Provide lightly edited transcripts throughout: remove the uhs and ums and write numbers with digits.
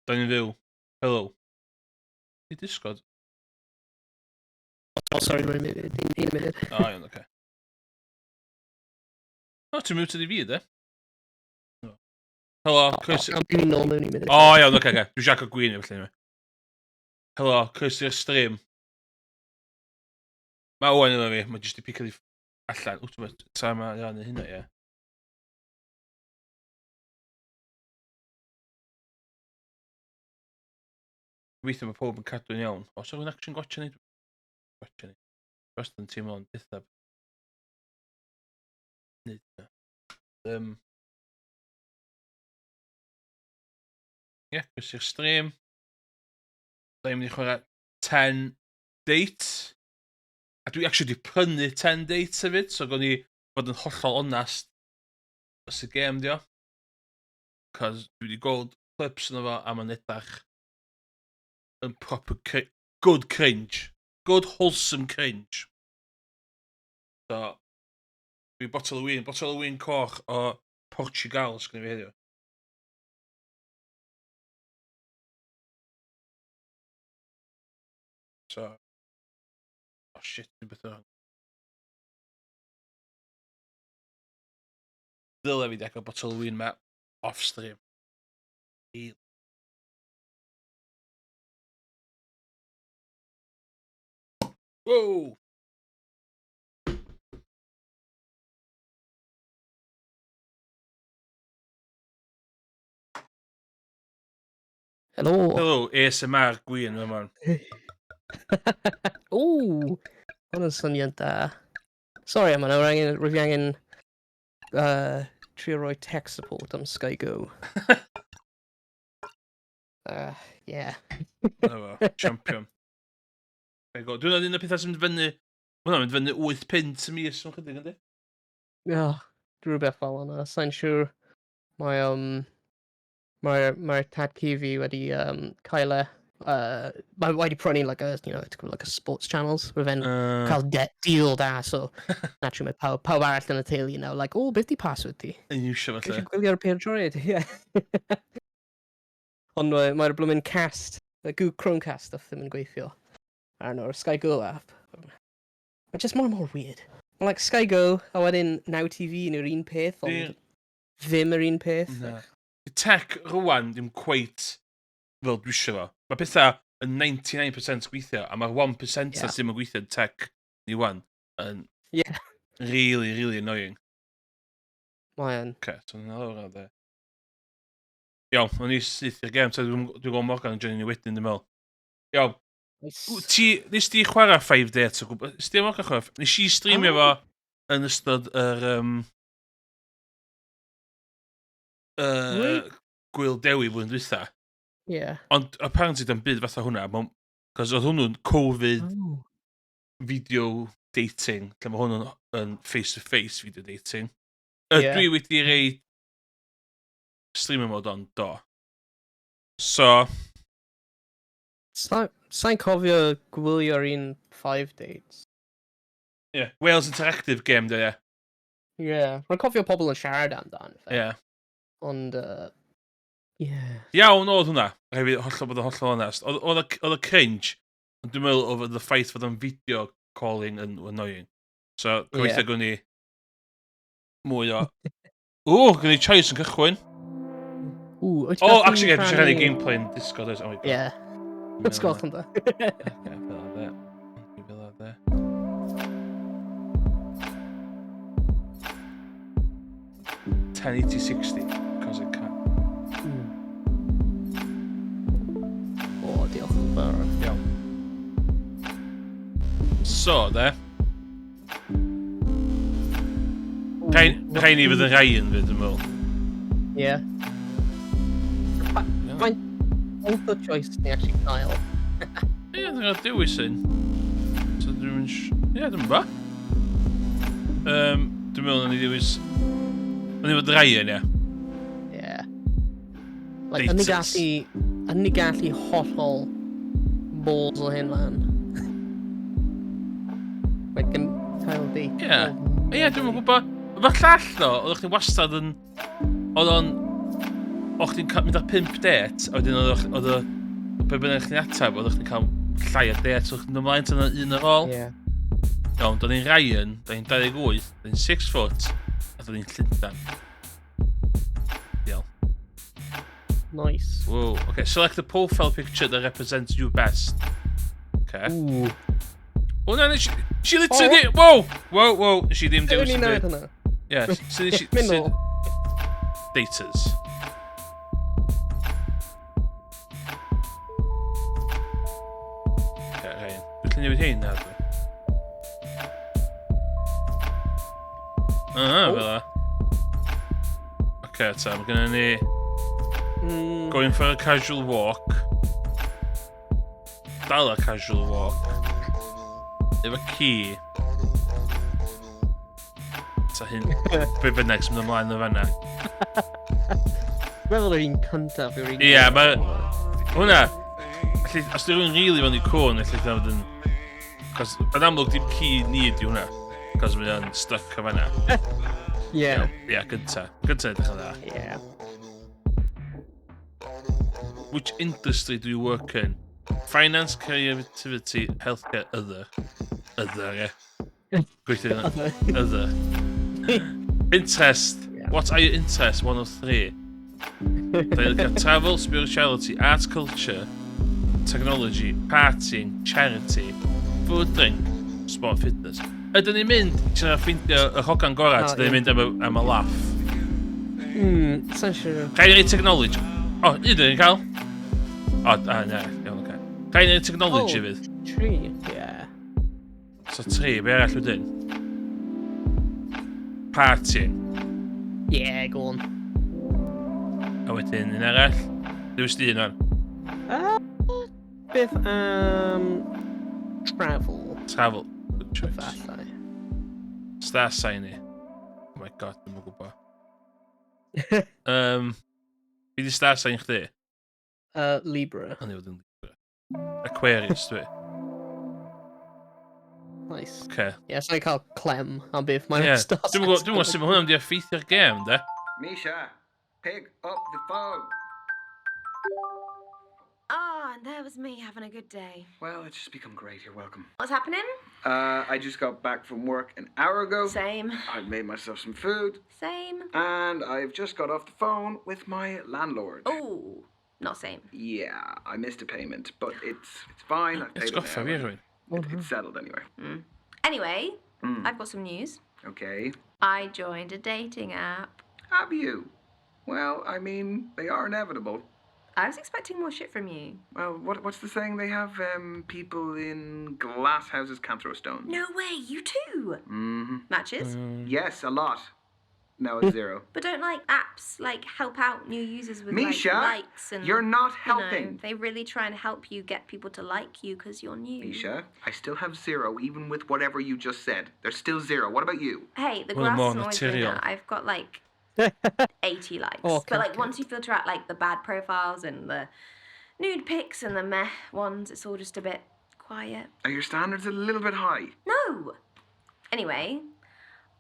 Da ni'n fyw. Hello. Di Discord? Oh, sorry, mae'n munud. Un munud. O, iawn, oce. O, ti'n muted i fi, de? Helo, Chris... O, dwi'n nôl mewn un munud. O, iawn, oce, oce. Dwi'n siarad gwin felly. Helo, Chris i'r stream. Mae Owen yna fi, mae jyst i picio allan. Wt, ti'n ta mae rhan hynna, ie. Gobeithio mae pob yn cadw'n iawn. Os yw'n action gotcha ni? Gotcha ni. Wastad yn teimlo'n dithab. Nid na. Ie, yeah, croeso i'r stream. Da ni'n mynd i chwarae 10 dates. A dwi actually wedi prynu 10 dates hefyd, so gwni fod yn hollol onast os y gêm dio. Cos dwi wedi gweld clips yna fo a mae'n edrych yn proper cr good cringe. Good wholesome cringe. So, dwi botel o win, botel o win coch o Portugal sgynny fi heddiw. So, oh shit, dwi'n beth o'n. Ddyle fi dechrau botel o win ma off stream. I... Whoa! Helo. Helo, ASMR gwyn yma. Ww, hwn yn syniad da. Sorry am hwnna, rwy'n angen, rwyf fi angen trio rhoi tech support am Sky Go. Yeah. Dyna fo, champion. There you go. Dwi'n un o'r pethau sy'n mynd fyny, mae hwnna'n mynd fyny 8 punt y mis yn chydig, yndi? Yeah, rhywbeth fel yna. Sa'n siŵr. Mae, mae, mae tad cu fi wedi cael e. Mae wedi prynu like a, you know, it's called like a sports channels. Mae fe'n cael deal da, so naturally mae pawb, pawb arall yn y teulu now, like, oh, beth di password ti? Yn iwsio felly. Eisiau gwylio'r pêl-droed, ie. Ond mae'r mae bloomin' cast, y Google Chromecast stuff ddim yn gweithio arno'r Sky Go app. Mae just mor mor weird. Mae like Sky Go a wedyn Now TV yn yr un peth, ond ddim yr un peth. Na. Tech rwan ddim quite fel dwi eisiau fo. Mae pethau yn 99% gweithio, a mae'r 1% yeah. sydd ddim yn gweithio yn tech ni wan yn really, really annoying. Mae yn. Oce, so ni'n lawr ar dde. Iawn, o'n i syth i'r gêm, so dwi'n dwi gweld Morgan yn joinio ni wedyn, dwi'n meddwl. Iawn. Nice. Ti, nes di chwarae 5 Dates o gwbl? Nes di Morgan chwarae? Nes i streamio fo yn ystod yr... Gwyl Dewi flwyddyn dwytha. Yeah. Ond apparently dim byd fatha hwnna, cos oedd hwnnw'n Covid video dating, lle mae hwnnw'n yn face-to-face video dating. Yeah. Dwi wedi rei streamer mode on, do. So... Sa'n sa cofio gwylio'r un 5 Dates. Yeah. Wales Interactive game, do, ie. Yeah. Rwy'n cofio pobl yn siarad amdano fe. Yeah. Ond, yeah. Iawn oedd hwnna. Rhaid fi hollol bod yn hollol onest. Oedd y cringe, ond dwi'n meddwl oedd y ffaith fod o'n video calling yn annoying. So, gobeithio yeah. gwn ni mwy o... Ww, gwn ni choice yn cychwyn. Ww, wyt ti'n Oh, actually, yeah, dwi'n rhannu gameplay yn Discord. Oh my god. Yeah. Let's go yn da. Fel de. Fel de. 1080-60, cos it can. O, diolch yn fawr. Iawn. So, de. Rhaid ni fydd yn Ryan fyd, dwi'n meddwl. Ie. Faint o choice ni actually cael? Ie, dwi'n cael dewis un. So dwi'n mynd... Ie, dwi'n mynd Dwi'n meddwl na ni ddewis... O'n i fod Ryan, ie. Ie. Like, yn ni gallu... Yn ni gallu hollol balls o hyn lan. Like, yn cael date. Ie. Ie, dwi'n gwybod. Efo'r llall, ddo, oeddech chdi wastad yn... Oedd o'n... o'ch chdi'n mynd ar 5 date, a wedyn oedd oedd y... Be bynnag chdi'n ateb, oedd chdi'n cael llai o dates, o'ch chdi'n ymlaen tan un ar ôl. Ie. Iawn, do'n i'n Ryan, do'n i'n 28, do'n i'n 6 foot, a do'n i'n Llundan. Diolch. Nice. Whoa, okay, select the profile picture that represents you best. Okay. Ooh. O na, nes i literally... Whoa! Whoa, whoa, nes i ddim dewis O'n i'n yn newid byd. hwnna. Yes, so nes i... Mynd nôl. Datas. Okay, Ryan. Dwi'n gallu newid hein na, dwi. Aha, Oh. fel la. Okay, ta, mae gennym ni Going for a casual walk. Dal a casual walk. Efo ci. Ta hyn, be bynnag sy'n mynd ymlaen o fanna. Dwi'n meddwl yr un cyntaf yw'r un Ie, cyntaf. Hwnna, alli, os di rhywun rili fewn i cwn, alli fod yn... Cos, yn amlwg dim ci ni ydi hwnna. Cos mae o'n stuck o fanna. Ie. Ie, gynta. Gynta edrych yn dda. Ie. Which industry do you work in? Finance, creativity, healthcare, other. Other, ie. Gweithio yna. Other. Other. Interest. Yeah. What are your interests? One of three. Da ni'n travel, spirituality, art, culture, technology, partying, charity, food, drink, sport, fitness. Ydyn ni'n mynd trio ffeindio y hogan gorau, Oh, ta ydyn ni'n ie. mynd am y laugh? Sa'n siŵr. Rhaid i ni technology. O, un ydyn ni'n cael. O, a, na, iawn, oce. Rhaid i ni technology Oh. fydd. Tri, ie. So tri, be arall wedyn? Partying. Yeah, go on. A wedyn un arall. Dewis di un o'n. Beth am travel? Travel. Good choice. Efallai. Star sign i. Oh my God, dwi'm yn gwybod. Be di star sign chdi? Libra. O'n i fod yn Libra. Aquarius dwi. Nice. Okay. Ie, sa'n cael clem am beth mae'n Yeah. star Dwi'm yn gwybod sut mae hwnna'n mynd i effeithio'r gêm, de? Misha, pick up the phone. Ah, and there was me having a good day. Well, it's just become great. You're welcome. What's happening? I just got back from work an hour ago. Same. I've made myself some food, Same. and I've just got off the phone with my landlord. Oh, not same. Yeah, I missed a payment, but it's fine. I've paid It's it goffa now. fi rhywun. It's settled anyway. Anyway, I've got some news. Okay. I joined a dating app. Have you? Well, I mean, they are inevitable. I was expecting more shit from you. Well, what's the saying they have? People in glass houses can't throw stones. No way, you too. Matches. Yes, a lot. No, it's zero. But don't like apps like help out new users with Misha, like likes and you're not you know, helping. they really try and help you get people to like you because you're new. Misha, I still have zero, even with whatever you just said. There's still zero. What about you? Hey, the Well, grass more isn't always greener. material. I've got like 80 likes. Oh, But like okay. once you filter out like the bad profiles and the nude pics and the meh ones, it's all just a bit quiet. Are your standards a little bit high? No. Anyway,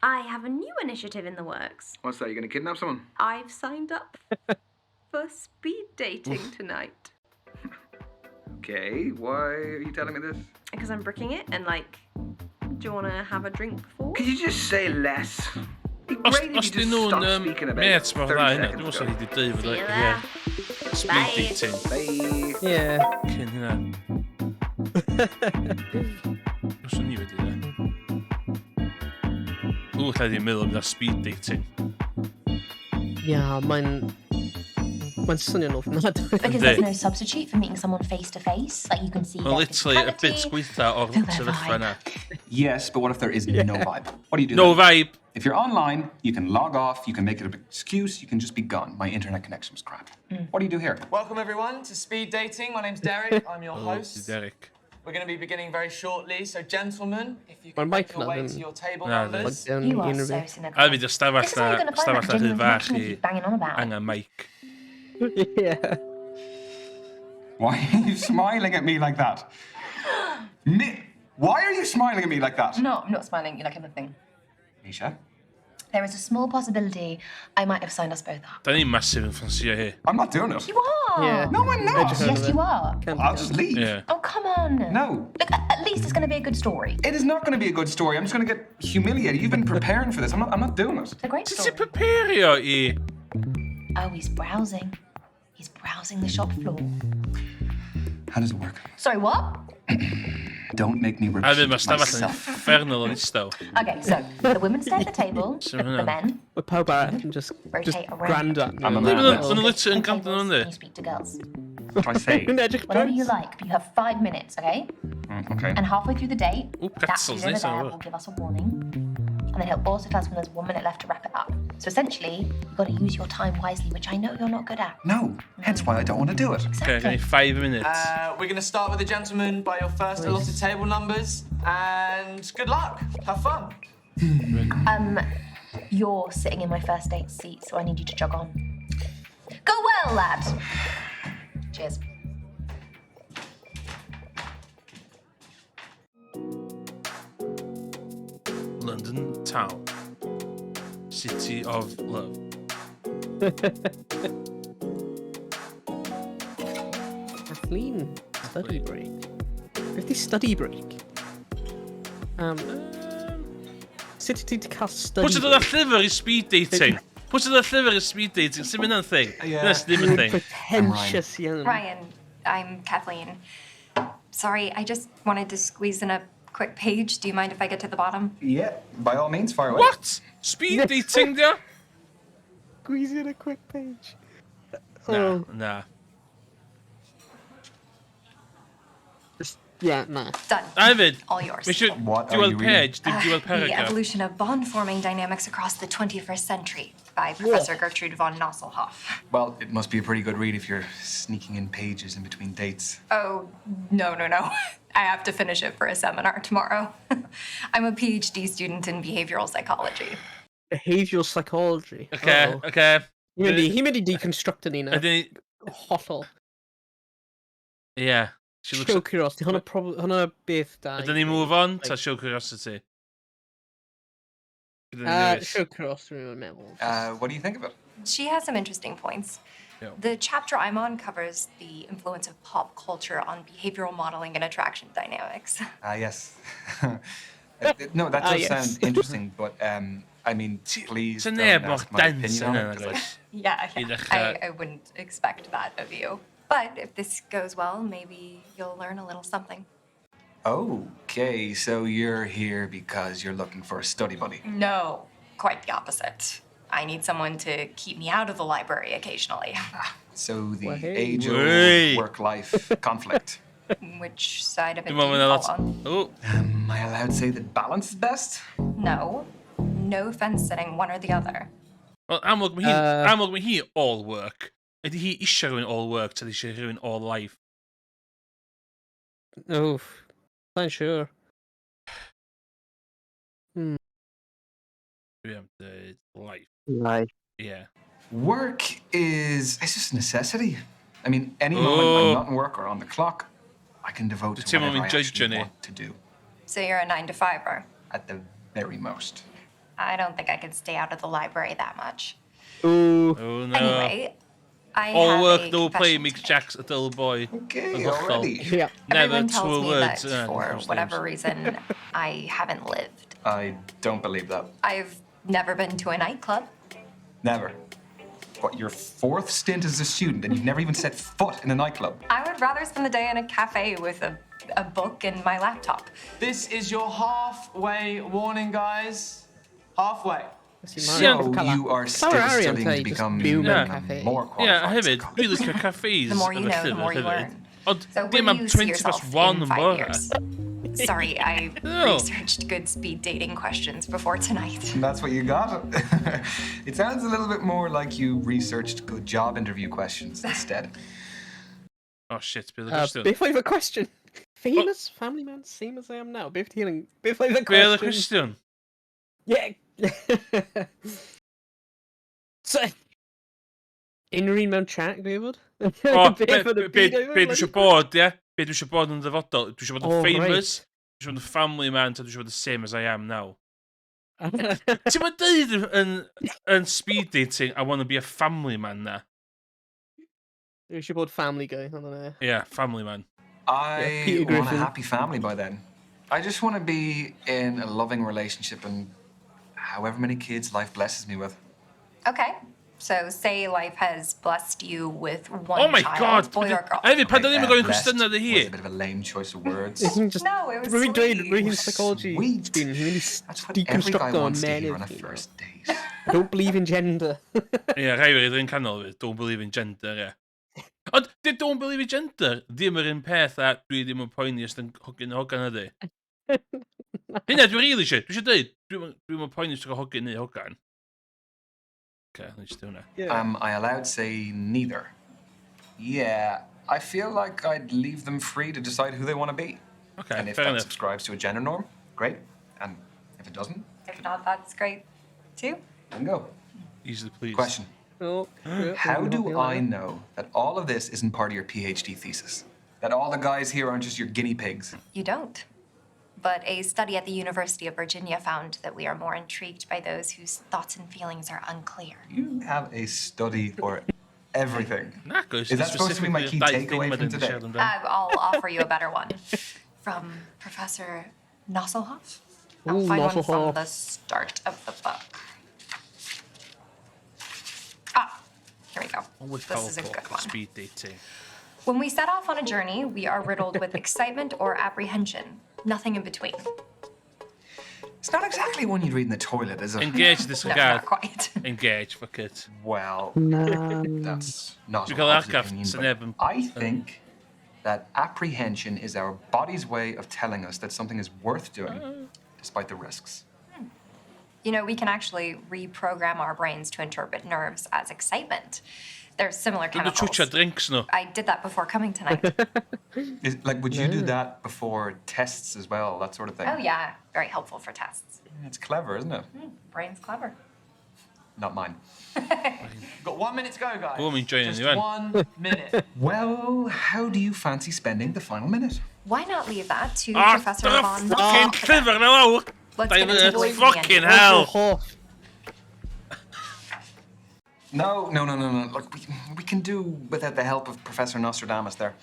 I have a new initiative in the works. What's that? You gonna kidnap someone? I've signed up for speed dating tonight Okay. Why are you telling me this? because I'm bricking it and like, do you want to have a drink before? Could you just say less? It'd be Os, great if os you dyn just nhw'n stopped speaking about mates mor 30 dda hynna, seconds dwi'n meddwl ago. hi wedi dweud fod See you ie, there. speed Bye. dating Bye. Ie. cyn hynna. Os o'n i wedi de. Ww, lle di meddwl amdano speed dating. Ie, mae'n... Mae'n swnio'n ofnadwy. Because Yndi. there's no substitute for meeting someone face to face. Like you can see Mae'n their literally y bit physicality. gweitha o'r feel their sefyllfa vibe. yna. Yes, but what if there is no vibe? What do you do? No then? vibe. If you're online, you can log off, you can make it an excuse, you can just be gone. My internet connection was crap. What do you do here? Welcome everyone to Speed Dating. My name's Derek. I'm your Oh, host. Derek. We're going to be beginning very shortly. So, gentlemen, if you Mae'r can mic make your na way ddim to your table Na, ddim. numbers. Plugged You in are unrhyw so beth. cynical. A fi di stafell This is how na, you're going to find stafell that na rhy genuine fach connection you i keep banging on about. angen mic. Ie. Why are you smiling at me like that? Why are you smiling at me like that? No, I'm not smiling. You like everything. Misha, There is a small possibility I might have signed us both up. Da ni'n massive yn ffansio hi. I'm not doing it. You are! Yeah. No, I'm not. Edrych Yes, you are. Can't I'll just leave. Yeah. Oh, come on. No. Look, at least it's going to be a good story. It is not going to be a good story. I'm just going to get humiliated. You've been preparing for this. I'm not doing it. It's a great Sut ti'n story. prepario i... Oh, he's browsing. He's browsing the shop floor. How does it work? Sorry, what? Don't make me A repeat fyd, mae stafell yn myself. infernal yn istaw. Okay, so the women stay at the table, So, the men Mae pawb arall yn just, just rotate around. gwrando at I'm a nhw. man. Maen nhw'n literally yn The gwrando tables, nhw, yndi? and You speak to girls. What do I say? Yn edrych Whatever you draws. like, but you have 5 minutes, okay? Okay. And halfway through the date, Ooh, that pretzels, dude over nice, there oh. will give us a warning. And then he'll also tell us when there's 1 minute left to wrap it up. So essentially, you've got to use your time wisely, which I know you're not good at. No. Hence why I don't want to do it. Okay, Exactly. gen i 5 minutes. We're going to start with the gentlemen by your first allotted table numbers, and good luck. Have fun. You're sitting in my first date seat, so I need you to jog on. Go well, lad. Cheers. London town. City of love. Kathleen, study break. Beth di study break? Sut ti wedi cael study Pwy sy'n dod â llyfr i speed dating? Pwy sy'n dod â llyfr i speed dating? Sy'n mynd yn thing? Yeah. That's ddim yn thing. Pretentious iawn. Ryan, I'm Kathleen. Sorry, I just wanted to squeeze in a quick page. Do you mind if I get to the bottom? Yeah. By all means, fire away. What? Speed dating, dia? Squeeze in a quick page. Na, Oh. na. Just, yeah, na. Done. A hefyd, All yours. mae eisiau What are you diwedd reading? page, dim diwedd The paragraph. Evolution of Bond Forming Dynamics Across the 21st Century by Professor Gertrude von Nosselhoff. Well, it must be a pretty good read if you're sneaking in pages in between dates. Oh, no. I have to finish it for a seminar tomorrow. I'm a PhD student in behavioral psychology. Behavioural psychology. Okay, Uh-oh. okay. Hi mynd i deconstructo ni nawr. Ydyn ni... Hollol. Yeah. She looks... Show curiosity. Hwna, hwna beth da. Ydyn ni move on ta show curiosity? Ydyn ni dewis? Show curiosity, dwi'n meddwl. What do you think of it? She has some interesting points. Yeah. The chapter I'm on covers the influence of pop culture on behavioral modeling and attraction dynamics. Ah, yes. No, that Ah, does yes. sound interesting, but I mean, please Sa don't neb mor ask my dense opinion on yna, it, 'cause I- nag oes? Yeah. I ddechrau... I wouldn't expect that of you. But if this goes well, maybe you'll learn a little something. Okay, so you're here because you're looking for a study buddy. No, quite the opposite. I need someone to keep me out of the library occasionally. So the Well, hey. age-old Wey. work-life conflict. Which side of it Dwi'n do meddwl you mae 'na fall lot... on? O, Am I allowed to say that balance is best? No. No fence sitting one or the other. Wel, amlwg mae hi, amlwg mae hi all work. Ydy hi eisiau rhywun all work, ta eisiau rhywun all life? Oof. Sa'n siŵr. Dwi am dweud life. Life. Yeah. Work is it's just a necessity. I mean, any moment Oh. I'm not in work or on the clock, I can devote Dwi to teimlo whatever mi'n I judge actually ni. want to do. So you're a 9-to-5er. At the very most. I don't think I could stay out of the library that much. Ooh. Oh no. Anyway, I All have work, a no play confession makes to make. Jack a dull boy. Okay, Yn hollol. already. Yeah. Never Everyone tells two me words. that for those whatever names. reason, I haven't lived. I don't believe that. I've never been to a nightclub. Never. What, your fourth stint as a student and you've never even set foot in a nightclub? I would rather spend the day in a cafe with a book and my laptop. This is your halfway warning, guys. Halfway. So you are still Arian studying te to just become byw mewn Yeah. cafe. more qualified. Yeah, a hefyd, dwi'n licio cafes The more you efo know, the llyfr more you hefyd. learn. Ond So where dim do am you see 20 past yourself 1 in yn 5 bore. years? Sorry, I No. researched good speed dating questions before tonight. And that's what you got? It sounds a little bit more like you researched good job interview questions instead. Oh shit, bydd y cwestiwn? Beth oedd y cwestiwn? Famous family man, same as I am now. Beth ti'n... Beth oedd y Be oedd y cwestiwn? cwestiwn? Yeah. So, unrhyw un mewn chat, gwybod? O, be Beth oedd y be- byd oedd be e? dwi eisiau bod, ie? Be dwi eisiau bod yn dyfodol? Dwi eisiau bod yn Oh, famous, right. dwi eisiau bod yn family man, ta dwi eisiau bod the same as I am now. Ti'n mynd deud yn speed dating, "I want to be a family man" na? Dwi eisiau bod family guy, ond yna. Yeah, family man. I Peter want a Griffin. happy family by then. I just want to be in a loving relationship and however many kids life blesses me with. Okay. So say life has blessed you with one Oh my child, God! boy or girl. Hefyd, pan da ni'n gofyn blessed cwestiynau dy hi. was a bit of a lame choice of words. Isn't just... No, it was Rwy'n dweud, sweet. rwy'n psychology. Sweet. Dwi'n really That's what every guy deconstruct on wants to men. hear on a you know. first date. I don't believe in gender. Ie, rhai o'r un canol fi. Don't believe in gender, ie. Ond, di don't believe in gender ddim yr un peth a dwi ddim yn poeni os dyn hogyn neu hogan ydy. Hynna dwi'n really eisiau. Dwi eisiau dweud, dwi'm yn poeni os dwi'n hogyn neu hogan. Oce, okay, nes i hwnna. Yeah. Am I allowed to say neither? Yeah, I feel like I'd leave them free to decide who they want to be. Okay, And if fair that enough. subscribes to a gender norm, great. And if it doesn't, If not, that's great too. then go. Easily pleased. Question. Oh, yeah, How yeah, do yeah. I know that all of this isn't part of your PhD thesis? That all the guys here aren't just your guinea pigs? You don't. But a study at the University of Virginia found that we are more intrigued by those whose thoughts and feelings are unclear. You have a study for everything. Na, goes. Is that supposed to be my key takeaway from today? I'll offer you a better one from Professor Nosselhoff. I'll Ooh, find one from Nosselhoff. the start of the book. Ah, here we go. This is a good one. Speed dating. When we set off on a journey, we are riddled with excitement or apprehension, nothing in between. It's not exactly one you'd read in the toilet, is it? Engage No, disregard. not quite. Engage, fuck it. Well, Na. that's not Dwi'n an cael opposite argraff opinion, sy'n but neb yn- I think that apprehension is our body's way of telling us that something is worth doing, despite the risks. We can actually reprogram our brains to interpret nerves as excitement. They're similar Dwi'n chemicals. twtio drinks nhw. I did that before coming tonight. Like, would you do that before tests as well, that sort of thing? Oh, yeah, very helpful for tests. It's clever, isn't it? Brain's clever. Not mine. Got 1 minute to go, guys. Oh, I'm enjoying Just it, man. 1 minute. Well, how do you fancy spending the final minute? Why not leave that to Ah, Professor dyna von fucking Nosselhoff? llyfr na lawr! Let's Dau get into minutes. the Fucking hell! Hoff. No. Look, we can do without the help of Professor Nostradamus there.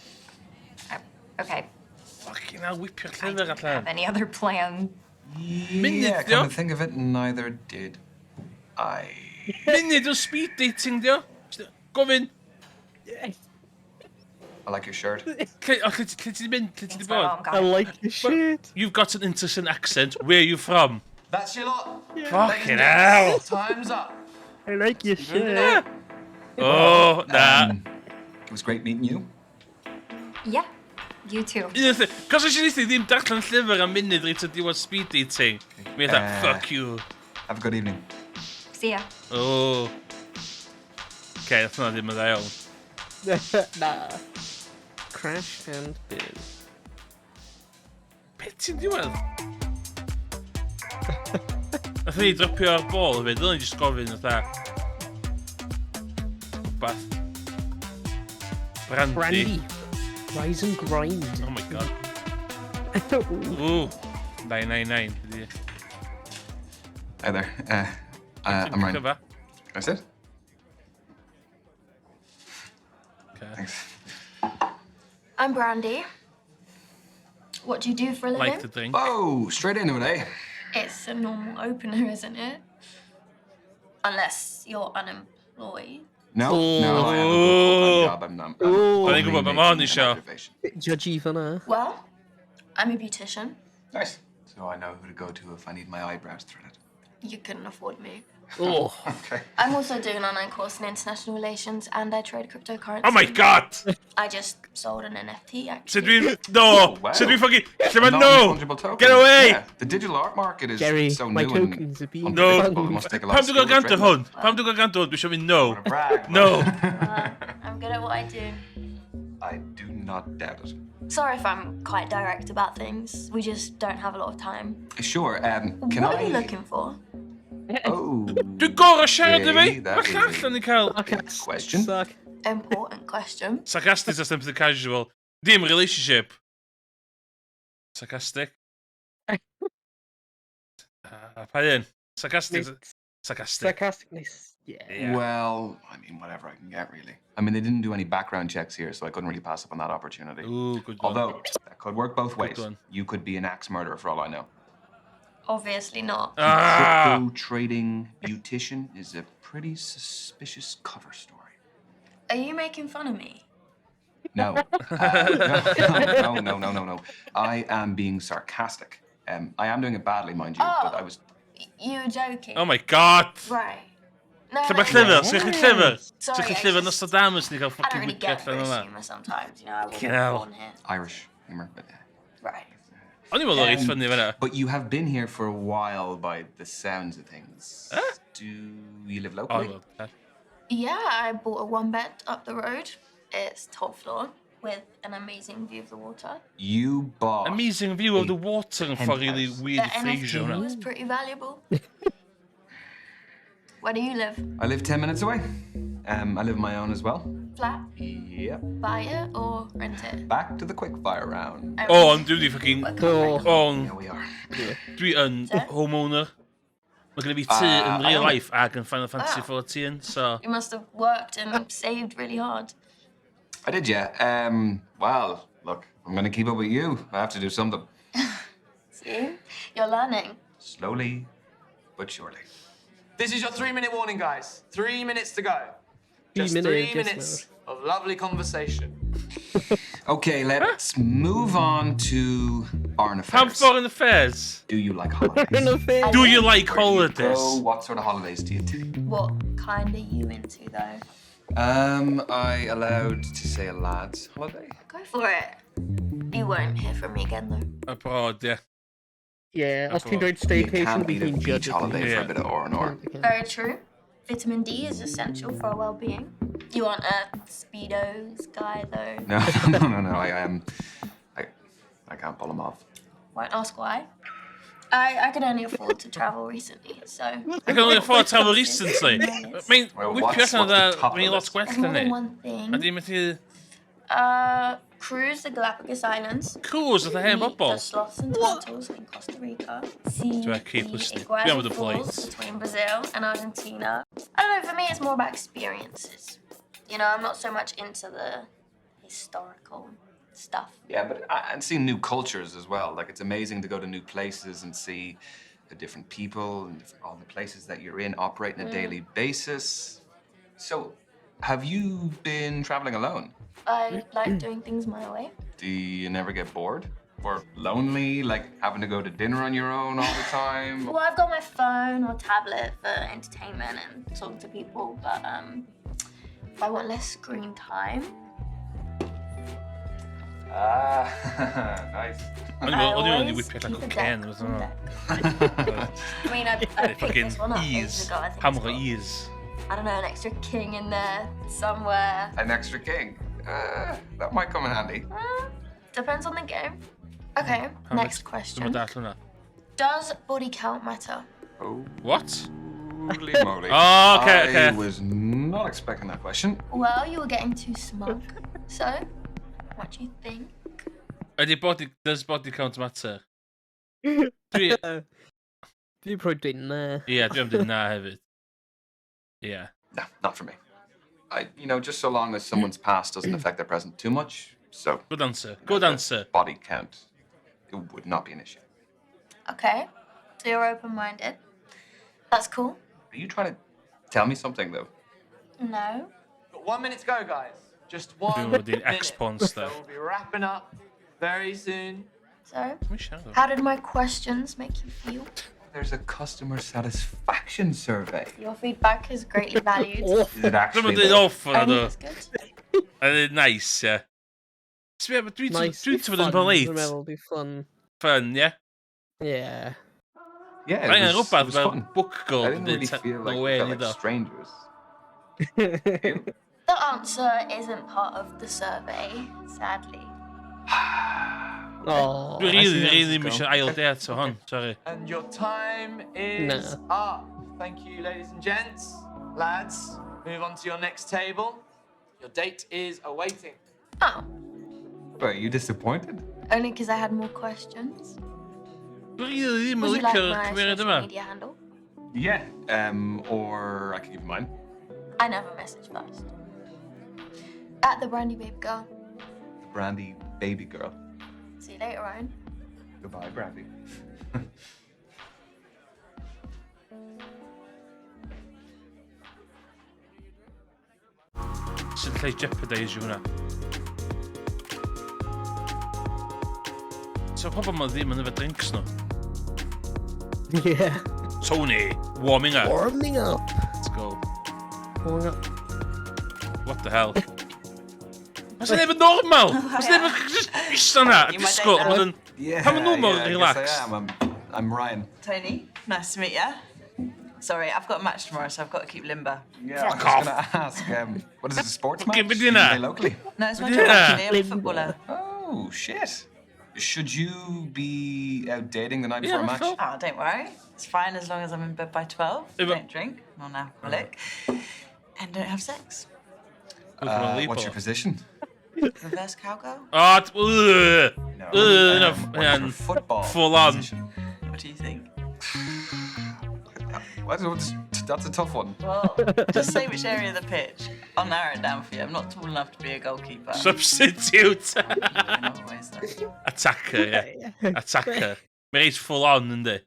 Oh, okay. Fucking hell, whipio'r I llyfr didn't have allan. any other plan. Munud, Yeah, dio. come to think of it, neither did I. Munud o speed dating, dio. Gofyn, I like your shirt. lle ti di mynd, lle ti di Thanks, my mom bod? got I it. like your shit. You've got an interesting accent. Where are you from? That's your lot. Fucking hell! Time's up. I like your shit. Oh, na. It was great meeting you. Yeah, you too. Un o'r Cos os i ddim darllen llyfr am munud reit o diwedd speed dating. Mi fatha, "Fuck you." Have a good evening. See ya. Oh. Okay, nath hwnna ddim yn dda iawn. Na. Crash and burn. Be ti'n diwedd? Nath ni dropio'r bol hefyd, dylen ni just gofyn fatha rwbath. Brandy. Brandy. Rise and grind. Oh my God. Ooh. Ooh. 999. Ydi. Hi there. I'm Ryan. Cyfa. Can I sit? Okay. Thanks. I'm Brandy. What do you do for a living? Like the drink. Oh, straight into it, eh? It's a normal opener, isn't it? Unless you're unemployed. No, I have a good full-time job. I'm not. I'm Ooh. I think only about my making mom, an Nisha. observation. Bit judgy fan'na. Well, I'm a beautician. Nice. So I know who to go to if I need my eyebrows threaded. You couldn't afford me. Oh. Okay. I'm also doing an online course in international relations and I trade cryptocurrency. Oh my God! I just sold an NFT, Sut actually. dwi'n... No! Wow. Sut dwi'n fucking... Lle mae no! Non-fungible token. Get away! Yeah, the digital art market is Jerry, so my new and tokens are being No. unpredictable. It must take a lot Pam of dwi'n gael skill to gwrando trade hwn? Pam dwi'n gael gwrando hwn? Dwi eisiau mynd no. them. Brag, No. I'm good at what I do. I do not doubt it. Sorry if I'm quite direct about things. We just don't have a lot of time. Sure. Can What I? are you looking for? Oh. Dwi'n gorau siarad i fi! Okay, that Mae is llall yn ei cael. Okay. Question. Suck. Important question. Sarcastic or something casual. Dim relationship. Sarcastic. Ah, pa un? Sarcastic. Neu- Sarcastic. Sarcastic, nice. Yeah. Yeah. Well, I mean, whatever I can get, really. I mean, they didn't do any background checks here, so I couldn't really pass up on that opportunity. Ooh, good one. Although, that could work both ways. one. You could be an axe murderer for all I know. Obviously not. Ah! Crypto trading beautician is a pretty suspicious cover story. Are you making fun of me? No. No. I am being sarcastic. I am doing it badly, mind you, but I was. You were joking. Oh my god! Right. No, Lle no, mae llyfr? Sgynnych chi llyfr? Sorry, Sgynnych chi I llyfr just- Nostradamus ni cael I don't fucking really wiced get allan British yna? humour sometimes, you know, I wasn't Fucking hell. born here. Irish humor, but. Right. O'n i'n meddwl reit ffynnu fan'na. But you have been here for a while by the sounds of things. Do you live O, locally? wel, Yeah, I bought a one bed up the road. It's top floor with an amazing view of the water. You bought. Amazing view of the water yn ffordd really Penthouse. weird The i ffreisio NFT hwnna. was pretty valuable. Where do you live? I live 10 minutes away. I live on my own as well. Flat? Yep. Buy it or rent it? Back to the quickfire round. I O, ond dwi wedi fucking... Oh. O, Here we are. dwi yn homeowner. Mae gen i fi tŷ yn real I own it. life ag yn Final Fantasy Wow. 14, so... You must have worked and saved really hard. I did, yeah. Well, look, I'm going to keep up with you. I have to do something. See? You're learning. Slowly, but surely. This is your 3-minute warning, guys. 3 minutes to go. Just minute, 3 just minutes of lovely conversation. Okay, let's move on to foreign Pam affairs. foreign affairs? Do you like holidays? Do you like Where do you holidays? go? What sort of holidays do you take? What kind are you into, though? I allowed to say a lad's holiday. Go for it. You won't hear from me again, though. Abroad, ie. Yeah, os ti'n dweud You staycation, can't bydd beat a hi'n beach judge holiday for Yeah. a bit of R&R. Very true. Vitamin D is essential for our well-being. You aren't a Speedos guy, though. No. I can't pull them off. Won't ask why. I could only afford to travel recently, so... I can only afford to travel recently. Mae'n Well, whipio what's- allan what's the o top of Mae'n the lot list? gwell There's more na than ni. one thing. A di methu Cruise the Galapagos Islands. cruise oedd y hen Meet bobl. the sloths and turtles in Costa Rica. See Do I keep the listening? Dwi am Iguazu fod yn Falls polite. between Brazil and Argentina. I don't know, for me it's more about experiences. You know, I'm not so much into the historical stuff. Yeah, but and seeing new cultures as well. Like it's amazing to go to new places and see the different people and all the places that you're in operate on a daily basis. So, have you been traveling alone? I like doing things my way. Do you never get bored or lonely, like having to go to dinner on your own all the time? Well, I've got my phone or tablet for entertainment and talking to people, but if I want less screen time, Ah, nice. O'n I i'n meddwl o'n i'n always whipio allan keep a cocaine. deck oedd on hwnna. deck. I mean, I picked Fucking this one up ages ease. ago. I think Pam it's o got, ease. I don't know, an extra king in there somewhere. An extra king. That might come in handy. Depends on the game. Okay, next question. Dwi'n dall hwnna. Does body count matter? Oh, What? holy moly. Oh, okay, I okay. was not expecting that question. Well, you were getting too smug. So, what do you think? Ydy body... Does body count matter? Dwi... Dwi'n probably dweud na. Ie, dwi am dweud na hefyd. Ie. No, not for me. Just so long as someone's past doesn't affect their present too much. So, Good answer. Good answer. body count, it would not be an issue. Okay, so you're open-minded. That's cool. Are you trying to tell me something though? No. Got 1 minute to go, guys. Just 1 Dwi'n meddwl minute. ex-porn star. So we'll be wrapping up very soon. So, Dwi'n siarad o. how did my questions make you feel? There's a customer satisfaction survey. Your feedback is greatly valued. Is it Dwi'n actually? dweud though? off hwnna Only ddo. it's good. A dweud nice, ie. Sbia, dwi'n Nice. dwi'n Fun, fod yn Dwi'n polite. meddwl, dwi'n fun. Fun, ie. Yeah. Yeah, Mae it angen was, rhywbeth it was fel fun. book girl I didn't really dweud feel no like, we way felt ni like do. strangers. The answer isn't part of the survey, sadly. Oh. Dwi'n I see really, how this really is ddim going. eisiau ail date o hon, sorry. And your time is up. Thank you, ladies and gents. Lads, move on to your next table. Your date is awaiting. Oh, But are you disappointed? only because I had more questions. Dwi'n really ddim yn Would you like licio'r my cymeriad social yma. media handle? Yeah. Or I could give you mine. I never message first. At the Brandy Babe Girl. The Brandy Baby Girl. See you later, Ryan. Goodbye, Brandy. Sut allai jeopardise hwnna? So pobl ma ddim yn yfed drinks nhw. Yeah. Tony, warming up. Warming up. Let's go. Warming up. What the hell? Mas neb yn normal! Mas neb yn just ista na, a You my disgwyl, a date bod yn... Yeah, Pan maen nhw mor yeah, I guess relaxed. I am. I'm Ryan. Tony, nice to meet you. Sorry, I've got a match tomorrow, so I've got to keep limber. Yeah, Fuck I was off. going to ask, what is it, a sports match? Fucking Do you Medina. play locally? No, it's my Yeah. job actually. I'm a footballer. Oh, shit. Should you be out dating the night Yeah, before a match? that's Oh, don't worry. It's fine as long as I'm in bed by 12. Yeah, but- Don't drink, non-alcoholic, and don't have sex. What's your position? Reverse cowgirl? Oh, ugh. No. Ugh, no, What's your man. football Full on. position? What do you think? That's a tough one. Well, just say which area of the pitch. I'll narrow it down for you. I'm not tall enough to be a goalkeeper. Substitute. In other ways, though. Attacker, yeah. Attacker. Mae reit full on, yndi?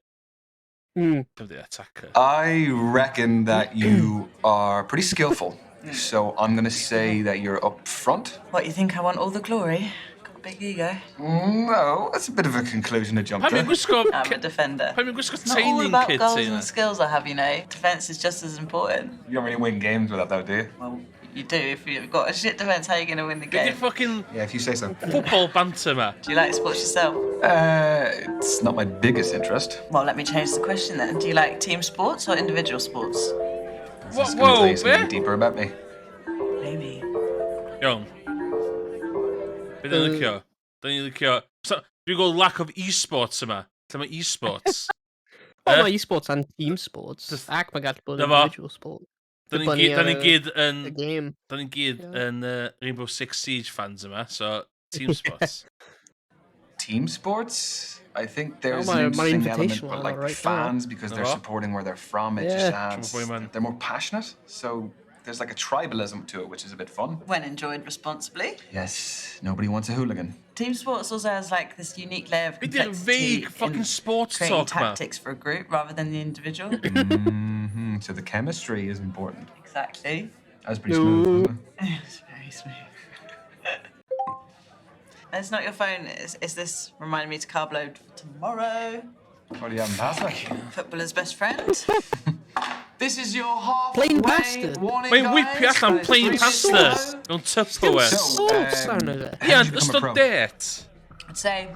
Dwi'n dweud attacker. I reckon that you are pretty skillful. So I'm going to say that you're up front. What, you think I want all the glory? Got a big ego. No, that's a bit of a conclusion to jump Pan to. mi'n gwisgo... I'm a defender. Pan mi'n gwisgo It's not all training about kit goals ti and yna. skills I have, you know. Defence is just as important. You don't really win games with that, though, do you? Well, you do. If you've got a shit defence, how are you going to win the Be 'di'r game? fucking Yeah, if you say so. football banter ma? Do you like sports yourself? It's not my biggest interest. Well, let me change the question then. Do you like team sports or individual sports? Is Whoa, this gonna tell whoa, you something be? deeper about me? Maybe. Iawn. Be dyn ni'n licio? Dyn ni'n licio... So, dwi'n gweld lack of e-sports yma. Lle mae e-sports? Oh, Eh? mae e-sports and team sports. Ac mae gallu bod Na fo. individual sport. Dyn ni'n Dibynnu gyd, dyn ni'n ar y- gyd yn... Y game. Dyn ni'n gyd Yeah. yn Rainbow Six Siege fans yma, so team sports. Team sports? I think there's Oh, an my interesting element, invitation but went like out right now. fans, because they're Na fo. supporting where they're from, it just Yeah. adds. Boy, man. They're more passionate, so there's like a tribalism to it, which is a bit fun. When enjoyed responsibly. Yes, nobody wants a hooligan. Team sports also has like this unique layer of Be 'di'r complexity vague fucking in sports creating talk ma? tactics for a group rather than the individual. So the chemistry is important. Exactly. That was pretty smooth, wasn't it? It's very smooth. It's not your phone. Is this reminding me to carb load for tomorrow? What do you have in pasta? Footballer's best friend. This is your halfway Plain bastard. warning, Mae'n guys. whipio allan That is plain three pasta minutes to go. mewn Tupperware. So, Sauce arno fe. how Ie, did you ond become a ystod pro? date. I'd say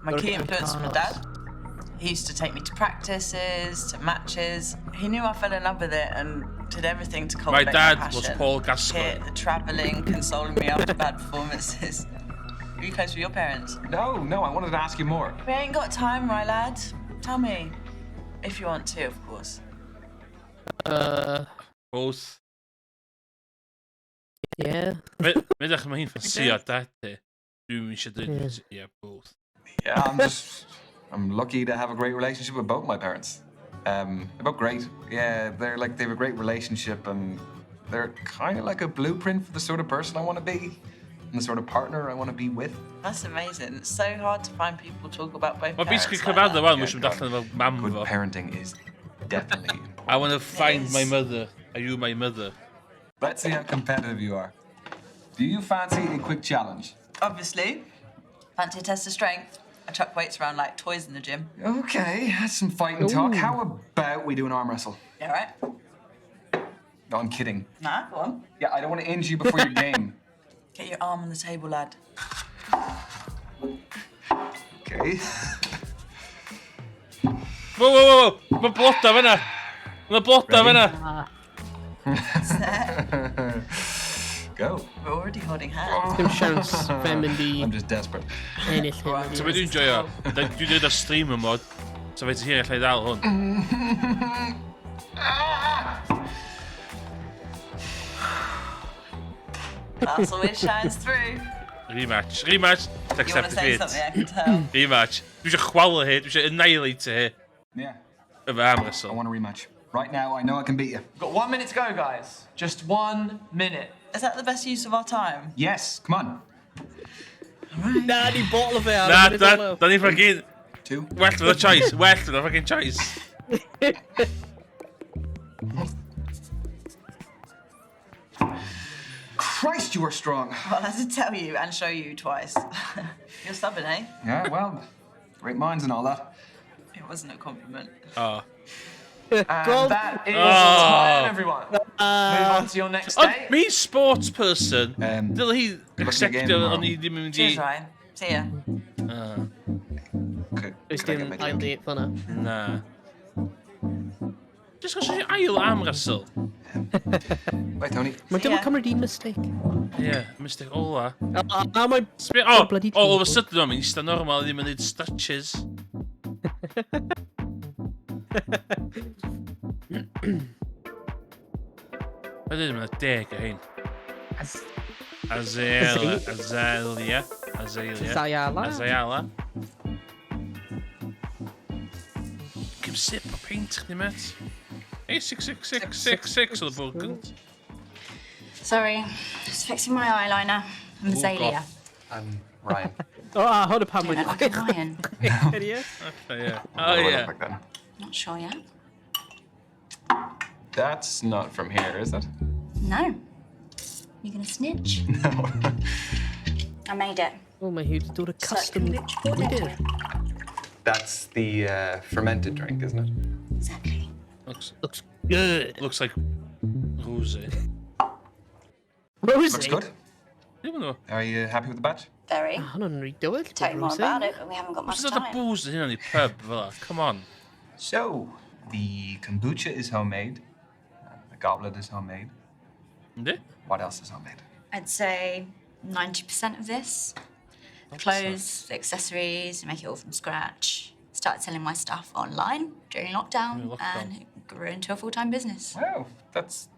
my Gotta key get the influence was my carbs. dad. He used to take me to practices, to matches. He knew I fell in love with it and did everything to cultivate my dad passion. was Paul Gascoigne. Kit, the travelling, consoling me after bad performances. Are you close with your parents? No, I wanted to ask you more. We ain't got time, right, lad? Tell me. If you want to, of course. Both. Yeah. Mae'n edrych mae hi'n ffansio dad ti. Dwi'n eisiau dweud, yeah, both. Yeah, I'm lucky to have a great relationship with both my parents. They're both great. Yeah, they have a great relationship and they're kind of like a blueprint for the sort of person I want to be and the sort of partner I want to be with. That's amazing. It's so hard to find people talk about both Mae parents basically like that. cyfadda wan, Yeah, mwys yn God. allan efo mam Good fo. parenting is definitely important. I want to find my is. mother. Are you my mother? Let's see how competitive you are. Do you fancy a quick challenge? Obviously. Fancy a test of strength. I chuck weights around like toys in the gym. Okay, that's some fighting talk. How about we do an arm wrestle? You all right? No, I'm kidding. Nah, go on. Yeah, I don't want to injure you before your game. Get your arm on the table, lad. Okay. Whoa, whoa, whoa, whoa! Mae bloda fyna! Mae bloda Ready? fyna! Go. We're already holding hands. Dim siawns fe'n mynd i I'm just desperate. ennill hyn. So be dwi'n joio? Dwi'n dweud ar stream mod, so fe ti hir allai ddal hwn. That's always shines through. Rematch. Rematch. You want to Accept say defeat. something, I can tell. Rematch. Dwi eisiau chwalu hi, dwi eisiau annihilate hi. Yeah, Efo arm I wrestle. want a rematch. Right now, I know I can beat you. We've got 1 minute to go, guys. Just 1 minute. Is that the best use of our time? Yes, come on. Na, ni bottle fe ar y Na, munud da, olaf. da ni fucking... Two. Well for the choice, well for the fucking choice. Christ, you are strong. Well, I had to tell you and show you twice. You're stubborn, eh? Yeah, well, great minds and all that. It wasn't a compliment. Oh. And that is Oh. time, everyone. Move on to your next Ond date. mi sports person, dyle hi Good luck in the game acceptio tomorrow. o'n i ddim yn mynd i... Cheers, Ryan. See ya. Does dim ail date fan'na. Na. Just gos i ail am Russell. Bye, Tony. Mae dim yn cymryd un mistake. Ie, yeah, mistake ola. A mae... Oh, bloody all of a table. sudden o'n mynd eistedd normal ddim yn neud stretches. Mae dweud mae'n 10 o hein. Azalea. Azalea. Azalea. Azayala. Azayala. Give sip o paint chdi, met. Hey, 66666 oedd y bwrdd gynt. Sorry, just fixing my eyeliner. I'm Ooh, Azalea. I'm Ryan. O, a hwn y pam Don't wedi look like a lion. Idiot. Yeah. What Oh, do I yeah. look like then? Not sure yet. That's not from here, is it? No. You gonna snitch? No. I made it. O, mae hi wedi dod y It's like custom kombucha poured into gwydr. it. That's the fermented drink, isn't it? Exactly. Looks, Looks good. looks like rosé. Rosie. Looks good. Ddim yn nhw. Are you happy with the batch? Very. Hwnnw'n rhy dywyll. Tell you more about it, but we haven't got much Os yna time. booze yn hynny pub fel 'a. Come on. So, the kombucha is homemade. The goblet is homemade. Yndi? What else is homemade? I'd say 90% of this. The clothes, the accessories, I make it all from scratch. Started selling my stuff online during lockdown, During lockdown. and it grew into a full time business. Wow, that's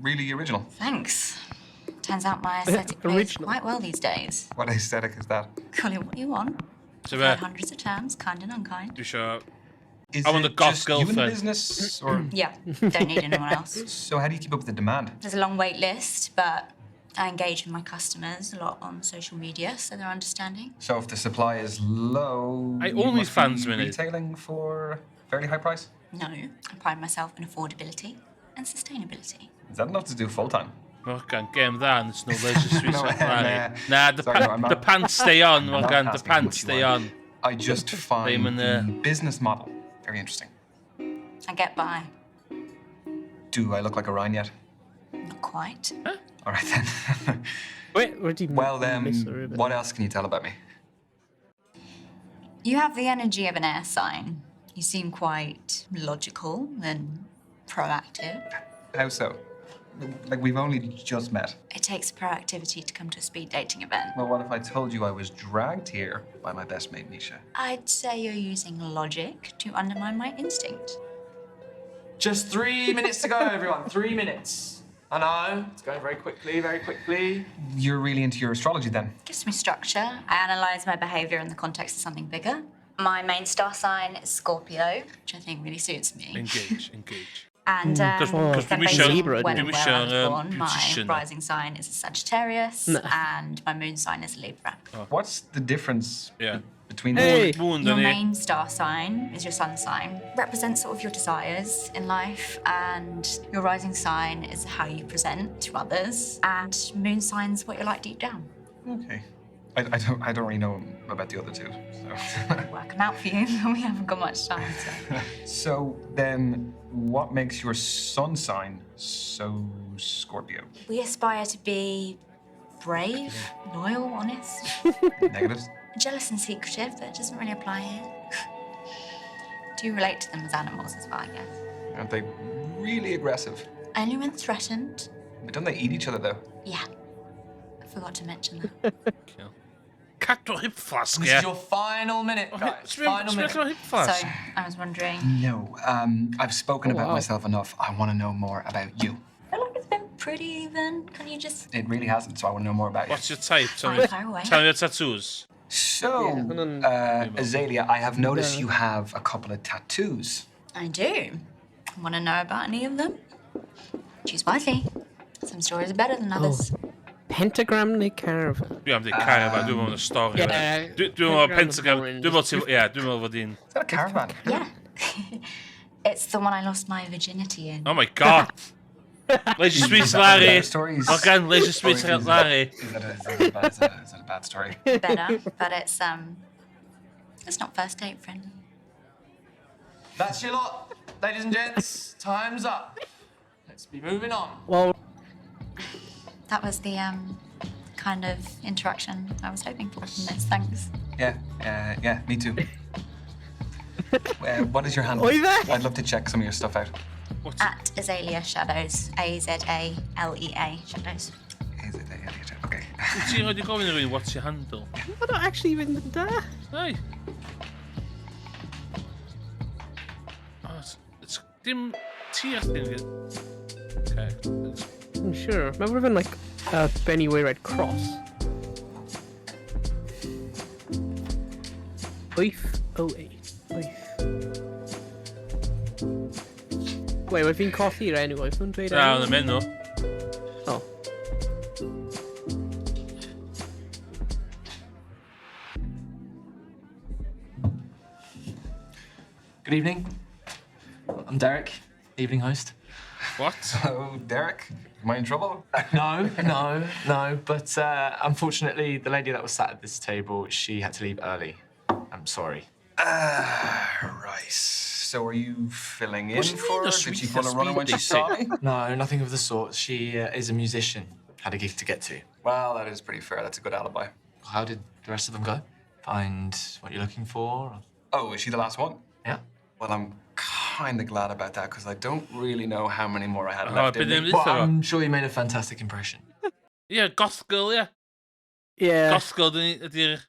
really original. Thanks. Turns out my aesthetic plays Original. quite well these days. What aesthetic is that? Call it what you want. So I've be, heard hundreds of terms, kind and unkind. dwi isio... Is I want it the goth just you in the girlfriend. business, or Yeah, don't need anyone else. so? How do you keep up with the demand? There's a long wait list, but I engage with my customers a lot on social media, so they're understanding. So if the supply is low, I you must OnlyFans be minute. retailing for a fairly high price. No, I pride myself in affordability and sustainability. Is that enough to do full time? Morgan, game dda yn Snow Leisure Suite No, no, I'm, Na, the, sorry, no, I'm the not- pants stay on, I'm not Morgan. The asking pants what you stay want. on. I just find Ddim yn, the business model very interesting. I get by. Do I look like a Ryan yet? Not quite. All right then. Wait, wedi well then, miss rhywbeth. what else can you tell about me? You have the energy of an air sign. You seem quite logical and proactive. How so? Like we've only just met. It takes proactivity to come to a speed dating event. Well, what if I told you I was dragged here by my best mate Misha? I'd say you're using logic to undermine my instinct. Just 3 minutes to go, everyone. 3 minutes. I know, it's going very quickly, very quickly. You're really into your astrology then? Gives me structure. I analyze my behavior in the context of something bigger. My main star sign is Scorpio, which I think really suits me. Engage, engage. And Cos then dwi'm based isio- on Libra, when dwi'm and where isio, I was born, my beautician. rising sign is a Sagittarius Na. and my moon sign is a Libra. What's the difference Yeah. between Hey! the Moon, Your dyn ni. main star sign is your sun sign. Represents sort of your desires in life, and your rising sign is how you present to others, and moon sign's what you're like deep down. Okay. I don't really know about the other two. So Work them out for you, but we haven't got much time. So. So then what makes your sun sign so Scorpio? We aspire to be brave, loyal, honest, Negatives? jealous and secretive, but it doesn't really apply here. Do you relate to them as animals as well, I guess? Aren't they really aggressive? Only when threatened. But don't they eat each other though? Yeah. I forgot to mention that. Cadw hip flask, This yeah. is your final minute, guys. Final minute. Sbia hip flask. So I was wondering, No. I've spoken Oh, about wow. myself enough. I want to know more about you. I feel like it's been pretty even. Can you just It really hasn't, so I want to know more about you. What's your type? Tell Fine, me, fire away. tell me your tattoos. So, Yeah, hwnna'n- Azalea, I have noticed you have a couple of tattoos. I do. Want to know about any of them? Choose wisely. Some stories are better than others. Oh. Pentagram neu caravan? Dwi am dweud caravan, dwi'n meddwl y stori. Yeah, Dwi'n meddwl pentagram is pentagram, boring. dwi'n meddwl ti, ie, dwi'n meddwl fod hi'n... Is that a caravan? Yeah. It's the one I lost my virginity in. Oh my God! Leisure Suite Larry! Stories. Morgan, Leisure Suite Or is Larry. Is that a bad story? Better, but it's not first date friendly. That's your lot, ladies and gents. Time's up. Let's be moving on. Well, That was the kind of interaction I was hoping for from this. Thanks. Yeah, me too. What is your handle? Oi there! I'd love to check some of your stuff out. At Azalea Shadows, Azalea Shadows. Is it a, okay. Wyt ti'n rhaid i gofyn i rywun, what's your handle? I don't actually even there. Hey. Oh, it's dim ti ar thing. Okay. I'm sure. Remember having like a Benny Way Red Cross. 808. Wyth. Wait, mae fi'n colli'r enw, oedd nhw'n dweud Na, enw? ond yn enw. Oh. Good evening. I'm Derek, evening host. What? Oh, Derek, am I in trouble? No. But unfortunately, the lady that was sat at this table, she had to leave early. I'm sorry. Right. So are you filling in Wasn't for he her? the Did she sweet pull a runner when she speed saw me? No, nothing of the sort. She is a musician. Had a gig to get to. Well, that is pretty fair. That's a good alibi. How did the rest of them go? Find what you're looking for? Oh, is she the last one? Yeah. Well, I'm kind of glad about that because I don't really know how many more I had Oh, left I've in been me. in Well, this I'm sure you made a fantastic impression. Yeah, goth girl, yeah. Yeah. Goth girl ydy'r...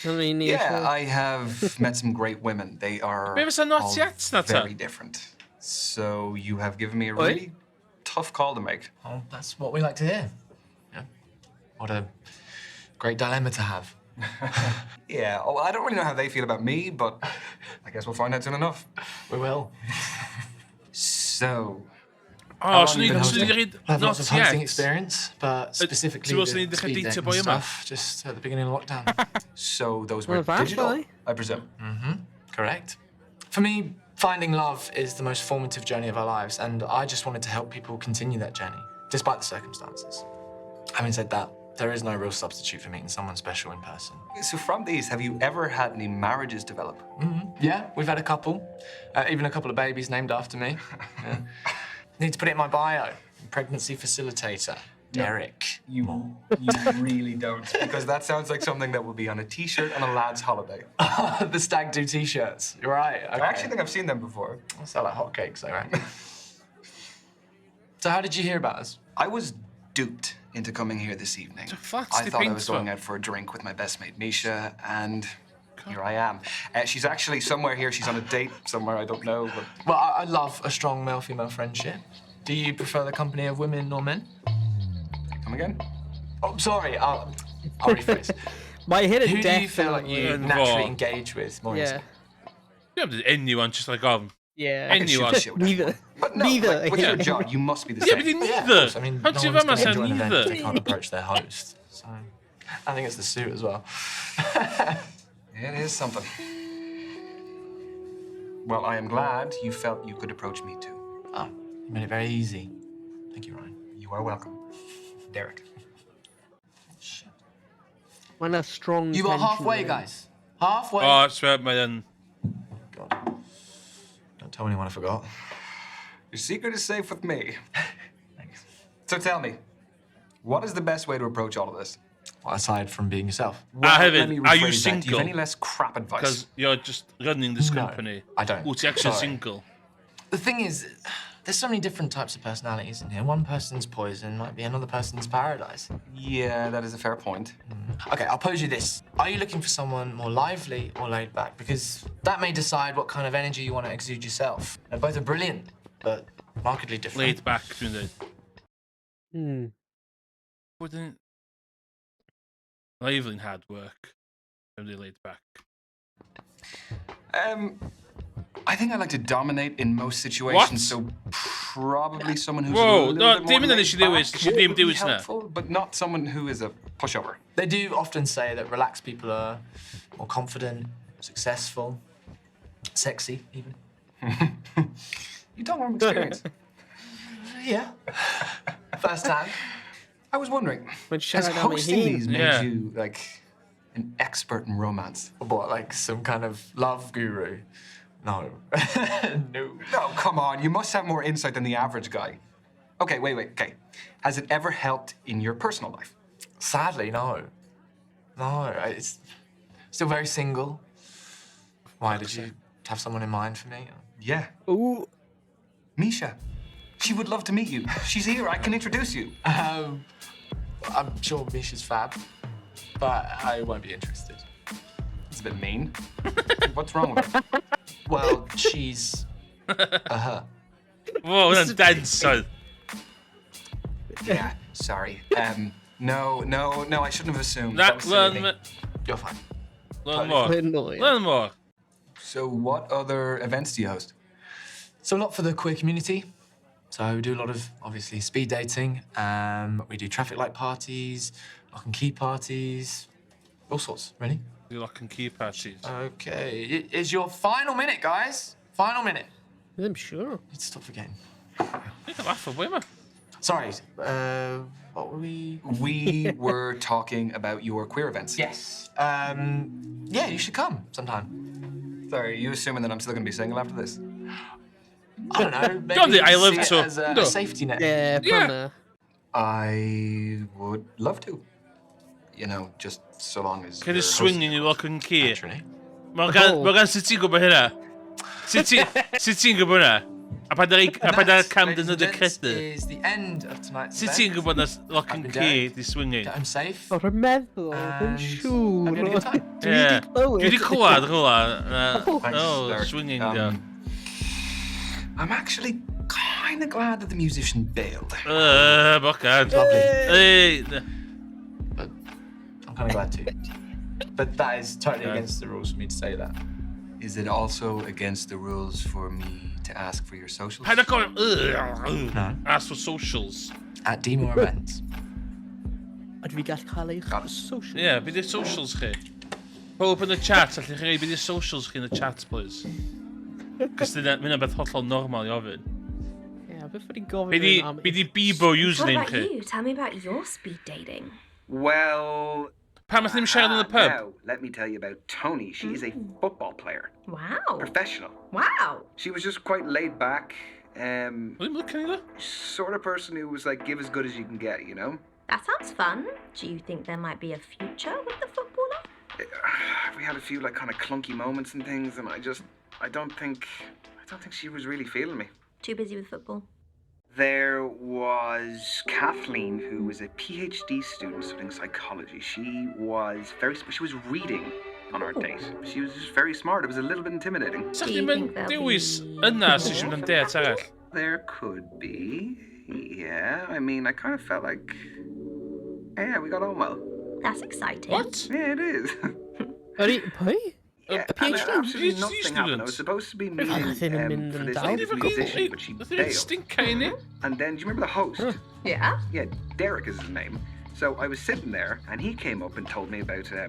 I mean, Yeah, I have met some great women. They are Be fysa not all yet na ta? very different. So you have given me a Oi? really tough call to make. Well, that's what we like to hear. Yeah. What a great dilemma to have. Yeah, oh, I don't really know how they feel about me, but I guess we'll find out soon enough. We will. So, Oh, long swn you been i'n hosting? read I have not lots of hosting yet. experience, but specifically ti'n meddwl the swn i'n dechrau speed deitio dating boi yma? stuff just at the beginning of lockdown. so those were Well, that's digital, why. I presume. Correct. For me, finding love is the most formative journey of our lives, and I just wanted to help people continue that journey, despite the circumstances. Having said that, there is no real substitute for meeting someone special in person. So from these, have you ever had any marriages develop? Yeah, we've had a couple, even a couple of babies named after me. Yeah. Need to put it in my bio. Pregnancy facilitator, Derek. You really don't, because that sounds like something that would be on a T-shirt on a lad's holiday. The stag do t-shirts. You're right. Okay. I actually think I've seen them before. I sell like hotcakes, though, right? So how did you hear about us? I was duped into coming here this evening. flats I di thought I was peintio. going out for a drink with my best mate Misha, and here I am. She's actually somewhere here. She's on a date somewhere. I don't know, but Well, I love a strong male-female friendship. Do you prefer the company of women or men? come again. Oh, sorry. I'll rephrase. Might hit a Who do death you feel like you Yeah. naturally engage with more Yeah. easily? Dwi'n meddwl anyone, just like ofn. Yeah. I could shoot Anyone. the shit with Neither. anyone. But no, Neither. like, with Yeah. your job, you must be the Yeah, same. but neither. Yeah, of course. I mean, How no do you one's ever gonna say enjoy an event if neither? they can't approach their host. So I think it's the suit as well. It is something. Well, I am glad you felt you could approach me too. Oh, you made it very easy. Thank you, Ryan. You are welcome, Derek. Mae'n a strong You are tension halfway, there. guys. Halfway. Oh, swear, mae yn... God. Don't tell anyone I forgot. Your secret is safe with me. Thanks. So tell me, what is the best way to approach all of this? Well, aside from being yourself. Well, A hefyd, let me are you rephrase that. Do you single? have any less crap advice? Because you're just running this No, company. I don't. Wyt ti actually Sorry. single? The thing is, there's so many different types of personalities in here. One person's poison might be another person's paradise. Yeah, that is a fair point. Okay, I'll pose you this. Are you looking for someone more lively or laid back? Because that may decide what kind of energy you want to exude yourself. And both are brilliant, but markedly different. Laid back, dwi'n dweud. Wedyn... Lively and hard work. Dwi'n dweud laid back. I think I like to dominate in most situations, What? so probably someone who's Whoa, a little no, bit more dim hynna laid nes i ddewis, back nes i ddim would be dewis na. helpful, but not someone who is a pushover. They do often say that relaxed people are more confident, successful, sexy, even. You talk from experience. Yeah. First time. I was wondering, Mae'n has siarad am ei hosting hun. these made Yeah. you like an expert in romance? What, like some kind of love guru? No. No. No, come on. You must have more insight than the average guy. Okay, wait, wait, okay. Has it ever helped in your personal life? Sadly, no. No, it's still very single. Why did you have someone in mind for me? Yeah. Ooh. Misha. She would love to meet you. She's here. I can introduce you. I'm sure Misha's fab, but I won't be interested. It's a bit mean. What's wrong with her? Well, she's a her. Whoa, hwnna'n dense oedd. Yeah, sorry. No, no, no, I shouldn't have assumed. Na, That was silly of learn, me. You're fine. learn more. Learn more, yeah. Learn more. So, what other events do you host? So a lot for the queer community. So we do a lot of obviously speed dating. We do traffic light parties, lock and key parties, all sorts, really. Do lock and key parties. Okay, it is your final minute, guys. Final minute. Ddim siŵr. Need to stop forgetting. Dwi'n cael laugh o bwy yma. Sorry. What were we? We were talking about your queer events. Yes. Yeah, you should come sometime. Sorry, are you assuming that I'm still going to be single after this? I don't know. Maybe Don't I love see it to- as a No. safety net. Yeah, Yeah. pam na. I would love to. You know, just so long as. Can you're you swinging hosting. you lock and key? Naturally. Morgan, Oh. Morgan, sut ti'n gwybod hynna? Sut ti'n gwybod hynna? A pa da'r cam Ladies dyn nhw and dy gents, credu? is the end of tonight's Sut event. ti'n gwybod na lock I've and been key Derek. di swinging? Get home safe. O, rwy'n meddwl, ddim And siŵr. have you had a good time? Dwi Yeah. wedi clywed. Dwi wedi clywed rhywle. Thanks, Oh, Derek. swinging di. I'm actually kind of glad that the musician bailed. Bocad. Lovely. Ei, But I'm kind of glad too. But that is totally Yeah. against the rules for me to say that. Is it also against the rules for me to ask for your socials? Paid â gofyn... No. Ask for socials. At Dmore Events. Ydw fi gallu cael eich social? Ie, yeah, be di'r socials chi? Pob yn y chat, allwch chi roi be di'r socials chi yn y chat, please? Cos dyna, mae hynna'n beth hollol normal i ofyn. Ie, beth wedi gofyn Be di, rhywun am be di Bebo What username about chi? you? Tell me about your speed dating. Well, Pam nath ddim siarad yn y pub? Now, let me tell you about Tony. She is a football player, Wow. professional. Wow. She was just quite laid back. Oedd ddim looking iddo? Sort of person who was like, give as good as you can get, you know? That sounds fun. Do you think there might be a future with the footballer? We had a few like kind of clunky moments and things, and I don't think she was really feeling me. Too busy with football. There was Kathleen, who was a PhD student studying psychology. She was very, she was reading on our date. She was just very smart. It was a little bit intimidating. Sa Do chdi you mynd think there'll dewis be yna sy'n eisiau mynd am more date from arall? There could be, yeah. I mean, I kind of felt like, yeah, we got on well. That's exciting. What? Yeah, it is. Ydy, pwy? Yeah, A and PhD? absolutely PhD nothing happened. I was student. supposed to be meeting Nothing yn mynd for yn this dal. latest musician, but she Nath ddim bailed. stinca i ni? And then, do you remember the host? Yeah. Yeah, Derek is his name. So I was sitting there, and he came up and told me about a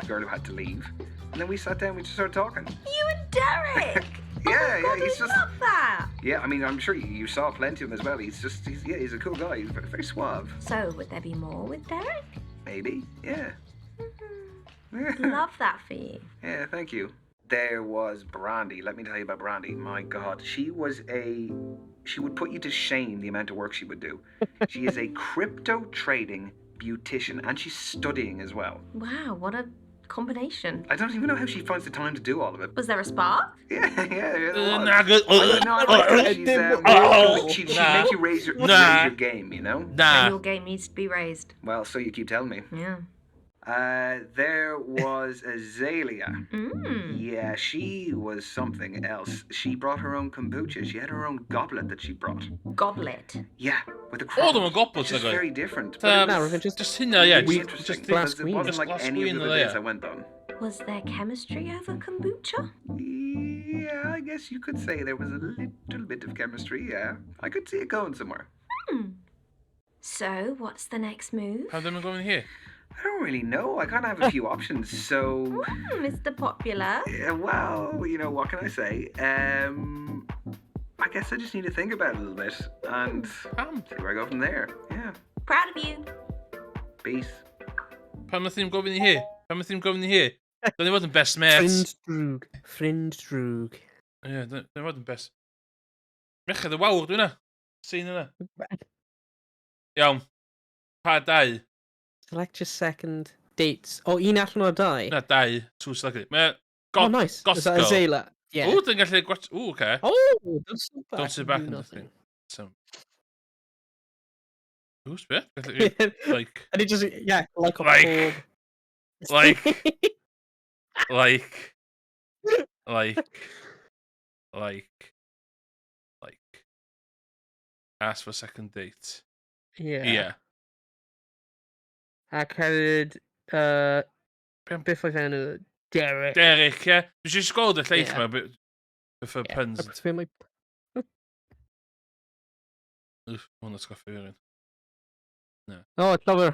girl who had to leave. And then we sat down, we just started talking. You and Derek. Yeah, oh my yeah, God, he's I just- love that. Yeah, I mean, I'm sure you saw plenty of him as well. He's just, he's a cool guy. He's very, very suave. So, would there be more with Derek? Maybe, yeah. Yeah. Love that for you. Yeah, thank you. There was Brandy. Let me tell you about Brandy. My God, she would put you to shame the amount of work she would do. She is a crypto trading beautician and she's studying as well. Wow, what a combination. I don't even know how she finds the time to do all of it. Was there a spark? Yeah, yeah, yeah. There was. Na, good. I don't know, I like her. She's, Oh, she'd nah. make you raise your, Nah. raise your game, you know? Na. Your game needs to be raised. Well, so you keep telling me. Yeah. There was Azalea. Mm. Yeah, she was something else. She brought her own kombucha. She had her own goblet that she brought. Goblet. Yeah, with a crown. All of them are goblets, It's just like. very different. But it was Just hynna, yeah. really Just, interesting just, because glass it wasn't Just like glass any of queen the other there. dates I went on. Was there chemistry over kombucha? Yeah, I guess guess you could say there was a little bit of chemistry, yeah. I could see it going somewhere. So, what's the next move? Pam ddim yn gofyn hi? I don't really know. I kind of have a few options, so. Mr. Popular. Yeah, well, you know, what can I say? I guess I just need to think about it a little bit and see where I go from there. Yeah. Proud of you. Peace. Pam nath ddim gofyn i hi? Pam nath ddim gofyn i hi? Dyna ni fod yn best mates. Ffrind drwg. Ffrind drwg. Ie, dyna ni fod yn best. Merched y wawr, dwi'n na. Sîn yna. Iawn. Pa dau? Select your second dates. O, un allan o'r dau? Na, dau. Two selected. Mae... Oh, nice. Goth Is that Girl. Azalea? Yeah. Ww, dwi'n gallu gwach... Ww, oce. Oh, don't sit back. Don't sit back and do and nothing. So... Who's beth? Gallu... Like... And it just, yeah, like a Like. orb. Like. Like. Like. Like. Like. Ask for second date. Yeah. Yeah. Ac hefyd, beth oedd enw? Derek. Derek, ie. Dwi eisiau gweld y lleill Yeah. yma, but... For puns. I prefer my... Wff, ma' hwnna'n atgoffa fi rywun. Na. Oh, love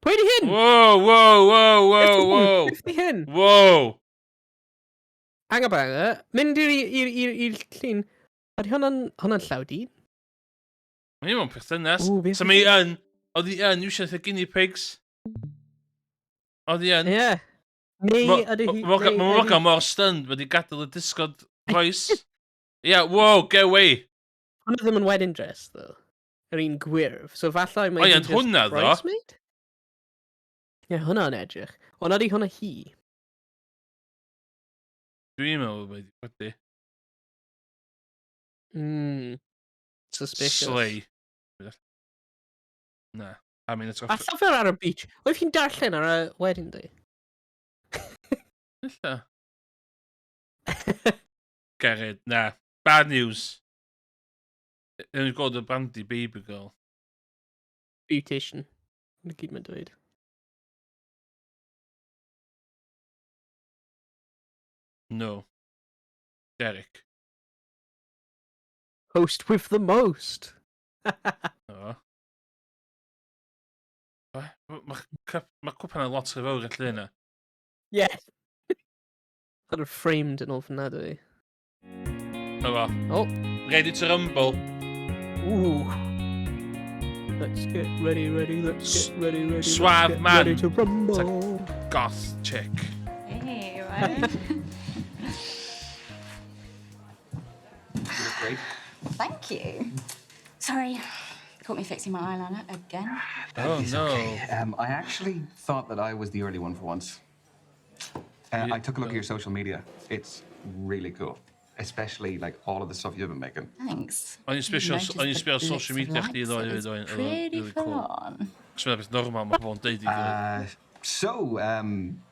Pwy di hyn? Whoa, whoa, whoa, whoa, whoa. Beth di hyn? Whoa. Hang about it. Mynd i'r llun. Ydy hwnna'n llaw dyn? Mae'n mewn perthynas. Ww, beth So ydi mae hyn? yn... Oedd hi yn iwsio fatha guinea pigs. Oedd hi yn. Ie. Neu ydy hi... Mae Morgan mor stunned wedi gadael y disgod voice. Yeah, whoa, get away. Hwnna ddim yn wedding dress, though. Yr un gwyrdd. So falle mae O ie, hi ond just hwnna, ddo. bridesmaid? Ie, yeah, hwnna'n edrych. Ond ydy hwnna hi? Dwi'n meddwl bod wedi wedi. Suspicious. Slay. Na. I mean, it's A llyfr ar y beach. Oedd hi'n darllen ar y wedding day? Ella. Gered, na. Bad news. Yn gweld y Brandy baby girl. Beautician. Na gyd mae'n dweud. No. Derek. Host with the most. O. Mae ma cwpan yn lot o fawr y lle yna. Yes. Sort of framed yn ofnadwy. O fo. Oh. Ready to rumble. Ooh. Let's get ready, ready, let's get ready, ready. let's Suave get man. Ready to rumble. It's like goth chick. Hey, right. You look great. Thank you. Sorry, caught me fixing my eyeliner again. That Oh, is no. okay. I actually thought that I was the early one for once. I took a look at your social media. It's really cool, especially like all of the stuff you've been making. Thanks. O'n i'n sbio Noticed o'n i'n the sbio blitz social of media chdi lights, ddoe it hefyd was oedd o'n Pretty really full cool. on. Cos mae'n beth normal mae pobl yn deud i gilydd. So,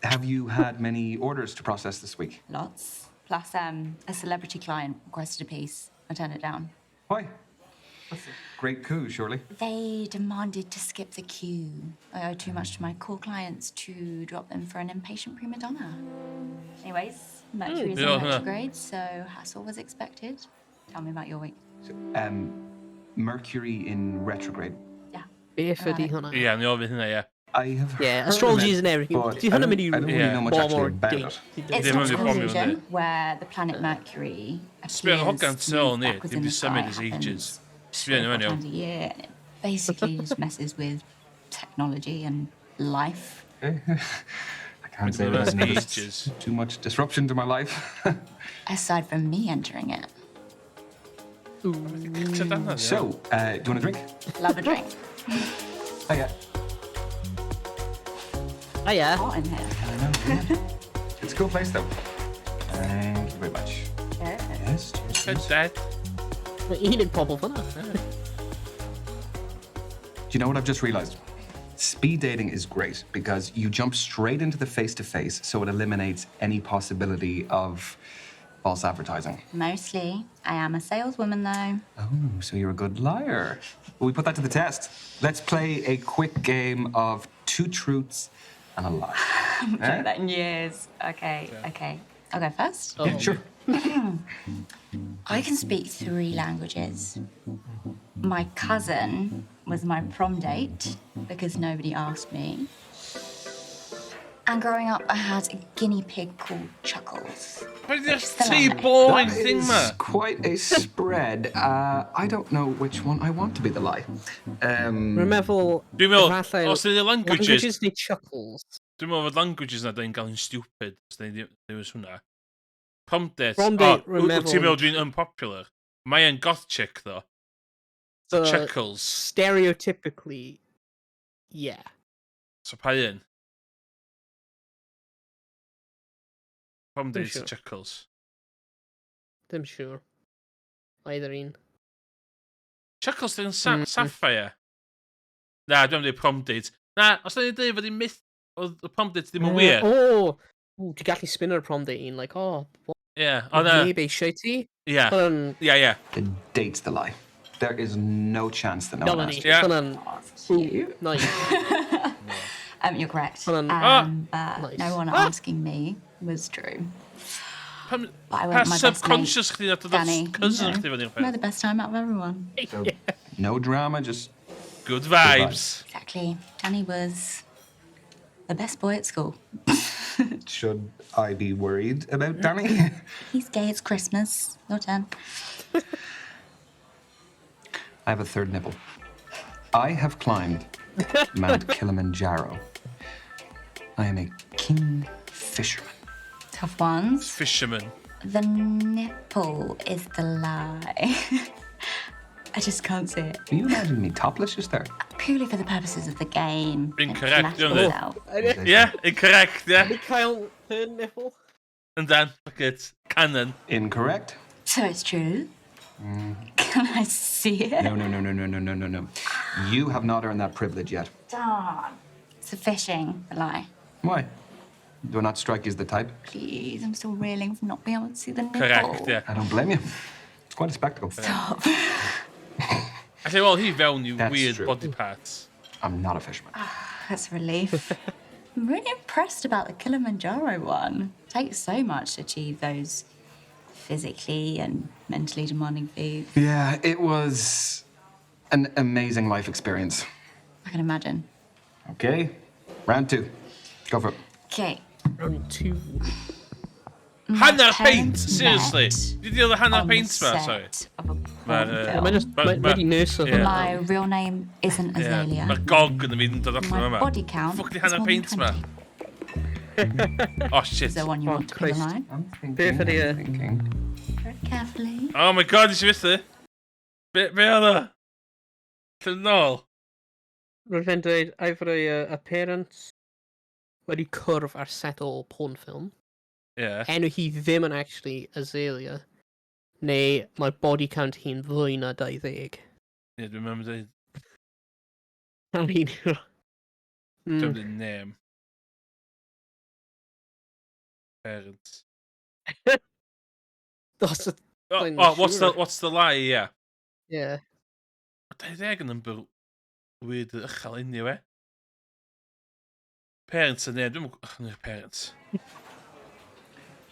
have you had many orders to process this week? Lots. Plus, a celebrity client requested a piece. I turned it down. Why? That's a great coup, surely. They demanded to skip the queue. I owe too much to my core clients to drop them for an impatient prima donna. Anyways, Mercury is Yeah, in huh. retrograde, so hassle was expected. Tell me about your week. Mercury in retrograde. Yeah. Beth ydy hwnna? Ie, ni ofyn hynna, ie. I have Yeah, heard astrology of it, and everything. but Di I hwnna don't- mynd i I don't really know much bomb actually o'r about date. it. It's Ddim not yn mynd i bomio conclusion fyny. where the planet Mercury Sbio ar appears hogan to tu ôl move ni, backwards dim in di the sky symud ers happens ages. three Sbio or nhw four yn iawn. times a year, and it basically just messes with technology and life. I can't say that I've noticed Ages. too much disruption to my life. Aside from me entering it. So, do you want a drink? Love a drink. Oh, yeah. Oh, yeah. Hot in here. I know, yeah. It's a cool place, though. Thank you very much. Yes, cheers, cheers. Dead. Mae un yn pobl fyna. Do you know what I've just realized? Speed dating is great because you jump straight into the face to face, so it eliminates any possibility of false advertising. Mostly. I am a saleswoman, though. Oh, so you're a good liar. Well, we put that to the test. Let's play a quick game of two truths and a lie. I haven't Eh? played that in years. Okay, okay. I'll go first. Yeah, sure. I can speak 3 languages. My cousin was my prom date because nobody asked me. And growing up, I had a guinea pig called Chuckles. But It's there's the two lie. boring That thing is ma. quite a spread. I don't know which one I want to be the lie. Rwy'n meddwl... Dwi'n meddwl, efallai os ydy languages... Languages neu Chuckles. Dwi'n meddwl fod languages na da'n gael yn stupid. Os da ni'n dewis hwnna. Prom date. Prom date, Oh, rwy'n wyt ti'n meddwl- meddwl dwi'n unpopular? Mae e'n goth chick, though. So, Chuckles. Stereotypically, yeah. So pa un? Prom Dim date siŵr. Chuckles. Dim siŵr. Either un. Chuckles di'n Sapphire. Na, dwi'n dweud prom date. Na, os da ni'n dweud fod i'n myth, oedd y prom date ddim yn wir. O! Ww, ti'n gallu spin ar y prom date un, like, oh, what? Ie, o na. Neb eisiau ti? Ie. Hwnna'n... Ie, ie. The date's the lie. There is no chance that no one Dyna asked ni. you. Yeah. Hwnna'n... Cute. Nice. You're correct. Hwnna'n... But Nice. no one asking me was true. Pam, But I pa went with my best mate, subconscious chdi nath dod Danny. cousin you know. chdi fyny We had the best time out of everyone. So, no drama, just Good vibes. Exactly. Danny was the best boy at school. Should I be worried about Danny? He's gay, it's Christmas. Your turn. I have a third nipple. I have climbed Mount Kilimanjaro. I am a king fisherman. Tough ones. Fisherman. The nipple is the lie. I just can't see it. Can you imagine me topless just there? Purely for the purposes of the game. Don't Incorrect, flatter don't they? yourself. Yeah, incorrect, yeah. Ni cael third nipple? And then, look at canon. Incorrect. So it's true. Can I see it? No, no, no, no, no, no, no, no, no. You have not earned that privilege yet. Darn. It's the fishing, the lie. Why? Do I not strike you as the type? Please, I'm still reeling from not being able to see the nipple. Correct, yeah. I don't blame you. It's quite a spectacle. Stop. I say, well, he fewn i That's weird true. body parts. I'm not a fisherman. That's a relief. I'm really impressed about the Kilimanjaro one. It takes so much to achieve those physically and mentally demanding feats. Yeah, it was an amazing life experience. I can imagine. Okay, round 2. Go for it. Okay. Round 2. Hanner parents peint, seriously. met Did you deal the hanner on the peint ma, sorry? set of a porn Mae'r... film. Mae just... Mae wedi nurse o Yeah. My real name isn't Azalea. Mae'r gog yn y mynd dod allan My yma. body count Fuck di is hanner more than peint ma. 20. Oh shit. Is there one you Oh, want to be the Christ. lie? I'm thinking. Beth ydi e? I'm thinking. Very carefully. Oh my god, nes i fethu. Be oedd o? Lle nôl? Roedd fe'n dweud, I've a parents wedi cwrdd ar set o porn film. Yeah. Enw hi ddim yn actually Azalea. Neu mae body count hi'n fwy na 20. Ie, dwi'n meddwl dweud. Na un yw'r... Dwi'n dweud name. Parents. That's a... Oh, Dwi'n oh what's the siŵr. what's the lie, yeah. Yeah. 20 yn number weird uchel anyway. Parents yn name, dwi'n meddwl, parents.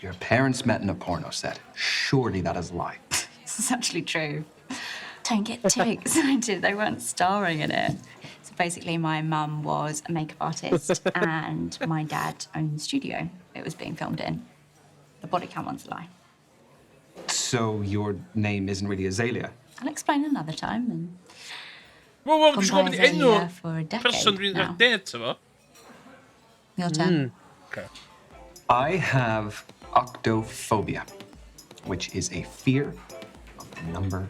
Your parents met in a porno set. Surely that is a lie. This is actually true. Don't get too excited. They weren't starring in it. So basically, my mum was a makeup artist and my dad owned the studio it was being filmed in. The body count one's a lie. So your name isn't really Azalea? I'll explain another time. And Wel, Gone dwi'n by gwybod enw Azalea for a decade person dwi'n now. dead efo. Your turn. Okay. I have octophobia, which is a fear of the number.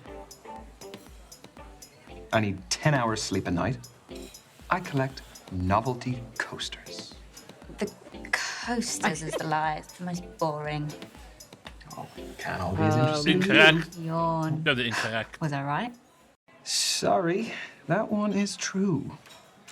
I need 10 hours sleep a night. I collect novelty coasters. The coasters is the lie. It's the most boring. Oh, can't all be as interesting. Incorrect. Yawn. No, the incorrect. Was I right? Sorry, that one is true.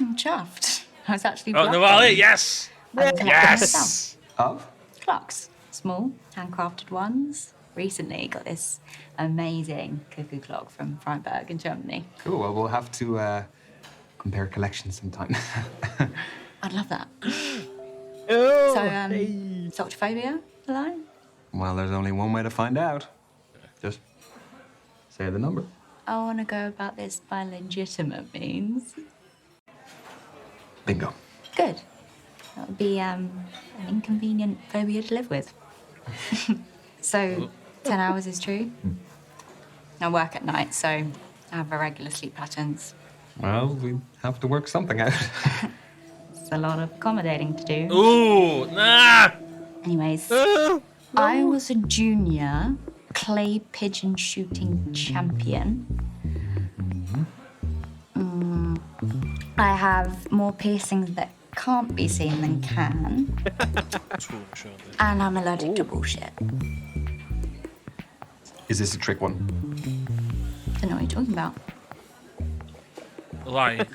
I'm chuffed. I was actually Oh, no, bluffing. well, yes! I collected Yes! myself. Of? Clocks. Small, handcrafted ones. Recently got this amazing cuckoo clock from Freiburg in Germany. Cool. Well, we'll have to compare collections sometime. I'd love that. Oh, So, hey. Octophobia, the lie? Well, there's only one way to find out. Just say the number. I want to go about this by legitimate means. Bingo. Good. That would be an inconvenient phobia to live with. So, 10 hours is true? I work at night, so I have irregular sleep patterns. Well, we have to work something out. It's a lot of accommodating to do. Ooh, nah! Anyways, I was a junior clay pigeon shooting champion. I have more piercings that can't be seen than can. And I'm allergic to bullshit. Is this a trick one? Don't know what you're talking about. Lie.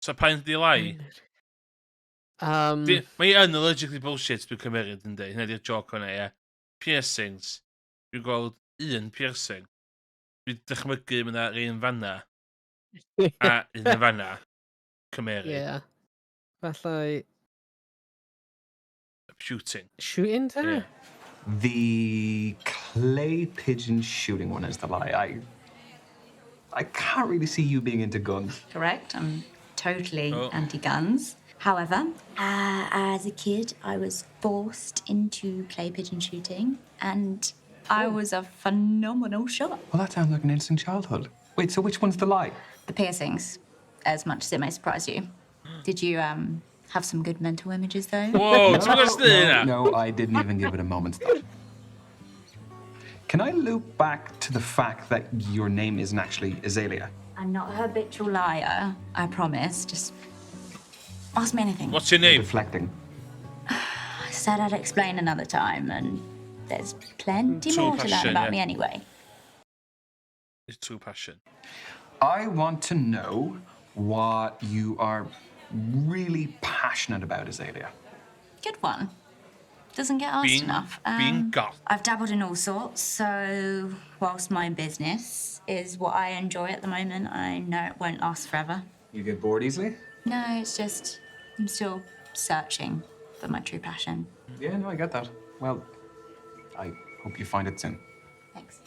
So pa'n di lie? Mae yn allergically bullshit dwi'n cymeryd yn dweud. Hynna di'r joke hwnna, ie. Piercings. Dwi'n gweld un piercing. Dwi'n dychmygu mae yna un fanna. A un yn fanna. Cymeryd. Yeah. Falle Shooting. Shooting te? Yeah. The clay pigeon shooting one is the lie. I can't really see you being into guns. Correct. I'm totally Oh. anti-guns. However, as a kid, I was forced into clay pigeon shooting, and I was a phenomenal shot. Well, that sounds like an interesting childhood. Wait, so which one's the lie? The piercings, as much as it may surprise you. Did you have some good mental images though? Whoa, ti'n gwybod No, no, I didn't even give it a moment's thought. Can I loop back to the fact that your name isn't actually Azalea? I'm not a habitual liar, I promise. Just ask me anything. What's your name? Deflecting. I said I'd explain another time, and there's plenty True more to learn passion, about yeah. me anyway. It's true passion. I want to know what you are really passionate about, Azalea. Good one. Doesn't get asked enough. Being goth. I've dabbled in all sorts, so whilst my business is what I enjoy at the moment, I know it won't last forever. You get bored easily? No, it's just I'm still searching for my true passion. Yeah, no, I get that. Well, I hope you find it soon. Thanks.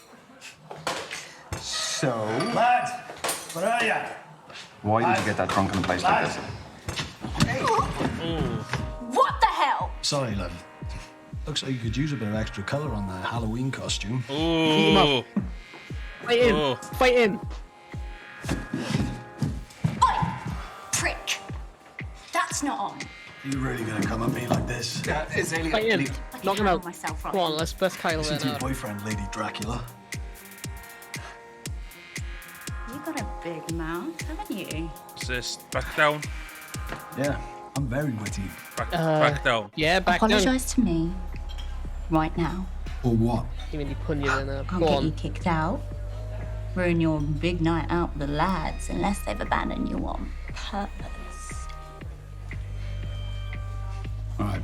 So, Lads, where are you? why did you get that drunk in a place like this? What the hell? Sorry, love. Looks like you could use a bit of extra colour on that Halloween costume. Ooh. him up. Fight him! Oh. Fight him! Prick! That's not on. Are you really gonna come at me like this? Azalea, Fight him! I can Knock him handle out. myself, right? Come on, let's Kyle Listen there to your now. boyfriend, Lady Dracula. You got a big mouth, haven't you? Assist. Back down. Yeah, I'm very witty. Back down. Yeah, back down. Apologise to me right now. Or what? Ti'n mynd i pwnio fe nawr. I'll Go get on. you kicked out. Ruin your big night out with the lads unless they've abandoned you on purpose. All right.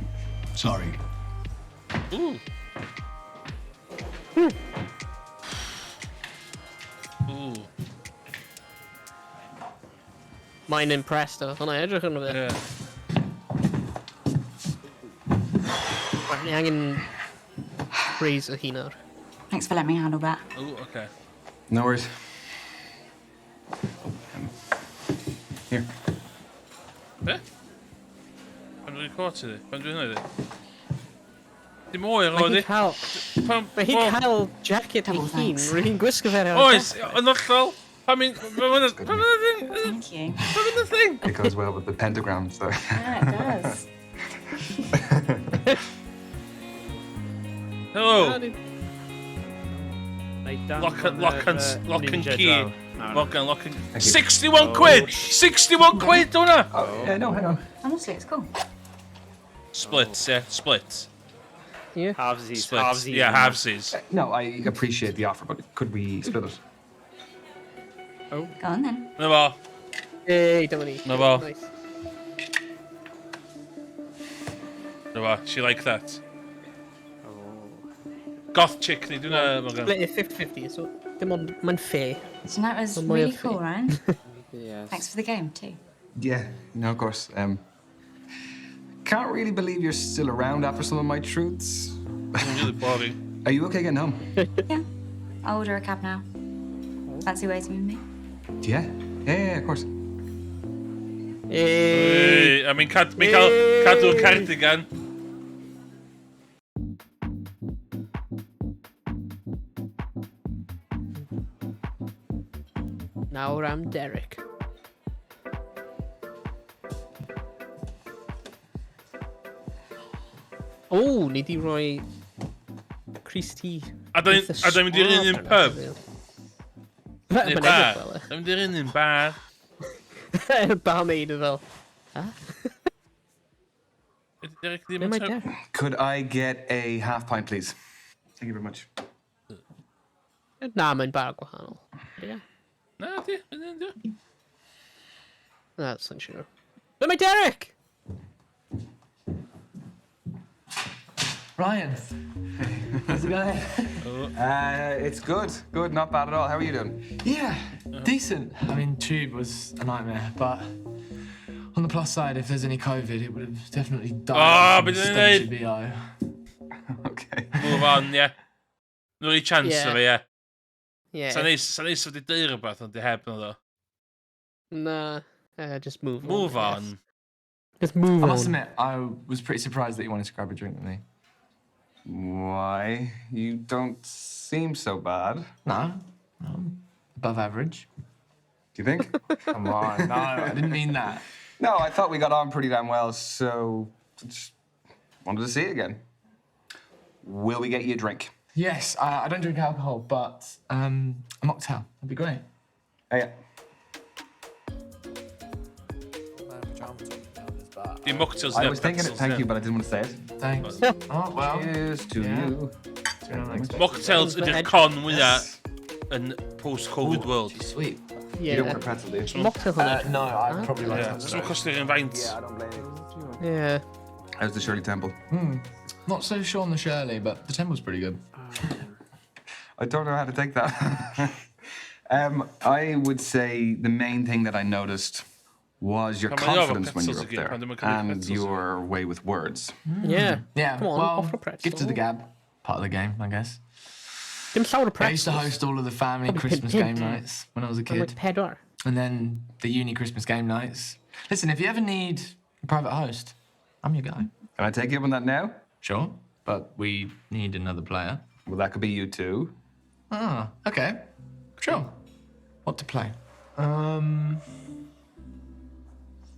Sorry. Ooh. Ooh. Mae'n impressed o. Hwna edrych yn fe. Yeah. Ni angen raise y hun nawr. Thanks for letting me handle that. Ooh, okay. No worries. Here. Be? Pan dwi'n cwrt iddi? Pan dwi'n hynny iddi? Dim oer Mae o hi'n di. cael... Mae hi'n cael jacket ei hun. Rwy'n hi'n gwisgo fe ar Oes, yn hollol. Pan mi'n... Pan mi'n thing? Thank you. Pan mi'n thing? It goes well with the pentagram, so. Yeah, it does. Hello. Lock and lock and lock and ninja key. draw. No, no. Lock and Thank you. 61 Oh, quid! 61 quid, hwnna! Oh, yeah, no, hang on. Honestly, it's cool. Splits, yeah, splits. Yeah. Halvesies, Splits. halvesies. Yeah, halvesies. No, I appreciate the offer, but could we split it? Oh. Go on then. Na fo. Hey, dyma ni. Na fo. Nice. Na fo. She like that. Goth chick ni, dwi'n Morgan. Split it 50-50, so dim ond, mae'n fair. Tonight was Mae'n mwy o really fair. cool, Ryan. Yes. Thanks for the game too. Yeah, no, of course. Can't really believe you're still around after some of my truths. Really boring. Are you okay getting home? Yeah. I'll order a cab now. Fancy waiting with me? Yeah. Yeah, of course. Hey, a mi'n cad, mi cael cadw'r cardigan. Nawr am Derek. O, ni di roi Chris T. A da ni'n mynd i'r un un pub? Neu bar. Da ni'n mynd i'r un un bar. Barmaid yn fel. Derek ddim yn Could I get a half pint, please? Thank you very much. Na, mae'n bar gwahanol. Yeah. Na, di. Mae'n di. Na, sa'n siŵr. Be mae Derek! Ryan. How's it going? It's good. Good, not bad at all. How are you doing? Yeah, decent. I mean, Tube was a nightmare, but on the plus side, if there's any COVID, it would have definitely died. Oh, from but the then stench of BO. Okay. Move on, ie. Nhw'n rhoi chance Yeah. o fe, ie. Yeah. Sa'n neis, sa'n neis wedi deud rhywbeth, ond di heb na ddo. Na, just move on. Move I guess. on. Just move I must on. admit, I was pretty surprised that you wanted to grab a drink with me. Why? You don't seem so bad. No, I'm above average. Do you think? Come on, no, I didn't mean that. No, I thought we got on pretty damn well, so just wanted to see you again. Will we get you a drink? Yes, I don't drink alcohol, but a mocktail. That'd be great. Oh, yeah. Dim mocktails I was thinking it, thank you, but I didn't want to say it. Thanks. Oh, well. Cheers to Yeah. you. Mocktails ydy'r con mwyaf yn post-Covid world. Sweet. Yeah. You don't want a pretzel, do you? Mocktail hwnna. No, I probably like Yeah. that. So'n costio'r un faint. Yeah, I don't blame you. Yeah. How's the Shirley Temple? Not so sure on the Shirley, but the temple's pretty good. I don't know how to take that. I would say the main thing that I noticed was your Pan mae o efo confidence when you were pretzels up i gyd, there pan dwi'm yn cymryd and pretzels. your way with words. Yeah. Yeah, Come on, well, offer a pretzel. gift of the gab, part of the game, I guess. Dim llawer o I used to pretzels. host all of the family Probably Christmas pimp. game nights when I was a I'm kid. like pedwar. And then the uni Christmas game nights. Listen, if you ever need a private host, I'm your guy. Can I take you up on that now? Sure, but we need another player. Well, that could be you too. Ah, okay. Sure. What to play?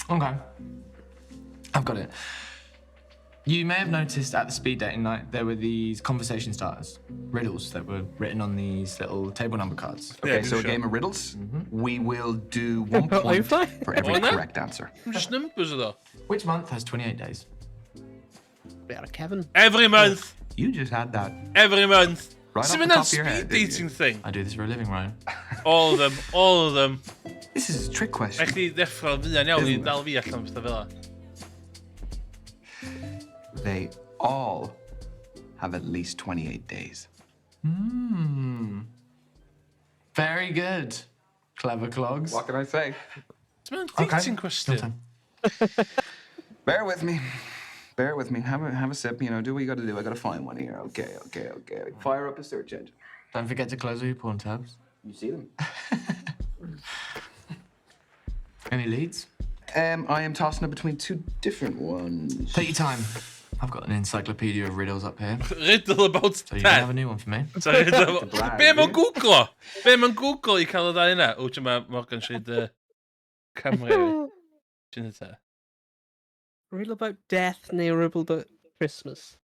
Okay. I've got it. You may have noticed at the speed dating night there were these conversation starters, riddles that were written on these little table number cards. Okay, Yeah, so a sure. game of riddles. We will do 1 point for every Oh, no. correct answer. Just numbers o ddo. Which month has 28 days? Be ar Kevin. Every month. You just had that Every month. right Sut off the mae'n top of your speed head. didn't you? dating thing? I do this for a living, Ryan. All of them, all of them. This is a trick question. Mae chdi ddeffro'n fuan iawn i Isn't it? dal fi allan pethau fel 'a. They all have at least 28 days. Very good. Clever clogs. What can I say? Ti'n mynd dating question? Bear with me. Bear with me. Have a sip. You know, do what you got to do. I got to find one here. Okay, okay, okay. Fire up a search engine. Don't forget to close all your porn tabs. You see them? Any leads? I am tossing up between two different ones. Take your time. I've got an encyclopedia of riddles up here. Riddle about So you can have death. a new one for me. Sorry, riddle about... brag, Be mae'n really. googlo? Be mae'n googlo i cael y ddau yna? O, ti'n ma Morgan Street Cymru. Ti'n dweud? Riddle about death neu riddle about Christmas.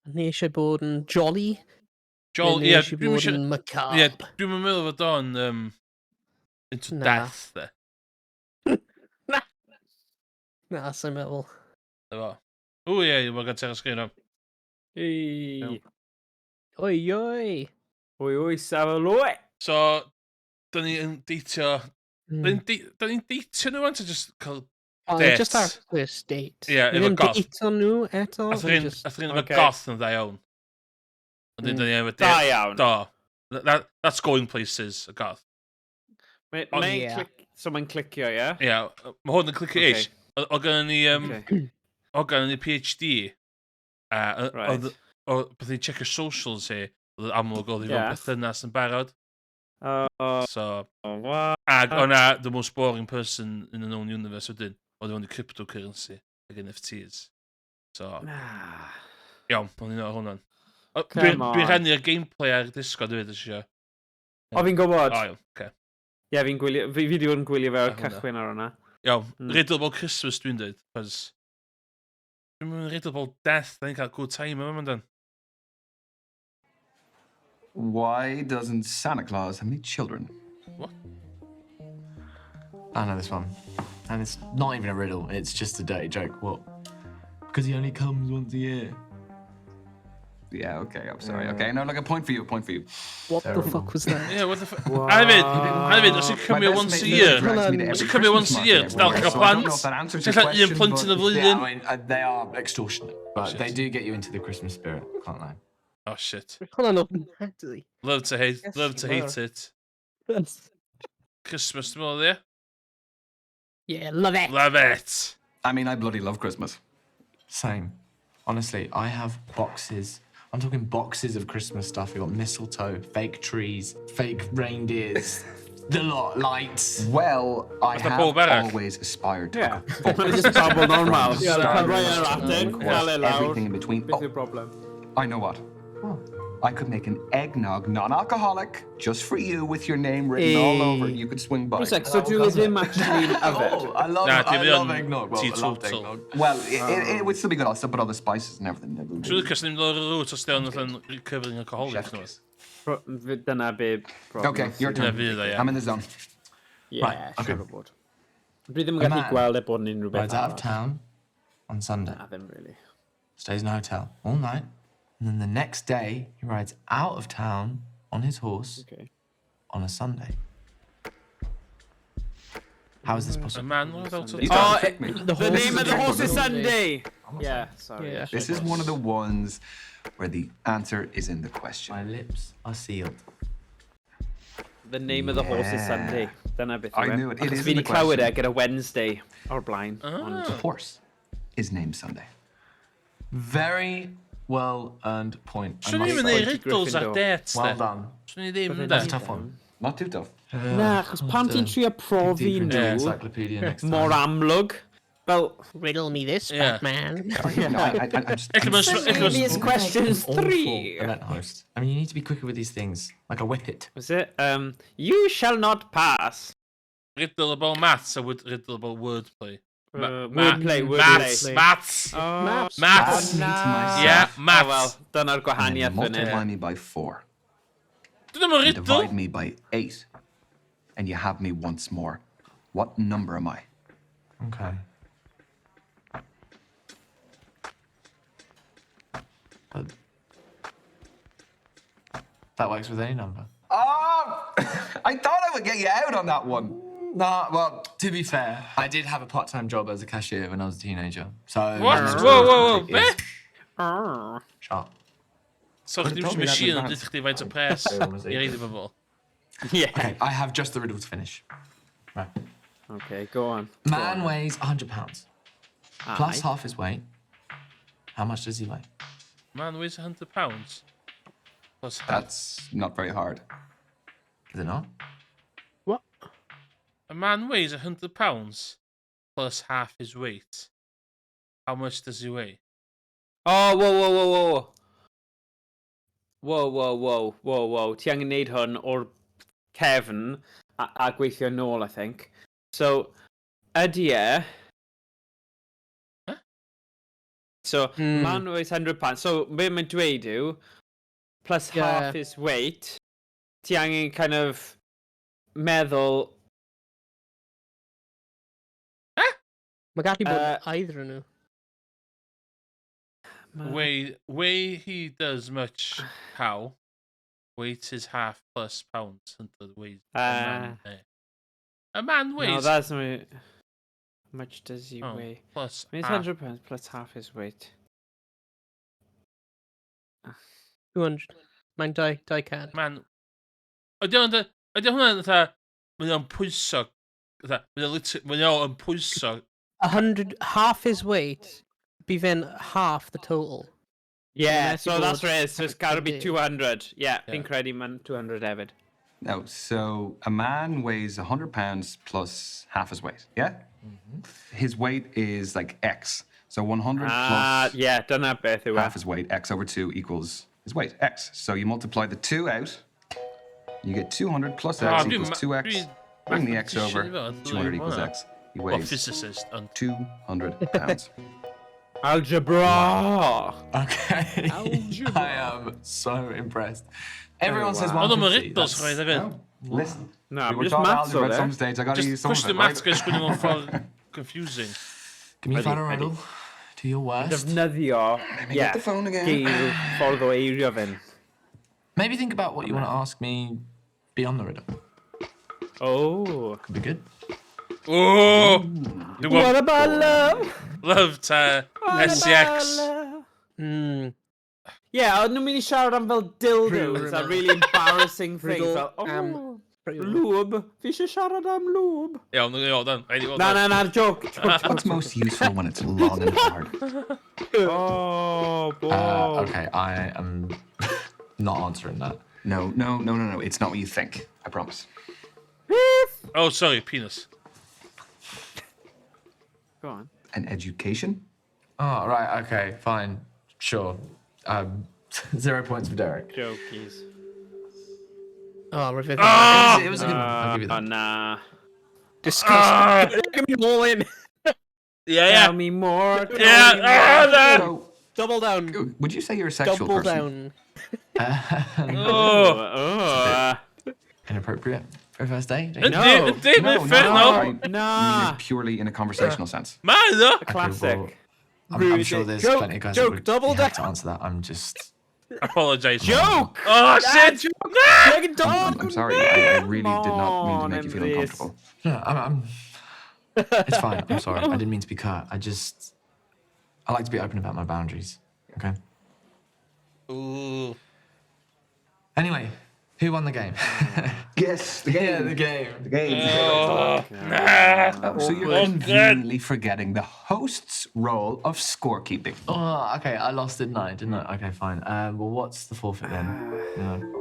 Ni eisiau bod yn jolly. Jol, neu ni ie, eisiau dwi'm bod isio- yn macabre. Ie, dwi'n meddwl fod o'n into Na. death, de. Na. Na, sa'n meddwl. Na fo. O ie, mae gen ti ar y sgrin o. Ei. Oi, oi. Oi, oi, safaloe. So, da ni yn deitio... Da ni'n deitio nhw wan, ta just cael Oh, dates? just our first date. Ie, Ni efo ddim goth. deito nhw eto. Ath ni un just- ath un efo Ocê. goth yn dda iawn. Ond mm. da ni efo Da date. iawn. Do. That's going places, y goth. Mae'n Ond- mae Ie. clic, So mae'n clicio, ie? Ie, yeah, mae hwn yn clicio Ocê. ish. O gynnon ni, Okay. o gynnon ni PhD. A Right. oedd, o, beth i'n checio socials hi, oedd yn amlwg oedd hi fewn Ie. perthynas yn barod. Oh, So, what? ag o'na the most boring person in the known universe wedyn, oedd fewn i cryptocurrency ag NFTs. So, Nah. iawn, o'n i'n ar hwnna'n. O, Come Dwi'n dwi on. rhannu'r gameplay ar Discord hefyd, os isio. O, fi'n gwybod. O, iawn, oce. Ie, fi'n gwylio, fi wedi bod yn gwylio fe o'r A hwnna. cychwyn ar hwnna. Iawn, Riddle About Christmas dwi'n dweud, cos... Dwi'n mynd Riddle About Death, da ni'n cael good time yma, dan. Why doesn't Santa Claus have any children? What? I know this one. And it's not even a riddle, it's just a dirty joke. What? Because he only comes once a year. Yeah, okay, I'm sorry. Okay, no, like a point for you, a point for you. What the fuck was that? Yeah, what the fuck? A hefyd, a hefyd, os ti'n My cymryd best once a mate year, drags me to os every ti'n cymryd once Christmas a year, market ti'n dal every cael year, so I don't know plant. if that answers Ti'n your cael un question, plentyn y but- flwyddyn. Yeah, I mean, they are extortionate, but they do get you into the Christmas spirit, can't they? Oh, shit. Hwnna'n ofnadwy. Love to hate, Yes, love to you hate are. it. Christmas, dwi'n meddwl, ie? Yeah, love it. Love it. I mean, I bloody love Christmas. Same. Honestly, I have boxes. I'm talking boxes of Christmas stuff. We've got mistletoe, fake trees, fake reindeers, the lot, lights. Well, I Fatha have pob arall. always aspired to Yeah. a Mae'n just babble normal. From Yeah, starters rhoi ar to ateg, main course, cael e lawr. everything in between. Beth Oh, yw'r broblem? I know what. I could make an eggnog non-alcoholic just for you with your name written all over it. You could swing by. Wait a sec, so dwi ddim actually yn yfed? Oh, I love, Na, I dim love yn eggnog. Well, I loved teetotal. eggnog. Well, it would still be good. I'll still put all the spices and everything. Dwi'n licio sy'n mynd o'r route os di o'n fatha'n recovering alcoholic. Chef neu kiss. Dyna be problem. Okay, your Dyna turn. fydd o, ie. I'm in the zone. Yeah, Right, okay. siŵr o fod. Dwi ddim yn A gallu man gweld e bod yn unrhyw beth Rides out of arall. town on Sunday. Na, ddim really. Stays in a hotel all night. And then the next day, he rides out of town on his horse Okay. on a Sunday. How is this A possible? man without a... You tried Oh, to trick me. The The horse name of the horse is Sunday. Sunday! Yeah, sorry. Yeah. This is one of the ones where the answer is in the question. My lips are sealed. The name of the horse is Yeah. Sunday. Dyna beth I yw e. knew it. It Achos is fi in wedi the clywed e question. gyda Wednesday o'r blaen. Ond The horse is named Sunday. Very well earned point. I Swn must i'n mynd say. i riddles ar Gryffindor. dates, Well de. done. Swn i ddim, That's a de. tough one. Not too tough. Na, achos pam ti'n trio profi Deeper into the nhw encyclopedia next time. mor amlwg, fel... Riddle me this, Yeah. Batman. No, I'm just. Ella I'm ma'n- ella ma'n- Serious questions Awful 3! event host. I mean, you need to be quicker with these things, like a whippet. Was it? You shall not pass. Riddle about maths a riddle about wordplay. Wordplay, wordplay. Maths, maths. Oh, Maths. Maths. Add me to myself. Yeah, Oh, maths. well, dyna'r and then gwahaniaeth fan hyn. multiply me by 4. Dyn nhw'n And riddle. divide me by 8. And you have me once more. What number am I? Okay. But that works with any number. Oh! I thought I would get you out on that one. Nah, well, to be fair, I did have a part-time job as a cashier when I was a teenager. So What? my Whoa, whoa, whoa, arithmetic be? is Sharp. So But chdi it told jyst me that in machine yn advance. dweud chdi faint o pres i reid i bobl. Yeah. Okay, I have just the riddle to finish. Right. Okay, go on. Man weighs 100 pounds. Plus Aye. half his weight. How much does he weigh? Man weighs £100. Plus half. That's not very hard. Is it not? What? A man weighs £100 plus half his weight. How much does he weigh? Oh, whoa, whoa, whoa, whoa. Whoa, whoa, whoa, whoa, whoa. Ti angen neud hwn o'r cefn a gweithio nôl, I think. So, ydy e... Huh? So, man weighs 100 pounds. So, be mae'n dweud yw, plus Yeah. half his weight, ti angen kind of meddwl... Mae gallu bod either yn nhw. Weigh he does much how. Weight is half plus pounds. Hundred weighs. A man, eh. A man weighs. No, that's not... How much does he Oh, weigh? plus I mean, it's half. 100 pounds plus half his weight. 200. Mae'n 200. Man. Ydy hwnna'n... Ydy hwnna'n fatha... Mae o'n pwyso... Mae o literally, mae o yn pwyso. 100, half his weight, bydd fe'n half the total. Yeah, Methu so that's bod right, so it's gotta be 200. Yeah, Yeah. fi'n credu mae'n 200 hefyd. No, so a man weighs 100 pounds plus half his weight, yeah? His weight is like X. So 100 Ah, plus yeah, dyna beth yw e. half his weight, X over 2 equals his weight, X. So you multiply the 2 out, you get 200 plus Ah, X dwi'n equals 2X. dwi'n Bring the X over, mathematician efo, 200 equals hwnna. X. He Well, weighs physicist, ond... 200 pounds. Algebra! Okay. I am so impressed. Everyone says Oedd o'n 150. riddles That's- chwaith hefyd. Listen, Na, we were just taught maths algebra oedd at e. some stage. I got to use Just some of push it, the maths right? guys sgwini mewn ffordd confusing. Give me a Ready, final ready. riddle. Do your worst. Defnyddio, me get yeah, the phone again. geir ffordd o eirio fynd. Maybe think about what you want to ask me beyond the riddle. Oh. Could be good. O! Dwi'n What gwybod about love? love ta SEX. Yeah, o'n nhw'n mynd i siarad am fel dildos a really embarrassing things. Riddle Fel, am oh, lwb. Fi eisiau siarad am lwb. Iawn, iawn, dan. Rhaid i fod. Na, na, na, joke. Joke, joke. What's most useful when it's long and hard? Oh, boy. Okay, I am not answering that. No, no, no, no, no. It's not what you think. I promise. Oh, sorry, penis. Go on. An education? Oh, right, okay, fine. Sure. 0 points for Derek. Jokies. Oh, rwy'n Ah! It was a good one. I'll give you Oh, that. na. Disgusting. Give me all in. Yeah, yeah. Tell me more. Tell Yeah, me ah, more. na. So, Double down. would you say you're a sexual Double person? down. Oh. Oh. Inappropriate for a first date? Yndi, No. yndi, No, mae'n no, fair, no. no. I mean Na. it purely in a conversational sense. Mae ddo. Classic. Okay, well, I'm sure there's Joke, plenty of guys joke, that would double be happy down. to answer that. I'm just... Apologise. Joke! Oh, shit! Dragon dog. I'm sorry. I really did not mean to on, make you feel Emrys. uncomfortable. No, I'm... It's fine. I'm sorry. I didn't mean to be curt. I just... I like to be open about my boundaries. Okay? Ooh. Anyway, who won the game? Yes, the game. Yeah, the game. The game. Oh, nah. Oh, so you're Oh, conveniently forgetting the host's role of scorekeeping. Oh, okay. I lost, didn't I? Didn't I? Okay, fine. Well, what's the forfeit then? No.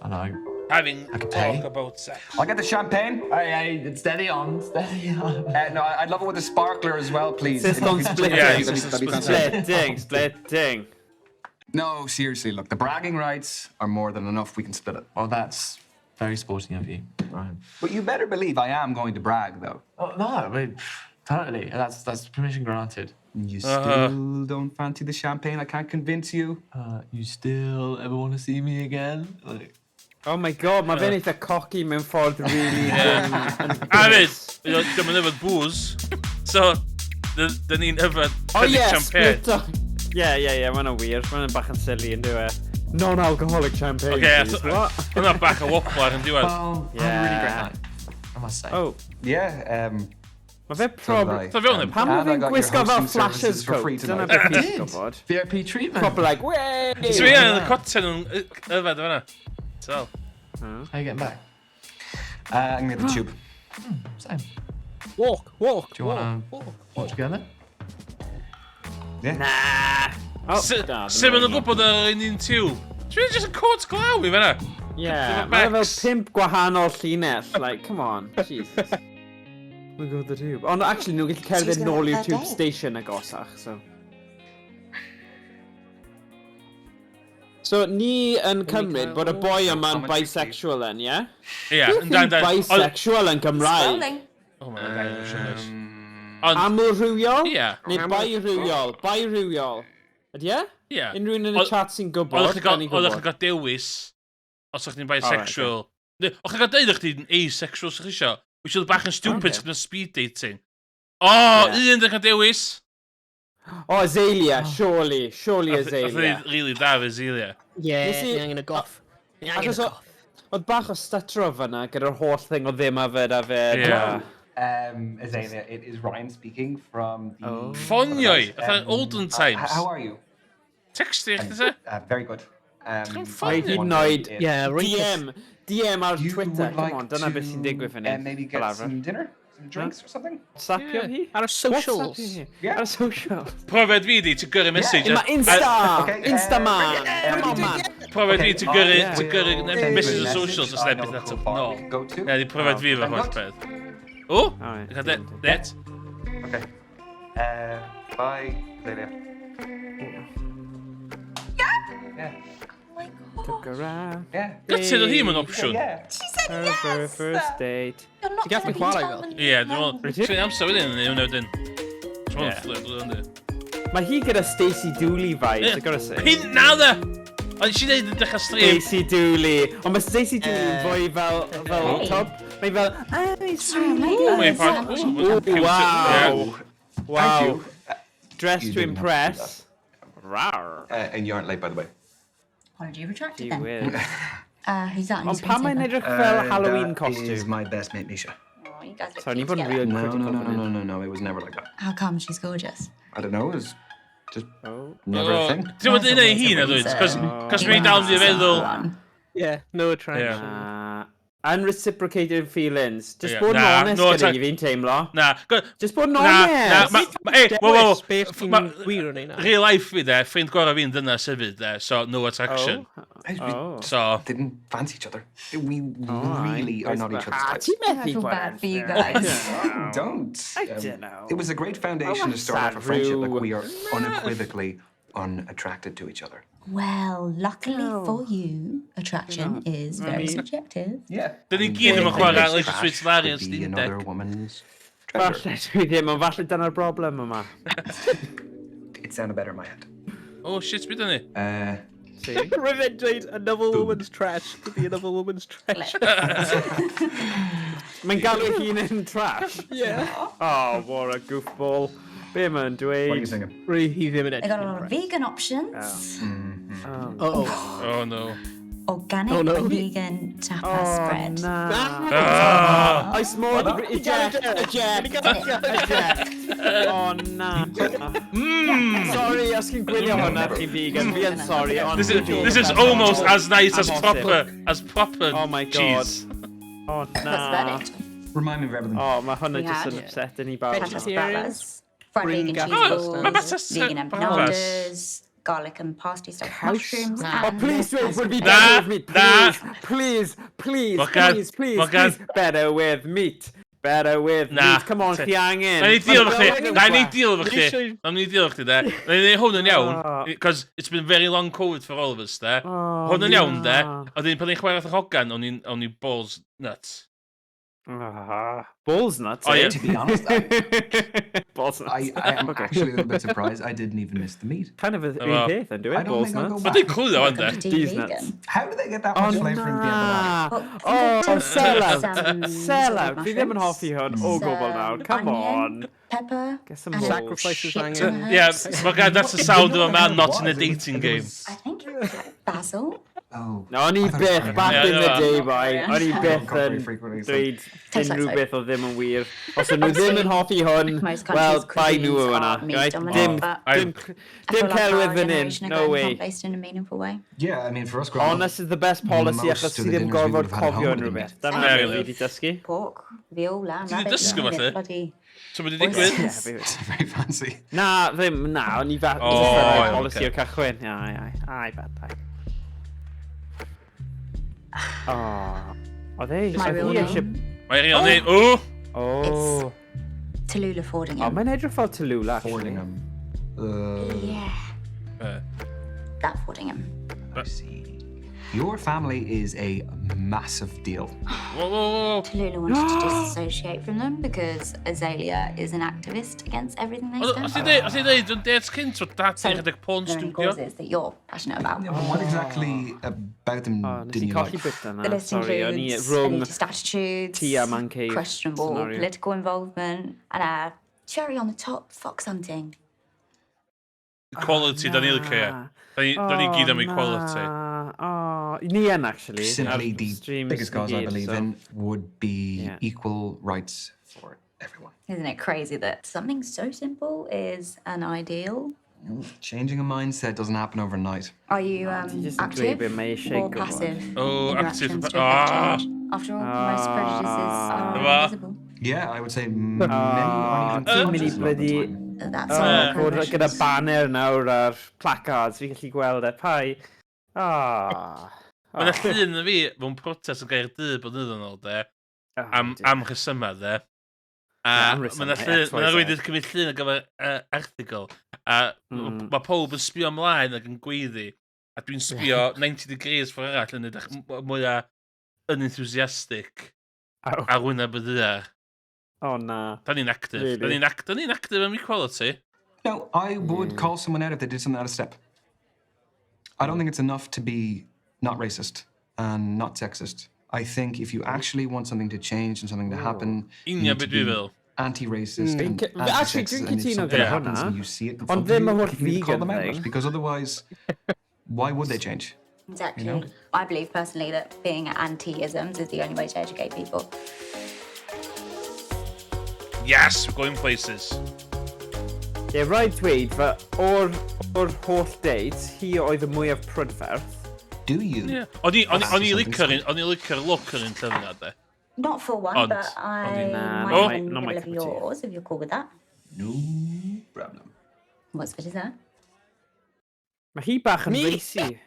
I know. Having I could talk pay. about sex. I'll get the champagne. Hey, hey, it's steady on, steady on. No, I'd love it with a sparkler as well, please. Insist on splitting. Yeah, That'd be- insist on that'd be fantastic. Splitting, splitting. No, seriously, look, the bragging rights are more than enough. We can split it. Well, that's very sporting of you, Ryan. But you better believe I am going to brag, though. Oh, no, I mean, totally. That's permission granted. You still don't fancy the champagne? I can't convince you. You still ever want to see me again? Like, Oh my god, mae fe'n eitha cocky mewn ffordd really... A fyd, dim yn yfed booze. So, dyn ni'n yfed Oh cynnig yeah, champagne. split up. Yeah, yeah, yeah, mae'n weird. Mae'n bach yn silly yn dyw e. Non-alcoholic champagne, Okay, please. What? Hwna bach o woblar yn diwedd. well, I had a really great Yeah. night, I must say. Oh, Yeah, mae fe so did prob... I. So fewn Pam And mae I fe'n got your gwisgo fel hosting Flash's services for coat? free Dyna tonight. beth I fi'n did. gwybod. VIP treatment. Proper like, way! So ie, yn y coten yn yfed fyna. So, How are you getting back? I'm gonna get the tube. Same. Walk, walk, Do you walk, wanna walk. walk together? Yeah. Nah. Oh, na, Sut maen nhw'n gwybod yr un un tiw? Dwi'n just yn cwt glaw i fyna. Yeah, Efo mae'n fel Bex. pimp gwahanol llinell. Like, come on, Jesus. We go the tube. Ond actually, nhw'n gallu cerdded She's gonna nôl i'r have tube her day. station agosach, so. So, ni yn cymryd bod y boi yma'n Commentary, bisexual then, ie? Ie, Beth yn dan yw dan. bisexual yn Gymraeg? Scrolling. Oh my god, I'm Ond, Amlrhywiol? Ie. Neu birywiol? Birywiol. Ydy e? ie. Unrhyw un yn y Oedd- chat sy'n gwybod, Oeddech gawn ni chi'n gwybod. cael dewis os o'ch chi'n bisexual. Neu, o'ch chi'n cael deud o'ch chi'n asexual os o'ch chi isio. Which oedd bach yn stupid Ocê. okay. chdi'n speed dating. O, Ie. un dych chi'n dewis. O, Azalea, surely. Surely Nath Azalea. oedd really da fe Azalea. Yeah, Nes i- ni angen y goff. Ni angen y Achos o- goff. Oedd bach o stuttero fyna gyda'r holl thing o ddim yfed a fed. Ie. Azalea, it is Ryan speaking from the... Oh. Ffonio i, fatha olden times. How are you? Textio chdi te? Very good. Mae hyd yn oed Yeah, rwy'n DM, DM ar You Twitter. would Come like on, dyna beth sy'n to, digwydd fan hyn. maybe fel get arfer. some dinner? Some drinks or something? Sapio hi? Ar y socials. WhatsAppio hi? Yeah. Ar y socials. Profiad fi di, ti'n gyrru message. Mae Insta! Okay, Insta man! Come on man! Profiad fi, ti'n gyrru, Yeah. ti'n gyrru Send you a message on message. socials os I neb know byth a cool ato. bar No. we could go to. Na, di profiad fi efo I'm holl not. beth. O! Alright, Gael det. Okay. Bye, Azalea. Yeah. Took her out. Yeah. Gutted oedd hi'm yn opsiwn. Yeah. She said Her yes! very first date. You're not Ti'n gallu gonna be chwarae fel? terminally Ie, dwi'n meddwl. lonely. Ti'n amser wedyn yn hwnna wedyn. Ti'n meddwl Yeah. flirt wedyn, yndi? Mae hi gyda Stacey Dooley vibes, I gotta say. Hyn na dde! Ond si dweud yn dechrau stream. Stacey Dooley. Ond mae Stacey Dooley yn fwy fel, fel Hey. top. Mae fel, oh, it's Sorry, really my Ooh, goodness. mae part- Ooh, Ooh, wow. Wow. Thank you. Dress You to didn't have to do impress. Rawr. And you aren't late, by the way. Apology retracted Gee then. whiz. Who's that on your Ond pam mae'n screensaver? edrych fel Halloween That is costume? my best mate, Misha. Oh, you guys look Sorry, ni cute bod yn together. real No, critical no, no, fan no, hyn. no, no, no. It was never like that. How come she's gorgeous? I don't know. It was just Oh. never a thing. Ti'n bod yn ei hun, a dweud? Cos mi dal di feddwl... Yeah, no attraction. Unreciprocated feelings. Just Yeah. bod yn Na, honest no, gyda ta- i fi'n teimlo. Na. Just bod yn Na, na, honest. ei, wo, wo, Dewis beth ti'n ma- gwir yn ei na. Real life fi de, ffrind gorau fi'n dynas hefyd de, so no attraction. Oh. So, Didn't fancy each other. We Oh, really are not each other's Ah, types. ti'n I methu feel bod bad yn for you fair. guys. Don't. I dunno. It was a great foundation Oh, to start off a friendship. Like Rue. we are unequivocally unattracted to each other. Well, luckily for you, attraction is very mean- subjective. Yeah. Dyn ni gyd ddim yn chwarae Leisure Suit Larry yn Could be Steam another Deck. woman's treasure. Falle dwi ddim, ond falle dyna'r broblem yma. It sounded better in my head. Oh shit, beth ni? See? Rwy'n dweud another woman's trash could be another woman's trash. Mae'n galw ei hun yn trash. Yeah. Oh, what a goofball. Be mae'n dweud? What are you thinking? Rwy hi ddim yn They got a edrych. lot of vegan options. Oh. Uh-oh. Oh no. Organic Oh, no. vegan tapas Oh, spread. na. Ah! Oes modd... Eject! Eject! Eject! Oh, na. Sorry, os chi'n gwylio hwnna, chi'n vegan. Fi yn sorry, ond... This is, this is almost as nice as proper, as proper Oh my god. cheese. Oh, What's na. verdict? Remind me of everything. Oh, mae hwnna We just had yn upsetting i bawb. Tapas Vegetarians. bravas, fried Bring vegan gaff cheese Oh, balls, ma' batas- vegan bravas. empanadas, garlic and parsley stuffed mushrooms. Oh, and please, wait, would be Na, better with meat. na. Please, please, please, Morgan, please, please, Morgan. please. Better with meat. Better with Na. meat. Come on, chi angen. Na ni deal efo chdi. Ma'n Na ni deal efo chdi. Literally- Na ni deal efo chdi, de. Na ni neud hwn yn Oh. iawn, because it's been very long COVID for all of us, de. Oh, Hwn yn iawn, de. na. Oedd un pan i'n chwarae wrth y hogan, o'n i balls nuts. Ah, balls nuts. Oh, eh? yeah. To be honest, balls nuts. I am actually a little bit surprised I didn't even miss the meat. Kind of a Oh, un well. peth, yn I dwi? don't Balls think I'll go nuts. Mae dwi'n clywed o'n de. Welcome to These vegan. nuts. How do they get that Oh, much flavour in the empanada? na. Well, Oh, I think sell out. some Sell out. sautéed Fi ddim yn mushrooms, hoffi hwn o gwbl nawr. some Come onion, on. Pepper. Get some and a balls. Sacrifices shit angen. ton of Yeah, herbs. Morgan, that's the sound of a man not in a dating game. I think it was like basil. Oh. No, o'n i I thought it was byth, Korean. back Yeah, in the no. day, boy. O'n i byth Cook very yn frequently, so- dweud Tastes like unrhyw soap. beth oedd ddim yn wir. Os o'n nhw ddim yn hoffi hwn, Most wel, countries' bai nhw cuisines yw hwnna. are meat Right? dominant, Dim, but dim, I dim feel like our celwydd fan hyn. generation are No going way. plant-based in a meaningful way. Yeah, I mean, for us growing up, Honest is the best policy Most achos of ti the ddim dinners we gorfod would have had at cofio home unrhyw would have beth. Dyna Fair beth fi enough. wedi dysgu. Pork, veal, lamb, Ti 'di rabbit. dysgu yeah, falle? Bloody So mae wedi digwydd? oysters. very fancy. Na, ddim, na, o'n i fa... Oh, Oh, iawn, policy ocê. o'r cychwyn. Ai, ai, ai, bad, ai. Oh, oedd e, My oedd real hi eisiau... name, Mae real name, o! Oh, Tallulah oh, Fordingham. mae'n edrych fel Tallulah, actually. Fordingham. Yeah, that Fordingham. I see. Your family is a massive deal. Whoa, whoa, whoa. Tallulah wanted to disassociate from them because Azalea is an activist against everything they Os stand ti for. dweud, os ti dweud, yn dates cynt, o dad So, ti'n rhedeg porn learning studio. causes that you're passionate about. Yeah, but what exactly about them Oh, nes didn't i you colli like? bit yna. The list Sorry, o'n i includes rhwng elitist attitudes, tea a man cave questionable scenario. political involvement, and a cherry on the top fox hunting. Equality, da ni licio, ie. Da ni gyd am equality. Oh, ni yn, actually. Simply Ar the streams biggest i cause I gyd, believe so. in would be Yeah. equal rights for everyone. Isn't it crazy that something so simple is an ideal? Changing a mindset doesn't happen overnight. Are you Ti jyst yn dweud active be mae eisiau or gwybod. passive Oh, in your active. actions to affect Ah. change? After all, most prejudices are Dyma. invisible. Yeah, I would say many Ah, aren't even ti'n mynd i conscious a lot of the bloody... time. That's Oh, all bod gyda precious. banner nawr a'r placards, fi'n gallu gweld e. Pai. Ah. Mae yna llun yn fi mewn protest yn Gaerdydd blynyddoedd yn ôl, de. Am rhesymau, de. A Am mae yna rhesymau, llun, X, mae yna Y, rhywun Z. wedi cymryd llun ar gyfer erthygl. A mae pob yn sbio ymlaen ac yn gweiddi. A dwi'n sbio 90 degrees ffordd arall yn edrych mwyaf unenthusiastic ar wyneb y ddaear. Oh, na. Da ni'n active. Really? Da ni'n active am equality. No, I would call someone out if they did something out of step. I don't think it's enough to be not racist and not sexist. I think if you actually want something to change and something to happen, you Union need to be dwi'n be feddwl. anti-racist and Actually, anti-sexist, dwi'n and if cytuno something gyda happens hwnna. and you see it in Ond front of ddim you, y I holl think you need to call vegan them out on it, thing. because otherwise, why would they change? Exactly. You know? I believe personally that being anti-isms is the only way to educate people. Yes, we're going places. Ie, rhaid dweud, fe, o'r holl dates, hi oedd y mwyaf prydferth. Do you? Yeah. O'n i licio'r look yn un llyfr yna, de. Not for one, Ond- but I Nah, might not have a not my nibble of cup of tea. yours if you're cool with that. No problem. What's for dessert? Mae hi bach yn Me? racy.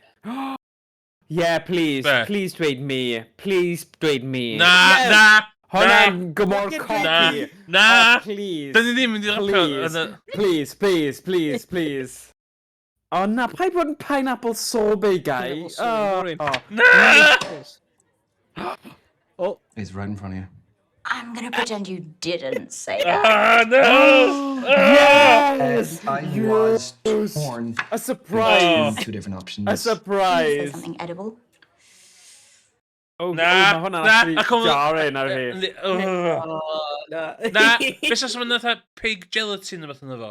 Yeah, please. Be? Please dweud me. Please dweud me. Na, na, Hwnna'n gymor Na, copi. na. Oh, please. Da ni ddim mynd i rapio Please, yn y- please, please, please, please. Oh na, paid bod yn pineapple sorbet guy. Pineapple sorbet, Oh, oh. Na! Oh. It's right in front of you. I'm gonna pretend you didn't say that. Ah, no! Yes! I was torn. A surprise! between Two different options. A Say surprise! something edible. Oh, Na, oh, mae hwnna'n na, actually ac o'n- jarring ar hi. Ugh. Na. Na, beth os mae'n fatha pig gelatin neu beth yna fo?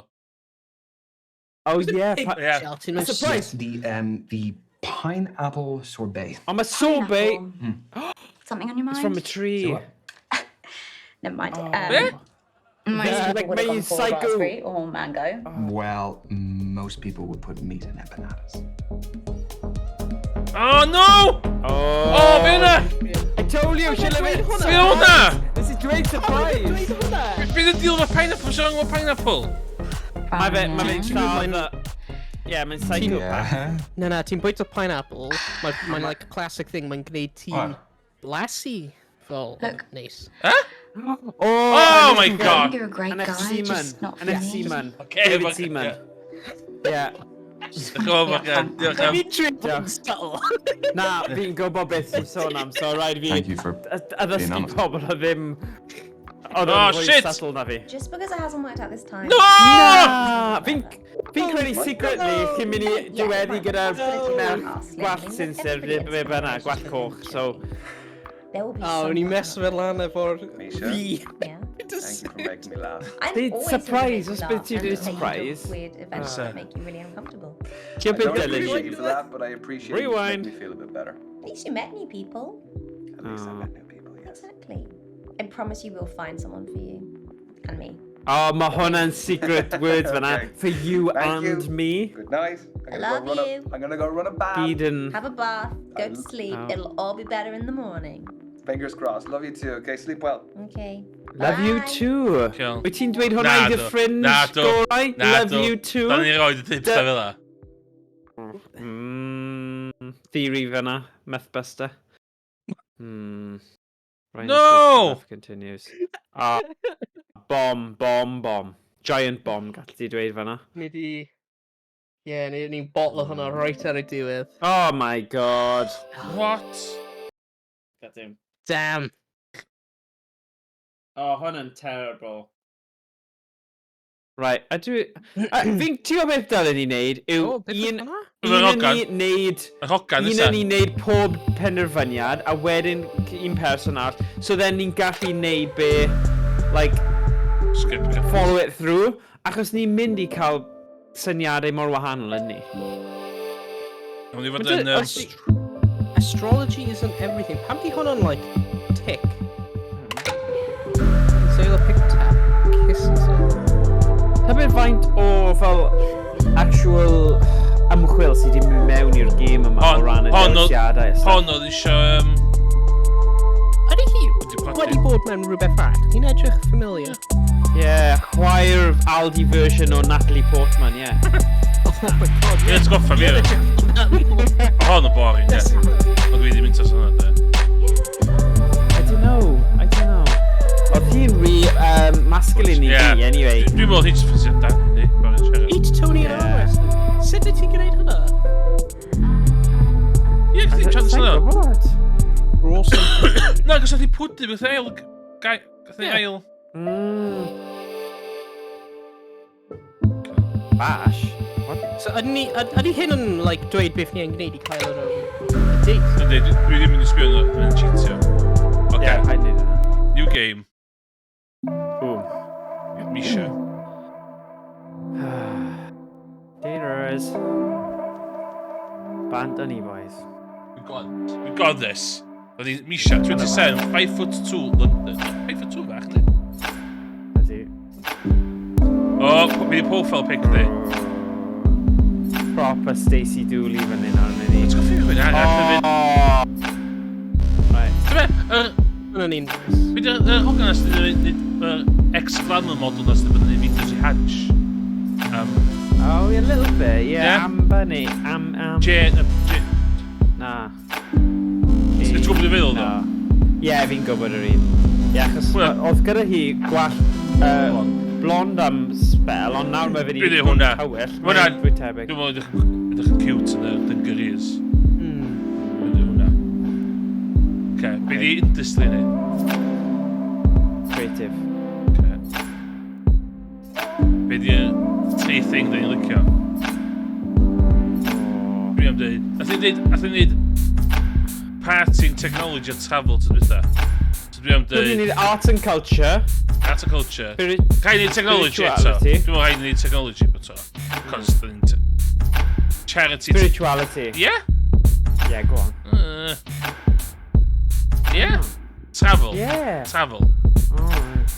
Oh yeah. Pig Yeah. gelatin. A surprise! The pineapple sorbet. Oh, mae sorbet Pineapple. Something on your mind? It's from a tree. So what? Never mind. Eh? Most Yeah, people like would have me, gone for psycho. raspberry or mango. Well, most people would put meat in empanadas. Oh no! Oh, Oh, be yna? I told you, she'll have it. Be hwnna? This is great surprise. Be the deal efo pineapple? Sy'n wrong efo pineapple? Mae fe, mae fe'n lladd. Yeah, mae'n psychopath. Yeah. Na, na, ti'n bwyta pineapple. Mae'n like a classic thing, mae'n gwneud ti'n What? blasu. Fel, Look. neis. Eh? Oh, Oh my I god! think you're a great An guy, ex-seaman. just not for An me. ex-seaman. Okay, David fuck- Seaman. yeah. Yeah. Oh my god, diolch am. Fi'n trio bod yn Diolch. subtle. Na, fi'n gwybod beth sy'n sôn am, so rhaid fi Thank you for addysgu being honest. pobl o ddim... Oedd Oh, o'n fwy shit! subtle na fi. Just because it hasn't worked out this time. No! Na! Fi'n credu secretly chi'n mynd i Yeah, diweddu right, gyda possibility of merch us gwallt living sinsir, with everybody be bynnag, gwallt coch, so... There will be Oh, o'n i'n someone. mess fe lan efo'r Misha. fi. Yeah. Thank you for making me laugh. I'm Did always surprise, here os to bydd make ti you wedi laugh and take you to surprise. Weird events So- that make you really uncomfortable. Ti'n I beth don't dylen appreciate ni? you for that, but I appreciate you Rewind. making me feel a bit better. At least you met new people. At least I met new people, yes. Exactly. I promise you we'll find someone for you. And me. Oh, mae hwnna'n secret words fyna. Okay. For you Thank and you. me. Good night. I'm gonna I love go run you. A, I'm gonna go run a bath. Gyd yn... Have a bath, go to sleep. Oh. It'll all be better in the morning. Fingers crossed. Love you too. Okay, sleep well. Okay. Love you Bye. too. Cool. Wyt ti'n dweud hwnna Na i dy do. ffrind Na do. gorau? Na Love do. you too. Da ni roed y tip Dy- fel 'a. Theory fyna, Mythbuster. Ryan No! Swift continues. Ah, bomb, bomb, bomb. Giant bomb, gallu ti dweud fyna. Ni di... Ie, ni'n botlo hwnna right ar y diwedd. Oh my god. What? God damn. Damn. Oh, hwnna'n terrible. Right, a dwi... Fi'n... Ti'n gwybod beth dylen ni wneud yw Oh, beth oedd un... hwnna? Un Yr yn hogan. ni wneud... Yr hogan Un nesa. yn ni wneud pob penderfyniad, a wedyn un person arall. So then ni'n gallu wneud be... Like, Skip. follow it through. Achos ni'n mynd i cael syniadau mor wahanol yn ni. Mae'n i fod Ma' yn... Astrology isn't everything. Pam di hwnna'n, like, tick? Sailor pick tap. Kisses. Ta beth faint o fel actual ymchwil sydd wedi mynd mewn i'r gêm yma o ran y dewisiadau a stuff. Hon oedd eisiau... Ydy hi wedi bod mewn rhywbeth arall? Hi'n edrych familiar. Yeah, chwaer Aldi version o Natalie Portman, yeah. Oh my God, Ie, atgoffa fi hefyd. Hon yn boring, ie. Ond dwi ddim yn tas hwnna, de. I don't know, I don't know. Oedd hi'n rhy masculine i fi, anyway. Dwi'n meddwl hi'n just ffansio dandy, boring siarad. Eat Tony and arm wrestling. Sut wyt ti'n gwneud hwnna? Ie, chdi chance Sa'n yna. gwybod. Awesome. Na, cos oedd hi pwdu beth ail... Gath ei Ie. ail... Bash? What? So, ydy ni, ydy hyn yn, like, dweud beth ni yn gwneud i cael yr date? Yndi, dwi ddim yn sbio yna, dwi'n cheatio. Oce, Yeah, paid neud hwnna. new game. Boom. Misha. Daters. Bant o'n i, boys. We got this. Oedd hi Misha, 27, 5 foot 2, London. 5 foot 2 fach, ni? Ydy. O, fi di profile pic di. Proper Stacey Dooley fan hyn arnyn ni. Let's go ffi rhywun arall hefyd. Oh. Right. Dyma, yr... Hwna'n un nice. Be di'r yr hogan na sydd wedi yr ex-glamour model na sydd wedi bod yn ei fideos i Hansh? Oh, yeah, a little bit, yeah. Yeah? Amber neu... Am... Jane... Jane... Na. Ti'n gwybod beth dwi'n feddwl, Na. ddo? Ie, fi'n gwybod yr un. Ie, achos Hwnna- oedd gyda hi gwallt blond am spel, ond nawr mae fe Dwi'n dweud hwnna. tywyll. Hwnna... Mae'n fwy tebyg. Dwi'n meddwl edrych yn cute yn y dungarees. Dwi'n dweud hwnna. Oce, be di industry ni? Creative. Oce. Be di y tri thing da ni'n licio? Dwi am dweud... Nath ni'n dweud... Partying, technology a travel to dwytha. So dwi am Dwi'n dweud... need art and culture. Art and culture. Spirit- Rhaid ni technology eto. spirituality. Dwi'n meddwl rhaid ni technology eto. Cos dyn ni'n... Charity... Spirituality. Yeah? Yeah, go on. Yeah? Travel. Yeah. Travel. Oh, right.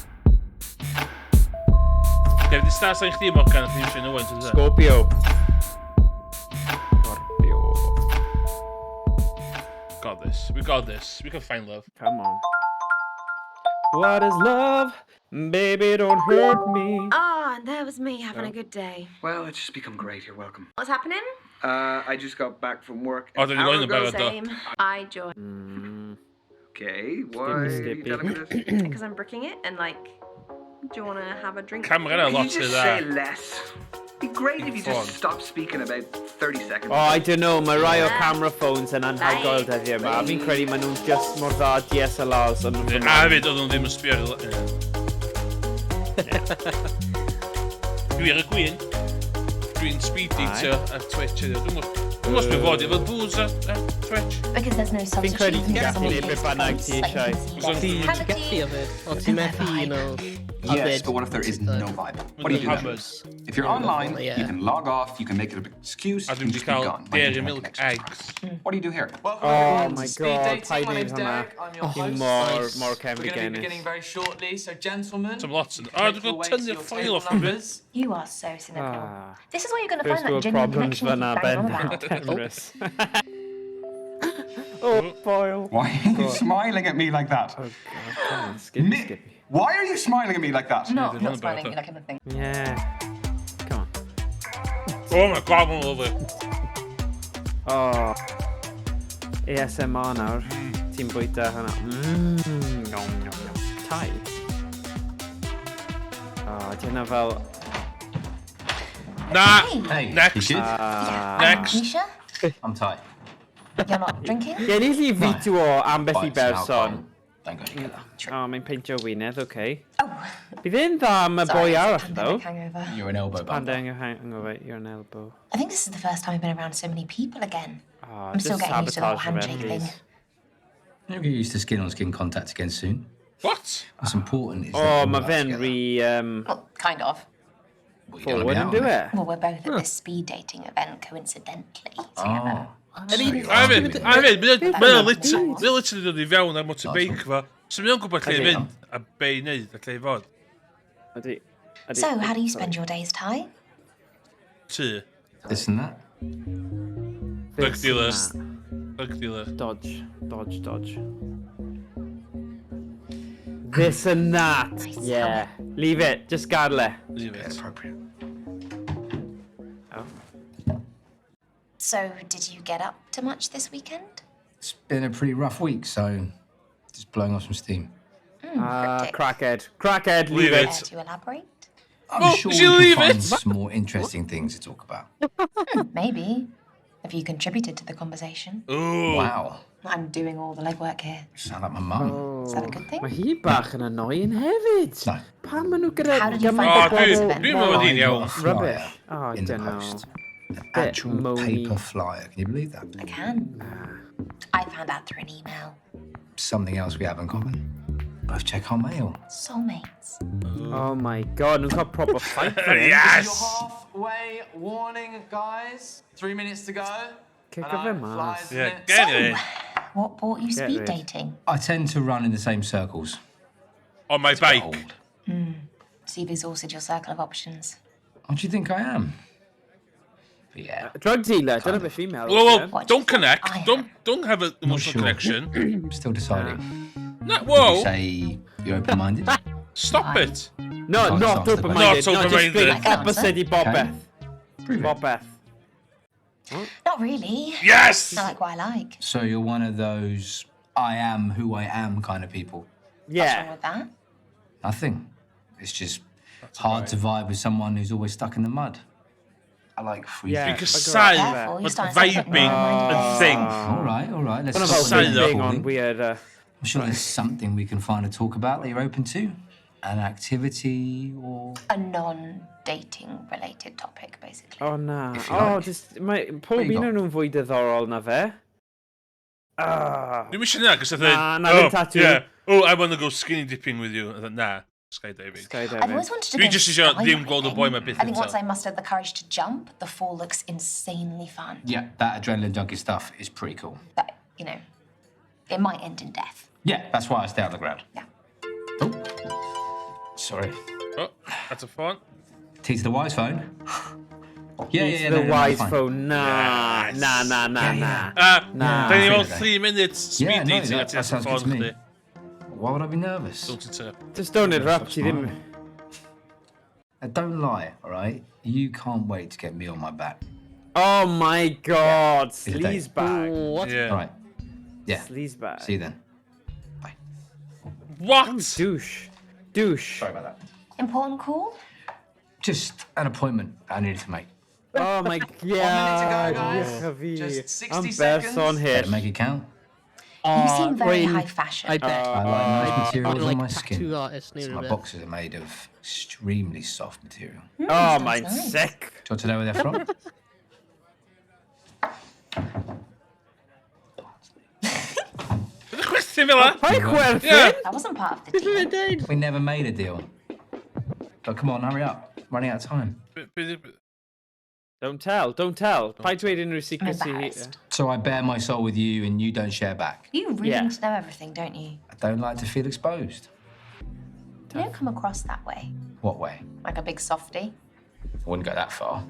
Ie, di star sign chdi, Morgan, a chdi'n eisiau nhw, yn Scorpio. Scorpio. Got this. We got this. We can find love. Come on. What is love? Baby, don't hurt me. Ah, and there was me having a good day. Well, it's just become great. You're welcome. What's happening? I just got back from work. Oh, an dyn ni'n hour going ago. about it. Same. I joined Okay, why are you Skippy. telling me this? because I'm bricking it and like, do you want to have a drink? Camera yna Could you lot just o say dda. less? Be great if you Fun. just stopped speaking about 30 seconds. Oh, I don't know, mae rai o camera phones yn anhygoel Bye. dyddiau yma. A fi'n credu maen nhw'n just mor dda DSLRs. Ond A hefyd, oedd nhw ddim yn sbio ar y... Dwi ar y gwyn. Dwi'n speed datio ar Twitch heddiw. Dwi'n gwybod os dwi'n fod efo booze ar Twitch. Because there's no Fi'n substitute credu for ti'n gallu someone neud beth face to bynnag face, ti like you eisiau. can see Os their o'n- Ti'n gallu yfed, ond ti'n methu, you know, Yes, yfed. but what if there is no vibe? What do you do then? Hammers. If you're online, Yeah. you can log off, you can make it an excuse, A you dwi'n can wedi just be cael gone. My dairy internet milk connection. eggs. What do you do here? Welcome Oh everyone my to Speed God, Dating. paid My name's wneud hwnna. Derek. I'm your Dim host. mor, Nice. mor We're going to be cenfigenus. beginning very shortly, so gentlemen, Some lots of... you Oh, can dwi'n make your gweld way to tynnu'r your ffoil table off fi. numbers. You are so cynical. Ah. This is where you're going to First find that world genuine problems connection you fan'na, keep banging on Ben. about. Penrhys. Oh, foil. Why are you smiling at me like that? Oh, God, come on, skippy, skippy. Why are you smiling at me like that? Not, Did not one smiling about like anything. Yeah. Come on. Oh my God, mae'n lovely. Oh. ASMR nawr. Ti'n bwyta hwnna. Nom, nom, nom. Tai. Oh, di hynna fel... Na! Hey, Next. you good? Ah. Next. Misha, I'm Ty. you're not drinking? Ie, ni lli fideo o ambell i Bites and berson. alcohol. Don't go together. O, mae'n peintio wynedd, oce. Okay. Oh, Bydd e'n dda am y boi sorry, it's a arall, pandemic though. hangover. You're an elbow bumper. Pandemic hangover, you're an elbow. I think this is the first time I've been around so many people again. Oh, I'm still just getting used to the whole sabotage fe, handshake thing. please. You'll get used to skin on skin contact again soon. What? What's important is O, that mae we're all fe'n together. rhy Well, kind of. Well, you don't wanna forward be and out do on it. it. Well, we're both at this speed dating event coincidentally together. Oh. A hefyd, a hefyd, mae'n literally dod i fewn ar motorbike fo. So mae'n gwybod lle i Ydi. fynd, a be i wneud, a lle i fod. Ydy. Ydy. So, how do you spend your days, Ty? Tŷ. This and that. Drug This dealer. and Drug dealer. Dodge, dodge, dodge. This and that. Yeah. Leave it. Just gadael e. Leave it. Appropriate. Oh. So, did you get up to much this weekend? It's been a pretty rough week, so just blowing off some steam. Crackhead. Crackhead, leave, Leave it. it. Care to elaborate? I'm Oh, sure did we you can leave find it? some more interesting things to talk about. Maybe. If you contributed to the conversation. Ooh. Wow. I'm doing all the legwork here. You sound like my mum. Is that a good thing? Mae hi bach yn annoying hefyd. No. Pam maen nhw gyda... How did you gymaint find o Oh, the dwi- bobl event? dwi'n meddwl bod hi'n I got iawn. a flyer Rubbish. Oh, I in the don't know. post. An Bit actual moany. paper flyer. Can you believe that? I can. I found out through an email. Something else we have in common. Both check our mail. Soulmates. Oh my god, nhw'n cael proper fight for hyn. Yes! Your halfway warning, guys. 3 minutes to go. Kick And of him time ass. flies, doesn't Yeah, it? get it. What brought you Get speed rid. dating? I tend to run in the same circles. On my It's a bit bike. old. So you've exhausted your circle of options. What do you think I am? But yeah, Drug dealer, dyna beth fi'n meddwl. Whoa, yeah. whoa, What do you don't connect. I am? Don't have an not emotional sure. connection. Still deciding. No, Would you whoa, say you're open-minded? stop it. No, Can't not answer the open-minded. question. No, Not just open-minded. straight I can answer. opposite i bobeth. Prove it. Bobeth. Not really. Yes! I like what I like. So you're one of those I am who I am kind of people. What's wrong Yeah. with that? Nothing. It's just hard to vibe with someone who's always stuck in the mud. I like free Yeah. thinking. Because I sign, Careful, you're but starting to sound a bit vibing narrow-minded. and thing. All right, all right. Let's One stop of Sign the up. big on calling. weird. I'm sure there's something we can find to talk about that you're open to. An activity or A non-dating related topic, basically. Oh na. If you Oh, like. just... Mae What pob you un got? o'n nhw'n fwy diddorol na fe. Ah. Dwi'n eisiau na, cos I Na, na, oh, ddim tattoo. yeah. Oh, I want to go skinny dipping with you. I thought, nah, skydiving. Skydiving. I've always wanted to Dwi go jyst isio ddim gweld y boi skydiving. ma byth I think once eto. I mustered the courage to jump, the fall looks insanely fun. Yeah, that adrenaline junkie stuff is pretty cool. But, you know, it might end in death. Yeah, that's why I stay out of the ground. Yeah. Oh. Sorry. Oh, that's a phone. T to the wise phone. Yeah, It's yeah, yeah. the no, no, no, wise fine. phone. Nah, Yes. na, na, na, Yeah, na. yeah. Na. Da ni mewn Free 3 minutes speed Yeah, no, dating a ti that at y sounds good ffôn to me. chdi. Why would I be nervous? Don't interrupt. Just don't interrupt, ti ddim... Now, don't lie, all right? You can't wait to get me on my back. Oh my god, It's a date. sleazebag. What? Yeah. All right. Yeah. Sleazebag. See you then. Bye. What? Douche. Douche. Sorry about that. Important call? Just an appointment I needed to make. Oh my god. 1 minute to go, guys. Yeah, fi. Just 60 Am seconds. berson hyll. Better make it count. You seem very Wayne, high fashion. I bet. I like nice materials like on my tattoo skin. artist neu So my rhywbeth. boxes are made of extremely soft material. Do Oh, sounds mae'n nice. sick. you want to know where they're from? Bydd y chwerthin fel 'a? Paid chwerthin? Yeah. That wasn't part of the deal. We never made a deal. But come on, hurry up. Running out of time. Don't tell, don't tell. Paid dweud unrhyw secrets i hi. Embarrassed. So I bare my soul with you and you don't share back. You really Yeah. need to know everything, don't you? I don't like to feel exposed. You don't come across that way. What way? Like a big softie. I wouldn't go that far.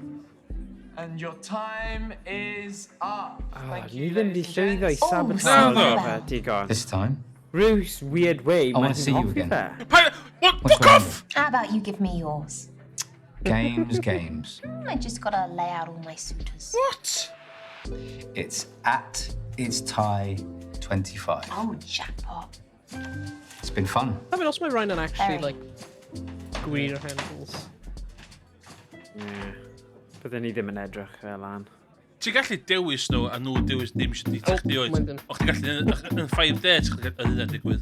And your time is up. Thank Ni you, ddim di ladies and llwyddo i gents. Oh, sabotage No, fe, digon. This time, Rhyw weird way, I wanna mae see hi'n you hoffi again. fe. Pa- What? What's Fuck wrong? off! How about you give me yours? Games, games. I just gotta lay out all my suitors. What? It's at it's tie 25. Oh, jackpot. It's been fun. I mean, os mae Ryan yn actually, Very. like, gwir handles. Yeah. Bydden ni ddim yn edrych fel lan. Ti'n gallu dewis nhw a nhw dewis ddim eisiau deitio chdi oed. mae'n ddim. O, chdi gallu, yn 5 dates, chdi gallu hynna digwydd.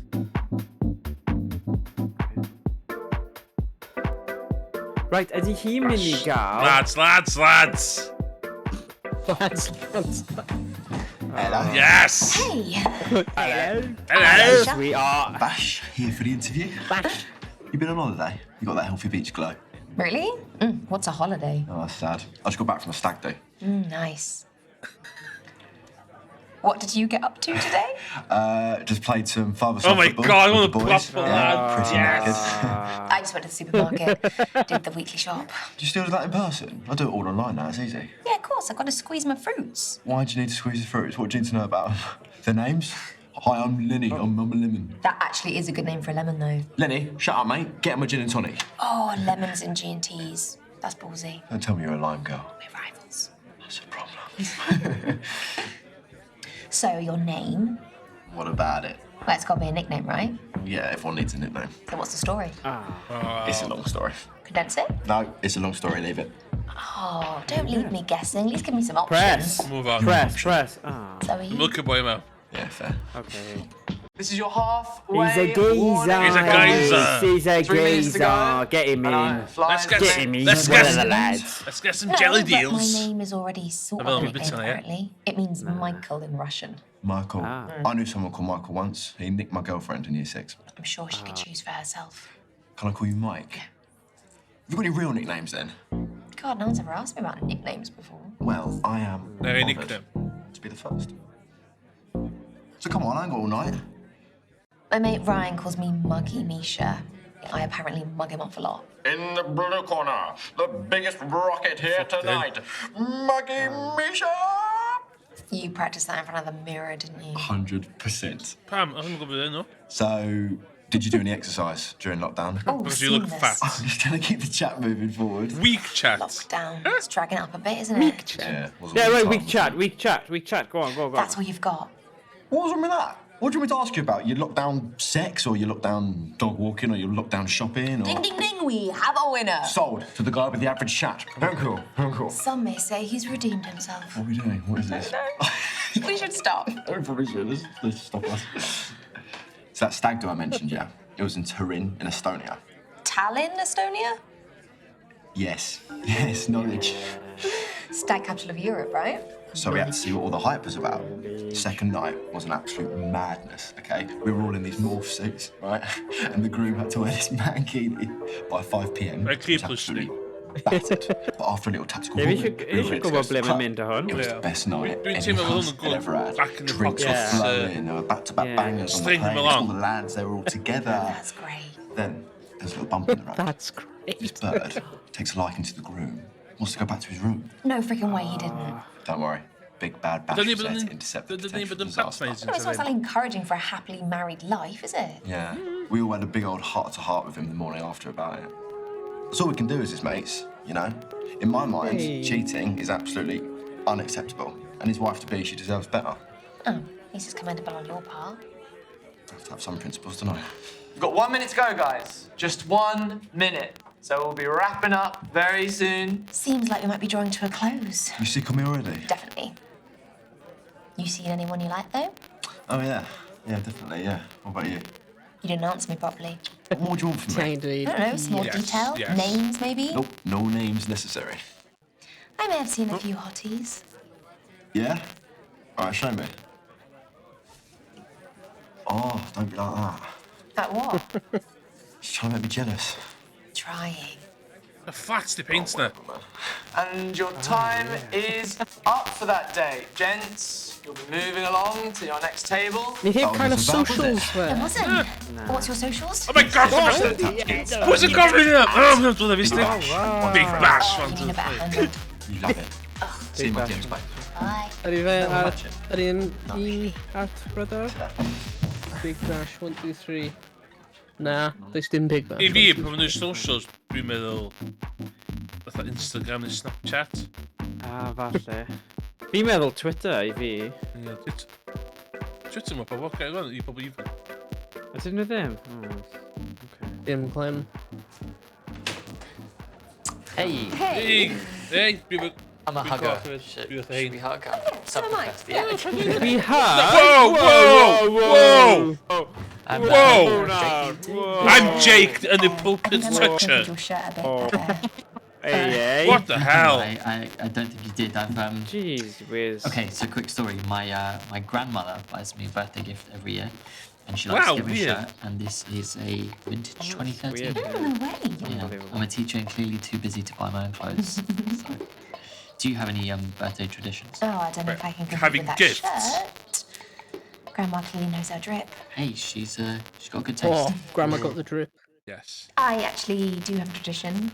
Right, ydy hi'n mynd i gael... Lads, lads, lads! Lads, lads. Hello. Yes! Hey! Hello. Hello! We are... Bash, here for the interview. Bash. You've been on holiday? You got that healthy beach glow. Really? What's a holiday? Oh, that's sad. I just got back from a stag do. Nice. What did you get up to today? Just played some father-son Oh my football God, I with want the a boys. proper Yeah, lad. pretty Yes. knackered. I just went to the supermarket, did the weekly shop. Do you still do that in person? I do it all online now. It's easy. Yeah, of course, I've got to squeeze my fruits. Why do you need to squeeze the fruits? What do you need to know about them? Their names? Hi, I'm Lenny. I'm a lemon. That actually is a good name for a lemon, though. Lenny, shut up, mate. Get him a gin and tonic. Oh, lemons and G&Ts. That's ballsy. Don't tell me you're a lime girl. We're rivals. That's a problem. So, your name? What about it? Well, it's got to be a nickname, right? Yeah, everyone needs a nickname. So, what's the story? It's a long story. Condense it? No, it's a long story. Leave it. Oh, don't leave me guessing. At least give me some options. Press. Move on. Press, press. Ah. So are you. Look at boy mo. Yeah, fair. Okay. This is your halfway He's a geezer. warning. He's a geezer. He's a 3 minutes to go. geezer. Get him in. Let's get Get him in. Let's One get of the lads. Let's get some No, jelly but deals. My name is already sort I've of a only nickname, bitten it. apparently. It means Michael in Russian. Michael. Ah. I knew someone called Michael once. He nicked my girlfriend in year 6. I'm sure she could choose for herself. Can I call you Mike? Have you got any real nicknames then? God, no one's ever asked me about nicknames before. Well, I am No honoured nickname. to be the first. So come on, I ain't got all night. My mate Ryan calls me Muggy Misha. I apparently mug him off a lot. In the blue corner, the biggest rocket here tonight, Muggy Misha! You practiced that in front of the mirror, didn't you? 100%. Pam, I'm gonna go no. So, did you do any exercise during lockdown? Oh, Because you look seamless. fat. I'm just trying to keep the chat moving forward. Weak chat. Lockdown. It's dragging it up a bit, isn't it? Yeah, wasn't Yeah, all the right. time, Weak was chat. it? Weak chat. Weak chat. Go on, go on, go on. That's all you've got. What was wrong with that? What do you want me to ask you about? Your lockdown sex, or your lockdown dog walking, or your lockdown shopping, or Ding, ding, ding, we have a winner. sold to the guy with the average chat. Uncle, uncle. Some may say he's redeemed himself. What are we doing? What is this? We should stop. I probably should. Let's stop us. So that stag do I mentioned, yeah, it was in Turin, in Estonia. Tallinn, Estonia? Yes, yes, knowledge. Stag capital of Europe, right? So we had to see what all the hype was about. Second night was an absolute madness, okay? We were all in these morph suits, right? And the groom had to wear this mankini by 5 p.m. Right, He was keep listening. absolutely battered. But after a little tactical Yeah, we woman, should- we we were should ready to gwybod go to the ble mae'n club. mynd â hwn. It was Yeah. the best night Dwi'n any teimlo of fel us hwn yn had ever had. back in the Drinks were pockets, flowing, there were back-to-back Yeah. bangers on the String them plane. All along. the lads, they were all together. That's great. Then there's a little bump in the road. That's great. This bird takes a liking to the groom, wants to go back to his room. No freaking way he didn't. Don't worry, big bad bash Dydyn ni was bod there yn- to intercept the dydyn ni potential bod yn disaster. patronising No, it's not exactly encouraging for a happily married life, is it? Yeah, we all had a big old heart to heart with him the morning after about it. That's all we can do as his mates, you know? In my mind, Hey. cheating is absolutely unacceptable. And his wife to be, she deserves better. Oh, at least it's commendable on your part. I have to have some principles, don't I? We've got 1 minute to go, guys. Just 1 minute. So we'll be wrapping up very soon. Seems like we might be drawing to a close. You sick of me already? Definitely. You seen anyone you like, though? Oh, yeah. Yeah, definitely, yeah. What about you? You didn't answer me properly. What more do you want from me? Ti angen I don't know, some more Yes, detail? yes. Names, maybe? Nope, no names necessary. I may have seen a few hotties. Yeah? All right, show me. Oh, don't be like that. Like what? She's trying to make me jealous. Trying. Y fflat di peint na. And your time is up for that day. Gents, you'll be moving along to your next table. Ni heb That cael y wasn't so bad, was socials it? fe. It wasn't. What's your socials? Oh my God, Yeah. Pwy sy'n gofyn hynna? Oh, mae'n dod o fi sti. Big bash, You one, need two, a better three. handle. You love it. See you in my DMs, mate. Bye. Ydy fe ar... Match it. Ydy yn un at brother? Big Bash, 1, 2, 3. Na, does dim Big Bash. I fi, pan maen nhw'n socials, dwi'n meddwl fatha Instagram neu Snapchat. Ah, falle. Fi'n meddwl Twitter i fi. Ie, Twitter mae poblogaidd rwan i bobl ifanc. Ydyn nhw ddim? Okay. Dim clem. Hey. Hey! Hey! Dwi'n I'm a Dwi'n hugger. gweld Should, dwi wrth should hein. we hug? I'm self-confessed, yeah. We hug? Whoa! Whoa! Whoa! I'm, Whoa! Jake. Whoa. I'm Jake, the I pulpit think I might have toucher. fitted your shirt a bit Oh. better. Hey, hey. What the hell? I don't think you did. I've Jeez whiz. Okay, so quick story. My my grandmother buys me a birthday gift every year, and she likes Wow, to give me a weird. shirt. And this is a vintage 2013. weird. Oh, no way. Yeah, I'm a teacher and clearly too busy to buy my own clothes. So, do you have any birthday traditions? Oh, I don't know if I can compete Having with that gifts. shirt. Grandma clearly knows her drip. Hey, she's got good taste. Oh, grandma got the drip. Yes. I actually do have a tradition.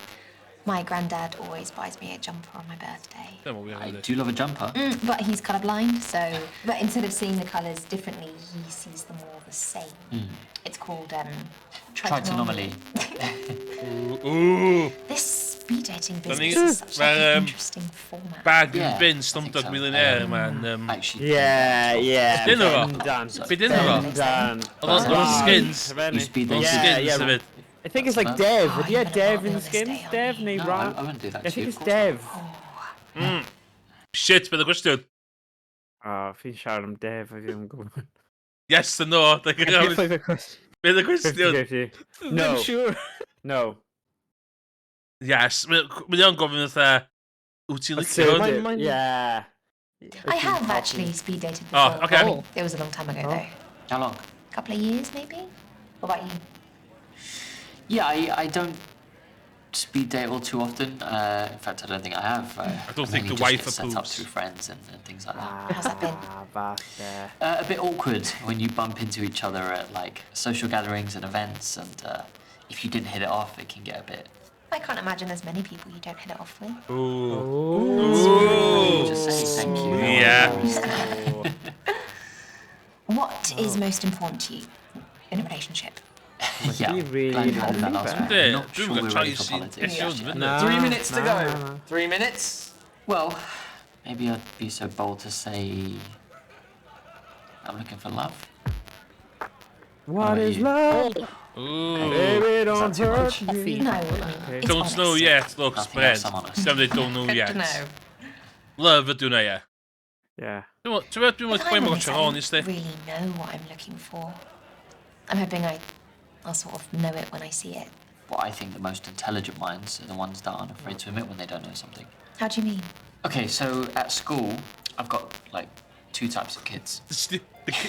My granddad always buys me a jumper on my birthday. I do love a jumper. But he's colourblind, so. But instead of seeing the colours differently, he sees them all the same. It's called Tritanomaly. Ooh. This speed dating Dyna business ni- is such like, Mae'r, an interesting format. Bag Yeah, bin I think Slumdog so. Millionaire ma'n... Yeah. Dyn nhw fo? Bendant. Be dyn nhw fo? Bendant. Oedd o'n skins. Trefnu. You speed Oedd o'n Yeah, skins yeah. hefyd. I think it's like Dev. Ydy e Dev in skins? Dev neu No, Ra? I wouldn't do that I to you, think of it's course Dev. Shit, bydd y gwestiwn. Oh, fi'n siarad am Dev, a fi ddim yn gwybod. Yes and no. Beth oedd y cwestiwn? Bydd y gwestiwn. 50-50. No. Ddim siŵr. No. Yes. Mae o'n gofyn fatha, wyt ti'n licio Assumed hwn? it, Yeah. I have actually speed dated before. Oh, okay. Oh. It was a long time ago, though. How long? A couple of years, maybe? What about you? Yeah, I don't speed date all too often. In fact, I don't think I have. I don't think mainly the just wife get set up approves. through friends and things like that. How's that been? Ah, falle. A bit awkward when you bump into each other at like social gatherings and events, and if you didn't hit it off, it can get a bit. I can't imagine there's many people you don't hit it off with. Ooh. Just say thank you. Yeah. What is most important to you in a relationship? Yeah. Really Glad you added that last one. Yndi, Not dwi'm sure yn we're gael ready for choice i politics. issue just yet. fyny. Nah, 3 minutes to nah, go. nah. 3 minutes. Well, maybe I'd be so bold to say I'm looking for love. What about is you? love? Ooh. Baby, don't too much? hurt me. No, I mean, it's Don't honest. know yet, look, Nothing spread. else, I'm honest. Some they don't know Good yet. to know. Love ydw na, ie. Yeah. Dwi'n meddwl, dwi'n If meddwl, I'm dwi'n honest, meddwl, I on, don't ysdi. really know what I'm looking for. I'm hoping I'll sort of know it when I see it. Well, I think the most intelligent minds are the ones that aren't afraid to admit when they don't know something. How do you mean? Okay, so at school, I've got like two types of kids.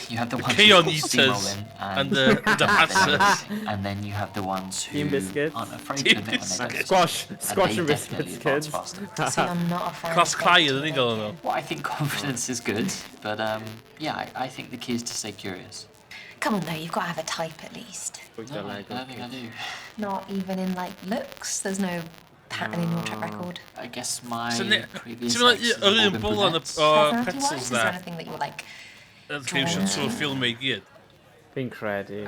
You have the, The ones who Keon sort of eaters steamroll in and the don't know passers. anything, and then you have the ones who Team biscuits. aren't afraid to Team admit when they don't know Squash, something, and squash they and definitely biscuits, advance kids. faster. So I'm not a fan Class of Clai fake ydyn ni'n gael nhw. Well, I think confidence is good, but yeah, I think the key is to stay curious. Come on, though, you've got to have a type at least. No, I don't think I do. Not even in like looks. There's no pattern in your track record. I guess my So ne- previous Ti'n meddwl exes yr have all un been bwlan brunettes. o Personality-wise, pretzels is there na? anything that you're like? Ydych chi'n eisiau trwy'r ffilm i gyd? Fi'n credu.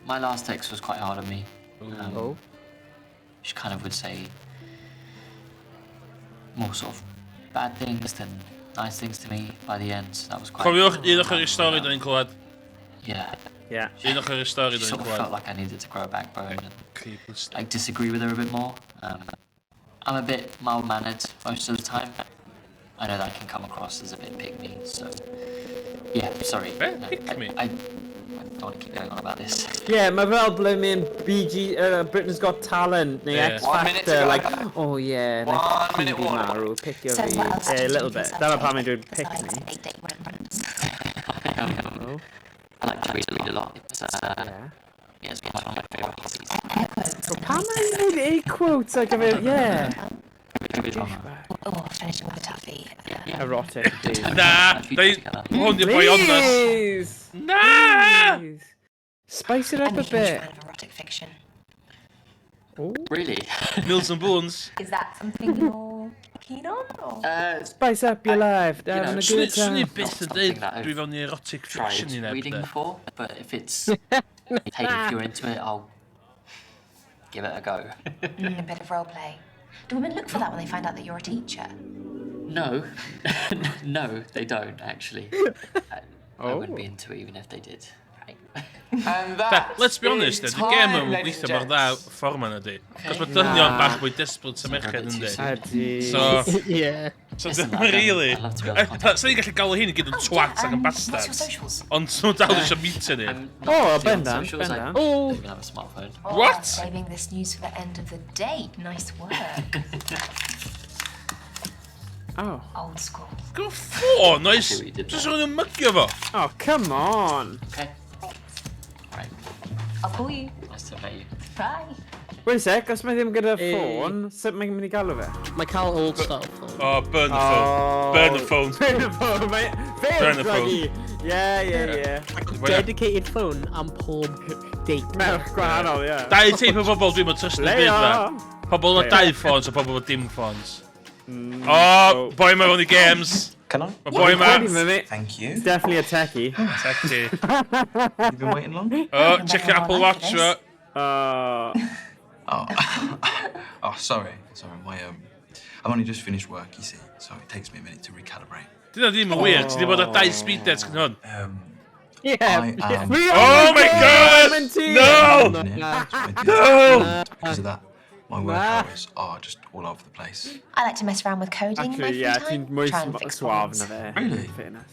My last ex was quite hard on me. Oh. She kind of would say more sort of bad things than nice things to me by the end. So that was quite. Cofiwch un ochr i'r stori dyn ni'n clywed. Yeah. Yeah. Un ochr i'r stori She dyn sort ni'n of felt clywed. like I needed to grow a backbone and Creepy. like disagree with her a bit more. I'm a bit mild mannered most of the time. I know that can come across as a bit pick me, so yeah, sorry. Pick me? I don't want to keep going on about this. Yeah, mae fel blooming BG, Britain's Got Talent neu Yeah. X One minute to Factor, go. like, oh yeah, One like minute fi warning. marw, pick your So fi. what else Yeah, did a you little do bit. yourself Dyna pam mae'n dweud pick Besides me. fake date random. Oh. I like to read a lot. It's, yeah, it's one of my favourite hobbies. Oh, pam mae'n gwneud air quotes ar gyfer, yeah. Oh, finishing with a toffee. Erotic, please. Na! Hwn di'r boi onest. Please! Na! Please. Spice it up I'm a a huge bit. fan of erotic fiction. Really? Mills and Bones. Is that something you're keen on? Or? Spice up your life, you know, having a Swn good i swn i time. byth yn Not dweud something that I've dwi fewn i erotic Tried fiction i neb. reading de. before, but if it's hey, if you're into it, I'll give it a go. A bit of role play. Do women look for that when they find out that you're a teacher? No, no, they don't actually. I wouldn't be into it even if they did. And that Let's be honest, is de, di gem time, yn ladies gweithio and mor dda gents. ffordd ma'n ydi. Cos mae dynion bach mwy desperate sa merched yndi. Ydy. So, Yeah. so Listen, dim really. I'd love to be able to contact Sa'n ni'n gallu galw hyn i gyd yn twats ac yn What's your bastards. socials? Ond nhw'n dal eisiau meetio ni. I'm Oh, not actually on bendant, socials, I bendant. don't Oh. even have a smartphone. Oh, What? Saving this news for the end of the date. Nice work. Oh. Old school. Go ffôn, oes? See what you did Just there. rhywun yn mygio fo. Oh, come on. Okay. Right. I'll call you. Nice to meet you. Bye. Wait a sec, os mae ddim gyda Hey. ffôn, sut mae'n mynd i galw fe? Mae cael old style phone. Oh, burn the phone. Burn the phone. Burn the phone, mate. Burn the phone. druggy. Yeah. Dedicated phone am pob date. Merch gwahanol, ie. Dau teip o bobl dwi'n mynd trust yn y byd Leia. ma. Pobl efo Leia. dau ffons a pobl efo dim ffons. Oh, boi ma fewn i games. Can I? Mae boi ma. Thank you. He's definitely a techie. Techie. You've been waiting long? Oh, check your Apple Watch, fo. Oh. Oh, sorry. Sorry, my I've only just finished work, you see, so it takes me a minute to recalibrate. Dyna ddim yn weird. Ti di bod ar dau speed dates cyn hwn. Yeah. I am- Oh my God! No! No! Because of that, my work hours are just all over the place. I like to mess around with coding in my Actually, free yeah, time. ti'n mwy Try and fix suave problems. na fe. Really? Fairness.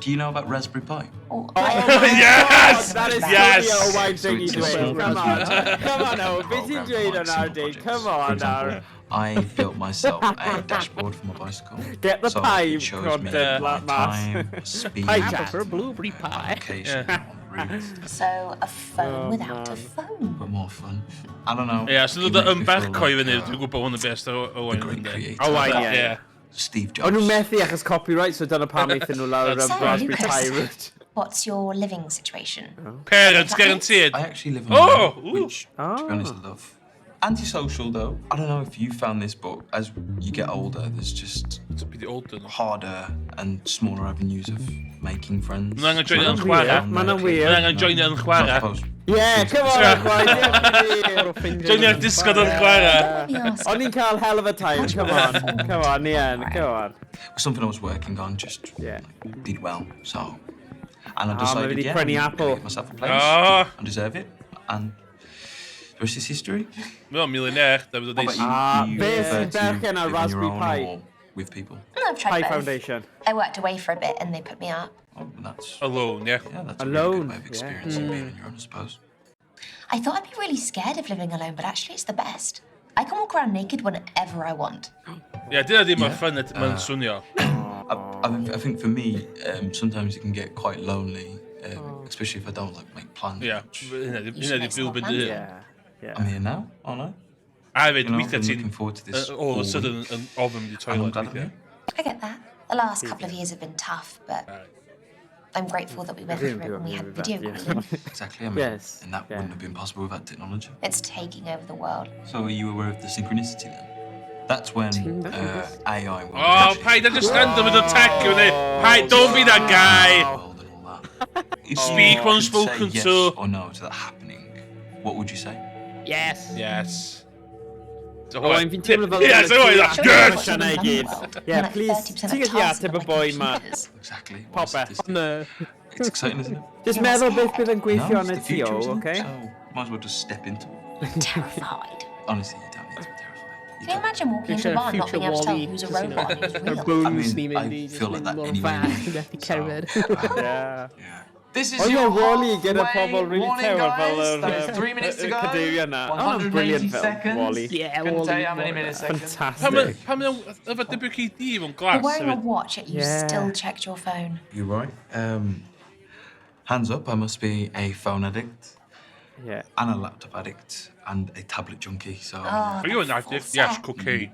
Do you know about Raspberry Pi? Oh, yes! That is Yes! totally a white thing i So it's a dweud. small Come on. Raspberry Come on, oh, beth ti'n dweud o nawr, Dave? Come For on example, nawr. I built myself a dashboard for my bicycle. Get the so pie it shows me content, my that mass. time, my speed, Pie I chat. prefer blueberry pie. location, on the route. So a phone Oh, without a man. phone. But more fun. I don't know. Ie, so It dod o makes me feel ymbarco i like, fyny, dwi'n gwybod hwn yn best o Owain. the great yndi. creator. Owain, ie. Ie. Steve Jobs. O'n nhw'n methu achos copyright, so dyna pam aethon nhw lawr So, y Raspberry Lucas. Pi route. What's your living situation? Parents, guaranteed. I actually live on Oh, my own, ooh. which, to be honest, I love. Antisocial, though. I don't know if you found this, but as you get older, there's just To be the older no. harder and smaller avenues of making friends. Mae'n angen joinio yn Ma'n chwarae. weird, ma'n weird. Mae'n angen joinio yn chwarae. Yeah, come on, chwaith. Joinio'r Discord yn chwarae. O'n i'n cael hell of a time, come on. Come on, Ian, come on. Something I was working on just Yeah. like, did well, so. And I Ah, decided, ma' fi 'di yeah, prynu I'm gonna Apple. get myself a place. Ah. I deserve it. And the rest is history. Mae o'n millionaire, da fydd o'n What about neis. you? Ah, Do you beth prefer sy'n to berchen ar live on your Raspberry own Pi? or with people? I've tried Pi both. Foundation. I worked away for a bit and they put me up. Oh, that's Alone, yeah. yeah, that's a really Alone, good way of yeah. experiencing being on your own, I suppose. I thought I'd be really scared of living alone, but actually it's the best. I can walk around naked whenever I want. Ie, dyna ddim yn fun mae'n swnio. I think for me, sometimes it can get quite lonely, especially if I don't like make plans. Ie, much. hynna di byw ben dy hun. Yeah. I'm here now, aren't I? A hefyd, You know, I've weithiau been ti'n looking forward to this all of a all sudden week. yn ofyn mynd i And I'm toilet glad I'm weithiau. here. I get that. The last couple of years have been tough, but I'm grateful that we went through it when we had video calling. Exactly. I mean, Yes, and that yeah. wouldn't have been possible without technology. It's taking over the world. So, are you aware of the synchronicity then? That's when AI will. Oh, paid a just random with the tech yw ni. Paid, don't be that guy. World and all that. If Speak you when could say spoken yes to. Or no to that happening, what would you say? Yes. Yes. Owain, fi'n teimlo fel... Yes, Owain, that's good! Cwestiynau i gyd. Yeah, please, ti'n gallu ateb y boi ma. Exactly. Popeth. No. It's exciting, isn't it? Just meddwl beth bydd yn gweithio No, yn it's y the tŷ future, o, isn't it? okay? So, might as well just step into it. Terrified. Honestly, you don't need to be terrified. Can you imagine walking into a bar and not being able to tell who's a robot and who's real? Bones I mean, ni'n I mynd i feel like that mor anyway. fach yn methu cerdded. Yeah. This is Oh, your yeah, Wall-E gyda halfway pobl really warning, tew fel guys. yr... That is 3 minutes to go. Cadeirio na. Oh, brilliant 180 film, seconds. Wall-E. Yeah, Couldn't Wall-E. tell you how many milliseconds. Pam Fantastic. pam yn efo WKD mewn You're glas wearing a hefyd. watch, yet you Yeah. still checked your phone. You're right. Hands up, I must be a phone addict Yeah. and a laptop addict and a tablet junkie. So Oh, Are you an the full addict? Yes, set. cocaine.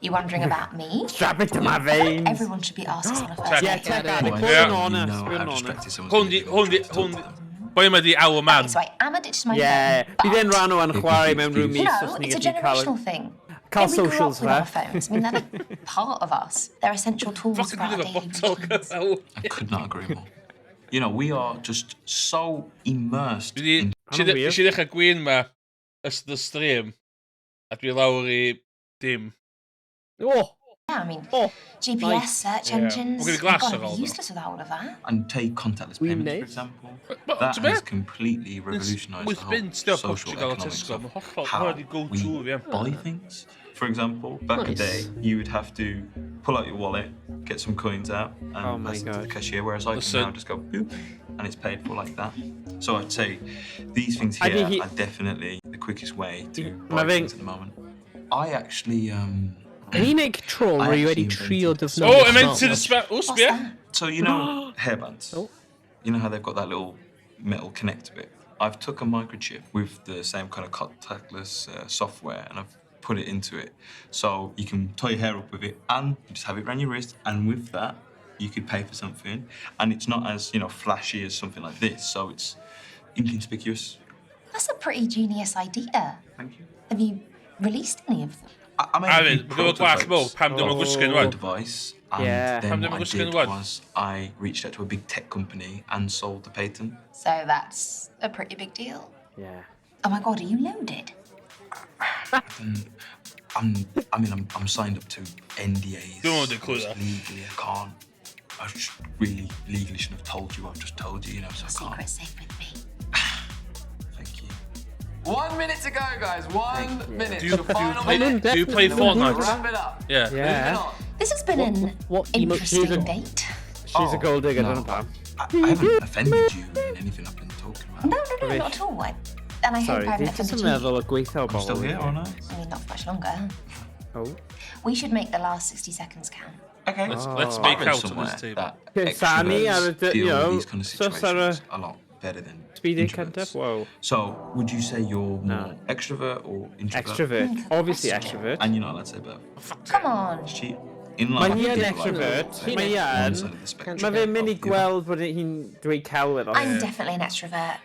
You wondering about me? Strap it to my I feel like veins. everyone should be asked this on a first Yeah, date. tech addict. Well, Bod Yeah. yn you honest, know bod how yn honest. distracted someone's Hwn gonna di, be when hwn you di, try to talk hwn to di. them. Boi yma di our man. Okay, so I am addicted to my Yeah, phone. bydd e'n but- rhan o yn chwarae mewn rhyw You mis know, os ni'n it's a gallu cael... generational thing. Cael Yeah, we grew up socials with our fe. phones. I mean, they're like part of us. They're essential tools for Fucking our dwi'n efo daily botol routines. cyfel. I could not agree more. You know, we are just so immersed Dwi di... in Hwnna'n weird. Nes i ddechrau gwyn ma ystod y stream a dwi lawr i dim. Oh, Yeah, I mean, oh. GPS, Nice. search Yeah. engines. We're gonna glass God, it I'd all, be though. useless without all of that. and take contactless Gwyn payments, for neis. example. But, That to be has completely revolutionised Wyth the whole bunt, dio, social Portugal a economics Tesco. of Mae'n hollol, how hwnna di go-to we fi. am. buy things. For example, back in the day, Nice. you would have to pull out your wallet, get some coins out, and Oh my pass it to the God. cashier. Whereas I Listen. can now just go boop, and it's paid for like that. So I'd say these things I here think he- are definitely the quickest way to Ma buy fe'n- things at the moment. I actually Yn unig tro I rwy wedi actually trio invented- defnyddio Oh, invented a smartwatch. spe... Oh, What's sbia. that? So you know hairbands. Oh. You know how they've got that little metal connector bit. I've took a microchip with the same kind of contactless software, and I've put it into it. So you can tie your hair up with it and you just have it around your wrist. And with that, you could pay for something. And it's not as, you know, flashy as something like this. So it's inconspicuous. That's a pretty genius idea. Thank you. Have you released any of them? I made A a few hefyd, mae gyda gwallt mowr, prototypes pam dim yn gwisgo nhw of the device. And Yeah. then Pam dim what yn I gwisgo did nhw wan? was I reached out to a big tech company and sold the patent. So that's a pretty big deal. Yeah. Oh my god, are you loaded? I mean, I'm signed up to NDAs. Dwi'n meddwl dwi'n clywed. Legally, I can't. I just really legally shouldn't have told you what I've just told you, you know, so I can't. Secret's safe with me. Thank you. 1 minute to go, guys. 1 minute. Do you, Your final do you play, minute. do you play Fortnite? Wrap it up. Yeah. Yeah. This has been an What emo- interesting She's a- date. She's a gold digger, no. don't Pam? I haven't offended you in anything I've been talking about. No, not at all. And I Sorry, hope I dwi haven't jyst offended yn you. meddwl o gweithio o I'm still bobl. here, aren't I? I mean, not for much longer. Oh. We should make the last 60 seconds count. Okay. Let's I make read out on somewhere this table. that Sani ar y extroverts you deal with know, these kind of sus ar y situations a lot better than speed date introverts. cyntaf. Whoa. So, would you say you're more extrovert or introvert? Extrovert. Obviously extrovert. And you're not allowed to say both. Come on. It's cheap. In Mae life, hi yn people like extrovert. to Mae hi one yn. side of the spectrum. Mae fe'n mynd i gweld bod hi'n dweud celwydd. I'm definitely an extrovert.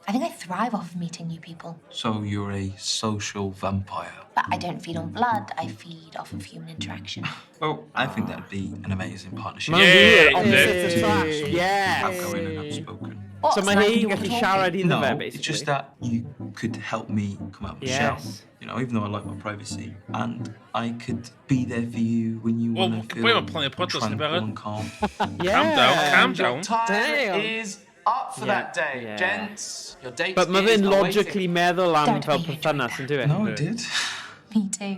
I think I thrive off of meeting new people. So you're a social vampire. But I don't feed on blood, I feed off of human interaction. Well, I think that'd be an amazing partnership. Mae'n Yeah, wir, opposite yeah. attract. Yes. Outgoing and outspoken. What, So mae I can hi'n do all the gallu talking? siarad iddo No, fe, it's basically. just that you could help me come out of my shell. Yes. You know, even though I like my privacy, and I could be there for you when you Well, want to feel boi, mae plenty o priodas ni tranquil barod. and calm. Yeah. Calm down, calm Your down. time Damn. is up for Yeah, that day. yeah. Gents, your date But mae is fe'n awaiting. logically meddwl am Don't fel be enjoyed perthynas yn dweud? No, I did. Me too.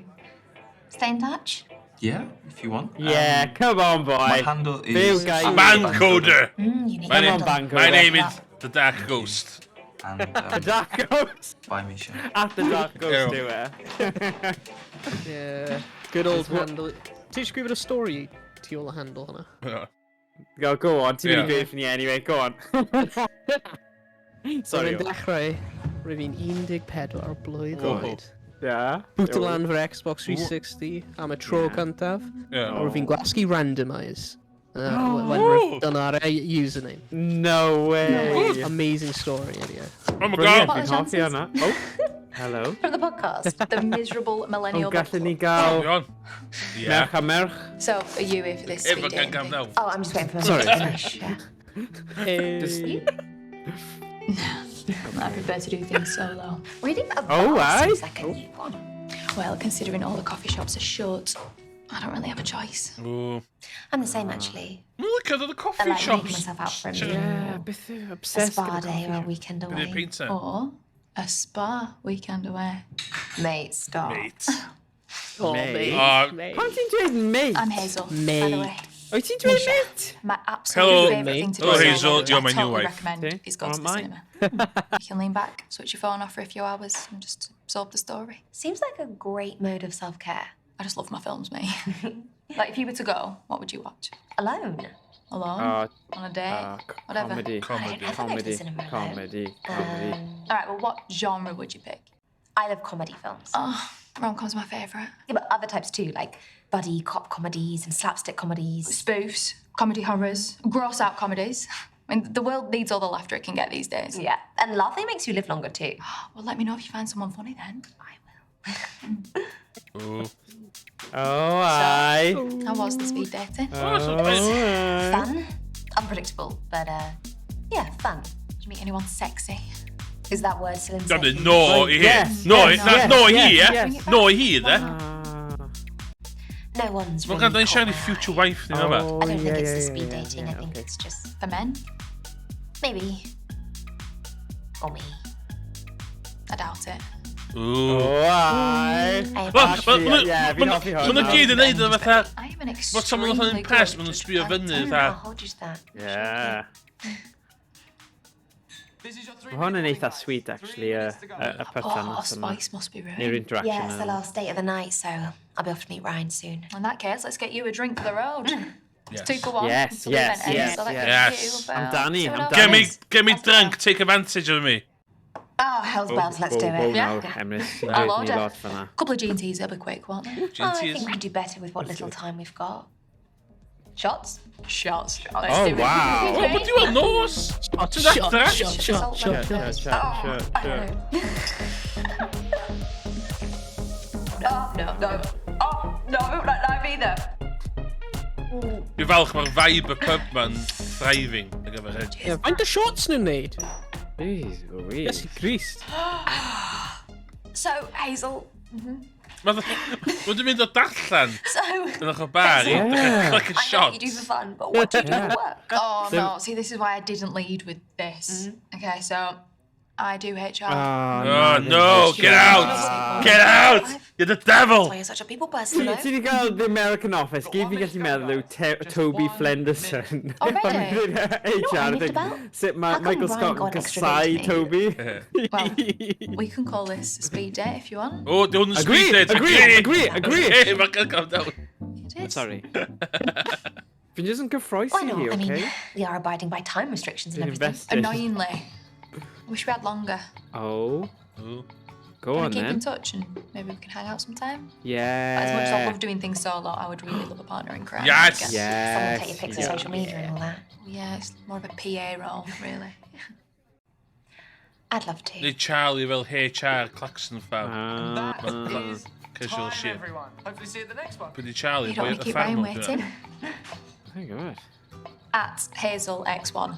Stay in touch? Yeah, if you want. Yeah, come on, boy. My handle is Byw guy. Bancoder. You need My a name, on, handle. my Bancoder. name is The Dark Ghost. And The Dark Ghost. Bye, Misha. At the Dark Ghost, do it. Yeah. Good old handle. Ti eisiau gwybod y stori tu ôl y handle hwnna? Go on, ti'n mynd i Yeah. gweud wrthyn ni anyway, go on. Sorry. Yn dechrau, rwyf fi'n 14 blwydd Oh. oed. Yeah. Bwta lan fy Xbox 360 am y tro cyntaf. Yeah. A rwyf fi'n gwasgu randomise. When rwyf dyna'r username. No way. Amazing story, anyway. Oh my Brilliant, god. fi'n hoffi hwnna. Oh, hello. From the podcast, The Miserable O, Millennial Book gallwn ni Club. gael Iawn. Yeah. merch a merch. So, are you here for this Efo speed gan dating calm thing? down. Oh, I'm just waiting for my Sorry. to finish. Yeah. Just- I prefer to do things solo. Reading a Oh, bar aye. seems like a new one. Well, considering all the coffee shops are shut, I don't really have a choice. Ooh. I'm the same, actually. Look at the I coffee like shops. making myself out for a meal. Yeah, beth yw A obsessed spa gyda day coffee or a shop. weekend Bit of away. pizza. Or a spa weekend away. Mate, stop. Mate. Oh, Mate. mate. Uh, Pam ti'n dweud mate? I'm Hazel, by the way. Wyt ti'n dweud mate? My absolute Hello. favourite thing to do Hello, solo, Hazel, which you're I my new totally wife. recommend, See? is go to the Alright, cinema. You can lean back, switch your phone off for a few hours, and just absorb the story. Seems like a great mode of self-care. I just love my films, mate. Like, if you were to go, what would you watch? Alone. Alone? On a date? Whatever. Comedy. Comedy. I don't ever go to the Comedy. cinema alone. Comedy. Comedy. All right, well, what genre would you pick? I love comedy films. Oh, rom-com's my favourite. Yeah, but other types too, like buddy cop comedies and slapstick comedies. Spoofs, comedy horrors, gross-out comedies. I mean, the world needs all the laughter it can get these days. Yeah, and laughing makes you live longer too. Well, let me know if you find someone funny then. I will. Ooh. Oh, aye. How was the speed dating? Oh, it's not bad. Fun, unpredictable, but yeah, fun. Did you meet anyone sexy? Is that word still in Damn it, session? no i hi. Yes, No, yes, na, yes, no i hi, yes, ie. yes. No i hi, de. No one's Mae'n really gwrando i'n caught siarad i my future eye. wife ni yma. Oh, I don't think yeah, it's the yeah, speed yeah, dating. yeah, I think okay. it's just For men? maybe. Or me. I doubt it. Ooh. Oh, aye. I Wel, Actually, ma- ma- yeah, fi'n ma- hoffi Ma' nhw hwnna. gyd yn neud o fatha... I am an Bod extremely someone fatha'n impressed, good maen nhw'n sbio judge of fyny, character. fatha. I'll hold you to that. Yeah. This is your three Mae hwn yn minute eitha warning, guys. sweet, Three actually, y minutes to go. y Oh, perthynas yma. spice must be Neu'r ruined. interaction Yeah, it's the yna. last date of the night, so I'll be off to meet Ryan soon. In that case, let's get you a drink for the road. Yes. It's 2 for 1. Yes, until the yes, event ends, yes, so that yes. gives you I'm about Danny, two I'm and a half Get me, hours. get me drunk, take advantage of me. Oh, hell's bells, let's do Bo, it. nawr, Emrys. Ti'n I'll dweud ni order. lot fan'na. Couple of G&Ts, they'll be quick, won't they? Oh, I think we can do better with what little time we've got. Shots? Shots. Let's Oh, do it. wow. Oh, but you nos! Ti'n Shot, adre? shot, shot, shot, Shot, shot, shot, shot. Oh, no, no. Oh, no, I don't like live either. Dwi'n falch mae'r vibe y pub ma'n thriving ar gyfer hyn. Ie, faint o shots nhw'n neud? Jeez, Louise. Iesu Christ. So, Hazel. Mae'n wedi mynd o darllen So, yn ochr bar i Yeah. dechrau clic y I know shot. what you do for fun, but what do you do for work? Oh, So- no. See, this is why I didn't lead with this. Okay, so I do HR. Oh, Oh, no, get out! Get out! You're the devil! That's why you're such a people person, Ti though. ti 'di gael The American Office, gyd fi'n gallu meddwl yw Toby Flenderson. Oh, really? HR, I lived think, about? sut mae How come Michael Ryan Scott got yn an extra day casau to Toby. Well, we can call this a speed date if you want. Oh, di hwn yn Agree, speed date. agree, Okay. agree, agree. Okay, mae'n cael calm down. It is. Sorry. Fi'n just yn cyffroes Why i not? hi, I mean, okay? we are abiding by time restrictions and Fi'n everything. invested. Annoyingly. Wish we had longer. Oh. Ooh. Go Wanna on keep in then. touch and maybe we can hang out sometime. Yeah. As much as I love doing things solo, I would really love a partner in crime. Yes! I guess. Someone take your Yes. pics on social media and all that. Yeah, it's more of a PA role, really. I'd love to. Neu Charlie fel HR Claxon Farm. Ah. That is Casual Time, shit. everyone. Hopefully see you at the next one. Pwy di Charlie? You don't Boi want y to keep ffarm Ryan oedd waiting. Oh, God. At HazelX1.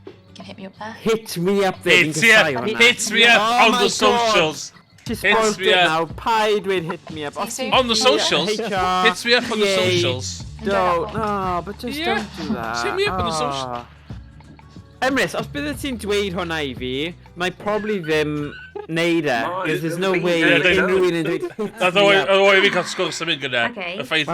You can hit me up there. Hit me up there. Hit me up, hit me up Oh on my the God. socials. Ti Hit spoiled me it up. now. Paid dweud hit me up. See you soon. On the socials. HR, Hit me up on the PA. socials. Don't, no, but just Yeah. don't do that. Hit me up on the socials. Ah. Emrys, os bydde ti'n dweud hwnna i fi, mae probably ddim neud e. Because there's no way Yeah, they- unrhyw un yn dweud hit That's me the way, up. the way fi cael sgwrs am un gyda. Okay. Y ffaith...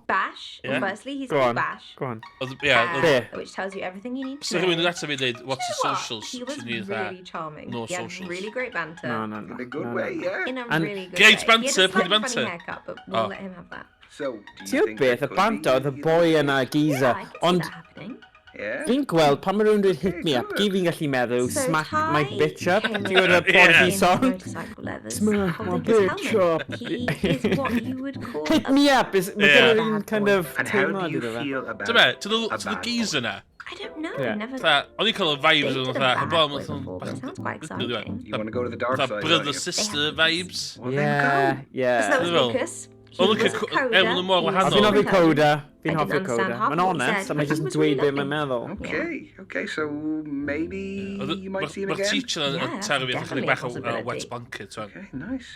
Bash. Yeah. Firstly, he's Go called on, Bash. go on. Oedd- Yeah, oedd- Be? Which tells you everything you need to So know. rhywun yn ateb i dweud, what's the You know what? socials? He was Swn i fatha, really charming. No he had socials. really great banter. No, no, no. In a good no, way, no. yeah. In a And- really good Great way. He had banter, a pwy slightly di funny banter? haircut, but we'll Oh. let him have that. So, do you Ti'n think beth, there y could banto, be oedd y boi yna geezer. Yeah, I can see Ond that happening. Yeah. fi'n gweld pan mae rhywun dweud hit me up, good. gyd fi'n gallu meddwl, So smack my Ty bitch up. came Ti'n gwybod y up Yeah. Prodigy in song? motorcycle leathers, Smack my holding his bitch helmet. up. He is what you would call Hit a me up! Is, mae Yeah. gen i'r un kind of And how do teimlad you iddo fe. feel about Ti'n be, to the, a to the bad geezer boy? na. I don't know. Yeah. Never Fatha, o'n i'n cael y vibes dated yn a fatha, bad heblaw boy am before, but it sounds quite exciting. You want to go to the dark Fatha side, don't brother you? sister vibes. Well, Yeah, then go. yeah. So that was Fel. Lucas. He Well, was look a at co- coder. eh, ma' nhw mor He was wahanol. A fi'n hoffi code. coda. I Fi'n didn't hoffi understand coda. half Mae'n of what he honest, said, a mae but jyst he yn was dweud really beth mae'n lovely. meddwl. Okay, okay, so maybe you might see him Mae'r again. teacher yn Yeah, yn taro fi, that's chydig definitely a bach o wet possibility. blanket. t'wel. Okay, nice.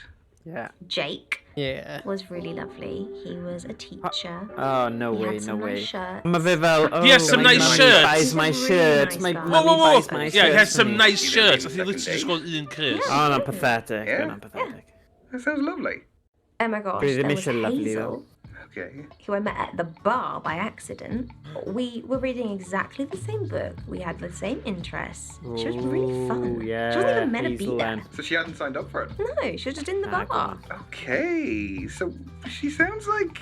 Yeah. Jake Yeah. was really lovely. He was a teacher. Oh, no He way, had no some way. nice shirts. Mae fe fel, oh, He has some my nice mummy shirts. buys my He's a really shirt. nice My guy. Whoa, mummy whoa, whoa! buys my Yeah, he has shirts for some me. nice Either shirts. maybe I think literally second just got un crys. Oh, no, pathetic. Yeah. Yeah. pathetic. That sounds lovely. Oh my gosh, Dwi ddim there was eisiau lovely, Hazel, though. Okay. who I met at the bar by accident. We were reading exactly the same book. We had the same interests. She was really fun. Ooh, yeah, she wasn't even meant to be Hazel there. then. So she hadn't signed up for it. No, she was just in the Ah, go bar. on. Okay, so she sounds like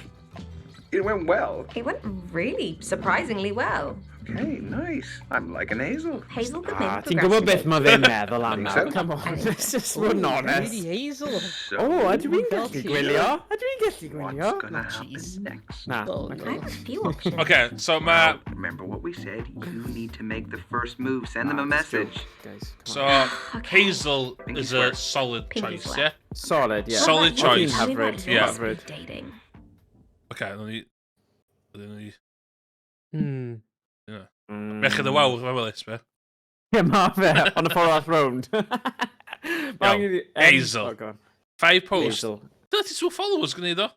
it went well. It went really surprisingly well. Okay, nice. I'm liking Hazel. Hazel could maybe Ah, ti'n progress gwybod to beth me. mae fe'n meddwl am Think nawr? so? Come on, let's just fod yn honest. Lady Hazel. So, O, a dwi'n Fel gallu ti. gwylio? A dwi'n gallu gwylio? what's gonna happen jeez. next? Na. Oh, okay. I have a few options. Okay, so mae... Well, remember what we said. You need to make the first move. Send them a Nah, just do it, message. Guys, come on. So, Hazel Pinky is swear. a solid Pinky choice, swear. yeah? Solid, yeah. Solid What about you? choice. Tell me about Hyfryd, your Yeah. speed hyfryd. dating. Okay, nawn ni... Nawn ni... Hmm. Mm. Merched y Wawr, fe welis, be? Ie, ma fe, on y ffordd off round. Ma' Iawn. angen i- Hazel. Oh, go on. 5 posts. Hazel. 32 followers gwneud o.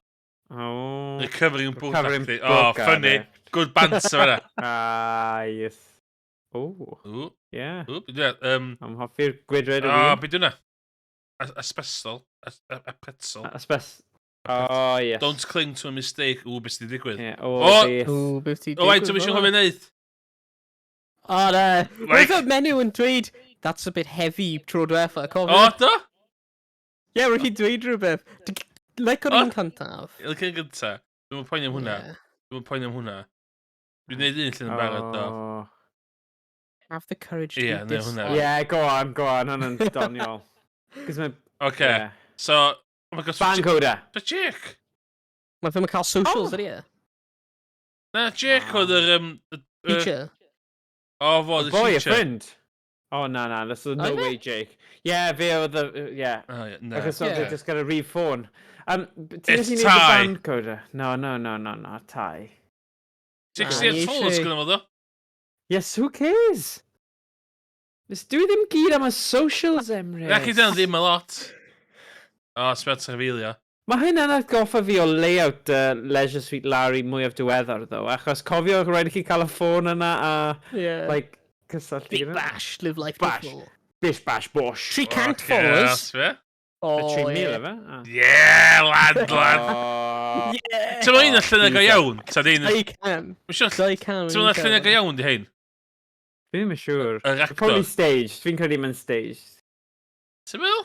Oh. Recovering book Recovering addict. Oh, book funny. addict. Good banter fan'na. Ah, yes. Oh, Ooh, yeah. ooh, yeah, I'm hoffi'r gwydred o oh, win. be dyna? Asbestol. A pretzel. Asbest. Oh, yes. Don't cling to a mistake. Ooh, beth sydd wedi digwydd. Yeah, oh, O! beth. Ooh, beth ti O, wait, ti'n eisiau hoffi wneud? O, na. Like- Roedd y menyw yn dweud, that's a bit heavy tro diwetha, cofio? O, do? Ie, roedd hi'n dweud rhywbeth. Like o'r O. un cyntaf. Lyc yn gynta. Dwi'n mynd poeni am hwnna. Ie. Dwi'n mynd poeni am hwnna. Dwi'n neud un llun yn barod, do. Oh. Have the courage to Ie, be neu hwnna. disliked. Yeah, go on, go on, hwnna'n doniol. Cos mae... Oce, Yeah. so... Oh my God, so Band coder. So Jake. Mae ddim yn cael socials, ydy e? Na, Jake oedd yr... Teacher. O, fo, A the boy, a teacher. friend. Oh, no, no, there's no Oedd e? way, Jake. Yeah, fe oedd y... Yeah. Oh, yeah, na. Achos oedd Yeah. e just gyda rhif ffôn. Ti'n It's gallu neud y Ty. band coder? No, no, no, no, no, Ty. 68 Ni followers eisiau- gyda fo, ddo. Yes, who cares? Nes dwi ddim gyd am y socials, Emrys. Na, chi dyna ddim a lot. O, sbio trafeilio. Mae hynna'n atgoffa fi o layout Leisure Suite Larry mwyaf diweddar, ddo, achos cofio rhaid i chi cael y ffôn yna a, Yeah. like, cysylltu Big gyda. bash, live life to Bash. full. Bish, bash, bosh. 300 Ocê, followers. sbio. Oh, 3,000, yeah. efe? Ah. Yeah, lad, lad. Oh. Yeah! Ti'n meddwl un o'r lluniau go iawn? Ta di un... Dau can. Mae'n siŵr... Dau can. Ti'n meddwl o'r lluniau go iawn di hein? Fi ddim yn siŵr. Yr actor. Probably staged. Fi'n credu mae'n staged. Ti'n meddwl?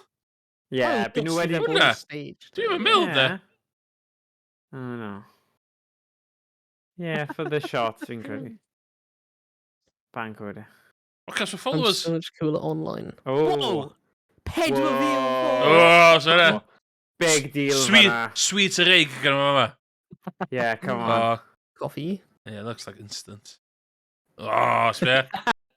Yeah, byd nhw wedi... Hwnna? Dwi'm yn meddwl, de. I don't know. Yeah, for the shot, fi'n credu. Bank order. Oce, so I'm followers. so much cooler online. Oh. Whoa! 4,000 Oh, sorry. Big deal Sweet, fan'na. sweet rig gan yma. Yeah, come on. Oh, Coffee. yeah, looks like instant. Oh, sbia.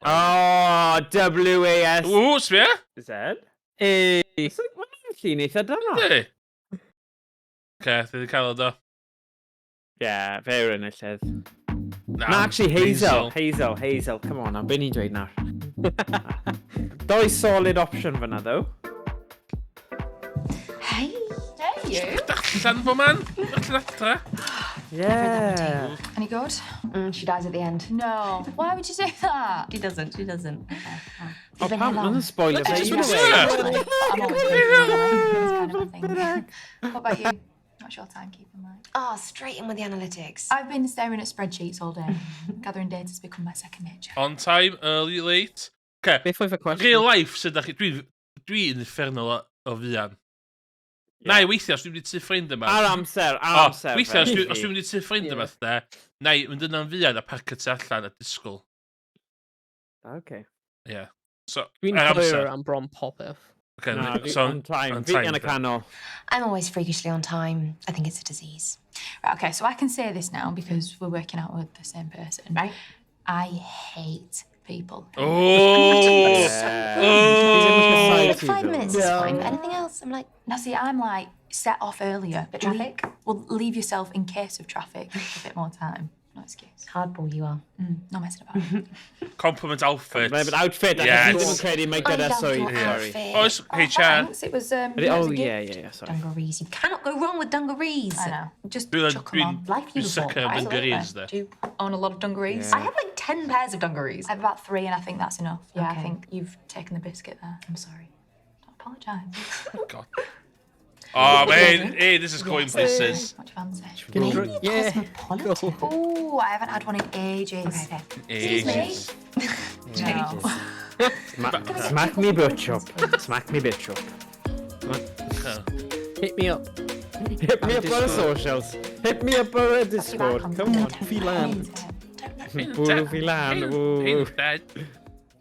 Oh, W-A-S... Ww, sbia. Z? Hey. Mae'n llun eitha da. Yndi. Oce, dwi wedi cael o do. Yeah, fe yw'r enillydd. Na, Na, actually, Hazel. Hazel, Hazel. Come on, now, be ni'n dweud nawr? Doi solid option fyna, though. Hey. Hey, you. Darllen fo man. Darllen adra. Yeah. Any good? She dies at the end. No. Why would you do that? She doesn't, she doesn't. Oh, been pam, here long. mae'n spoiler Let's fe just either Yeah. way. I'm always waiting anyway. It's kind of my thing. What about you? What's your timekeeping like? Oh, straight in with the analytics. I've been staring at spreadsheets all day. Gathering data's become my second nature. On time, early, late. Oce, Beth oedd y cwestiwn? real life sydd â chi... Dwi'n dwi uffernol o fuan. Na i weithio, os dwi'n mynd i tŷ ffrind yma. Ar amser, ar O, amser. Weithiau, fe. os dwi'n mynd i tŷ ffrind yma, de, na i mynd yna'n fuan a parcio tu allan a disgwyl. Okay. Ie. So, Dwi'n ar hwyr amser. am bron popeth. Ocê, Na, fi so, on time. on Fi time, yn y de. canol. I'm always freakishly on time. I think it's a disease. Right, okay, so I can say this now because we're working out with the same person. Right. I hate people. Oh! Yeah. Oh! He's Like in 5 though. minutes is Yeah. fine, but anything else, I'm like, Now, see, I'm like set off earlier, but Traffic? Well, leave yourself in case of traffic a bit more time. No excuse. hardball you are. No messing about. Compliment outfit. Mae'n outfit, Yes. achos fi ddim yn credu mae I gyda love swydd, your sorry. outfit. Oes, Oh, HR. thanks. It was, Ydy- it was Oh, a gift. yeah, sorry. Dungarees. You cannot go wrong with dungarees. I know. Just Dwi'n chuck 'em on. dwi'n Life dwi'n uniform. sucker am Absolutely. dungarees, de. Do you own a lot of dungarees? I have like 10 pairs of dungarees. I have about 3, and I think that's enough. Yeah, I Okay. think you've taken the biscuit there. I'm sorry. Don't apologise. God. Oh, man, hey, this is going places. What do you fancy? Maybe a Yeah. cosmopolitan. Oh, I haven't had one in ages. Okay, okay. Excuse me. Ages. No. Smack me bitch up. Smack me bitch up. Hit me up. Hit me up on the socials. Hit me up on the Discord. Come on. Fi lan. Bwrw fi lan. Hein, Ww. dead.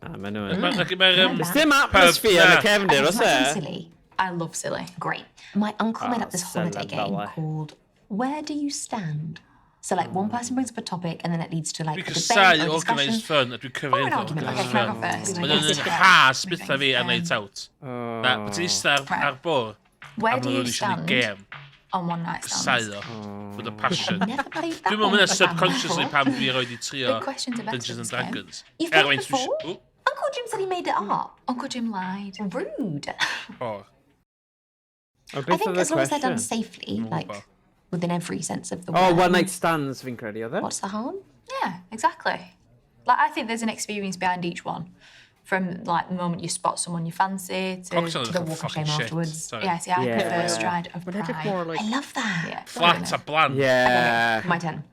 Ah, maen nhw yn. Mae'r... Does dim atmosphere yn y cefndir, Okay, oes so e? imagine silly. I love silly. Great. My uncle made Ah, up this holiday game Salabella. called Where Do You Stand? So like one person brings up a topic and then it leads to like Dwi'n a debate casau or a organised discussion. fun, a dwi'n Or an cyfri argument, organised Okay, can I go fun. first? Mae'n yn Yes. has bytha fi a night out. Na, bod ti'n eistedd ar bwr, Where a do maen you nhw'n eisiau stand gêm. on one night stands? Casau o. For the passion. Never played that Dwi'n meddwl one. mynd subconsciously pam dwi erioed i trio Big questions are better Dungeons and this game. Dragons. You've played Erwain, it before? dwi- Uncle Jim said he made it up. Uncle Jim lied. Rude. O, Oh, I beth think oedd y as long as they're done cwestiwn? safely, like within every sense of the Oh, word. one night stands fi'n credu, oedd e? What's the harm? Yeah, exactly. Like I think there's an experience behind each one. From like the moment you spot someone you fancy to, Cocktails To the are walk of fucking shame shit. afterwards. Sorry. yeah, see, I Yeah. prefer stride of Mae'n edrych pride. more like... I love that. Yeah. Flat a bland. Yeah. My turn.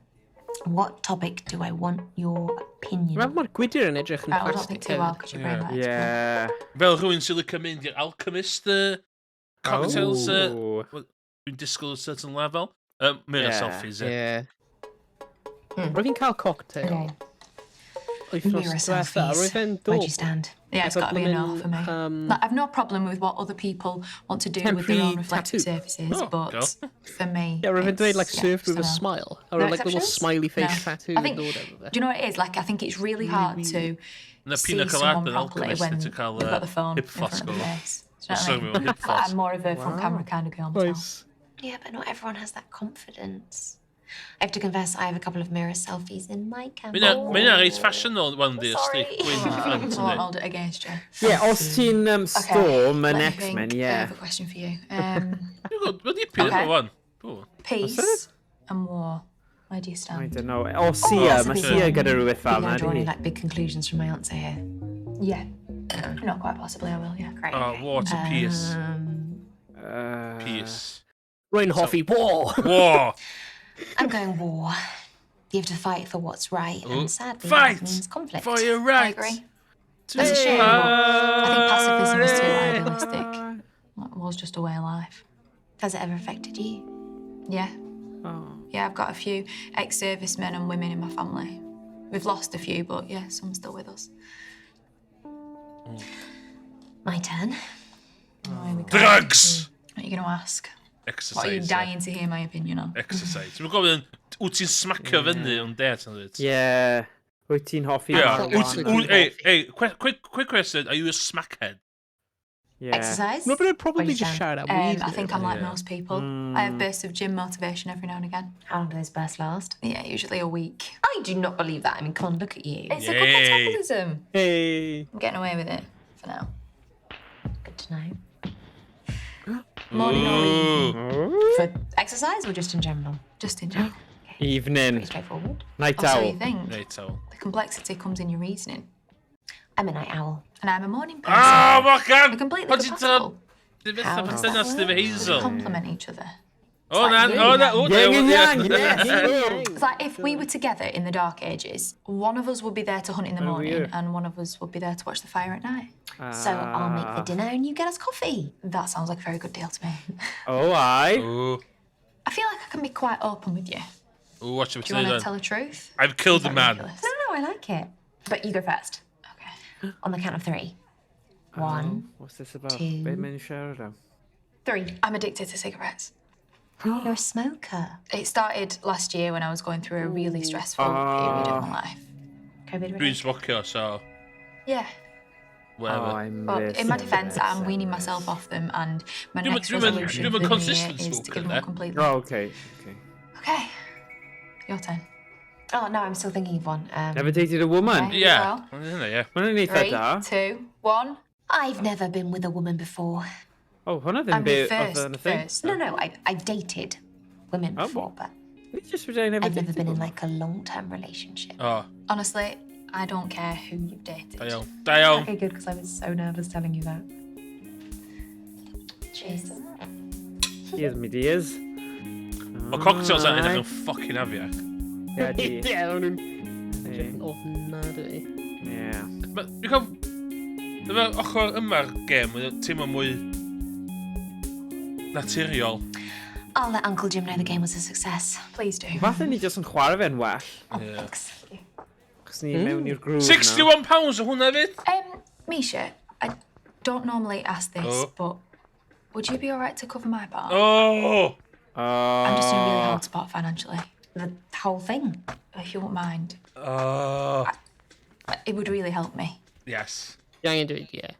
What topic do I want your opinion Dwi'n meddwl mae'r gwydr yn edrych yn Right, well, don't think plastic too well hefyd. because your brain might explode. Yeah. Fel rhywun sy'n licio mynd i'r alchemist cocktails. Oh. Well, dwi'n disgwyl a certain level. Mirror Yeah. selfies, ie. Yeah. Roedd fi'n cael cocktail. Okay. wythnos Mirror diwetha, a selfies. roedd e'n dod. Where'd you stand? Yeah, it's Efo got to be a no bloomin', for me. Like, I've no problem with what other people want to do with their Temporary own reflective tattoo. surfaces, Oh, but go. for me, Yeah, roedd e'n dweud, like, it's- yeah, served just with a no. smile. A No roedd, like, little exceptions? smiley face No. tattoo I yn think, dod efo fe. do you know what it is? Like, I think it's really hard to Na see pina someone colada yn properly Alchemist, when ti cael, they've got the phone hip in front flask of their o. face. Do you know Sorry, what I mewn mean? hip Like, flask. I'm more of a front camera kind of girl myself. Nice. Yeah, but not everyone has that confidence. I have to confess, I have a couple of mirror selfies in my camera. Mae hynna reit ffasiynol, wan di, Sorry. ysdi. Gwyn I ffrant, won't yndi. hold it against you. Yeah, os ti'n Storm let yn me X-Men, think. I yeah. have a question for you. Mae dipyn Okay. efo wan. Dwi'n Peace and war. Where do you I stand? don't know. O, Sia, that's a mae big Sia one. gyda rhywbeth fel You're yna, gonna draw any ydy hi? like big conclusions from my answer here. Yeah. Not quite possibly, I will, yeah. Great. Oh, war to peace. Peace. Rwy'n hoffi war! War! I'm going war. You have to fight for what's right, Ooh. and sadly, Fight that means conflict. for your right. I agree. To That's a shame. but I think pacifism is too party. idealistic. Like, war's just a way of life. Has it ever affected you? Yeah. Oh. Yeah, I've got a few ex-servicemen and women in my family. We've lost a few, but yeah, some still with us. My turn. Oh, here we go. Drugs! What are you going to ask? Exercise. What are you ie. dying to hear my opinion on? Exercise. Dwi'n gofyn, wyt ti'n smacio fyny o'n det yn dweud? Yeah. Wyt ti'n hoffi Yeah. marijuana? Wyt, hey, hey, quick, quick question. Are you a smackhead? Yeah. Exercise? No, but it'd probably Where do you just stand? shout out weed. I think I'm like Yeah. most people. I have bursts of gym motivation every now and again. How long do those bursts last? Yeah, usually a week. I do not believe that. I mean, come on, look at you. It's a good Yay. metabolism. Hey. I'm getting away with it for now. Good to know. Morning or evening? Ooh. For exercise or just in general? Just in general. Evening. Pretty straightforward. Night Oh, so owl. you think. Night owl. The complexity comes in your reasoning. I'm a night owl. And I'm a morning person. Ah, Morgan! We're completely Pwy ti'n compatible. Dim How beth does dyna that sydd efo work? We Hazel. complement each other. O na, o na, o na. Yin and yang, yeah. It's like if we were together in the dark ages, one of us would be there to hunt in the Oh, morning yeah. and one of us would be there to watch the fire at night. So I'll make the dinner and you get us coffee. That sounds like a very good deal to me. Oh, aye. Ooh, I feel like I can be quite open with you. ooh, watch it. Do you want to tell the truth? I've killed Is a that man. ridiculous? No, no, I like it. But you go first. Okay. On the count of three. One, What's this about? Two. Be mae'n siarad am? three. I'm addicted to cigarettes. You're a smoker. It started last year when I was going through a really stressful period of my life. COVID Dwi'n related. smocio, so Yeah. whatever. Oh, I'm But in my this, defence, this, I'm weaning and myself this. off them, and my Dwi'm yn- next dwi'm yn- resolution dwi'm yn for the new year consistent is to smoker, give them de. up completely. Oh, okay. Okay. Okay. Your turn. Oh no, I'm still thinking of one. Never dated a woman. Okay. Yeah. Well. Hynna, ie. Mae hwnna'n eitha Three, da. two, one. I've never been with a woman before. Oh, hwnna ddim I'm be the first, oedd yn y thing. first. No, no, I've dated women Oh. before, but Ni just wedi never I've never dated been in woman. like a long-term relationship. O, Honestly, I don't care who you've dated. da iawn. Da iawn. Okay, good, because I was so nervous telling you that. Cheers. Cheers, me dears. Mae cocktails ar edrych yn fucking afiach. Yeah, di. Ie, o'n nhw'n Ie. ofnadwy. Yeah. Ma- Dwi'n cael... Dyma ochr yma'r gêm, mae'n teimlo mwy naturiol. I'll let Uncle Jim know the game was a success. Please do. Falle ni jyst yn chwarae fe'n well. Yeah. Thanks. Chos ni mewn i'r groove nawr. £61 o hwnna fyd? Misha, I don't normally ask this, Oh. but would you be all right to cover my part? Oh! I'm just in a really Oh. hard spot financially. The whole thing. If you won't mind, Oh. it would really help me. Yes. Fi angen dweud, ie.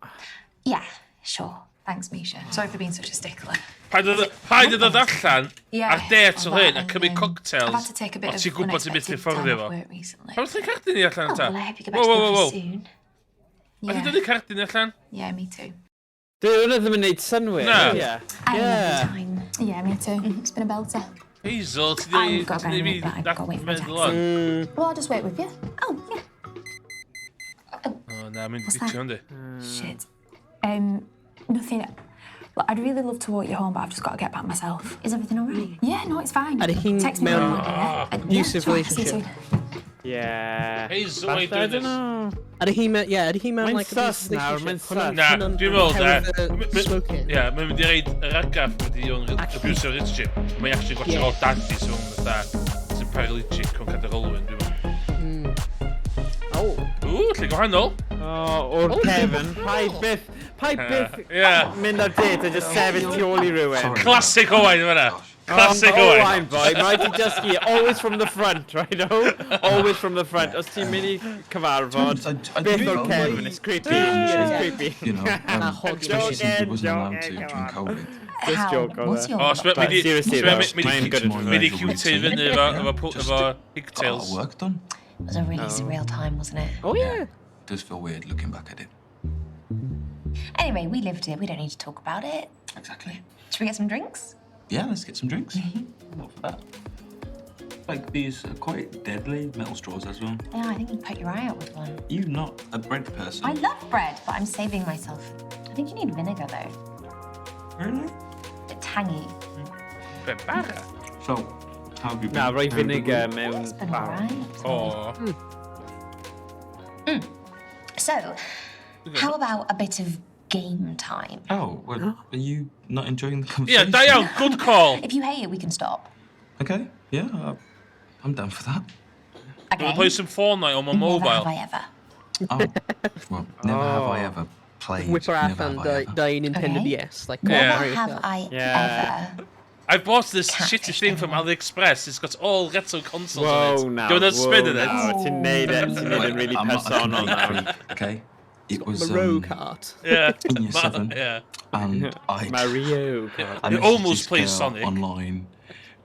Yeah, sure. Thanks, Misha. Sorry for being such a stickler. Paid o ddod allan Yeah, ar date o well, hyn a and, cymryd I've had cocktails to take a bit o of ti'n gwybod ti'n byth i unexpected time fforddio off fo. work recently. Pam ti'n cardyn ni allan Oh, ta? well, I hope you get back Whoa, to the whoa, whoa, office whoa. soon. A ti'n Yeah, dod i cardyn ni allan? yeah, me too. Dyw hwnna ddim yn neud synnwyr. Na. Yeah. I had a Yeah. lovely time. Yeah, me too. It's been a belter. Hazel, ti di I've got ti di to fi go, but I've got to wait for my meddwl on. Well, I'll just wait with you. Oh, yeah. O na, mynd i What's ditio that? yndi. Shit. Nothing. Look, I'd really love to walk you home, but I've just got to get back myself. Is everything all right? Yeah, no, it's fine. Ydy hi'n Text me when mewn you're ready, yeah? Yeah, abusive sure, see you relationship? soon. Yeah. Hazel, why are you Falle, I doing don't this? know. Ydy hi mewn, ie, ydy hi mewn, Mae'n like, sus abusive nawr, relationship? mae'n Hwnna'n- sus. Na, hwnna'n dwi'n meddwl de. oherwydd y smoking. Ie, mae'n mynd i reid yr argraff wedi o'n abusive relationship. Mae'n actually gwatsio Yeah. old daddy sy'n fatha sy'n paralygic o'n cadair olwyn, dwi'n meddwl. Oh. Ooh. lle gwahanol. O, o'r cefn. Paid byth mynd ar date a just sefyll tu ôl i rhywun. Classic Owain fyna. Classic oh, Owain. Owain, boy. Mae rhaid i dysgu. Always from the front, right? Oh? Always from the front. Os ti'n mynd i cyfarfod, byth o'r cefn. It's creepy. It's creepy. You know, especially since he wasn't allowed to during COVID. Just joke What's your O, so But seriously though, mae'n good at Mi di Q-tip fyny efo Just efo Got a lot of pigtails. work done. It was a really surreal time, wasn't it? Oh, yeah. Does feel weird looking back at it. Anyway, we lived it. We don't need to talk about it. Exactly. Should we get some drinks? Yeah, let's get some drinks. I'm up for that. Like these are quite deadly metal straws as well. Yeah, I think you'd poke your eye out with one. You're not a bread person. I love bread, but I'm saving myself. I think you need vinegar though. Really? A bit tangy. Be bara? So, how have you been? Na, rhoi Have you been vinegar good? mewn It's been bara. alright. O. So, how about a bit of game time? Oh, well, are you not enjoying the Yeah, conversation? da iawn, good call. If you hate it, we can stop. Okay, yeah, I'm down for that. Okay. Dwi'n play some Fortnite on my Never mobile. have I ever. Oh, well, never have I ever played. Whip her Never allan have I ever. dau Nintendo Okay. DS. Like, Yeah. Never have I Yeah. ever. I bought this shitty thing from AliExpress. It's got all retro consoles Whoa, on it. now. Do you want to spin in it? Now. Ti'n neud e, ti'n neud yn really I'm not a personol complete nawr. creep, okay? It was Mario Kart. Yeah. in year 7, Yeah. and I Mario Kart. I It messaged almost this plays girl Sonic. online,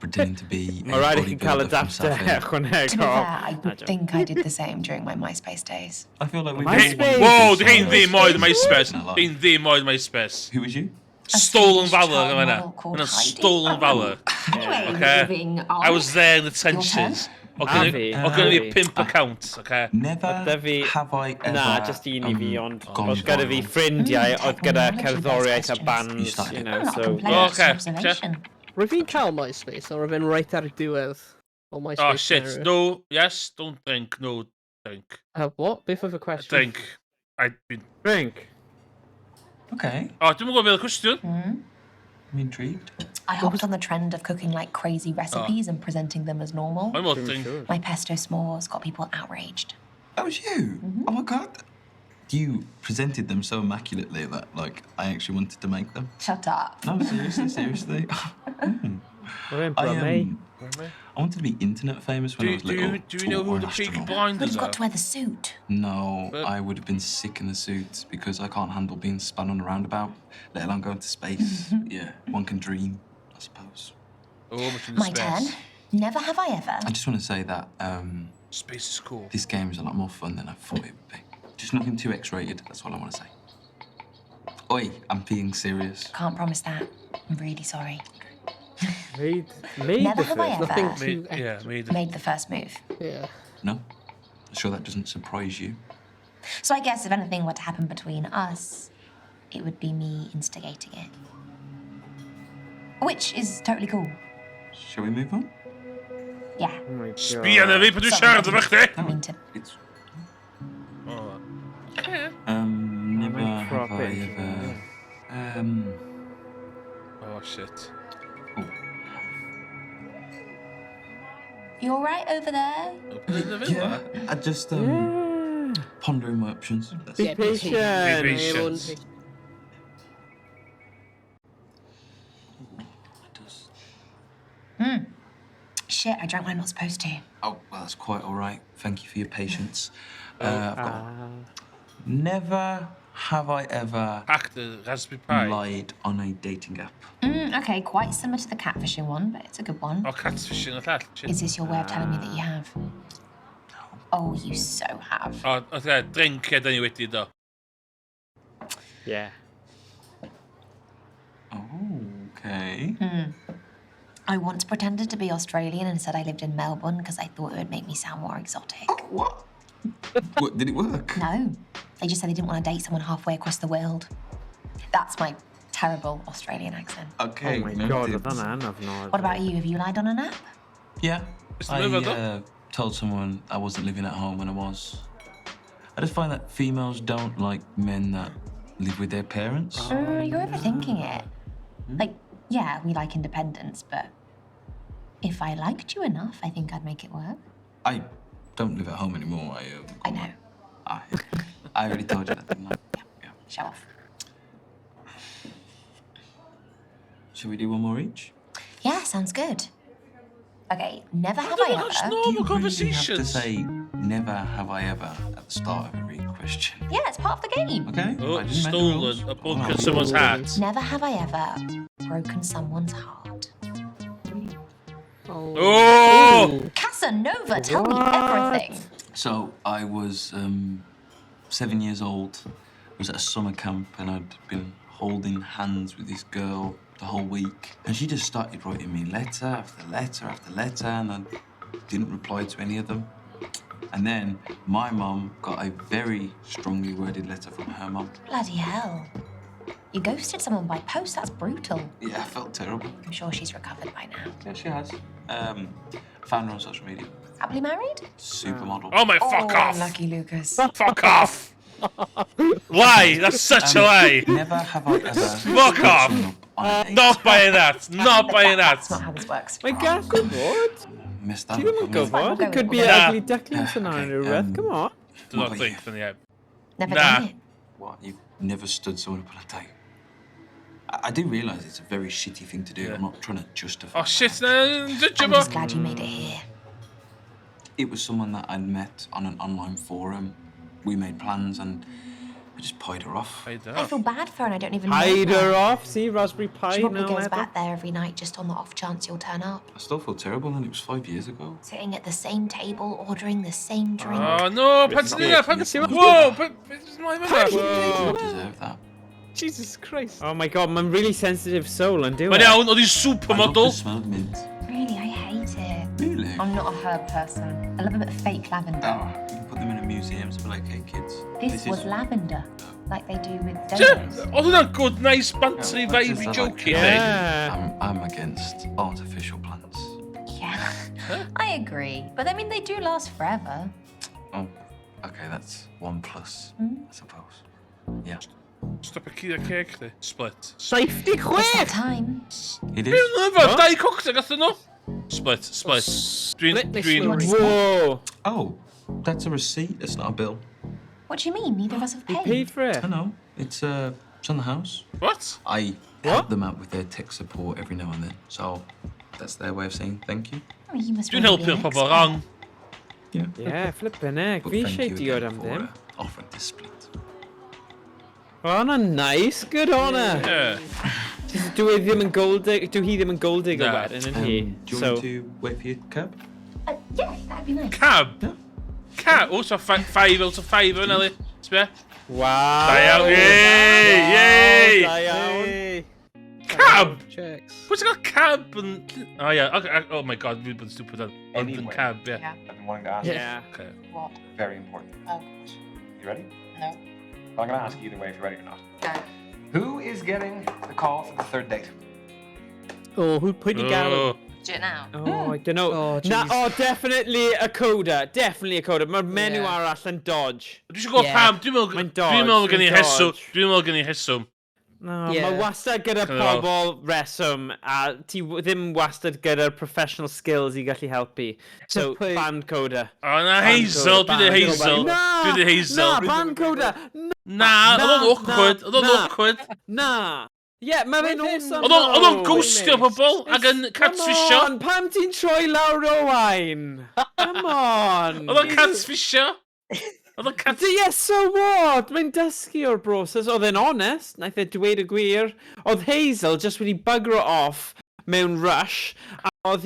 pretending to be a Mae rhaid i chi cael bodybuilder from adapter Southend. ychwanegol. To be fair, I Na, joke. think I did the same during my MySpace days. I feel like we've MySpace. Whoa, di hein ddim oed MySpace. Hein ddim oed MySpace. Who was you? Stolen Swedish Valor, child yma. model called Yna Heidi. Stolen Valor. Anyway, Okay. moving on. I was there in the trenches. Oedd A gen fi. i A fi. pimp account, okay? Never Oedd 'da fi... have I ever Na, just un i fi, ond gone oedd gyda fi viral. ffrindiau, oedd gyda Technology-based cerddoriaeth a questions. You bands, started you it. know, I'm not so... complaining, Oh, it's an okay. observation. Rwy'n fi'n cael MySpace, ond rwy'n fi'n right ar y diwedd o MySpace. Oh shit, era. no, yes, don't drink, no, drink. What? Beth oedd y cwestiwn? Drink. I been... Drink. Okay, O, dwi'n gwybod beth oedd y cwestiwn. I'm intrigued. I hopped on the trend of cooking like crazy recipes and presenting them as normal. Mae'n meddwl drink. My pesto s'mores got people outraged. That was you. Oh my god. You presented them so immaculately that like I actually wanted to make them. Shut up. No, seriously, seriously. Oedd e'n I, Bromley. I wanted to be internet famous when Do, I was do, little. you, do you know or who an the Peaky astronaut. But Blinders you've are? got to wear the suit. No, But- I would have been sick in the suit because I can't handle being spun on a roundabout, let alone going to space. Yeah, one can dream, I suppose. Oh, much in My space. turn. Never have I ever. I just want to say that Space is cool. this game is a lot more fun than I thought it would be. Just nothing too X-rated. That's all I want to say. Oi, I'm being serious. Can't promise that. I'm really sorry. Made, made Never the have I first. ever Nothing too... Made, yeah, made made the first move. Yeah. No, I'm sure that doesn't surprise you. So I guess if anything were to happen between us, it would be me instigating it. Which is totally cool. Shall we move on? Yeah. Oh my god. Sbia na fi pan dwi'n siarad efo chdi. I mean to It's Oh. never might have crop I it. ever Oh, shit. You all right over there? Open in the yeah, villa. I just pondering my options. That's Be Yeah, patient. Be Everyone patient. It does. Shit, I drank when I'm not supposed to. Oh, well, that's quite all right. Thank you for your patience. I've got never have I ever Hack the Raspberry Pi. lied on a dating app. Okay, quite similar to the catfishing one, but it's a good one. Oh, catfishing y llall. Shit. Is this your way of telling me that you have? Oh, you so have. O, okay, drink e, da ni wedi do. Yeah. Oh, okay. I once pretended to be Australian and said I lived in Melbourne because I thought it would make me sound more exotic. What? What, did it work? No, they just said they didn't want to date someone halfway across the world. That's my terrible Australian accent. Okay. Oh my god, noted. oedd hwnna'n ofnodwy. What about you? Have you lied on an app? Yeah. It's I the river, though. told someone I wasn't living at home when I was. I just find that females don't like men that live with their parents. You're overthinking it. Like, yeah, we like independence, but if I liked you enough, I think I'd make it work. I don't live at home anymore. I know. Ah, yeah. I already told you that, didn't I? Show off. Shall we do one more each? Yeah, sounds good. Okay, never have I ever. Normal You have to say never have I ever at the start of every question. Yeah, it's part of the game. Okay. Oh, I didn't make the rules. stolen a book in someone's hat. Never have I ever broken someone's heart. Oh! Casanova, tell me everything. So I was 7 years old. I was at a summer camp and I'd been holding hands with this girl the whole week. And she just started writing me letter after letter after letter, and I didn't reply to any of them. And then my mum got a very strongly worded letter from her mum. Bloody hell. You ghosted someone by post, that's brutal. Yeah, I felt terrible. I'm sure she's recovered by now. Yeah, she has. Found her on social media. Happily married? Supermodel. Oh my, fuck oh, off! Lucky Lucas. Fuck off! Lie! That's such a lie! Never have I ever. Fuck off! Not buying that! Not buying that! That's not how this works. Mae gallu bod. Missed that. Ti ddim yn gwybod. It could be an Nah. ugly duckling scenario, rhywbeth. Come on. Do not think from the head. Never Nah. done it. What? You've never stood someone up on a date? I do realise it's a very shitty thing to do. I'm not trying to justify. Oh shit, no, judge I'm just glad you made it here. It was someone that I'd met on an online forum. We made plans and I just pied her off. I feel bad for her and I don't even know Hide her. her off. See, Raspberry Pi She probably now. goes Ebba. back there every night just on the off chance you'll turn up. I still feel terrible, and it was 5 years ago. Sitting at the same table, ordering the same drink. Oh no, pan ti'n neud pan... Whoa! Whoa. Deserve that. Jesus Christ. Oh my God, mae'n really sensitive soul yn dyw e? Mae'n iawn, oedd hi'n supermodel. Smell of mint. Really, I hate it. Really? I'm not a herb person. I love a bit of fake lavender. Oh, you can put them in a museum to be like, hey kids. This, was is lavender, like they do with Ie, domos. Oedd hwnna'n good, nice, bantery, Yeah, vibey, I like jokey it. thing. I'm against artificial plants. Yeah, I agree. But I mean, they do last forever. Oh, okay, that's one plus, I suppose. Yeah. Stop y curo ceg chdi. Split. Safety It's that chwech! time. It Be is. yn lyfr, dau cocktail gathen nhw. Split, split. Dwi'n... Split Dwi'n... Whoa. Oh, that's a receipt. It's not a bill. What do you mean? Neither of us have You paid. paid for it. I know. It's on the house. What? I help them out with their tech support every now and then. So that's their way of saying thank you. Oh, you must Dwi'n really be helpu an pobl expert. wrong. Yeah. Yeah, flippin' heck. But Fi thank eisiau you diod again am for ddim. offering to split. O, hwnna'n nice. Good on her. Yeah. Just Dwi e ddim yn gold dig, dwi hi ddim yn gold digger Na. wedyn, yn hi. Do you So, want me to wait for your cab? Yeah, that'd be nice. Cab? Cab? Oh, so 5 out of 5 yna, Eli. Sbia? Wow. Da iawn. Yay! Yay! Da iawn. Cab? Checks. Pwy ti'n cael cab yn... Oh, yeah. Okay. Oh my God, fi'n bod yn stupid on. London Anyway. cab, yeah. Yeah. I've been wanting to ask Yeah. Okay. What? you. Very important. Oh, gosh. You ready? No. Well, I'm going to ask you either way if you're ready or not. Go. Who is getting the call for the third date? Oh, who put you down? Oh. Do it now. Oh, I don't know. Oh, Na, jeez. oh, definitely a coder. Definitely a coder. Mae'r menyw Yeah. arall yn dodge. Dwi eisiau gwybod Yeah. pam. Dwi'n meddwl... Mae'n dodge, Dwi'n meddwl gen i mae'n heswm. dodge. Dwi'n meddwl gen i heswm. No, Yeah. mae wastad gyda Kind of- pobl reswm, a ti ddim wastad gyda'r professional skills i gallu helpu. So, Pwy- band coder. O, na Band Hazel. coder, Dwi'n dweud band Hazel. coder. Na! Dwi'n dweud Hazel. Na, band coder! Na, oedd o'n awkward. Oedd o'n na. awkward. Na! Ie, yeah, mae fe'n Wedyn- awesome. Oedd o'n though. ghostio pobl ac yn catfishio. Come on, pam ti'n troi lawr Owain? Come on. Oedd o'n catfishio. Oedd o'n cat... Yes, so what? Mae'n dysgu o'r broses. Oedd e'n honest, naeth e dweud y gwir. Oedd Hazel just wedi bugro off mewn rush, a oedd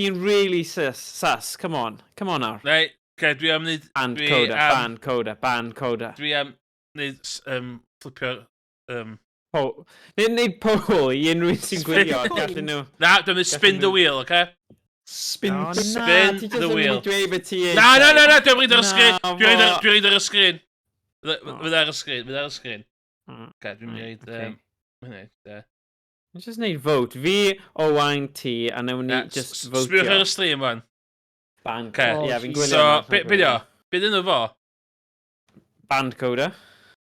hi'n really sus, sus. Come on, come on nawr. Reit, okay, dwi am wneud... Band dwi coder, am- band coder, band coder. Dwi am wneud... flipio... Po Nid wneud poll i unrhyw un sy'n gwylio, gallen nhw. Na, dwi'n mynd spin the wheel, okay? Spin. Oh, na, Spin ti jyst the yn mynd i wheel. dweud beth ti Na, na, na, na, dwi'n rhaid ar y Na, sgrin. Dwi'n rhaid ar- fo. dwi'n rhaid ar y sgrin. Fydd ar y sgrin, fydd ar y sgrin. Mm, Okay, dwi'n mynd i right, reid... okay. Munud, ie. Just wneud vote. Fi, Owain, ti, a newn ni Na, just Sbiwch ar votio. y stream, wan. Band Okay. coder. Ie, fi'n gwylio. So, hwnna, be fi'n be di o? gwylio. Be dyn nhw fo? Band coder.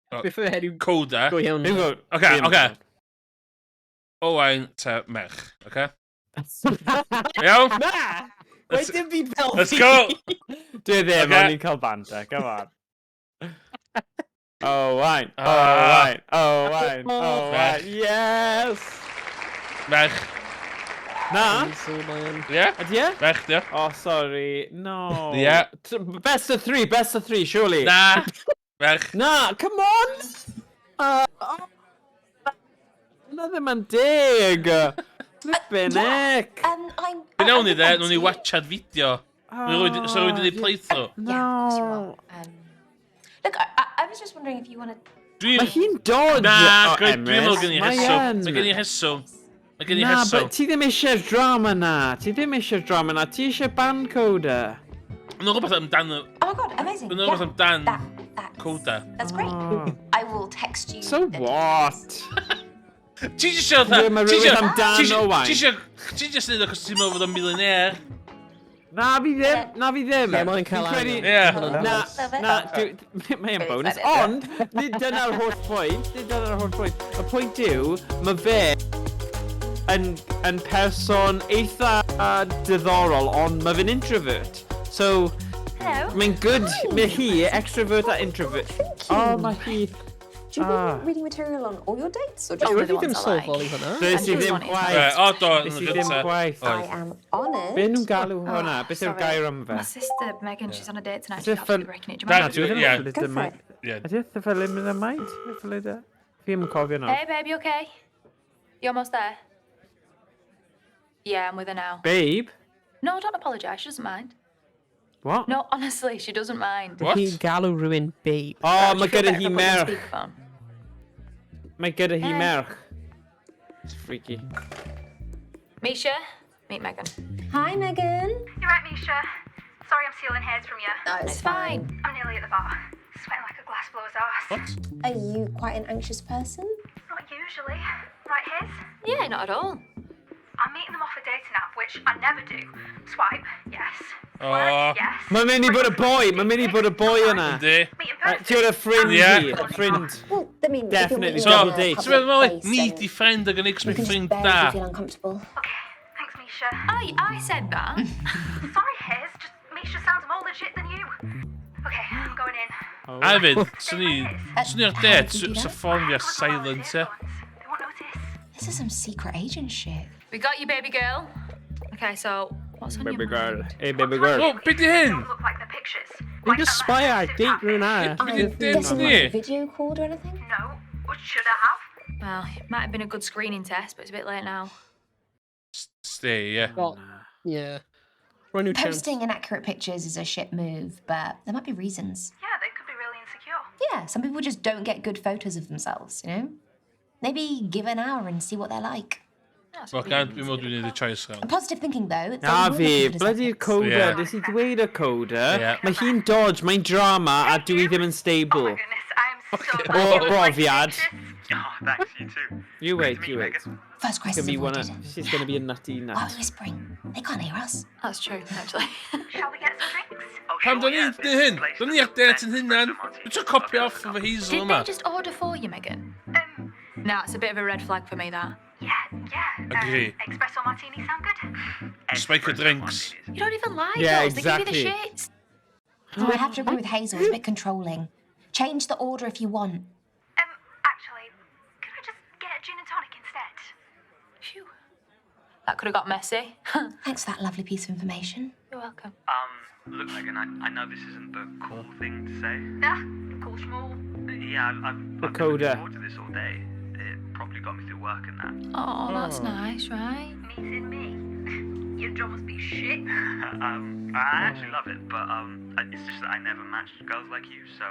Beth yw enw Coda. go iawn? Fi'n gwybod. Oce, Fi ddim oce. yn Owain te merch, oce? Iawn? Na! Mae dim byd fel Let's go! Dwi ddim, Ocê. o'n i'n cael banter, come on. Owain, Ah. Owain, Owain, Owain. Merch. Yes! Merch. Na? Ie? Ydy e? Merch, di o. Oh, sorry. No. Ie. Best of three, best of three, surely. Na. Merch. Na, come on! Oh. Na ddim yn deg! Flippin' heck! I'm. Be nawn ni de, nawn ni watchad fideo. So rwy'n wedi playthrough. No. Look, I was just wondering if you wanted. Mae hi'n dodge! Na, o, dwi'n meddwl Emrys. gen i Mae rheswm. yn. Mae gen i rheswm. Mae gen i Na, rheswm. but ti ddim eisiau'r drama na. Ti ddim eisiau'r drama na. Ti eisiau band coder. Mae'n rhywbeth amdan... Oh my god, amazing. Mae'n rhywbeth amdan coda. That's great. Oh. I will text you. So the what? Ti jyst eisiau... Ie, mae rhywbeth amdan Owain. Ti eisiau... Ti jyst neud o achos ti'n meddwl fod o'n millionaire. Na fi ddim, na fi ddim. Ie, mae'n cael Fi'n credu- arian. Ie. Na, Love it. na, mae'n bonus. excited. Ond, nid dyna'r holl pwynt, nid dyna'r holl pwynt. Y pwynt yw, mae fe yn person eitha diddorol, ond mae fe'n introvert. So, Hello. mae'n good, mae hi, extrovert a introvert. O, mae hi... Do you Ah. bring reading material on all your dates or Oh, just rwyf the i ddim ones I like? sylweddoli hwnna. Nes i ddim chwaith. Ie, o, do, Nes yn i y ddim gynta. chwaith. I am honoured. Be nhw'n galw hwnna? Beth yw'r Oh, Sorry. gair am fe? My sister Megan, she's on a date tonight. Ydy She's absolutely breaking it. Do you Na, mind? dwi ddim Ie. yn Go for it. Ie. Ydy thalidomide? Thalidomide? Fi ddim yn cofio nawr. Hey babe, you okay? You almost there? Yeah, I'm with her now. Babe? No, don't apologise. She doesn't mind. What? No, honestly, she doesn't mind. What? Hi'n galw rhywun babe. O, Do mae you feel gyda better hi if I put you on merch. speakerphone? Mae gyda hi Hey. merch. It's freaky. Misha, meet Megan. Hi, Megan. You're right, Misha. Sorry I'm stealing hairs from you. No, it's fine. I'm nearly at the bar. Sweating like a glass blower's arse. What? Are you quite an anxious person? Not usually. Right, Hiz? Yeah, not at all. I'm meeting them off a dating app, which I never do. Swipe, yes. O. Yes. Mae'n mynd i bod y boi, mae'n mynd i bod y boi yna. Yndi. Ti o'r ffrind Ie. hi, y ffrind. Well, I mean, if you're Definitely meeting So, double in a date. so public feddwl, fel, place, ni then di ffrind ag yn eich you can just ffrind barely da. feel uncomfortable. Okay, thanks, Misha. I said that. Sorry, Hiz. Just Misha sounds more legit than you. Okay, I'm going in. A hefyd, swn i... Swn i ar date, sa ffôn fi ar silent, e. They won't notice. This is some secret agent shit. We got you, baby girl. Okay, so what's on Baby your girl. mind? Hey, baby girl. O, be di hyn? Look like the pictures. Ni'n just spy ar date rhywun arall. Be di I'm date guessing ni? like video called or anything? No. What should I have? Well, it might have been a good screening test, but it's a bit late now. Stay, ie. Well, yeah. Rhoi nhw chance. Posting inaccurate pictures is a shit move, but there might be reasons. Yeah, they could be really insecure. Yeah, some people just don't get good photos of themselves, you know? Maybe give an hour and see what they're like. That's Wel, gan, dwi'n meddwl dwi'n neud y choice round. Positive thinking, though. They Na will fi, look good as bloody ethics. coder, Ie. nes i dweud y coder. Ie. Mae hi'n dodge, mae'n drama, a dwi ddim yn Oh stable. my goodness, I am so O glad you like brofiad. pictures. Oh, thanks, you too. You Great wait, to meet you you, wait. Megan. First crisis Gonna be one avoided. of, she's gonna be a nutty Why are nut. we whispering? They can't hear us. That's true, actually. Shall we get some drinks? Oh, Pam sure, do'n yeah, ni'n this neud hyn? place Do'n does ni ar the date best yn hunan. espresso martinis. Dwi'n trio copio off efo Hazel Did yma. they just order for you, Megan? No, it's a bit of a red flag for me, that. Yeah. Agree. Espresso martini sound good? Spike of drinks. You don't even like Yeah, those. They give you the exactly. shits. I have to agree with Hazel, it's a bit controlling. Change the order if you want. Actually, could I just get a gin and tonic instead? Phew. That could have got messy. Thanks for that lovely piece of information. You're welcome. Look, Megan, I know this isn't the cool thing to say. Nah, cool schmool. Yeah, I've The been looking coder. forward to this all day. It probably got me through work and that. Oh, that's nice, right? Meeting me. Your job must be shit. I actually love it, but it's just that I never matched girls like you, so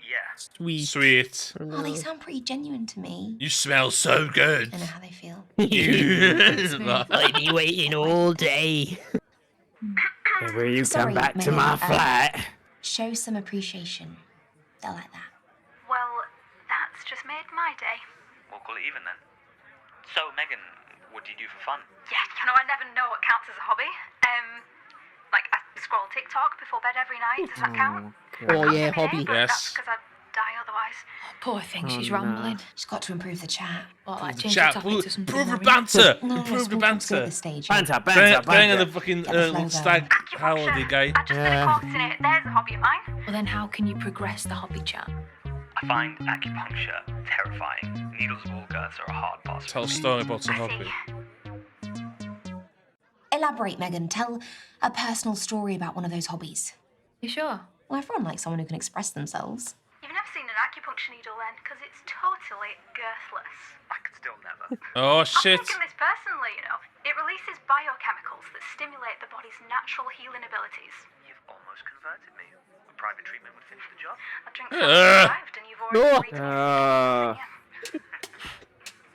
yeah. Sweet. Sweet. Oh, they sound pretty genuine to me. You smell so good. I know how they feel. I'd be waiting all day. Will you Sorry, come back to Megan, my flat? Show some appreciation. They'll like that. Well, that's just made my day. We'll call it even then. So, Megan, what do you do for fun? Yeah, you know, I never know what counts as a hobby. Like I scroll TikTok before bed every night. Does that count? Oh yeah, hobby. Yes. Because I'd die otherwise. Poor thing, she's Oh, nah. rambling. She's got to improve the chat. What, like The change chat. the topic to something Improve the more banter. No, Improve the small talk's good at banter. this stage. Banter, banter, Bang on banter. the fucking Get the flow stag holiday guy. I just did a Yeah. course in it. There's a hobby of mine. Well, then how can you progress the hobby chat? I find acupuncture terrifying. Needles of all girths are a hard pass. Tell a story about a hobby. Elaborate, Megan. Tell a personal story about one of those hobbies. You sure? Well, everyone likes someone who can express themselves. You've never seen an acupuncture needle then, because it's totally girthless. I could still never. Oh, shit. I'm taking this personally, you know. It releases biochemicals that stimulate the body's natural healing abilities. You've almost converted me. A private treatment would finish the job. I drink survived and you've already agreed to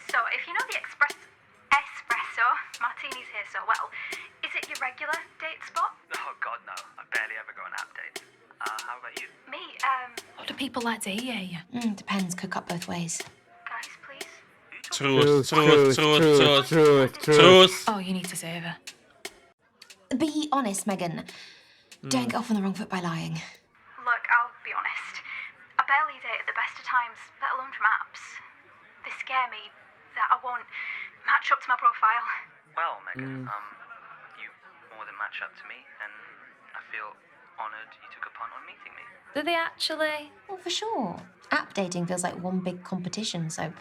So, if you know the express espresso martinis here so well, is it your regular date spot? Oh God, no. I barely ever go on app dates. How about you? Me, What do people like to hear here? Depends. Could cut both ways. Guys, please. Truth, truth, truth, truth, truth, truth. Oh, you need to save her. Be honest, Megan. Don't get off on the wrong foot by lying. Look, I'll be honest. I barely date at the best of times, let alone from apps. They scare me that I won't match up to my profile. Well, Megan, you more than match up to me, and I feel honoured you took a punt on meeting me. Do they actually? Well, for sure. App dating feels like one big competition, so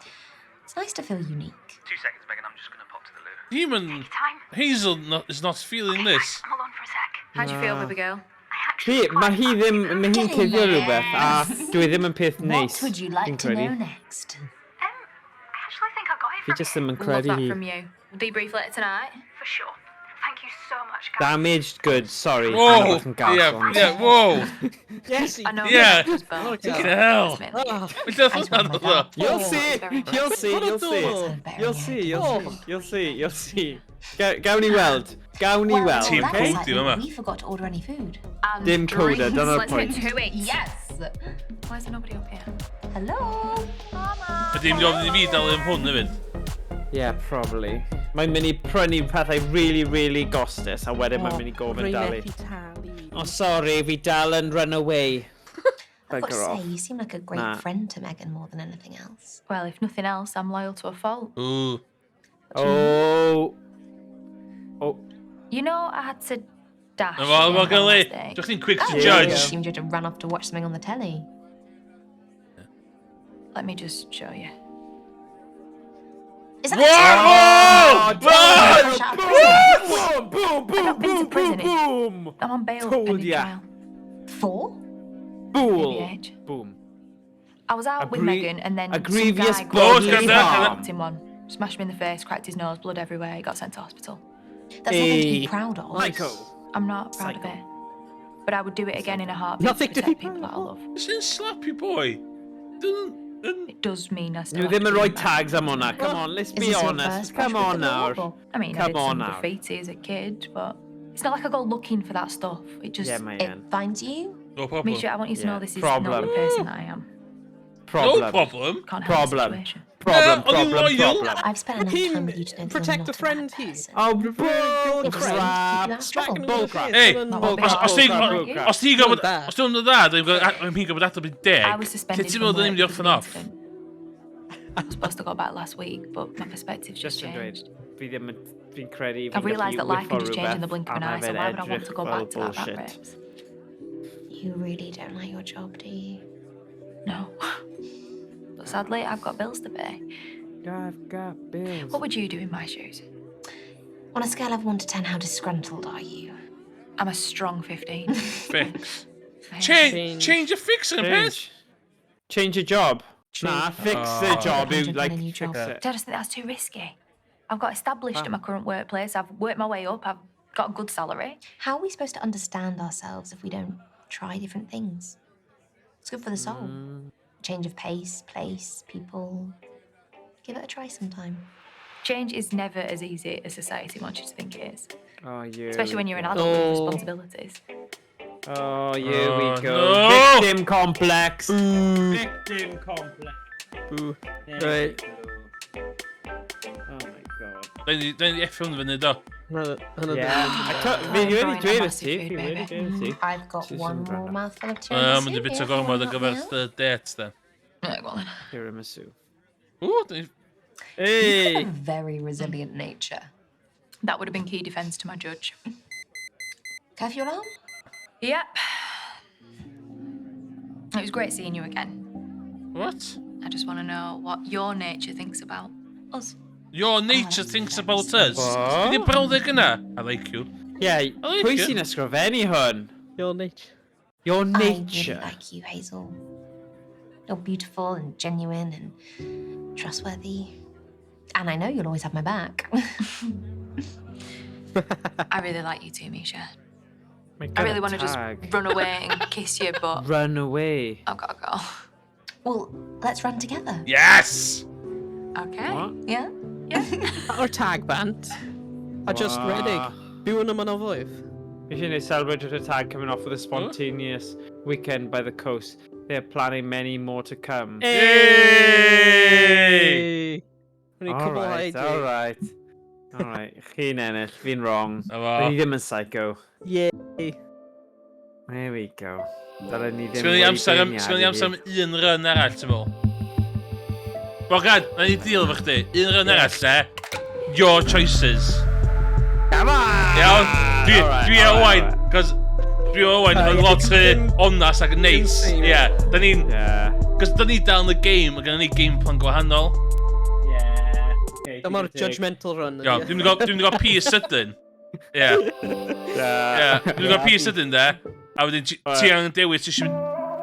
it's nice to feel unique. 2 seconds, Megan. I'm just gonna pop to the loo. Human Hazel is not feeling this. I'm alone for a sec. How do you feel, Na. baby girl? Hi, mae hi ddim, mae hi'n cuddio rhywbeth, a dwi ddim yn peth neis. What would you like fi'n to know credu. next? I actually think I got it Fi just ddim yn Love credu that hi. from you. We'll debrief later tonight. For sure. Thank you so much, guys. Damaged goods, sorry. Whoa, Dwi'n bach yn gas, yeah, ond- yeah, whoa. Jesse. I know. Yeah. But Fucking hell. You'll see, you'll see, you'll see. You'll see, you'll see, you'll see, you'll see. Gawn ni weld, gawn ni Well, weld, Team that okay? Cody, excitement, yma. we forgot to order any food. And Dim coda, drinks. dyna'r Let's pwynt. get to it. Yes! Why is there nobody up here? Hello! Ydy, mynd i ofyn i fi dal am hwn hefyd. Yeah, probably. Mae'n mynd i prynu pethau really, really gostus, a wedyn mae'n mynd i gofyn dalu. Oh, sorry, fi dal yn run away. I've got to Bugger say, off. you seem like a great Nah. friend to Megan more than anything else. Well, if nothing else, I'm loyal to a fault. Ooh. Oh. Oh. You know, I had to dash. Na fo, again fo on Gili. Wednesday. Dwi'n chdi'n quick Oh, to I judge. assumed you had to run off to watch something on the telly. Let me just show you. Is that Whoa! Whoa! Fresh out of prison? Boom, boom, boom, I've not been to boom, prison. boom, boom. I'm on bail. Told pending ya. trial. Four? Boom. ABH. Boom. I was out A with Megan, and then a some grievous guy bodily grabbed me harm. knocked him one, smashed me in the face, cracked his nose, blood everywhere. He got sent to hospital. That's nothing to be Hey. proud of. Psycho. I'm not proud of it, but I would do it again in a heartbeat Nothing to to be protect people that I love. It's in slappy boy. Didn't... It does mean I still. Nhw have ddim to yn be rhoi in bed. tags am hwnna. Come on, let's Is be this your honest. first brush Come with on the law, nawr. or- I mean, I Come did on some now. graffiti as a kid, but it's not like I go looking for that stuff. It just Yeah, mae It yn. finds you? No problem. Misha, I want you to Yeah. know this is not the Problem. person that I am. Problem. No problem. Can't help the Problem. situation. Problem, Yeah, o'n i'n problem, loyal. problem. I've spent enough time with you to know that you're Protect not a a friend bad here. person. Oh, bull It just crap. keep you out of Smack trouble. him in Bull the crap. face Hey, and then- Not Os, os ti'n Bull crap. os ti'n gwybod, Bad. os ti'n dda, dwi'n gwybod ateb yn deg. I was suspended Lle ti'n from meddwl work ddim di because of orffen the off? incident. I was supposed to go back last week, but my perspective's just Just yn dweud, changed. fi ddim yn, fi'n credu I've fi'n realised gallu that life whiffo can just change in the rhywbeth blink of a an mae eye, so fe'n why would I want edrych to go fel back to that rat bullshit. race? You really don't like your job, do you? No. But sadly, I've got bills to pay. I've got bills. What would you do in my shoes? On a scale of 1 to 10, how disgruntled are you? I'm a strong 15. Fix. I am. Change, change your fix yn y peth. Change. Change your job. Nah, fix the Oh. job. You Find a like new fix job. it. I just think that's too risky. I've got established at my current workplace. I've worked my way up. I've got a good salary. How are we supposed to understand ourselves if we don't try different things? It's good for the soul. Change of pace, place, people. Give it a try sometime. Change is never as easy as society wants you to think it is, Oh, here especially we when you're an go. adult with Oh. responsibilities. Oh, here Oh, we go. no. Victim complex. Victim complex. Boo. There Right. we go. Oh my god. Dwi'n di effio hwn fyny, do. Hwnna Yeah. I fi wedi throwing a dweud i massive ti. food Fi wedi baby. dweud i ti. I've got Just one yn more gwrando. mouthful of tiramisu. Mynd i bit o if gormod you're ar not gyfer now. the date, then. Right, well then. Tiramisu. Ww, dyn ni- Hey! You've got a very resilient nature. That would have been key defence to my judge. Curfew alarm? Yep. It was great seeing you again. What? I just want to know what your nature thinks about us. Your nature thinks about us. What? Be di brawddeg yna? I like you. Yeah, I like pwy you. sy'n ysgrifennu hwn? Your nature. Your I really nature. like you, Hazel. You're beautiful and genuine and trustworthy. And I know you'll always have my back. I really like you too, Misha. Mae I gyda really want to just tag. run away and kiss you, but Run away. I've got to go. Well, let's run together. Yes! Okay. What? Yeah? O'r tag band. A just Wow. redig. Byw yn y mynyddoedd. We should celebrate the tag coming off with a spontaneous weekend by the coast. They are planning many more to come. Yay! O'n i'n All right, cwblhau all right. All right, chi'n ennill, fi'n wrong. Na fo. Fi ddim yn psycho. Yay. There we go. Dylen ni ddim Sgwn i wedi amser am, beirniadu sgwn i amser hi. am un run arall, ti'n meddwl? Morgan, na ni deal efo chdi. Un run arall, de. Your choices. Come on! Iawn? Dwi, Alright, dwi a alright, Owain, alright. cos dwi a Owain yn Ie, lot rhy dim- onast ac yn neis. same. Ie, da ni'n... Yeah. Cos da ni dal yn y game, a gynnon ni game plan gwahanol. Yeah. Okay, Dyma'r digon teg. judgmental run. Iawn, dwi'n mynd i gael pee sydyn. Ie. Ie, dwi'n mynd i gael pee sydyn, de. A wedyn ti ti angen dewis ti eisiau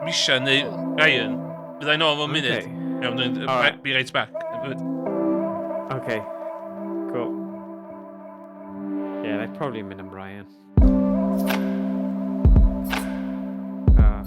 Misha neu Ryan. Bydda i nôl mewn munud. Okay. Iawn, dwi'n Alright. be right back. Okay. Cool. Yeah, they'd probably mynd am Ryan. Ah.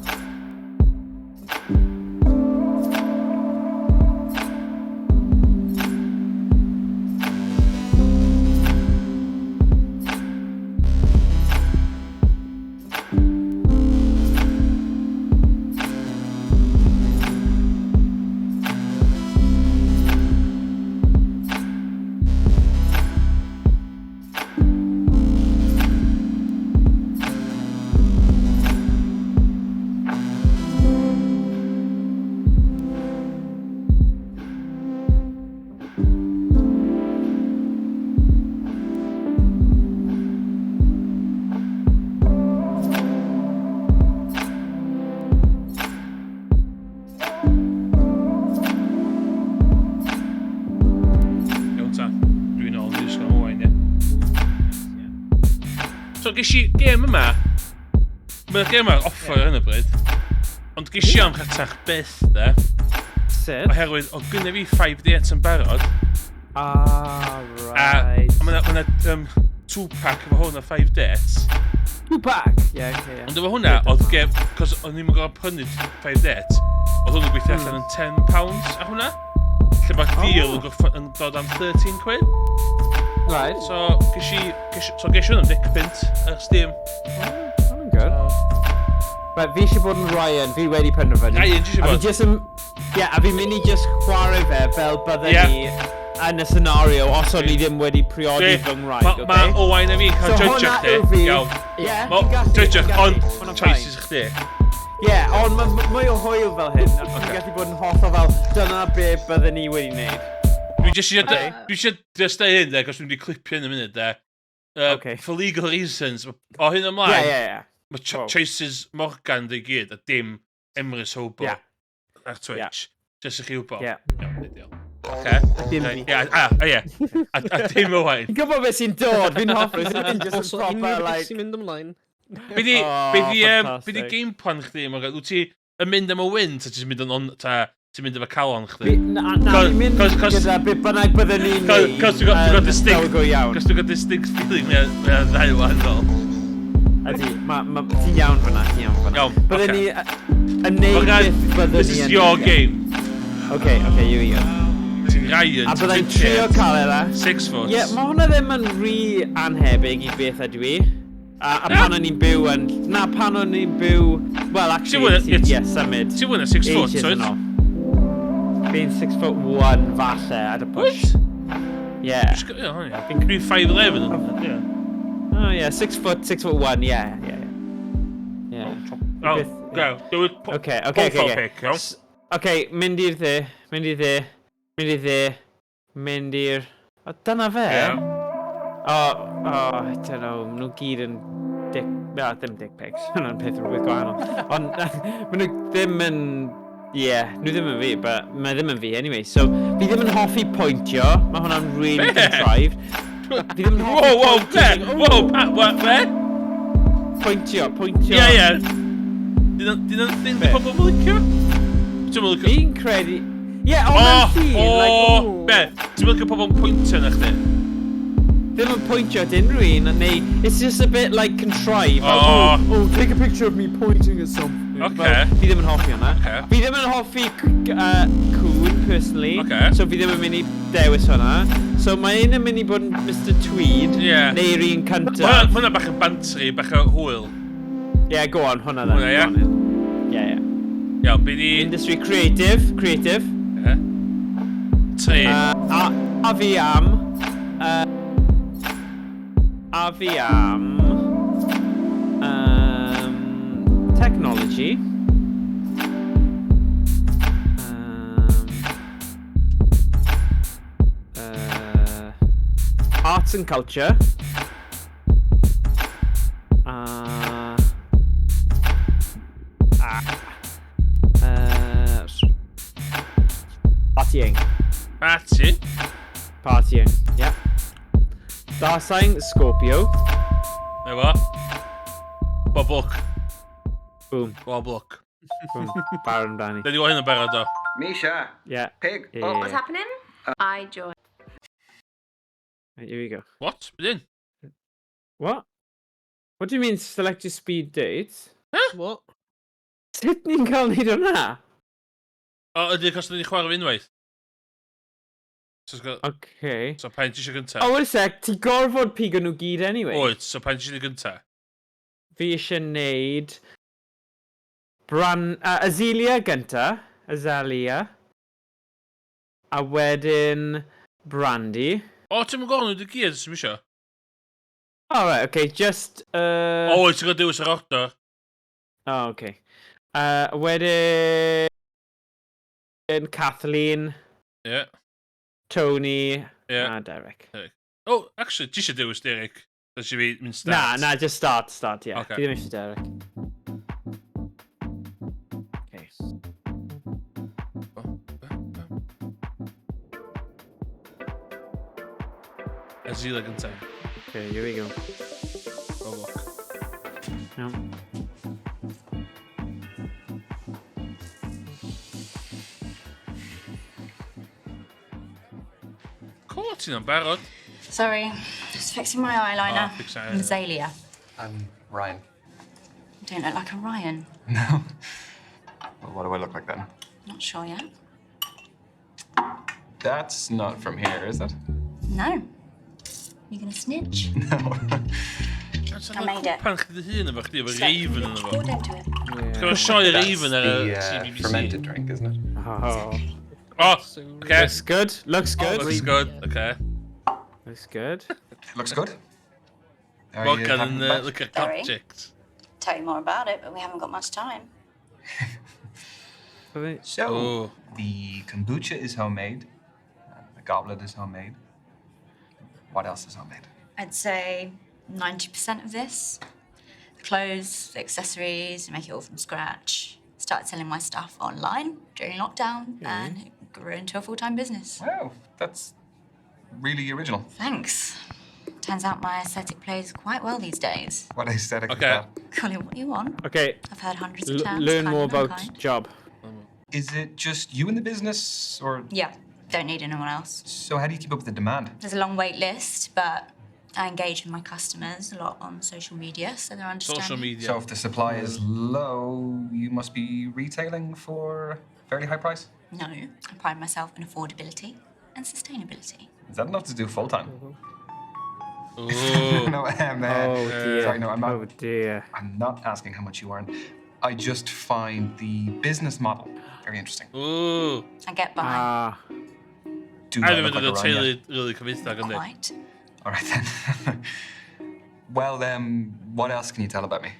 Iawn ta. Dwi'n ôl, dwi'n ysgol Owain, ie. So, ges i gêm yma. Mae'r gêm yma offer ar hyn o bryd. Ond ges i am rhatach byth, de. Sut? Oherwydd, o gynna fi 5 dates yn barod. Ah, A right. a ma' 'na two-pack efo hwn o 5 dates. Two-pack? Yeah, okay, yeah. Ond efo hwnna, oedd gem... Cos o'n i'n gorfod prynu 5 dates. Oedd hwn yn gweithio allan yn £10 ar hwnna. Lle mae'r deal yn gorffo- yn dod am 13 quid. Right. So, ges i... So, ges i hwn am 10 punt ar Steam. Oh, good. Right, fi eisiau bod yn Ryan, fi wedi penderfynu. Ryan, ti eisiau A fi bod? jyst yn... Ie, a fi'n mynd i just chwarae fe fel bydden Ie. ni yn y scenario os o'n i ddim wedi priodi fy ngwraig, Ma, okay? ma Owain a fi cael So judge hwnna chdi. yw fi. Iawn. Ie, Ma- fi'n gallu, Judge fi'n gallu. ond Hwnna'n choices chdi. Ie, ond mae mwy o hwyl fel hyn, a ti'n gallu bod yn hollol fel, dyna be bydden ni wedi wneud. Dwi jyst eisiau... Okay. Dwi eisiau just deud hyn, de, cos dwi'n wedi clipio yn y munud, de. Okay. For legal reasons, o hyn ymlaen, Ie, ie, ie. mae choices Morgan dy gyd, a dim Emrys Hobo Ie. ar Twitch. Just i chi wybod. Ie. Iawn, ideal. Oce. A dim fi. Ie, a ie. A dim Owain. Fi'n gwybod beth sy'n dod, fi'n hoffi, fi'n just Os yn o unrhyw proper, beth like... sy'n mynd ymlaen. Be di, Oh, be di, be di fantastic. game plan chdi, Morgan? Wyt ti yn mynd am y win, ta ti'n mynd yn on, ta ti'n mynd efo calon chdi? Fi- Na, na, fi'n mynd gyda beth bynnag bydden ni'n neud. Cos dwi'n got distinct, Fel go iawn. cos dwi'n got distinct feeling mae'n ddau wahanol. Ydy, ma, ti'n iawn fyna, ti'n iawn fyna. Iawn, Bydden ocê. ni yn neud Morgan, beth bydden this ni is yn your neud. game. Okay, okay, here we go. Ti'n Ryan, A ti'n byddai'n trio cael e la. 6 foot. Ie, mae hwnna ddim yn rhy anhebyg i beth ydw i. A pan o'n i'n byw yn... Na, pan o'n i'n byw... Well, actually, fwy na- ti- ie, ie, symud. ti fwy na 6 foot, Ages wyt? yn ôl. Fi'n 6 foot 1, falle, at a push. Yeah. Fi'n credu 5'11. Ie. Oh, yeah, 6 foot, 6 foot 1, yeah, yeah, yeah. Yeah. Oh, Beth- go. Do it. Okay, okay, okay, okay. Pick, iawn? Okay, mynd i'r dde, mynd i'r dde, mynd i'r dde, mynd i'r... O, dyna fe? Ie. O, oh, I don't know, maen nhw gyd yn dick Na, ddim dick pics. Hwna'n peth rhywbeth gwahanol. Ond maen nhw ddim yn... Ie, yeah, nhw ddim yn fi, but mae ddim yn fi anyway. So, fi ddim yn hoffi pwyntio. Mae hwnna'n really Be? contrived. Fi ddim yn hoffi Whoa, whoa, pwyntio. be? Whoa, pa, what, be? Pwyntio, pwyntio. Ie, ie. Dyn nhw'n thing di pobl yn licio? Ti'n licio... Fi'n credu... Ie, ond O, mewn llun, o, like, ooh. be? Ti'n licio pobl yn pwyntio na chdi? Ddim yn pwyntio at unrhyw un, neu it's just a bit like contrived. Like, Oh. oh, oh, take a picture of me pointing at something. Okay. Fel, fi ddim yn hoffi hwnna. Okay. Fi ddim yn hoffi cŵn, personally. Okay. So fi ddim yn mynd i dewis hwnna. So mae un yn mynd i bod yn Mr Tweed, Ie. neu'r un cyntaf. Mae hwnna bach yn bantery, bach o hwyl. Yeah, go on, hwnna then. Hwnna, ie? Go on then. Yeah, yeah. Iawn, be di... Industry creative, creative. Ie. Tri. A fi am... A fi am... Technology. Arts and culture. Partying. Party? Partying, yeah. Star sign, Scorpio. Na fo. Bob lwc. Boom. Bob lwc. Boom. Barod amdani. Dydy o hyn yn barod o. Misha. Yeah. Pig. Yeah, Oh. yeah, What's yeah. happening? I join. Right, here we go. What? Beth un? What? What do you mean select your speed date? Huh? What? Sut ni'n cael neud hwnna? O, ydy, cos dyn ni chwarae fi unwaith. So, Okay. so pa'n ti eisiau gyntaf? Oh, wait a sec, ti gorfod pigo nhw gyd anyway. Oed, so pa'n ti eisiau gyntaf? Fi eisiau neud... Bran... Azealia gynta. Azealia. A wedyn... Brandy. O, ti'n mynd gofyn nhw i gyd, os ti'n eisiau? Oh, right, okay, just... O, wyt ti'n gwybod dewis yr order. Oh, okay. Wedyn... Kathleen. Ie. Tony. Ie. A Derek. Derek. Oh, actually, ti eisiau dewis Derek? So eisiau fi mynd start? Na, na, just start, start, yeah. Okay. Fi ddim eisiau Derek. Okay. Azealia gyntaf. Okay, here we go. Bob lwc. Iawn. Cool, ti'n am barod. Sorry, just fixing my eyeliner. Oh, fix eyeliner. I'm Azalea. I'm Ryan. You don't look like a Ryan. No. Well, what do I look like then? Not sure yet. That's not from here, is it? No. You gonna snitch? No. I made it. Pan chdi dy hun efo chdi, efo So, Raven yn efo. Poured into it. Ti'n gwybod sioe Raven ar y That's the, CBBC. fermented drink, isn't it? Oh. Oh, okay. Looks good. Looks good. Looks good, okay. Looks good. Looks good. Are you Morgan happy yn with that? look at Very. objects. Tell you more about it, but we haven't got much time. So, Oh. the kombucha is homemade. The goblet is homemade. What else is homemade? I'd say 90% of this. The clothes, the accessories, I make it all from scratch. Started selling my stuff online during lockdown and it grew into a full time business. Wow, that's really original. Thanks. Turns out my aesthetic plays quite well these days. What aesthetic Okay. is that? Call it what you want. Okay. I've heard hundreds of terms. Learn kind more and about unkind. job. Is it just you in the business, or Yeah, don't need anyone else. so? How do you keep up with the demand? There's a long wait list, but I engage with my customers a lot on social media, so they're understanding. Social media. So if the supply is low, you must be retailing for a fairly high price. No, I pride myself in affordability and sustainability. Is that enough to do full time? Ooh. No, Oh dear. Sorry, no, I'm not. Oh dear. I'm not asking how much you earn. I just find the business model very interesting. Ooh. I get by. Ah. Do I I ddim look yn like dod o a Ryan yet? teulu really cyfoethog yndi. Quite. All right then. Well, what else can you tell about me?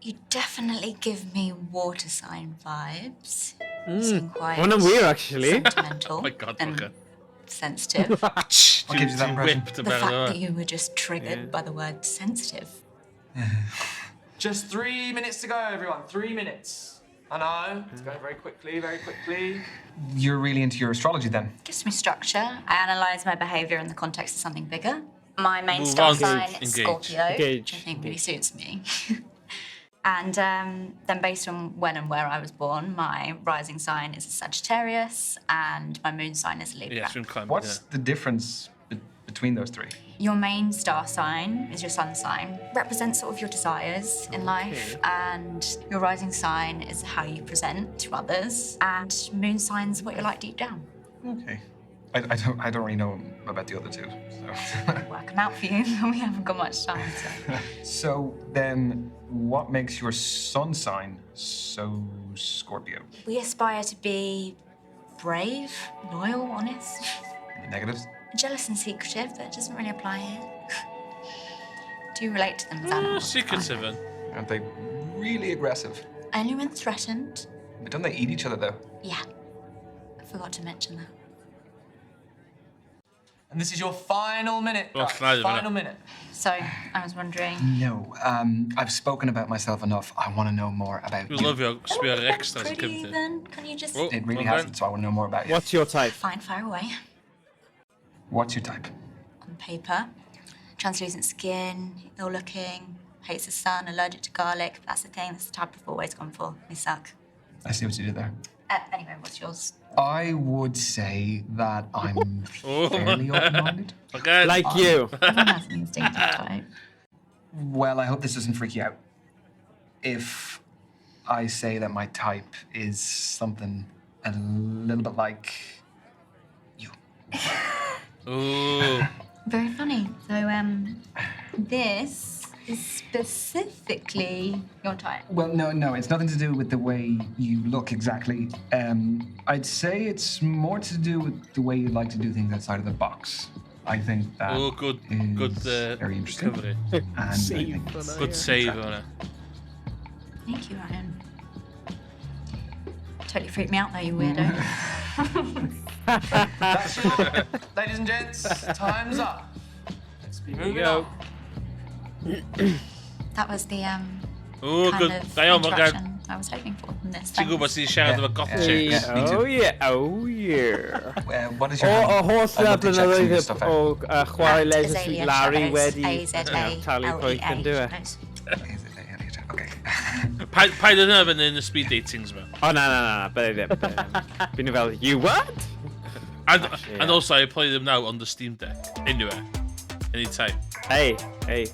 You definitely give me water sign vibes. You seem quite Hwnna'n wir, actually. sentimental Oh my god, and Morgan. sensitive. What gives you that impression? Whipped The about fact it. that you were just triggered Yeah. by the word sensitive. Just 3 minutes to go, everyone. 3 minutes. I know, it's going very quickly, very quickly. You're really into your astrology then? Gives me structure. I analyse my behaviour in the context of something bigger. My main Move star on. sign Engage. is Scorpio, Engage. which I think really suits me. And then, based on when and where I was born, my rising sign is a Sagittarius and my moon sign is a Libra. Yeah, swim climb. What's the difference between those three? Your main star sign is your sun sign, represents sort of your desires in life, Okay. and your rising sign is how you present to others, and moon sign's what you're like deep down. Okay. I don't really know about the other two. So. Work them out for you. We haven't got much time. So. So then, what makes your sun sign so Scorpio? We aspire to be brave, loyal, honest, Any negatives? Jealous and secretive, but it doesn't really apply here. Do you relate to them as animals? Secretive then. Aren't they really aggressive? Only when threatened. But don't they eat each other though? Yeah. I forgot to mention that. And this is your final minute, Oh, guys. slide a minute. Final minute. So I was wondering. No. I've spoken about myself enough. I want to know more about Dwi'n you. lyfio sbio ar extras yn Pretty cyfnod. then? Can you just Oh, It really well hasn't, so I want to know more about you. What's your type? fine fire away What's your type? On paper? Translucent skin, ill looking, hates the sun, allergic to garlic. That's the thing, that's the type I've always gone for. They suck. I see what you did there. Anyway, what's yours? I would say that I'm Oh. fairly open-minded. Okay. Like you. Everyone has an instinctive type. Well, I hope this doesn't freak you out. If I say that my type is something a little bit like Ooh. Very funny. So, this is specifically your type. Well, no, it's nothing to do with the way you look exactly. I'd say it's more to do with the way you like to do things outside of the box. I think that Oh, good, good, very interesting. recovery. And I think it's Good save on it. Thank you, Ryan. Totally freaked me out though, you weirdo. That's your, ladies and gents, time's up. Let's be There you moving go. on. That was the Oh, kind good. of Da iawn, Morgan. interaction I was hoping for from this. Ti'n gwybod sy'n siarad efo goth chicks? Oh yeah, oh yeah. What is O, your o holl I'd love to check some of your blynyddoedd stuff o out. chwarae At Leisure Suit Azalea Larry Shadows, wedi A-Z-A-L-E-A talu pwyth yn dyw e. Shadows. Paid yn yna yn y speed datings ma. O na na na na, bydde ddim. Bydde ddim. Fi'n fel, you what? And yeah. also, I play them now on the Steam Deck. Anywhere. Anytime. Hey, hey.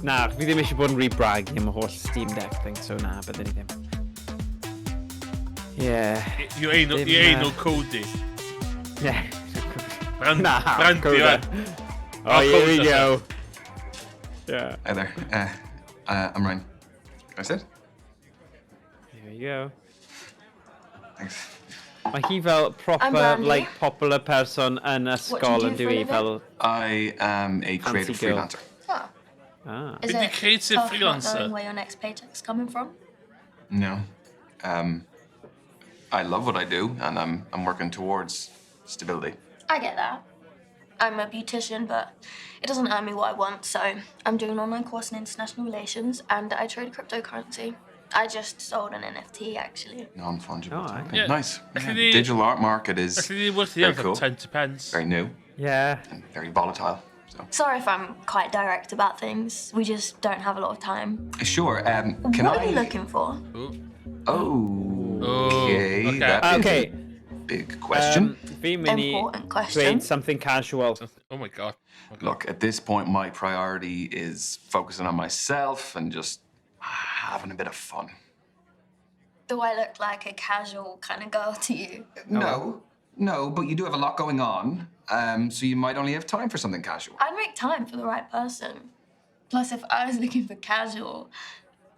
Na, fi ddim eisiau bod yn rhy braggy am y holl Steam Deck thing, so na, bydde ni ddim. Yeah. You ain't no, Ddim, you ain't no Cody. Yeah. Brand, Na, Brandy, Coda. right? Oh, here we Coda. go. Yeah. Hi there. I'm Ryan. Can I sit? Here we go. Thanks. Mae hi fel proper, Brandy. like, popular person yn ysgol do yn you for a dwi, living? fel... I am a creative Fancy girl. freelancer. Oh. Ah. Is Be 'di it creative tough not freelancer? knowing where your next paycheck's coming from? No. I love what I do, and I'm working towards stability. I get that. I'm a beautician, but it doesn't earn me what I want, so I'm doing an online course in international relations and I trade cryptocurrency. I just sold an NFT actually. Non-fungible Oh, token. Yeah. Nice. Yeah, Alli the di- digital art market is Alli di werthu very am cool, 10 to pence. very new, Yeah. and very volatile. So Sorry if I'm quite direct about things. We just don't have a lot of time. sure. Can what I? are you looking for? Oh. Okay. okay. That is Okay. a big question. Fi'n mynd i Important question. dweud something casual. Oh my God. Look, at this point, my priority is focusing on myself and just having a bit of fun. Do I look like a casual kind of girl to you? No, no, but you do have a lot going on, so you might only have time for something casual. I'd make time for the right person. Plus, if I was looking for casual,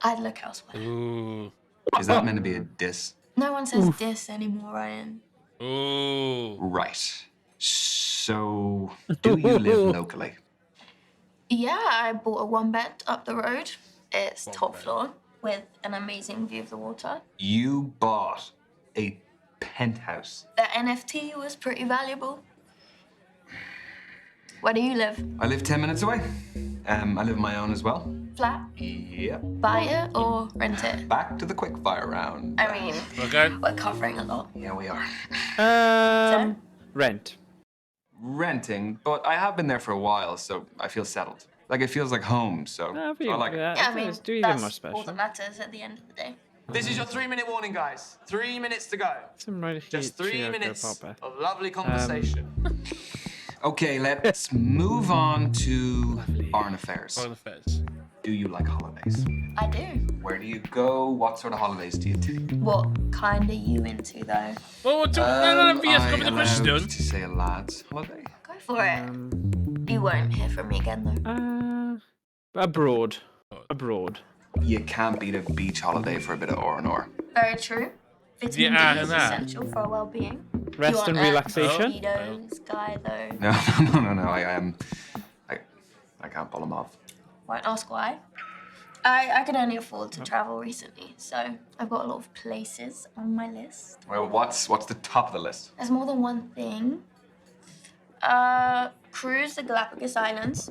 I'd look elsewhere. Ooh. Is that meant to be a diss? No one says diss anymore, Ryan. Ooh. Right. So, do you live locally? Yeah, I bought a one bed up the road. It's top floor with an amazing view of the water. You bought a penthouse. The NFT was pretty valuable. Where do you live? I live 10 minutes away. I live on my own as well. Flat? Yep. Buy it or rent it? Back to the quick fire round. I mean, okay. We're covering a lot. Yeah, we are. Rent. Renting, but I have been there for a while, so I feel settled. Like it feels like home, so I like it. Yeah, I mean, that's all that matters at the end of the day. This is your 3-minute warning, guys. 3 minutes to go. Just 3 minutes of lovely conversation. Okay, let's move on to foreign affairs. Foreign affairs. Do you like holidays? I do. Where do you go? What sort of holidays do you take? What kind are you into, though? Oh, no, fi I gofyn y allowed cwestiwn. to say a lad's holiday. Go for it. You won't hear from me again, though. Abroad. Abroad. You can't beat a beach holiday for a bit of R&R. Very true. Vitamin Yeah, D is na. essential for our well-being. Rest you aren't and a relaxation. Speedos guy, though. No. I can't pull them off. Won't ask why. I could only afford to travel recently, so I've got a lot of places on my list. Well, what's the top of the list? There's more than one thing. Cruise the Galapagos Islands,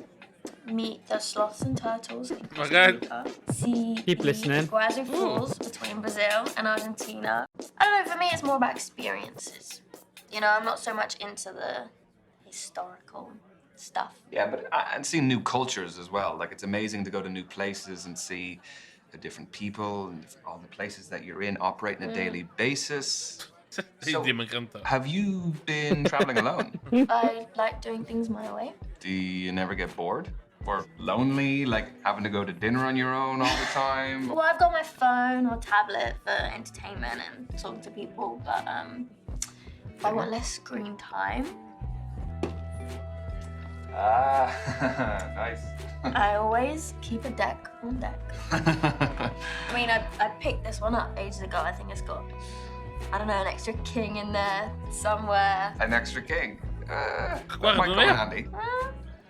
meet the sloths and turtles in Costa Okay. Rica, see Keep the listening. Iguazu Falls between Brazil and Argentina. I don't know, for me it's more about experiences. You know, I'm not so much into the historical stuff. Yeah, but and seeing new cultures as well. Like it's amazing to go to new places and see the different people and all the places that you're in operate on a daily basis. So, ddim yn gwrando. Have you been traveling alone? I like doing things my way. Do you never get bored or lonely, like having to go to dinner on your own all the time? Well, I've got my phone or tablet for entertainment and talking to people, but if I want less screen time, Ah, nice. I always keep a deck on deck. I mean, I picked this one up ages ago. I think it's got, I don't know, an extra king in there somewhere. An extra king. That might come in handy.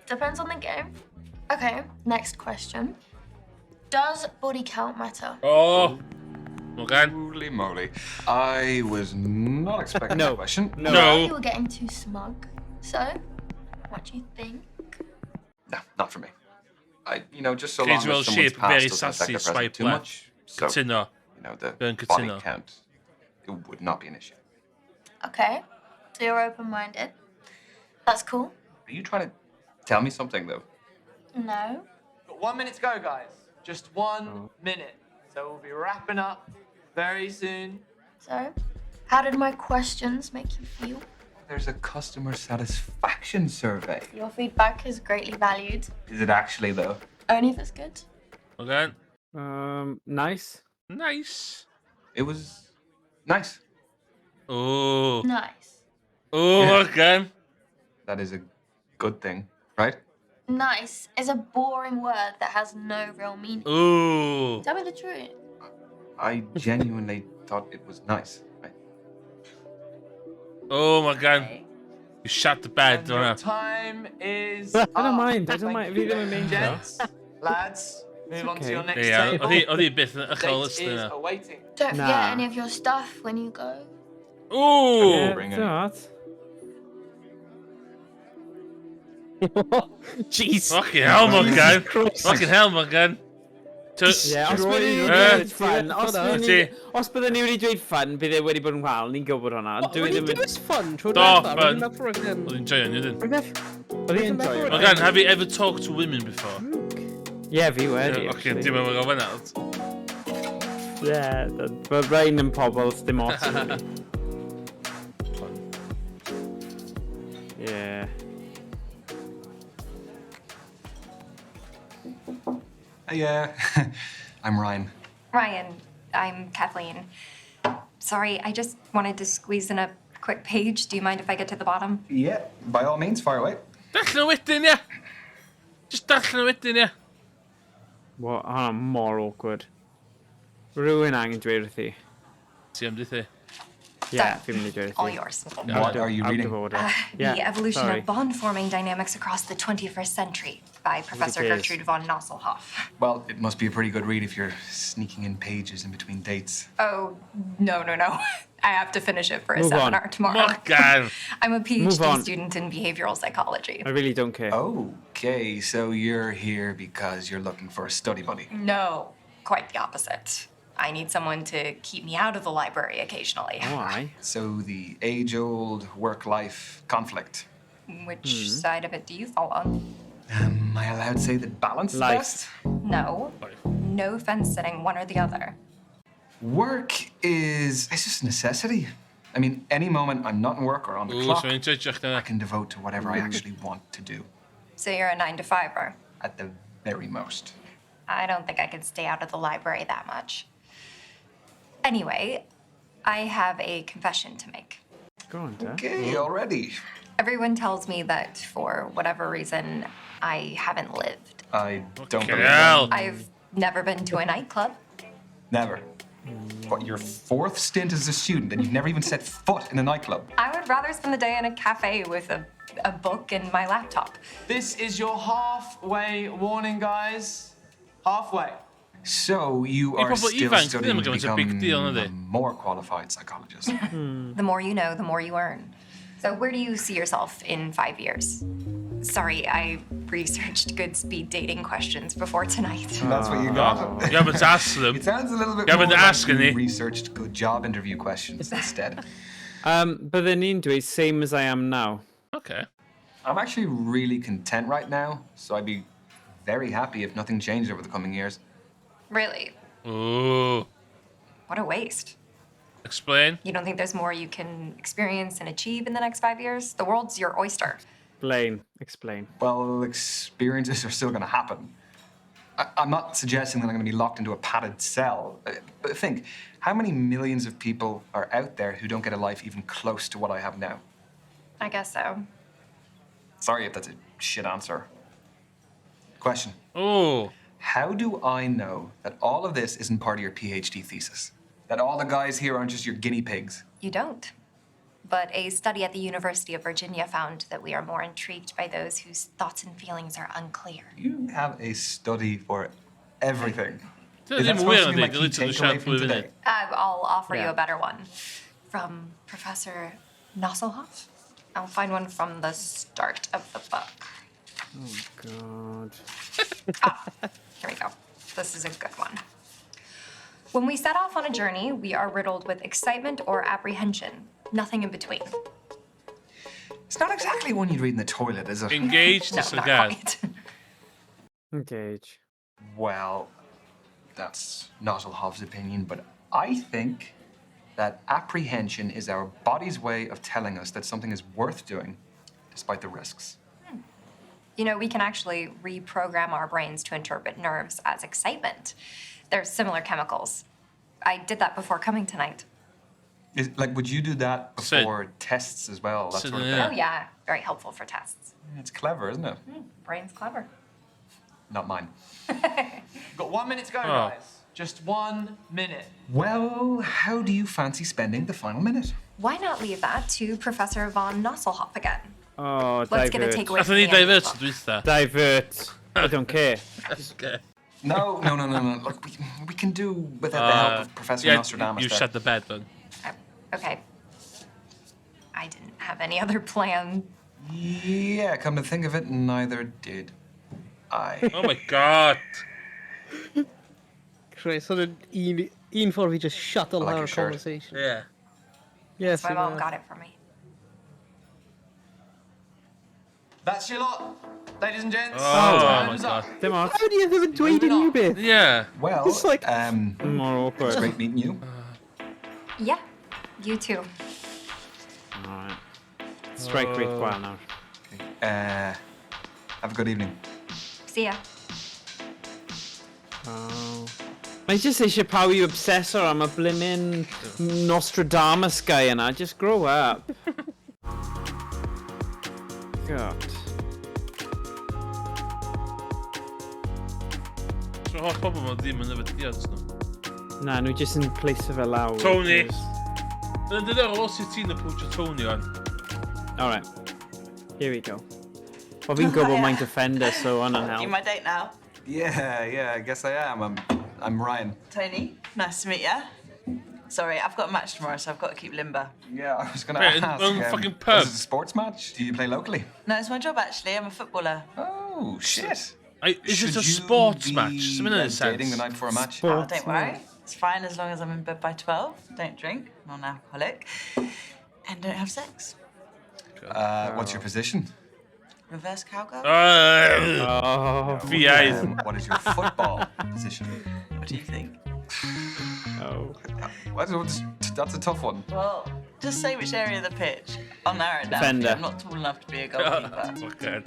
Depends on the game. Okay, next question. Does body count matter? Oh, Morgan. Holy moly. I was not expecting that question. No. You were getting too smug. So, what do you think? No, not for me. Just so long Casual as someone's shape, past very doesn't affect sassy, their present swipe too left. much. So, Cytuno. you know, the Burn body cytuno. count, it would not be an issue. Okay, so you're open-minded. That's cool. Are you trying to tell me something, though? No. Got 1 minute to go, guys. Just 1 minute. So we'll be wrapping up very soon. So, how did my questions make you feel? There's a customer satisfaction survey. Your feedback is greatly valued. Is it actually, though? Only if it's good. Okay. Nice. Nice. It was nice. Oh. Nice. Oh, Yeah. Morgan. That is a good thing, right? Nice is a boring word that has no real meaning. Ooh. Tell me the truth. I genuinely thought it was nice. Oh, Morgan. You shot the bed, don't you? Time is I don't up. mind, I don't Thank mind. you Fi ddim yn meindio. Gents, lads, move on to your next Yeah, table. oedd hi byth yn uchel Date ystod is yna. awaiting. Don't forget Nah. any of your stuff when you go. Ooh! Yeah, Bring it's it. alright. Jeez. Fucking hell, Morgan. Christ. Fucking hell, Morgan. Yeah, os byddwn ni wedi dweud fun, os byddwn ni wedi dweud fun, bydd e wedi bod yn wael, ni'n gwybod hwnna. ond dwi O'n ddim i'n yn... dewis fun trwy Do, diwetha, fun. rwy'n meddwl roedd yn- Oedd hi'n joio, ni dyn. Rwy'n meddwl- Oedd hi'n joio. Morgan, have you ever talked to women before? Ie, fi wedi. Ocê, actually. dim yn gael fan'na. Ie, mae rhain yn pobl dim ots yn fi. Ie. Hey, I'm Ryan. Ryan, I'm Kathleen. Sorry, I just wanted to squeeze in a quick page. Do you mind if I get to the bottom? Yeah, by all means, fire away. Darllen o wedyn, ia. Just darllen o wedyn, ia. What, hwnna mor awkward. Rwy'n angen dweud wrth i. Ti am dwythi. Ie, fi'n mynd i dweud wrth i. All yours. What are you Out reading? of order. Yeah, The Evolution sorry. of Bond Forming Dynamics Across the 21st Century by Professor cares? Gertrude von Nosselhoff. Well, it must be a pretty good read if you're sneaking in pages in between dates. Oh, no, no, no. I have to finish it for a Move on. seminar tomorrow. Morgan! I'm a Move PhD on. student in behavioral psychology. I really don't care. Okay, so you're here because you're looking for a study buddy. No, quite the opposite. I need someone to keep me out of the library occasionally. Why? So the age-old work-life conflict. Which side of it do you fall on? Am I allowed to say that balance is Life. best? No. No fence sitting one or the other. Work is it's just a necessity. I mean, any moment I'm not in work or on the Ooh, clock, so i'n judge chdi I can devote to whatever I actually want to do So you're a 9 to 5er. at the very most. I don't think I could stay out of the library that much. Anyway, I have a confession to make. Go on, Dan. Okay, already. Everyone tells me that for whatever reason, I haven't lived. I don't believe hell. that. I've never been to a nightclub. Never. What, your fourth stint as a student and you've never even set foot in a nightclub? I would rather spend the day in a cafe with a book and my laptop. This is your halfway warning, guys. Halfway. So you I are pobl still ifanc studying ddim yn to gymaint o become big deal, a nadi? more qualified psychologist. The more you know, the more you earn. So, where do you see yourself in 5 years? Sorry, I researched good speed dating questions before tonight. That's what you got. You haven't asked them. It sounds a little bit You haven't more like asked you any. researched good job interview questions instead. Bydden ni'n dweud same as I am now. Okay. I'm actually really content right now, so I'd be very happy if nothing changed over the coming years. Really? Ooh. What a waste. Explain. You don't think there's more you can experience and achieve in the next 5 years? The world's your oyster. Explain. Explain. Well, experiences are still going to happen. I'm not suggesting that I'm going to be locked into a padded cell, but think, how many millions of people are out there who don't get a life even close to what I have now? I guess so. Sorry if that's a shit answer. Question. Oh. How do I know that all of this isn't part of your PhD thesis? That all the guys here aren't just your guinea pigs? You don't. But a study at the University of Virginia found that we are more intrigued by those whose thoughts and feelings are unclear. You have a study for everything. Dyna Is that ddim supposed wir to be my yndi, key literally takeaway siarad from blwyddyn today? I'll offer you Yeah. a better one from Professor Nosselhoff. I'll find one from the start of the book. Oh, God. Here we go. This is a good one. When we set off on a journey, we are riddled with excitement or apprehension, nothing in between. It's not exactly one you'd read in the toilet, is it? Engage No, not disregard. quite. Engage. Well, that's Nosselhoff's opinion, but I think that apprehension is our body's way of telling us that something is worth doing, despite the risks. You know, we can actually reprogram our brains to interpret nerves as excitement. They're similar chemicals. I did that before coming tonight. Is, like, would you do that Sid. before tests as well? That Sid, sort of yeah. thing. Oh, yeah, very helpful for tests. It's clever, isn't it? Brain's clever. Not mine. Got 1 minute to go, Oh. guys. Just 1 minute. Well, how do you fancy spending the final minute? Why not leave that to Professor von Nosselhoff again? Oh, Let's get a divert. takeaway Nathon from ni the end of the divert book. dwytha. Divert. I don't care. Okay. No. Look, we can do without the help of Professor yeah, Nostradamus. You there. shut the bed then. Okay. I didn't have any other plan. Yeah, come to think of it, neither did I. Oh my god. Christ, sort of un ffordd i just shut I like lawr your shirt. conversation. Yeah. Yes, My mom got it for me. That's your lot, ladies and gents. Oh, my Time's god. up. Dim ots. How do you ddim yn dweud unrhyw beth? Yeah. Well, It's like- More awkward. it's great meeting you. Yeah, you too. Alright. Strike rate gwael nawr. Have a good evening. See ya. Oh. Mae jyst eisiau pawb i obsessor am y blimmin Nostradamus guy yna. Just grow up. God. So holl bobl ma ddim yn yfed diod nhw. Na, nhw jyst yn place fe lawr. Tony. Just- Dyna'n diddorol os yw ti'n approachio Tony o'n. Alright. Here we go. Wel, fi'n gwybod mae'n defender, so hwnna'n You help. my date now? Yeah, I guess I am. I'm Ryan. Tony, nice to meet you. Sorry, I've got a match tomorrow, so I've got to keep limber. Yeah, I was going to Wait, ask. in fucking pub. Was it a sports match? Do you play locally? No, it's my job actually. I'm a footballer. Oh, shit. Is Should this a you sports be, match? Something in a sense. dating the night before a match? Oh, don't worry. It's fine as long as I'm in bed by 12. Don't drink, non-alcoholic, and don't have sex. What's your position? Reverse cowgirl. Oh, VA. What is your football position? What do you think? Oh. That's a tough one. Well, just say which area of the pitch. I'll narrow it down. Defender. I'm not tall enough to be a goalkeeper. Okay.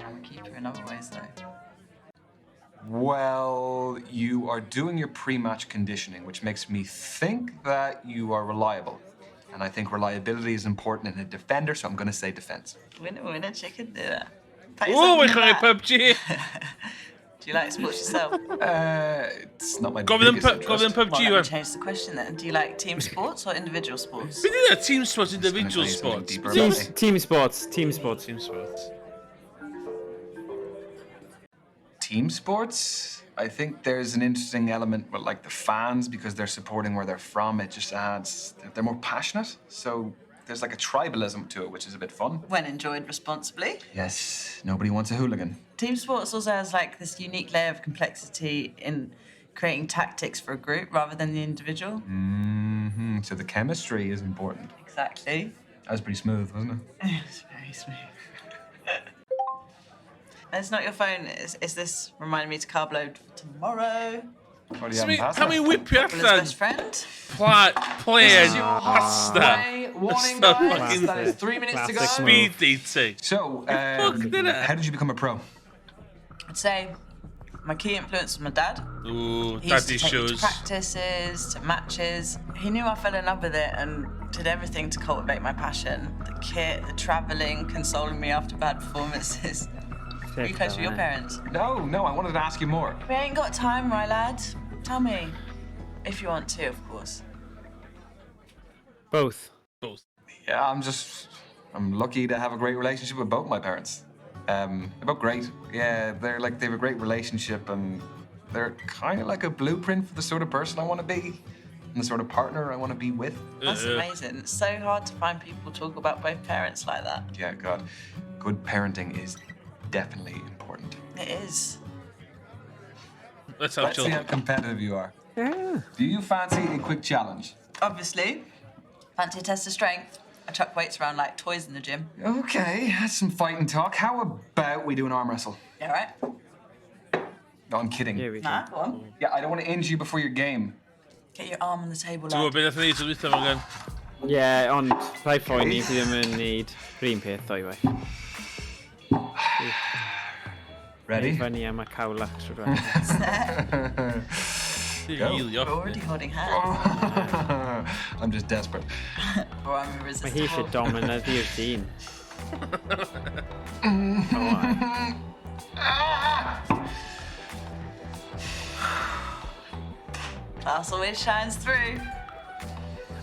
I am a keeper in other ways, though. Well, you are doing your pre-match conditioning, which makes me think that you are reliable. And I think reliability is important in a defender, so I'm going to say defense. Winner, winner, chicken dinner. Pat Ooh, yourself we're on the chwarae back. PUBG. Do you like sports yourself? It's not my Gofyn am biggest interest. gofyn am PUBG, Well, let me wan. change the question then. Do you like team sports or individual sports? Be di na team sports, individual tell you something sports? deeper Team, about me. team sports, team sports. Team sports. Team sports, I think there's an interesting element with like the fans because they're supporting where they're from. It just adds, they're more passionate. So there's like a tribalism to it, which is a bit fun. When enjoyed responsibly. Yes, nobody wants a hooligan. Team sports also has like this unique layer of complexity in creating tactics for a group rather than the individual. So the chemistry is important. Exactly. That was pretty smooth, wasn't it? It's very smooth. It's not your phone. Is this reminding me to carb load for tomorrow? What do you Can have we, in pasta? can we whip you Footballer's allan? best friend. Playing your pasta. halfway warning, It's the guys. fucking That is 3 minutes to go. Classic Speed dating. So, Fuck, did it? how did you become a pro? I'd say my key influence was my dad. Ooh, He used daddy to take me to shoes. practices, to matches. He knew I fell in love with it and did everything to cultivate my passion. The kit, the travelling, consoling me after bad performances. Were you close with your parents? No, I wanted to ask you more. We ain't got time, right, lad? Tell me. If you want to, of course. Both. Both. Yeah, I'm lucky to have a great relationship with both my parents. They're both great. Yeah, they have a great relationship and they're kind of like a blueprint for the sort of person I want to be and the sort of partner I want to be with. That's amazing. It's so hard to find people talk about both parents like that. Yeah, God, good parenting is definitely important. It is. Let's have Let's see how children. competitive you are. Yeah. Do you fancy a quick challenge? Obviously. Fancy a test of strength. I chuck weights around like toys in the gym. Okay, that's some fighting talk. How about we do an arm wrestle? Yeah, right? No, I'm kidding. Here we go. Nah, go on. Yeah, I don't want to injure you before your game. Get your arm on the table, Ti'n lad. gwybod beth nath ni tro dwytha, Morgan? Yeah, ond rhaid phoeni, fi ddim yn neud yr un peth doi waith. Ready? Fyny am y cawlach trwy dweud. Go. Really We're off. already holding hands. I'm just desperate. Or I'm Mae hi irresistible. eisiau dominyddu'r dyn. Oh, Class always shines through.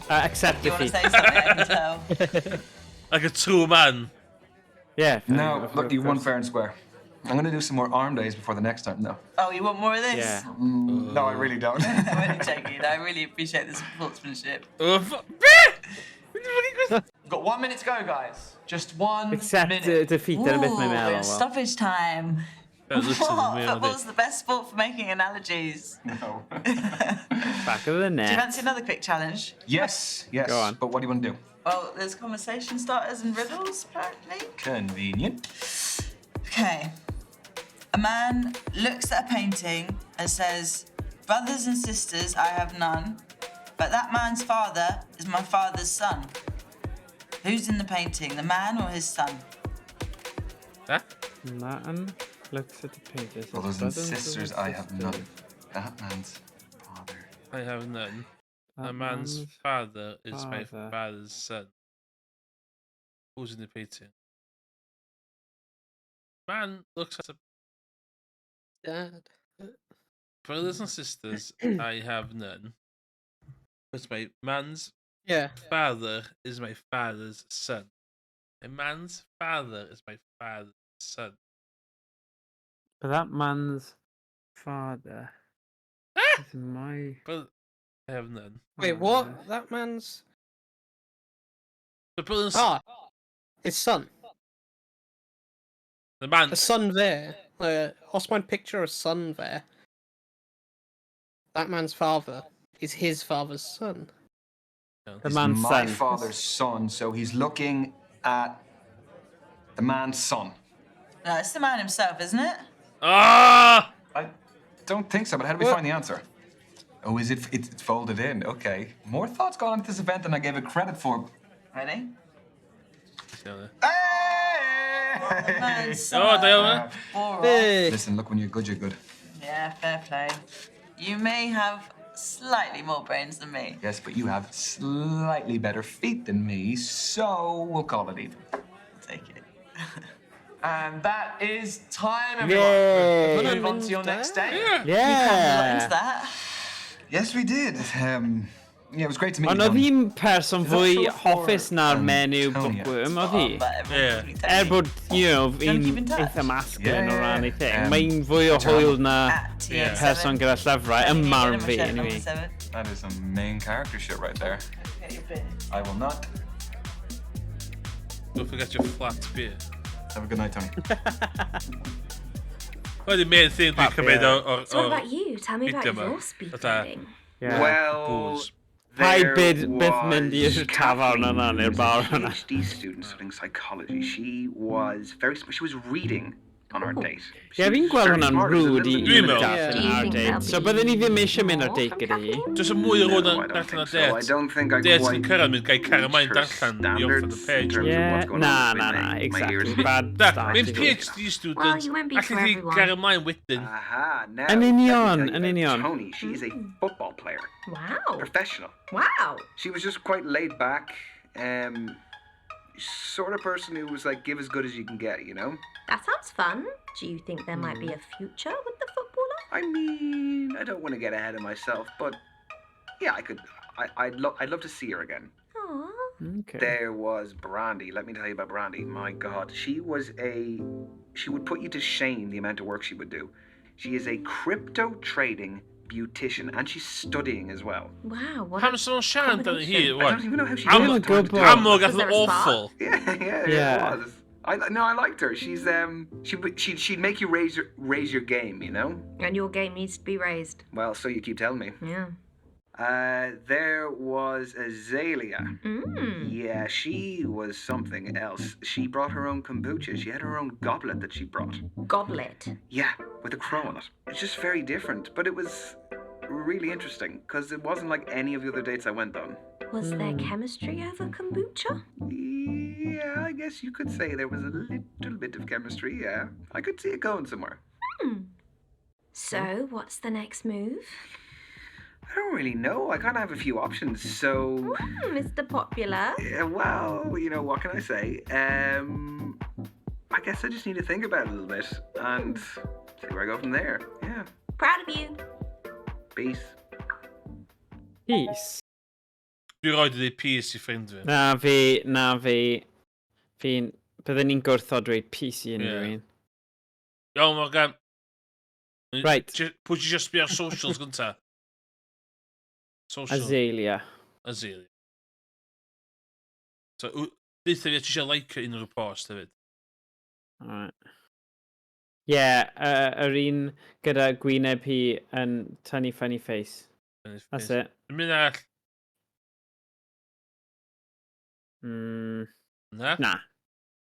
Accept You want to defeat. say something, I can tell. Like a true man. Yeah. fair No, enough, look, of you won course. fair and square. I'm gonna do some more arm days before the next time. No. Oh, you want more of this? Yeah. No, I really don't. I'm only joking. I really appreciate the sportsmanship. Oh, We've got 1 minute to go, guys. Just one Accept minute. defeat dyna beth mae'n Ooh, we're meddwl. in stoppage time. That looks What? weird. Football's the best sport for making analogies. No. Back of the Do you net. fancy another quick challenge? Yes. Go on. But what do you want to do? Well, there's conversation starters and riddles, apparently. Convenient. Okay. A man looks at a painting and says, Brothers and sisters, I have none, but that man's father is my father's son. Who's in the painting, the man or his son? Huh? Man looks at the painter. says, Brothers and sisters, I have none. That man's father. I have none. That A man's man's father is my father. father's son. Who's in the painting? Man looks at a Dad. brothers and sisters. I have none. But my man's father is my father's son. A man's father is my father's son. But that man's father is my But I have none. Wait, what? That man's... The brother's... Ah, his son. The man... The son there. Os mae'n picture of son there. That man's father is his father's son. The It's man's my son. father's son, so he's looking at the man's son. No, it's the man himself, isn't it? Ah! I don't think so, but how do we find the answer? Oh, is it? It's folded in. Okay. More thought's gone into this event than I gave it credit for. Ready? Hey! Man's son. Oh, da iawn, Bore off. Listen, look, when you're good, you're good. Yeah, fair play. You may have slightly more brains than me. Yes, but you have slightly better feet than me, so we'll call it even. Take it. And that is time, everyone. Yay. Move on to your next date. Yeah. Into that. Yes, we did. Yeah, it was great to meet Ond you. oedd Tony. hi'n person fwy Is that short for hoffus na'r menyw Antonia? bookworm, oedd hi? Yeah. Er bod, you know, keep fi'n in touch? eitha masculine Yeah, o ran ei yeah. thing. Mae'n fwy o what's your hwyl na Yeah. person gyda llyfrau, ym marn fi, anyway. That is some main character shit right there. I will not. Don't forget your flat beer. Have a good night, Tony. Wel, the main thing dwi'n Flat cymryd beer. o'r... So what about you? Tell me about video 'ma. your speed Fatha- dating. Yeah. Well, Booze. Paid there byd byth mynd was i'r tafarn Kathleen, yna who neu'r was a bar yna. PhD student studying psychology. She was very smart. She was reading on our date. Ie, fi'n gweld Very hwnna'n smart. It was a rude little i bit Dwi'n i meddwl. darllen Do you ar think date. there'll So be byddwn ni ddim eisiau mynd ar more date from gyda hi. Kathleen? Just y mwy o No, rhywun I yn don't darllen think ar so. I date. don't think I Date quite yn cyrraedd mynd gael cario ymlaen reached her darllen i orffen y standards in page. terms of Yeah, what's going na, on na, between na, my ears. exactly. Bad Da, start mae'n i fi. PhD student. Well, you won't be Alli for di everyone. gario ymlaen wedyn. Aha, now. Yn let me union, tell you yn about union. Tony, she is a football player. Wow. Professional. Wow. She was just quite laid back. Sort of person who was like, give as good as you can get, you know? That sounds fun. Do you think there might be a future with the footballer? I mean, I don't want to get ahead of myself, but yeah, I could. I'd love to see her again. Aww. Okay. There was Brandy. Let me tell you about Brandy. My God, she was a. She would put you to shame the amount of work she would do. She is a crypto trading beautician, and she's studying as well. Wow. What Pam a sy'n nhw'n siarad amdano hi, I wan? don't even know how she Am- got the time to do it. Amlwg Was gath there yn a spark? awful. Yeah, Yeah. it was. I no, I liked her. She's she'd make you raise your game, you know. And your game needs to be raised. Well, so you keep telling me. Yeah. There was Azalea. Mm. Yeah, she was something else. She brought her own kombucha. She had her own goblet that she brought. Goblet. Yeah, with a crow on it. It's just very different, but it was really interesting because it wasn't like any of the other dates I went on. Was there chemistry over kombucha? Yeah, I guess you could say there was a little bit of chemistry, yeah. I could see it going somewhere. Hmm. So, what's the next move? I don't really know. I kind of have a few options, so. Mr. Popular. Yeah, well, you know, what can I say? I guess I just need to think about it a little bit and see where I go from there. Yeah. Proud of you. Peace. Peace. Dwi roed i ddeud peace i ffrind fi. Na fi, na fi. Fi'n... Byddwn ni'n gwrthod dweud peace i unrhyw un. Iawn, Morgan. Right. Pwy ti eisiau sbio ar socials gynta? Social. Azalea. Azalea. So, deutha fi, ti eisiau like unrhyw post hefyd. Alright. Ie, yeah, yr un gyda gwyneb hi yn tynnu funny face. Funny That's face. it. Yn mynd arall. Na? Na.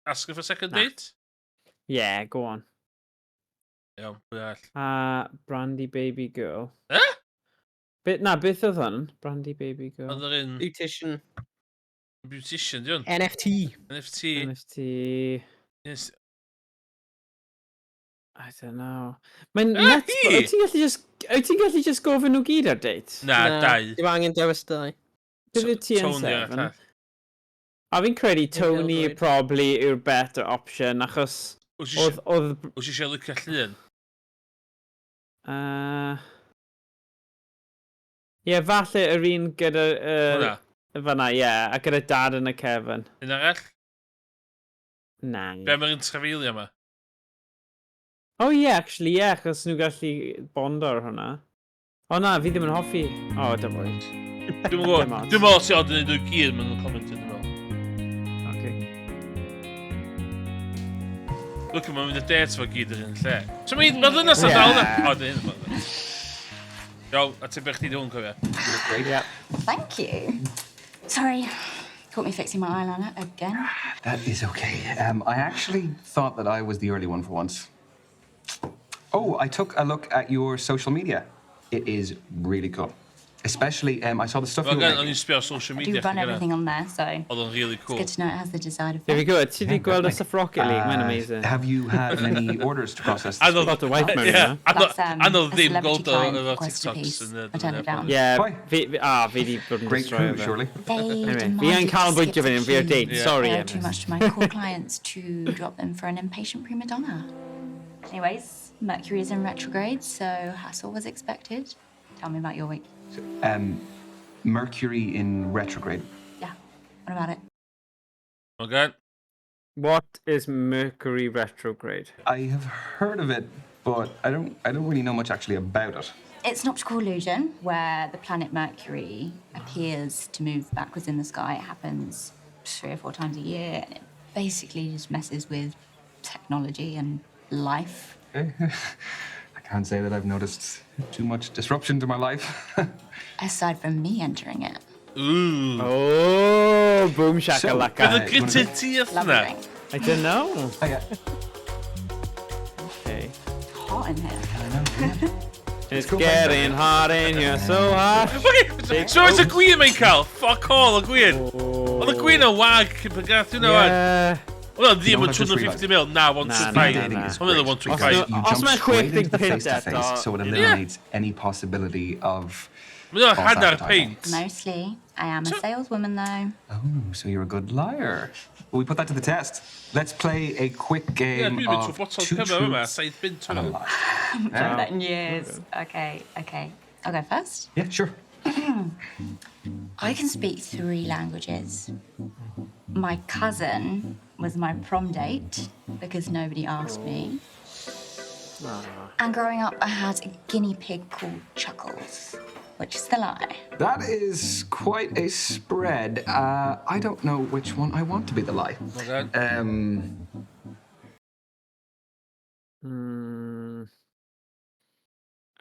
Ask her for a second Na. date? Yeah, go on. Iawn, pwy arall? Brandy Baby Girl. Eh? Na, beth oedd hwn? Brandy Baby Girl. Oedd yr un... Beautician. Beautician, di hwn? NFT. NFT. NFT. Yes. I don't know. Mae'n Ah, nuts. hi! Wyt ti'n gallu just... Wyt ti'n gallu just gofyn nhw gyd ar date? Na, dau. Dim angen dewis dau. Bydde ti yn Tony a'r seven. llall. A fi'n credu Tony pêl-droed. probably yw'r better option, achos Wyt ti oedd... Oedd... Wyt ti eisiau licio llun? Ie, falle yr un gyda... Hwnna? Fan'na, ie, a gyda dad yn y cefn. Un arall? Na. Be am yr un trafeilio yma? Oh ie, yeah, actually, ie, yeah, achos nhw gallu bondo ar hwnna. O na, fi ddim yn hoffi. O, dim oed. Dwi'n gwybod, dwi'n meddwl ti ond yn neud nhw gyd maen nhw'n comentio, dwi'n meddwl. Okay. Look, mae'n mynd y date fo gyd yr un lle. So mae'n ma ddynas yn dal na. O, dyn hyn. Iawn, a ti'n bech chdi di hwn, cofio. Yeah. Thank you. Sorry, caught me fixing my eyeliner again. That is okay. I actually thought that I was the early one for once. Oh, I took a look at your social media. It is really cool. Especially, I saw the stuff you Fel were gan, o'n making. i'n sbio ar social I media. do run everything on there, so Oedd o'n really cool. it's good to know it has the desired effect. There we go. Ti di gweld y stuff Rocket League? Mae'n amazing. Have you had many orders to process? I know Got the wife mode Yeah, now. I know, That's, I know a ddim celebrity gweld o client efo requested a TikToks piece. yn y I turned it down. Yeah, fi di bod yn Great destroy coup, fe. surely. They Anyway, fi demanded yn to canolbwyntio skip fan the hyn, fi ar queue. date. Sorry, They owe too Emma. much to my core clients to drop them for an impatient prima donna. Anyways, Mercury is in retrograde, so hassle was expected. Tell me about your week. Mercury in retrograde. Yeah, what about it? Okay. What is Mercury retrograde? I have heard of it, but I don't really know much actually about it. It's an optical illusion where the planet Mercury appears to move backwards in the sky. It happens 3 or 4 times a year, and it basically just messes with technology and life. Okay. I can't say that I've noticed too much disruption to my life. Aside from me entering it. Ooh. Oh, boom shakalaka. Bydd y gritted teeth Love na. drink. I don't know. Okay. Okay. Hot in here. It's getting hot in here, so hot. Okay, so it's y gwyn mae'n cael? Fuck all, y gwyn. Oedd y gwyn yn wag cyn pan gath hwnna wan. Yeah. Oedd o ddim You know yn what I've just 250 mil, na, 125. Dating is Oedd o'n great because 125. you Os jump mae'n straight into the 65 face to face, eto. so it Yeah. eliminates any possibility of. Mae'n o'n false hanner advertising. peint. Mostly. I am a saleswoman, though. Oh, so you're a good liar. Well, we put that to the test. Let's play a quick Ie, game dwi'n mynd trwy of botol two cyfa yma, truths 7 bunt and a hwnna. lie. I haven't played that in years. Okay. I'll go first. Yeah, sure. I can speak 3 languages. My cousin was my prom date because nobody asked me. And growing up, I had a guinea pig called Chuckles, which is the lie. That is quite a spread. I don't know which one I want to be the lie. Okay.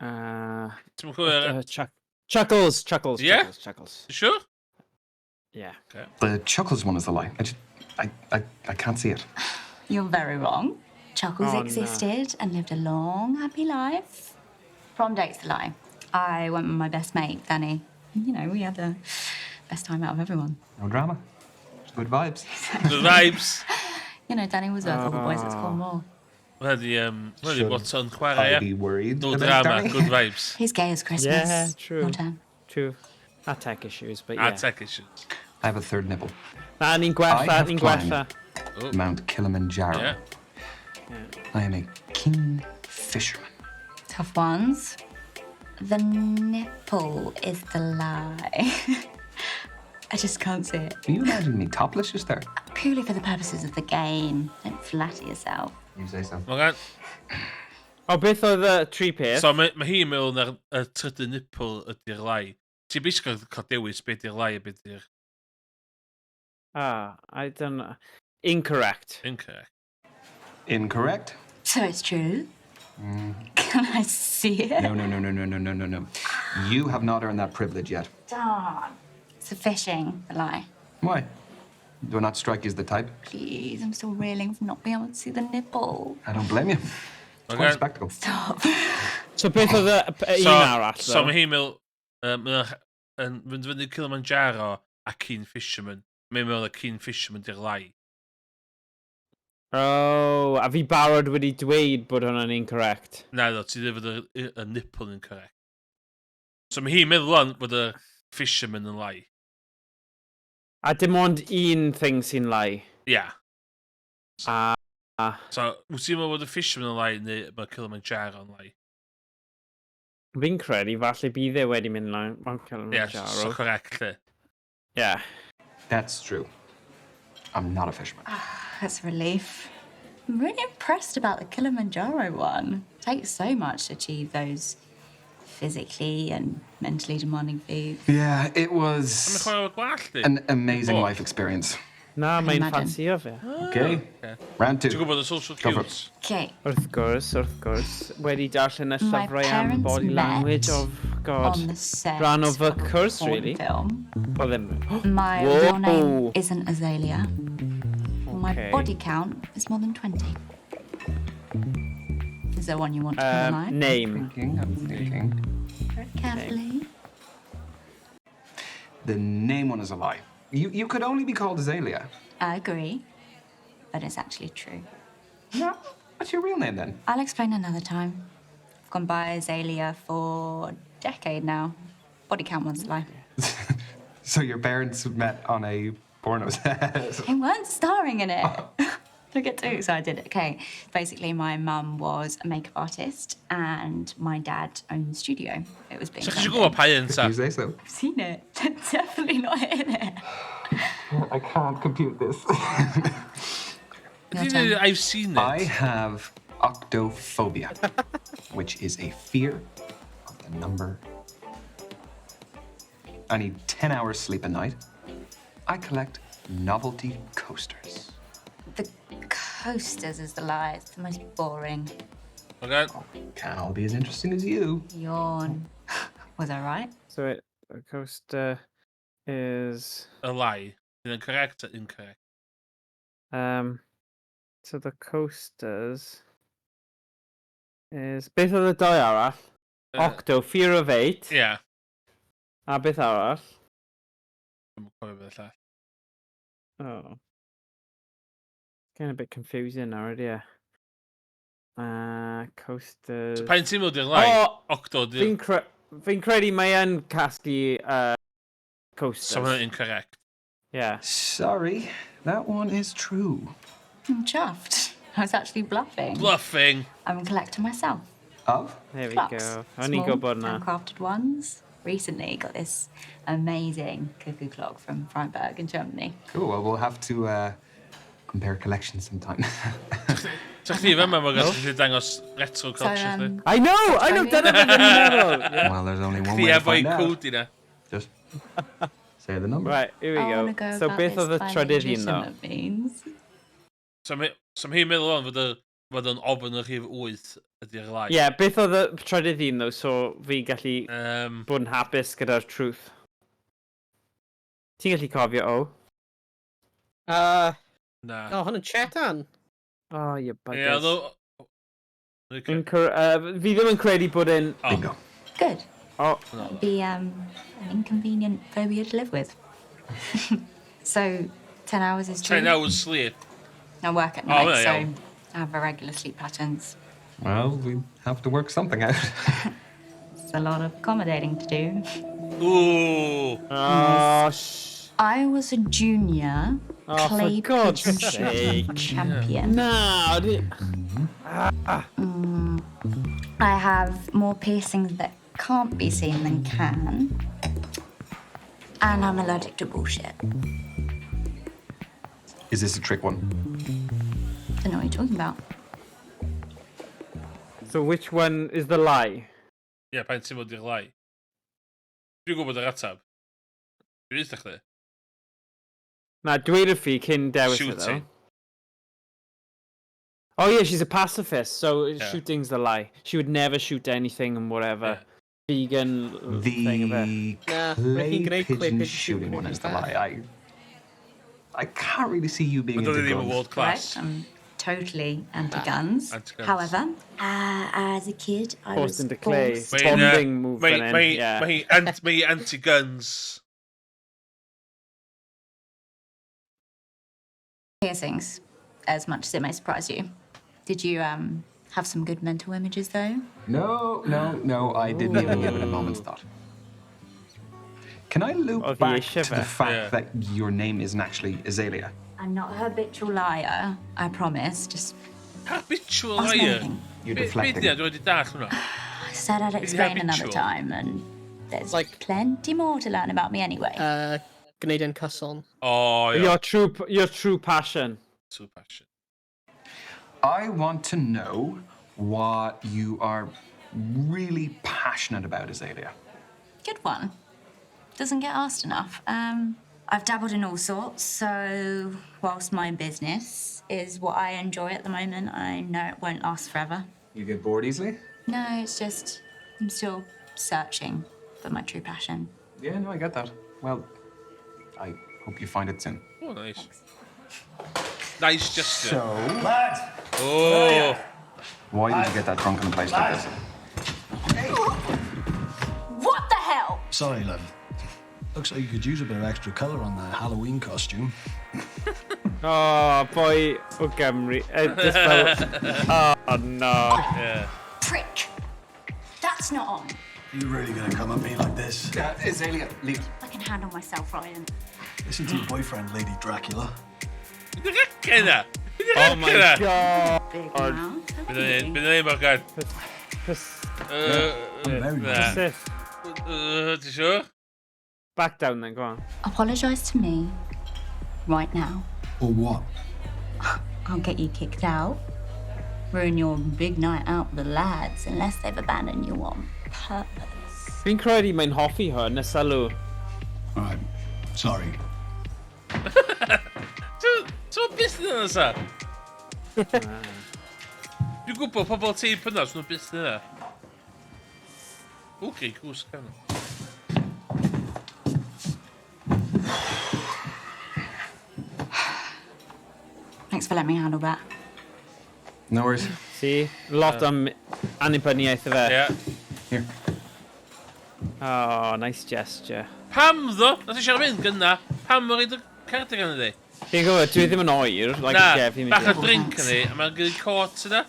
Ti'n cofio? Chuckles, Chuckles, Yeah? Chuckles, Chuckles. You sure? Yeah. Okay. The Chuckles one is the lie. I just, I can't see it. You're very wrong. Chuckles Oh, no. existed and lived a long, happy life. Prom date's the lie. I went with my best mate, Danny. You know, we had the best time out of everyone. No drama. Just good vibes. The vibes. You know, Danny was worth all the boys at school more. Hwnna di, hwnna di Should what o'n chwarae, I be ie. worried No about drama, Danny? good vibes. He's gay as Christmas. Yeah, true. Your turn. True. A tech issues, but yeah. A tech issues. I have a third nipple. Na, ni'n I gwella, have ni'n climbed gwella. Mount Kilimanjaro. Yeah. I am a keen fisherman. Tough ones. The nipple is the lie. I just can't see it. Are you imagining me topless just there? Purely for the purposes of the game. Don't flatter yourself. You say so. Okay. O, beth oedd y tri peth? So mae ma hi'n meddwl na'r y trydydd nipple ydy'r lie. Ti'n basically cael dewis beth ydy'r lie a beth ydy'r Ah, I don't know. Incorrect. Incorrect. Incorrect. So it's true. Can I see it? No, no, no, no, no, no, no, no, no. You have not earned that privilege yet. Darn. It's the fishing, the lie. Why? Do I not strike you as the type? Please, I'm still reeling from not being able to see the nipple. I don't blame you. It's quite a spectacle. Stop. So beth oedd y un arall, So though? mae hi'n meddwl, yn fynd fyny Kilimanjaro a keen fisherman. Mae'n meddwl y keen fisherman di'r lie. Oh, a fi barod wedi dweud bod hwnna'n incorrect. Na, ddo, ti ddim fod y nipple yn correct. So mae hi'n meddwl on bod y fisherman yn lie. A dim ond un thing sy'n lie. Ia. A... So, wyt ti'n meddwl bod y fisherman yn lie neu mae Kilimanjaro yn lie? Fi'n credu falle bydd e wedi mynd lan Mount Ie, Kilimanjaro. so correct, lle. Yeah. That's true. I'm not a fisherman. That's a relief. I'm really impressed about the Kilimanjaro one. It takes so much to achieve those physically and mentally demanding for you. Yeah, it was Mae'n chwarae efo gwallt di? an amazing life experience. Na, Can mae'n imagine. ffansio fe. Okay. Round two. Ti'n gwybod y social Go for it. cues? Okay. Wrth gwrs, wrth gwrs. Wedi darllen y My llyfrau am parents body met language of God. on the set Rhan o fy of a cwrs, porn really. film. O ddim. My Whoa. real name isn't Azalea. My Okay. body count is more than 20. Is there one you want to put online? Name. Thinking, I'm thinking. Carefully. The name one is a lie. You could only be called Azalea. I agree, but it's actually true. No. What's your real name then? I'll explain another time. I've gone by Azalea for a decade now. Body count one's a lie. So your parents met on a porno set. They weren't starring in it. Don't get too excited. Okay, basically, my mum was a makeup artist and my dad owned the studio. It was being So chi filmed eisiau in. gwybod pa un ta? You say so. I've seen it. Definitely not in it. I can't compute this. Your turn. I've seen it. I have octophobia, which is a fear of the number. I need 10 hours sleep a night. I collect novelty coasters. The coasters is the lie. It's the most boring. Okay. Can't all be as interesting as you. Yawn. Was I right? So it, a coaster is... A lie. Ydy'n correct or incorrect? So the coasters is... Beth oedd y doi arall? Octo, Fear of Eight. Yeah. A beth arall? Dwi'm yn cofio beth llall. Oh. Getting a bit confusing now, already, yeah. Coasters... So pa un ti'n meddwl di'r lie? Oh, Octo di'r... Fi'n cre fi credu mae yn casglu coasters. So mae'n incorrect. Yeah. Sorry, that one is true. I'm chuffed. I was actually bluffing. Bluffing. I'm a collector myself. Of? There we Clocks. go. O'n i'n Small, gwybod na. Handcrafted ones. Recently got this amazing cuckoo clock from Freiburg in Germany. Cool, well, we'll have to compare collections sometime. So chdi fe mae'n gallu dangos retro culture chdi. I know! I know! Dyna beth o'n i'n meddwl! Yeah. Well, there's only one Chdi way to efo'i find out. code i na. Just say the number. Right, here we I go. wanna go So about beth this oedd y by trydydd un ddo? legitimate means. So mae hi'n meddwl o'n fod yn ofn y rhif 8 ydy'r lie. Ie, yeah, beth oedd y trydydd un ddo, so fi gallu bod yn hapus gyda'r truth. Ti'n gallu cofio, o? Na. Oh, hwn yn chetan. Oh, you Ie, buggers. oedd o... Fi ddim yn credu bod e'n... Bingo. Good. Oh. It'd be an inconvenient phobia to live with. So, 10 hours is true. 10 hours sleep. I work at Oh, night, yeah, so yeah. I have irregular sleep patterns. Well, we have to work something out. It's a lot of accommodating to do. Ooh. Oh, I was a junior Oh, for clay God's pigeon shooting sake. champion. Na, I have more piercings that can't be seen than can. And I'm allergic to bullshit. Is this a trick one? Don't know what you're talking about. So which one is the lie? Ie, yeah, pa un ti'n meddwl di'r lie? Dwi'n gwybod yr ateb. Dwi'n eitha chdi. Na, dweud wrth fi cyn dewis e, though. Shooting. Oh yeah, she's a pacifist, so Yeah. shooting's the lie. She would never shoot anything and whatever. Vegan thing of it. Na, Clay mae hi'n gwneud clay pigeon pigeon shooting one is the bach. lie. I can't really see you being But into doedd e ddim yn guns. world class. Right? I'm totally anti-guns. Anti-guns. However, as a kid, I Forced was into clay. forced Mae'n, Bonding move fan hyn, yeah. Mae hi anti-guns. piercings, as much as it may surprise you. Did you have some good mental images though? No, no, no, I didn't even give it a moment's thought. Can I loop Oedd hi back eisiau to the fe. fact Yeah. that your name isn't actually Azalea? I'm not a habitual liar, I promise. Just Habitual Ask me liar. anything. You're Be deflecting. di Dwi wedi dall hwnna. I said I'd Is he explain another habitual? time, and there's plenty more to learn about me anyway. Gwneud e'n cyson. O, ie. Your true passion. True passion. I want to know what you are really passionate about, Azalea? Good one. Doesn't get asked enough. I've dabbled in all sorts, so whilst my business is what I enjoy at the moment, I know it won't last forever. You get bored easily? No, it's just I'm still searching for my true passion. Yeah, no, I get that. Well, I hope you find it soon. Oh, nice. Nice gesture. So- Lads! Oh. Why did you get that drunk in a place like this? What the hell? Sorry, love. Looks like you could use a bit of extra colour on the Halloween costume. Oh, boi o Gymru. Just fel... Oh, no. Yeah. Prick! That's not on. Are you really gonna come at me like this? Azalea, leave it. I can handle myself, Ryan. Listen to your boyfriend, Lady Dracula. Kenna! Oh my god. Big mouth. Bydd yn Morgan. I'm very Na. Persist. Ti siŵr? Back down then, go on. Apologise to me right now. Or what? I'll get you kicked out. Ruin your big night out with the lads unless they've abandoned you on purpose. Fi'n credu mae'n hoffi hwn, y sylw. All right. Sorry. Ti'n byth yn yna sa? Dwi'n gwybod pobl teip yna, swn nhw byth yn yna. Wci, gwsg arno. Thanks for letting me handle that. No worries. See? Lot am annibyniaeth y fe. Yeah. Here. Oh, nice gesture. Pam ddo? Nath i siarad mynd gynna. Pam mae'n rhaid y cardigan ydi? Fi'n gwybod, dwi ddim yn oer, like Na, yeah, fi'n mynd bach o drink yn ei, a mae'n gyda cot yna.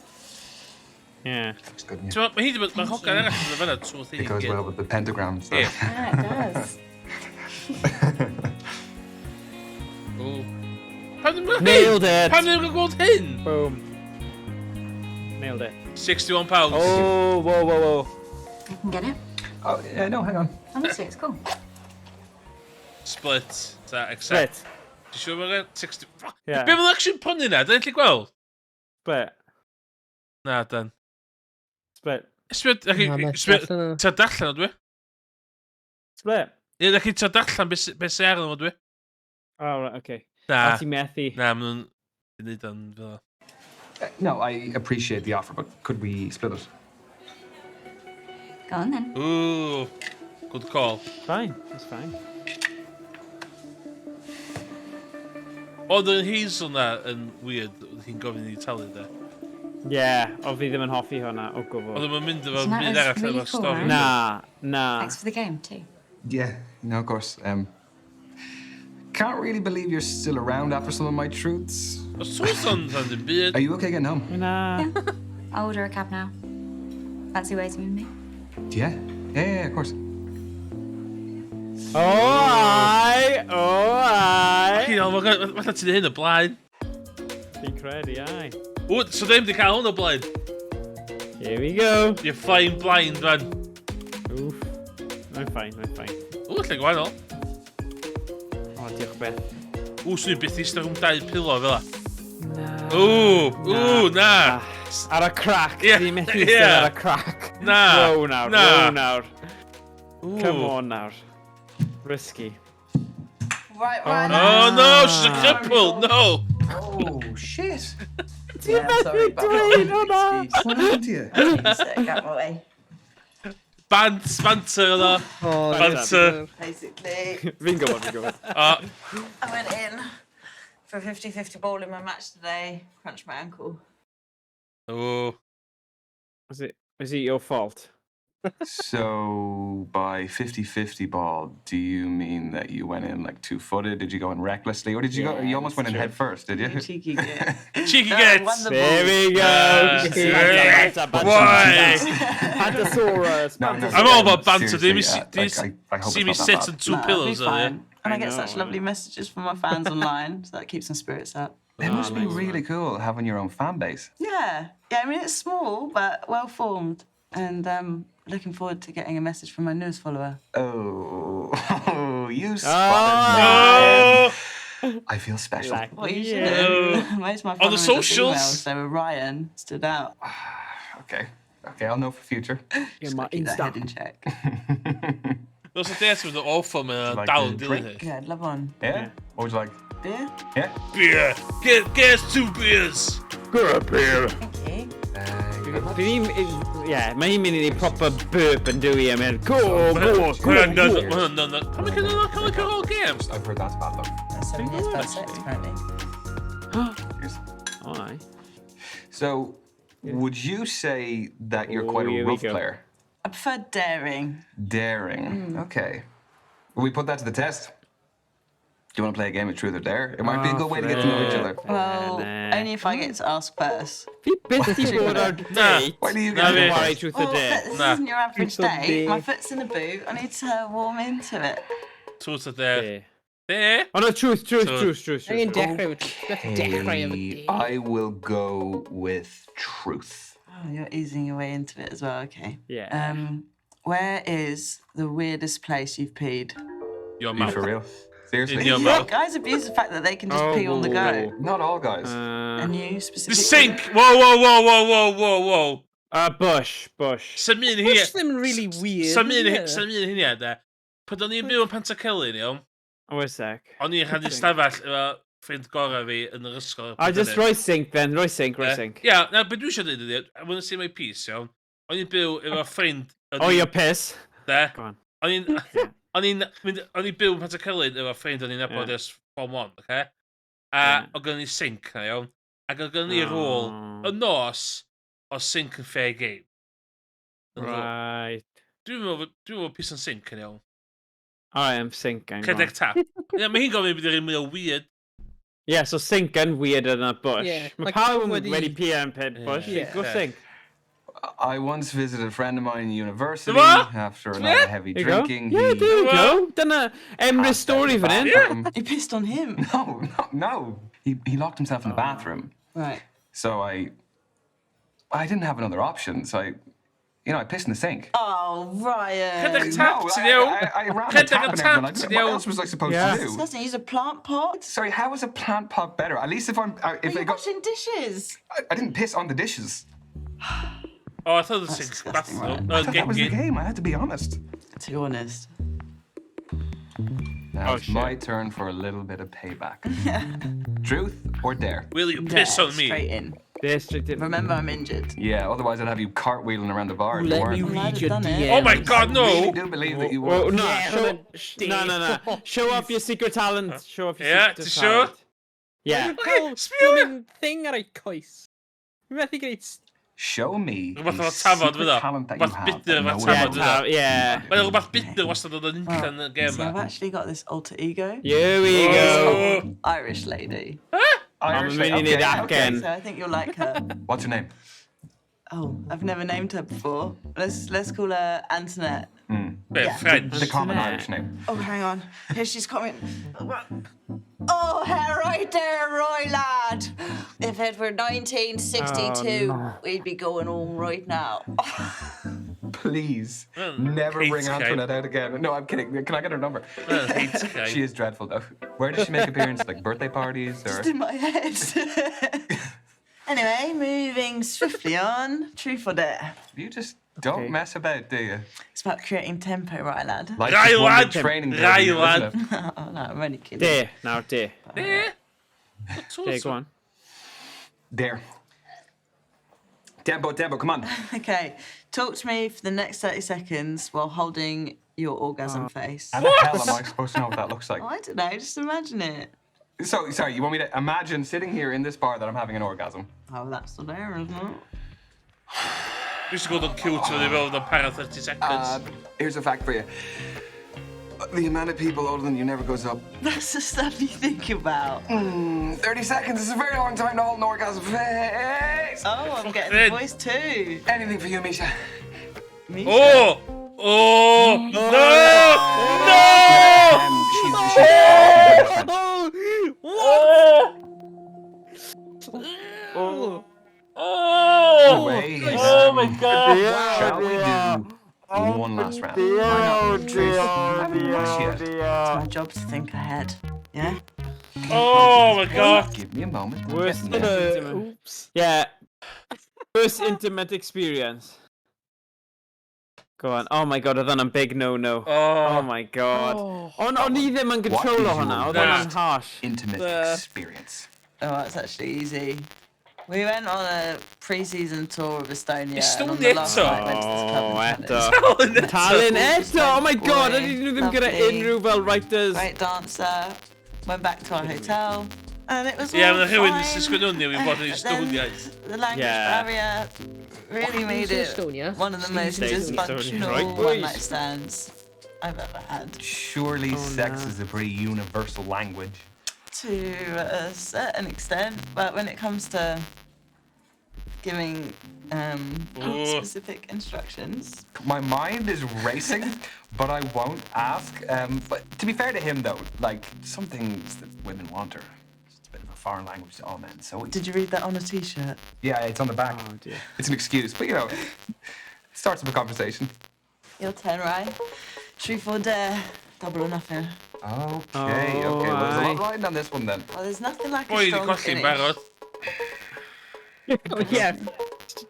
Yeah. Looks good on you. Ti'n meddwl, mae hi wedi bod, mae'n hogan arall yn fan'na trwy'r thing It goes i gyd. well with the pentagrams, though. Yeah. Yeah, it does. Ooh. Pam ddim yn gweld hyn? Nailed it! Pam ddim yn gweld hyn? Boom. Nailed it. £61. Oh, whoa, whoa, whoa. I can get it. Oh, yeah, no, hang on. Honestly, it's cool. Split. Ta, accept. Split. Ti siŵr mae'n 60... Fuck. Yeah. Be mae'n actually prynu na? Dyn ni'n gweld? Split. Na, dan. Split. Sbio... Na, mae allan yna. Ta darllen o dwi? Split. Ie, da chi ta darllen be sy arno fo dwi? Oh, right, okay. Na. A ti'n methu. Na, maen nhw'n gwneud o'n fel. No, I appreciate the offer, but could we split it? Go on then. Ooh, good call. Fine, that's fine. Oedd yn Hazel na yn weird, oedd hi'n gofyn i talu de. Yeah, o fi ddim yn hoffi hwnna, o gwbl. Oedd o'n mynd efo So that byd was arall really efo'r cool, stori. right? Na, na. Thanks for the game, too. Yeah, no, of course. Can't really believe you're still around after some of my truths. Os truth o'n dda ddim byd. Are you okay getting home? Na. I'll order a cab now. Fancy waiting with me? Yeah, of course. Oh, ai! Oh, ai! Fucking hell, fatha ti'n hyn o blaen. Fi'n credu, ai. O, so ddim di cael hwn o blaen. Here we go. You're flying blind, man. Oof. I'm fine, I'm fine. O, lle gwahanol. O, diolch beth. O, swn i byth eistedd rhwng dau pilo fel la. Na. O, o, na. Ar y crack. Ie, Fi'n methu ie. eistedd ar y crack. Na, Wow nawr, na. wow nawr. Ooh. Come on nawr. Risky. Right, Oh, right. Oh no, she's a cripple, no! Oh, shit. Yeah, sorry, but dweud hwnna? What happened to you? Just get my way. Bant, banter oedd o. Oh, Banter. Basically, Fi'n gwybod, fi'n gwybod. O, I went in for a 50-50 ball in my match today. Crunched my ankle. o. Was it your fault? So, by 50-50 ball, do you mean that you went in like two-footed? Did you go in recklessly, or did you go? Yeah, You almost went in true. head first, did you? Cheeky git. Cheeky No, I gits. won the There ball. we go. Yeah. Why? Bantasaurus. No, no. I'm all about banter. Do you Seriously, see, do you like, I hope see it's me not that sit bad. on two No, I'll be pillows earlier? fine. And I I get know, such I lovely messages from my fans online, so that keeps my spirits up. It Ah, must be nice really cool having your own fan base. Yeah. Yeah, I mean, it's small, but well formed. And looking forward to getting a message from my newest follower. Oh, you spotted Oh! me. I feel special. Like, Well, you yeah. shouldn't. Most of my On the followers are female, socials? so Ryan stood out. Okay. Okay, I'll know for future. Yeah, mae Keep that Insta. head in check. Those are dates with the awful man Like dal a yn dilyn drink? hi. Yeah, I'd love one. Yeah? What would you like? Beer? Yeah? Beer! Get us two beers! Get a beer! Thank you. Fi ddim... Ie, mae hi'n mynd i neud proper burp yn dwi a mynd, go, go, go, Hwnna'n go. Hwnna'n Pam yn cael cael o'r game? I've heard that's bad luck. That's 7 years bad sex, apparently. Cheers. Oh, aye. So, would you say that you're quite Oh, a here we rough go. player? I prefer daring. Daring. Okay. Will we put that to the test? Do you want to play a game of Truth or Dare? It might be a good way to get to know each other. Well, only if I get to ask first. Fi byth i bod ar date. Why do you Na get fi. to Chwarae Truth or Well, Dare. this Nah. isn't your average Truth or day. dare. My foot's in a boot. I need to warm into it. Truth or dare. Dare? Oh no, truth, truth, Truth. truth, truth, Angen truth. dechrau efo dechrau efo Okay, dare. I will go with truth. Oh, you're easing your way into it as well. Okay. Yeah. Where is the weirdest place you've peed? Your Are you mouth. for real? Seriously? In your Yeah, mouth. guys abuse the fact that they can just Oh, pee on the go. Not all guys. And you The specifically. sink! Whoa, whoa, whoa, whoa, whoa, whoa, whoa. Bush, bush. Sy'n mynd hi... Bush ddim yn really weird. Sy'n mynd is it? sy'n mynd hynny, de. Pryd o'n i'n byw yn Pantycelyn, iawn, Oh, wait a sec. o'n i'n rhannu stafell efo ffrind gorau fi yn yr ysgol. I just roi sink then, roi sink, roi sink. Ie, na, be dwi eisiau dweud ydi, I want to see my piece, iawn. O'n i'n byw efo ffrind... Oh, your piss. De. Go on. O'n i'n... O'n i'n mynd... O'n i'n byw yn Pantycelyn efo ffrind o'n i'n nabod Ie. ers form 1, oce? A Ie. oedd gynnon ni sink na, iawn. Ac oedd gynnon ni rôl Oh. y nos o sink yn fair game. Yn rôl. Right. Dwi'n meddwl dwi'n meddwl piss yn sink yn iawn. Alright, I'm sink. I'm Credeg tap. Ie, mae hi'n gofyn beth yw'r un mwy o weird. Yeah, so sink yn weirder than a bush. Yeah, Mae like, pawb yn wedi- wedi pee yn pit bush. Yeah. Go sink. I once visited a friend of mine in university Dyma? after a Dyma? night of heavy There you go. drinking. Yeah, He there we go. Dyna Emrys story fan hyn. bathroom. You pissed on him. No. He locked himself in the bathroom. Right. So I didn't have another option. So I pissed in the sink. Oh, Ryan. Credeg tap, No, ti'n iawn? I ran the Credeg tap y and tap, everything. Like, ti'n what iawn? else was I supposed Yeah. to do? Disgusting. Use a plant pot. Sorry, how is a plant pot better? At least if I'm, if Are I you got, washing dishes? I didn't piss on the dishes. Oh, I thought the That's sink disgusting, bathroom. Ryan. No, I thought that was the gegin. game. I had to be honest. Too honest. Now Oh, it's shit. my turn for a little bit of payback. Truth or dare? Will you piss Dare, on me? Straight in. There, straight in. Remember, I'm injured. Yeah, otherwise I'd have you cartwheeling around the bar if you Let me weren't. Well, I'd read have your done it. DMs. Oh my god, I no! really do believe that you Well, would. no, Yeah, show, I'm no. Show off your secret talent. Show off your Yeah, secret ti sure? talent. Yeah. Cael blooming thing ar ei coes. Dwi'n methu gwneud Show me Rhywbeth a efo tafod secret fydd o. talent that you Rhywbeth have. bitter that efo no one tafod else fydd o. Yeah. Mae'n rhywbeth bitter wastad oedd yn unllan y gêm See, I've ma. actually got this alter ego. Here we go. Irish lady. Irish Mae'n mynd i lady, wneud okay, okay. acen. So I think you'll like her. What's her name? Oh, I've never named her before. Let's call her Antoinette. Be, Yeah. French. The common Irish name. Oh, hang on. Here she's coming. Oh, right there, Roy lad. If it were 1962, Oh, no. we'd be going home right now. Please never hates bring Kate. Antoinette out again. No, I'm kidding. Can I get her number? Hates Kate. She is dreadful though. Where does she make appearances? Like birthday parties or? Just in my head. Anyway, moving swiftly on. Truth or dare? You just don't Okay. mess about, do you? It's about creating tempo, right, lad? Life's Rai just one big lad, training day, rai isn't lad. it? Oh, no, I'm only kidding. Dare, now dare. Dare? Dare, go on. Dare. Tempo, tempo, come on. Okay, talk to me for the next 30 seconds while holding your orgasm face. How the hell am I supposed to know what that looks like? Oh, I don't know, just imagine it. So, sorry, you want me to imagine sitting here in this bar that I'm having an orgasm? Oh, that's the dare, isn't it? Dwi eisiau gweld o'n cute o'n i fel yn para 30 seconds. Here's a fact for you. The amount of people older than you never goes up. That's the stuff you think about. 30 seconds is a very long time to hold an orgasm face. Oh, I'm getting the voice too. Anything for you, Misha. Misha. Oh! Oh! No! No! She's Oh! Oh. Oh! Anyway, Oh my god! Shall we do one last round? Why not? Truth. I haven't rushed yet. It's my job to think ahead. Yeah? Oh my god! Give me a moment. I'm Worst getting there. intimate. Oops. Yeah. First intimate experience. Go on. Oh my God, oedd hwnna'n big no-no. Oh. Oh my God. Oh. Ond o'n i ddim yn What control is o your hwnna, oedd Nah. hwnna'n harsh. Intimate experience. Oh, that's actually easy. We went on a pre-season tour of Estonia. and on Estonia the last eto? night went to this club Oh, in eto. Tallinn. Tallinn eto. Tallinn eto! Oh my God, Boy, ydyn nhw ddim gyda lovely. unrhyw fel writers. Great dancer. Went back to our hotel, and it was Ie, all mae rhywun fine. sy'n sgwennu hwn i fod yn But then Estoniaid. The language Yeah. barrier really What made happens in it Estonia one of the stays most in Estonia. dysfunctional Right, boys. one-night stands I've ever had. Surely Oh, sex no. is a pretty universal language. To a certain extent, but when it comes to giving Ooh. specific instructions, My mind is racing, but I won't ask. But to be fair to him, though, like some things that women want are just a bit of a foreign language to all men. So did you read that on a T-shirt? yeah, it's on the back. Oh dear. It's an excuse, but you know, it starts up a conversation. Your turn, right? Truth or dare? Double or nothing. Okay, Oh, okay. Well, there's a lot aye. riding on this one then. Well, there's nothing like a Boi di strong colli'n finish. barod. Oh, yeah.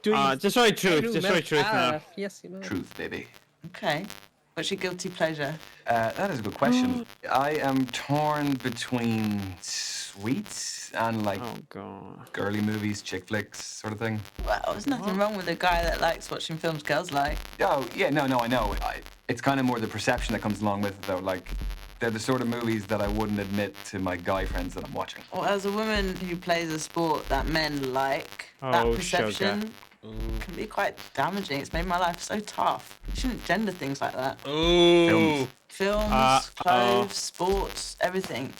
Dwi... Ah, just rhoi truth, enw just rhoi mewn truth now. arall. Yes, you know. Truth, baby. Okay. What's your guilty pleasure? That is a good question. I am torn between sweets and like Oh God. girly movies, chick flicks, sort of thing. Well, there's nothing wrong with a guy that likes watching films girls like. Oh, yeah, no, no, I know. It's kind of more the perception that comes along with it, though. Like, they're the sort of movies that I wouldn't admit to my guy friends that I'm watching. Well, as a woman who plays a sport that men like, that Oh, perception sugar. can be quite damaging. It's made my life so tough. You shouldn't gender things like that. Ooh. Films. Films, clothes, sports, everything.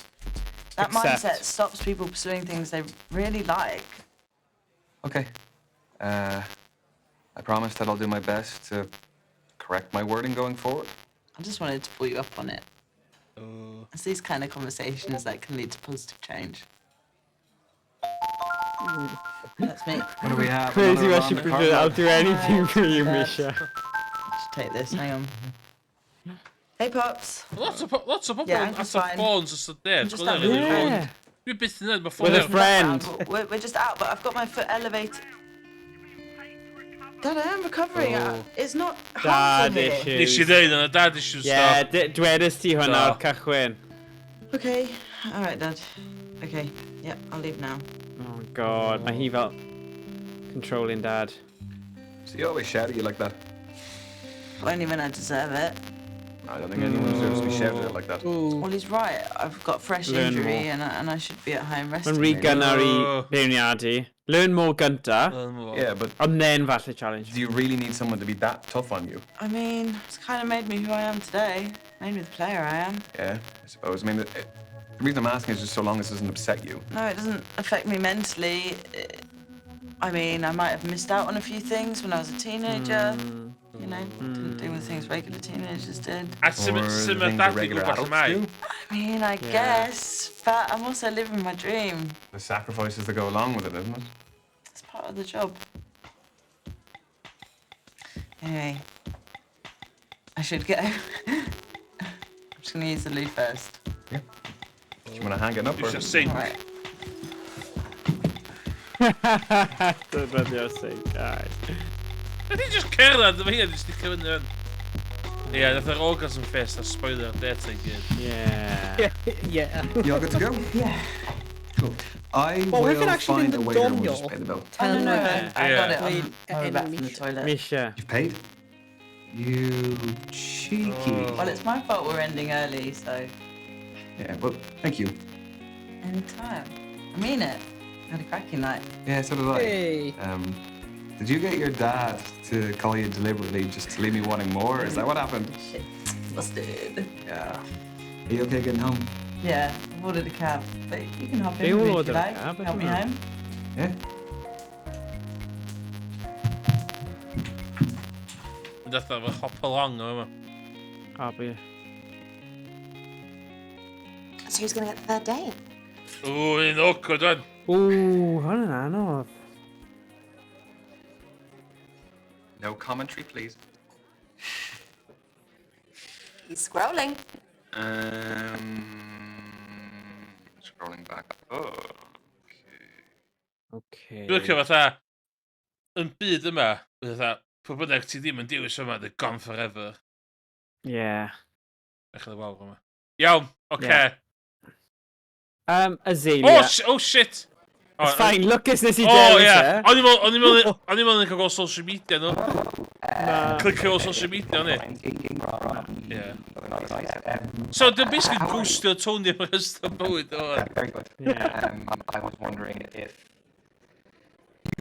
That Except- mindset stops people pursuing things they really like. Okay. I promise that I'll do my best to correct my wording going forward. I just wanted to pull you up on it. Ooh. It's these kind of conversations that can lead to positive change. That's me. What do we have? Crazy Another what she alarm prefer. I'll clock? do anything for you, Dad. Misha. Just take this. Hang on. Hey, pops. Lots of pobl Yeah, yn I'm just ateb fine. ffôns ystod there. I'm just Gwna out really with a fun. Yeah. Dwi byth yn dweud, mae With a ffôn friend. We're just out, but I've got my foot elevated. Dad, I am recovering. Oh. It's not Dad harmful here. Nes i issues. ddeud yna, dad issues Yeah, do. dwedais ti hwnna Do. o'r cychwyn. Okay. All right, Dad. Okay. Yep, I'll leave now. Oh God, mae hi fel controlling dad. So you always shout at you like that. Only when I deserve it. I don't think anyone deserves to be shouted at like that. Well, he's right. I've got fresh Learn injury more. and I should be at home resting. Mae'n rhy really. gynnar i Oh. beirniadu. Learn more gynta, Learn more. Yeah, but and then falle challenge. do you really need someone to be that tough on you? I mean, it's kind of made me who I am today. Made me the player I am. Yeah, I suppose. I mean, the reason I'm asking is just so long as it doesn't upset you. No, it doesn't affect me mentally. I mean, I might have missed out on a few things when I was a teenager. You know, didn't do the things regular teenagers did. A sut Or the sut mae things that dad i regular gwybod lle adults mae? do. I mean, I Yeah. guess, but I'm also living my dream. The sacrifices that go along with it, isn't it? It's part of the job. Anyway, I should go. I'm just gonna use the loo first. Yeah. Do you want to hang it up? Or? Iwsio sink. All right. Defnyddio'r sink, aye. Ydy just cerdded, efo hi, a jyst sticio fyny yn. Ie, nath yr orgasm face a spoiler date i gyd. Yeah. Yeah. You all good to go? Yeah. Cool. I Well, if it will actually find been a the waiter and we'll just doniol, pay the bill. Oh, no, no, Yeah. I got it Dweud on my way enw back from the Misha. toilet. Misha. You've paid? You cheeky. Well, it's my fault we're ending early, so Yeah, well, thank you. anytime. I mean it. I had a cracking night. Yeah, so did I. Hey. Did you get your dad to call you deliberately just to leave me wanting more? Is that what happened? Shit. Busted. Yeah. Are you okay getting home? Yeah, I've ordered a cab, but you can hop They in with all me if order you a like. cab, I Help me don't know. home. Yeah. Mynd allan efo hop along o yma. Ah, but yeah. So who's gonna get the third date? Ww, un awkward one. Ooh, hwnna'n anodd. No commentary, please. He's scrolling. Scrolling back. Oh. Okay. Dwi'n licio fatha, yn byd yma, fatha, Pwy bynnag ti ddim yn dewis yma, they're gone forever. Yeah. Ech y wawr yma. Iawn, oce. Yeah. Azalea. Oh, oh shit! It's fine, lwcus nes i Oh, dewis yeah. e. O'n i'n meddwl, o'n i'n meddwl yn cael gweld social media nhw. Na. Clicio social media o'n i. Yeah. So, dwi'n basically ghostio Tony am y rest o bywyd o. Very good. Yeah. I was wondering if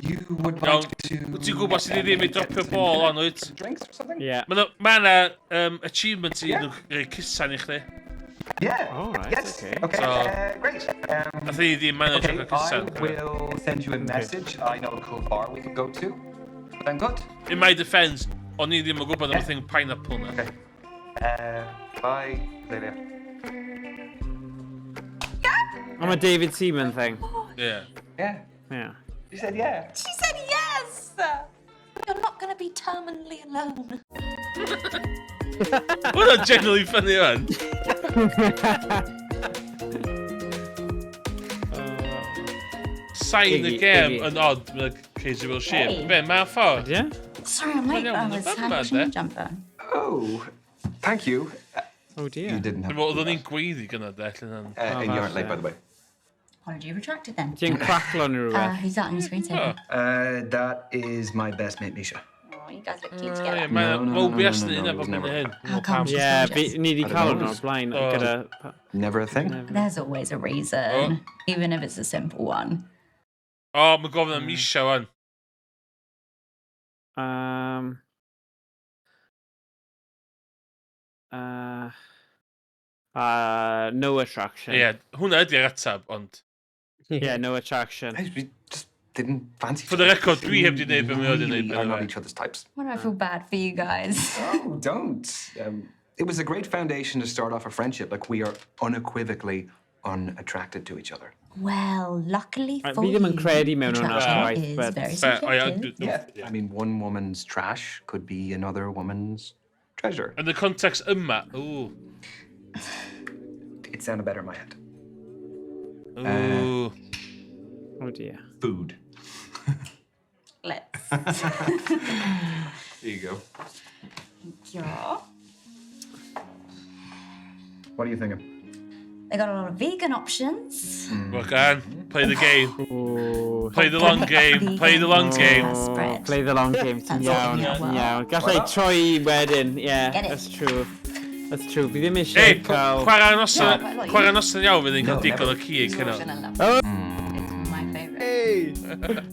you would Iawn, like to... wyt ti'n gwybod sydd ddim i dropio ball on, wyt? Drinks or something? Yeah. Mae 'na achievement i nhw rhoi cusan i chdi. Yeah. All right, Yes. okay. Okay. So- Great. Nath ni ddim manage Okay, okay, cael I cusan. will send you a message. I know a cool bar we could go to. Then good. In my defence, o'n i ddim yn gwybod am y thing pineapple na. Okay. Bye, Azalea. I'm a David Seaman thing. Yeah. Yeah. Yeah. You said yeah. She said yes! You're not going to be terminally alone. Hwna'n genuinely funny man. Sain y Iggy, gem Iggy. yn odd, mae'n crazy Will Shear. Hey. Be, mae'n ffordd? Yeah? Sorry, I'm late. I was Bad, hand eh? jumper. Oh, thank you. Oh dear. You didn't have Dwi'n meddwl, oedden ni'n gweiddi gyna, de, allan yn... And you aren't late, by the way. Apology retracted then. Ti'n craclo neu rhywbeth? Who's that on your screensaver? That is my best mate, Misha. Oh, you guys look cute Oh, together. ie, Mae No, no, no, OBS no, yn no, un no, efo it was hyn never. hyn. How come she's Yeah, gorgeous? fi, ni di I don't cael know. hwnna o'r blaen. Oh. Gyda... Never a thing. There's always a reason, even if it's a simple one. O, mae'n gofyn am Misha wan. No attraction. Ie, hwnna ydy'r ateb, ond... Yeah, no attraction. We just didn't fancy. For the record, dwi heb di wneud be mae o di wneud, Really by are the not way. each other's types. Why do I feel bad for you guys? Oh, don't. It was a great foundation to start off a friendship. Like, we are unequivocally unattracted to each other. Well, luckily Right, for fi ddim yn you, credu mewn hwnna attraction chwaith, is but- very Oh, yeah, subjective. Yeah. I mean, one woman's trash could be another woman's treasure. Yn y context yma, ooh. It sounded better in my head. Ooh. Oh dear. Food. Let's. There you go. Yeah. What are you thinking? They got a lot of vegan options. Well, play the game. Ooh. Play the long game. Play the long game. Oh, play the long game. Ti'n That's iawn, all ti'n in iawn. Gallai troi wedyn, yeah, Get it. that's true. That's true. Fi ddim eisiau Ei, cael... chwarae noson, Yeah. chwarae noson iawn fydd ni'n cael No, digon o never. cig hynna. Oh! It's my favourite.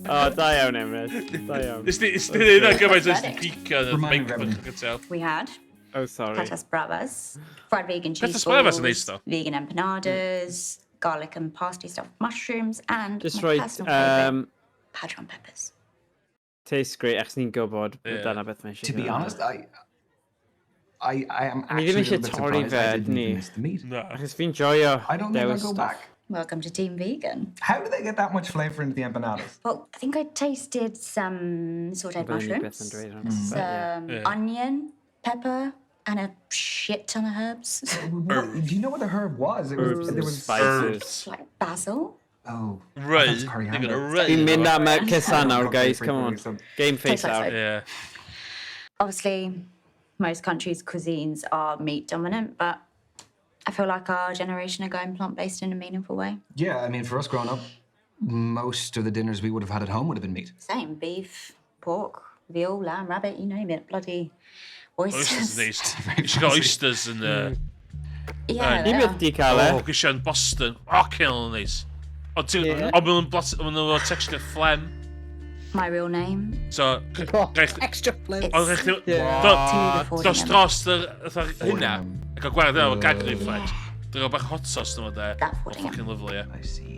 Oh, da iawn, Emrys. Da iawn. Nes di neud na gymaint o Verdict. picio yn y Remind me of microphone, everything. chi'n tell. We had Oh, sorry. patas bravas, fried vegan cheese Patas bravas yn balls, neis, though. vegan empanadas, garlic and parsley stuffed mushrooms, and Just my rhoi... personal favourite, padron peppers. Tastes great, achos ni'n gwybod Yeah. dyna beth mae eisiau. To be honest, I am Ni ddim actually a eisiau little bit torri surprised I fe, didn't ni. even miss the meat. No. Achos fi'n joio I don't think I dewis go stuff. back. Welcome to Team Vegan. How do they get that much flavour into the empanadas? Well, I think I tasted some sauteed Byddwn ni byth yn mushrooms, dweud hwnna, but yeah. some Yeah. onion, pepper, and a shit ton of herbs. Do you know what the herb was? It was Herbs there and was spices. like basil. Oh, Rwy. That's coriander. They're gonna run. Fi'n mynd am y cusan nawr, guys, Frequently, come on. so- Game face Tastes like nawr. soap. Yeah. Obviously, most countries' cuisines are meat dominant, but I feel like our generation are going plant based in a meaningful way. Yeah, I mean, for us growing up, most of the dinners we would have had at home would have been meat. Same beef, pork, veal, lamb, rabbit, you name it. Bloody Oysters oysters. yn neis. Nes i gael oysters yn... Yeah, Ni they byth are. di cael e. Oh, ges i yn Boston. O, cyn o'n neis. Ond ti'n... Yeah. Ond maen nhw'n texture phlegm. My real name. So, gaich... Extra phlegm. Ond gaich chdi... Yeah. Dos dros yr... fatha hynna. Ac o gwared yna efo gag reflex. Dwi'n gael bach hot sauce yma de. That Oh, Fordingham. fucking lovely, ie. I see.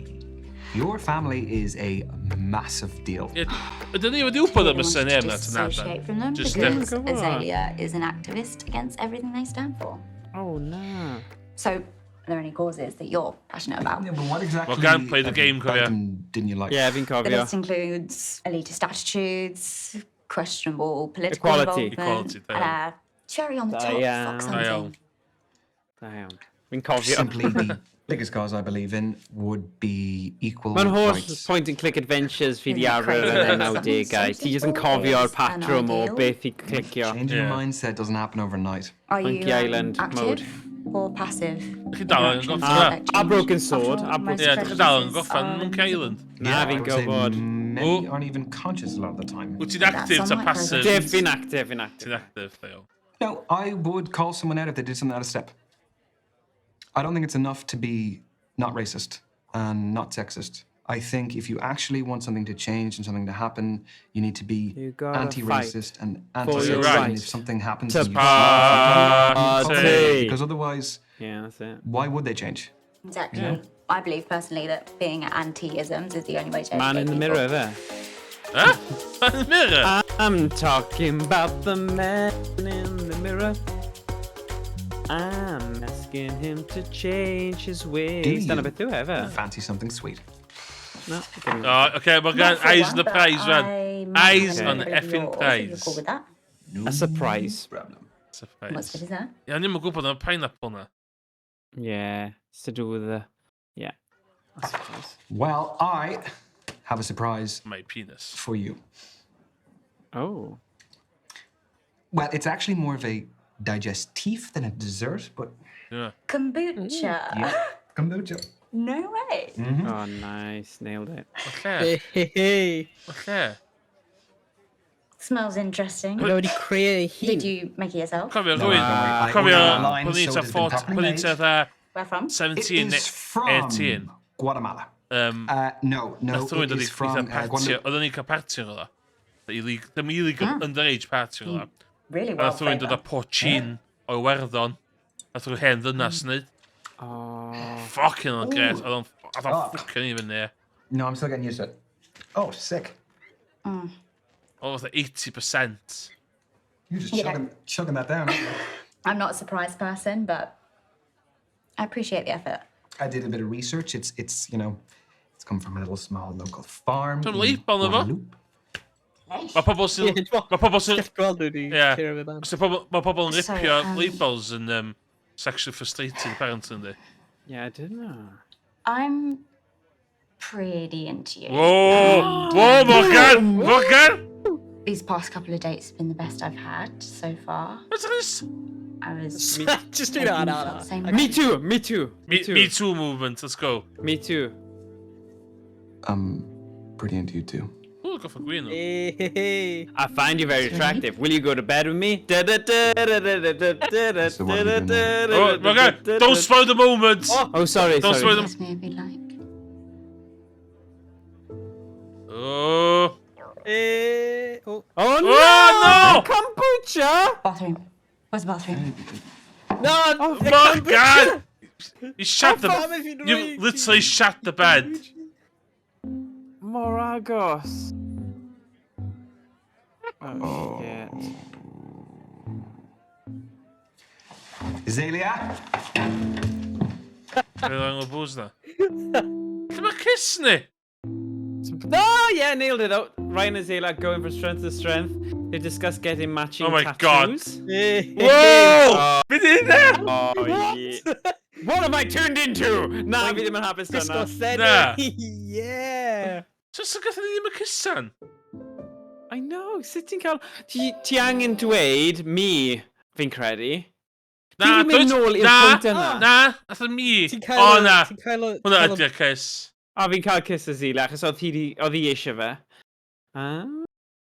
Your family is a massive deal. Ie, Ydyn ni wedi wybod am y Really wanted surname to na tynad. dissociate from them Just, because Come on. Azalea is an activist against everything they stand for. Oh, na. So, are there any causes that you're passionate about? Yeah, but what exactly? Well, go and play the game, about cofio. them didn't you like? Yeah, fi'n The cofio. list includes elitist attitudes, questionable political Equality. involvement, Equality, da and iawn. a cherry on the Da top, iawn. fox Da iawn. hunting. Da iawn. Fi'n cofio. Simply the Biggest cause I believe in would be equal Mae'n holl rights. point and click adventures fi di Isn't it arfer yn y crazy? 90au. Ti jyst yn cofio'r patrwm o ideal. beth i clicio. Changing your mindset doesn't happen overnight. Are you Monkey Island active mode. or passive? Chi dal yn Interactions gorffen. affect A Broken change. Sword. After A all, Broken most Ie, dych chi dal yn prejudices gorffen are Monkey Island. Na, Yeah, I fi'n would say gwybod. Many aren't even conscious a lot of the time. Wyt ti'n active ta passive? Def, fi'n active, fi'n active. Ti'n active, da iawn. No, I would call someone out if they did something out of step. I don't think it's enough to be not racist and not sexist. I think if you actually want something to change and something to happen, you need to be gotta anti-racist fight and for your anti-sexist. right And if something happens, to and you call it party. because otherwise, Yeah, that's it. why would they change? Exactly. Yeah. I believe personally that being anti-isms is the only way to Man in educate the people. mirror there. Huh? Man in the mirror? I'm talking about the man in the mirror. I'm asking him to change his Do ways. Dyna you beth yw e, fe? Fancy something sweet. No. O, oce, mae gan Not for eyes one, on the but prize, I man. might have Eyes a on the little bit of effing yours, if you're prize. cool with that. A surprise. Problem. Surprise. What's good is that? Ie, o'n i'm yn gwybod am y pineapple na. Yeah, it's to do with the... Yeah. A surprise. Well, I have a surprise. My penis. For you. Oh. Well, it's actually more of a digestif than a dessert, but Yeah. Kombucha. yeah, kombucha. No way. Oh, nice. Nailed it. O lle? Hey. O lle? Smells interesting. Mae wedi creu ei hun. Did you make it yourself? Cofio No, rhywun, don't worry. I cofio ordered online, pan o'n i'n so tua it has been 14 properly pan o'n i'n made. tua fatha Where from? 17 It is from 18. Guatemala. Um, No, no, Nath rhywun it dod i is from eitha partio, Guatemala. oedden ni'n cael partio oedd o. Illegal, dim illegal, underage party oedd o. Really A well nath rhywun dod â flavour. pochín o Iwerddon. Nath rhyw hen ddynas wneud. Oh. Fucking oedd o'n gret. Oedd o'n oedd o'n Oh. fucking even there. No, I'm still getting used to it. Oh, sick. Oedd fatha 80%. You're just Yeah. chugging that down. aren't you? I'm not a surprise person, but I appreciate the effort. I did a bit of research. It's you know, it's come from a little small local farm. Dwi'n in label na fo. Guadeloupe. Mae pobl sy'n... Mae pobl sy'n... Gweld nhw wedi Ie. curo fe ban. So pobl, mae pobl yn Sorry, ripio um, labels yn sexually frustrated, apparently, yndi. Yeah, I didn't know. I'm pretty into you. Whoa! Whoa, Morgan! Morgan! These past couple of dates have been the best I've had so far. What's this? I was. Just do that, hoping you na, felt na. the same Me way. too, me too. Me too movement, let's go. Me too. I'm pretty into you too. Ooh, go for gwyn. Hey. I find you very attractive. Will you go to bed with me? Da da da da da da da da da So what are we da doing da da Oh, da Morgan, da don't da. spoil the moment! Oh, sorry, Don't sorry. spoil the... Ask me if you like. Oh. Eh, oh. Oh no! Oh, no! Kombucha! Bathroom. Where's the bathroom? No, Oh, the Morgan! You shat the... Pam if you'd You dweud literally shat the bed. Moragos. Oh, shit. Azalea? Fe o'n bwys na. Lle mae kiss ni? Oh, yeah, nailed it though. Ryan and Zayla going from strength to strength. They discuss getting matching Oh my God. tattoos. Whoa! Be di hynna? Oh, yeah. What have I turned into? Na, fi ddim yn hapus Gwisgo dyna. senu. Na. Yeah. So sy'n gatho ni ddim y cusan? I know, sut ti'n cael... Ti angen dweud me, fi'n credu. Na, Ti 'di mynd nôl i'r na, pwynt yna. Na, nath o mi. Ti'n cael O, y- na. ti'n cael y- Hwna ti'n cael y- ydy'r kiss. A fi'n cael kiss Azealia, achos oedd hi eisiau fe. Ah.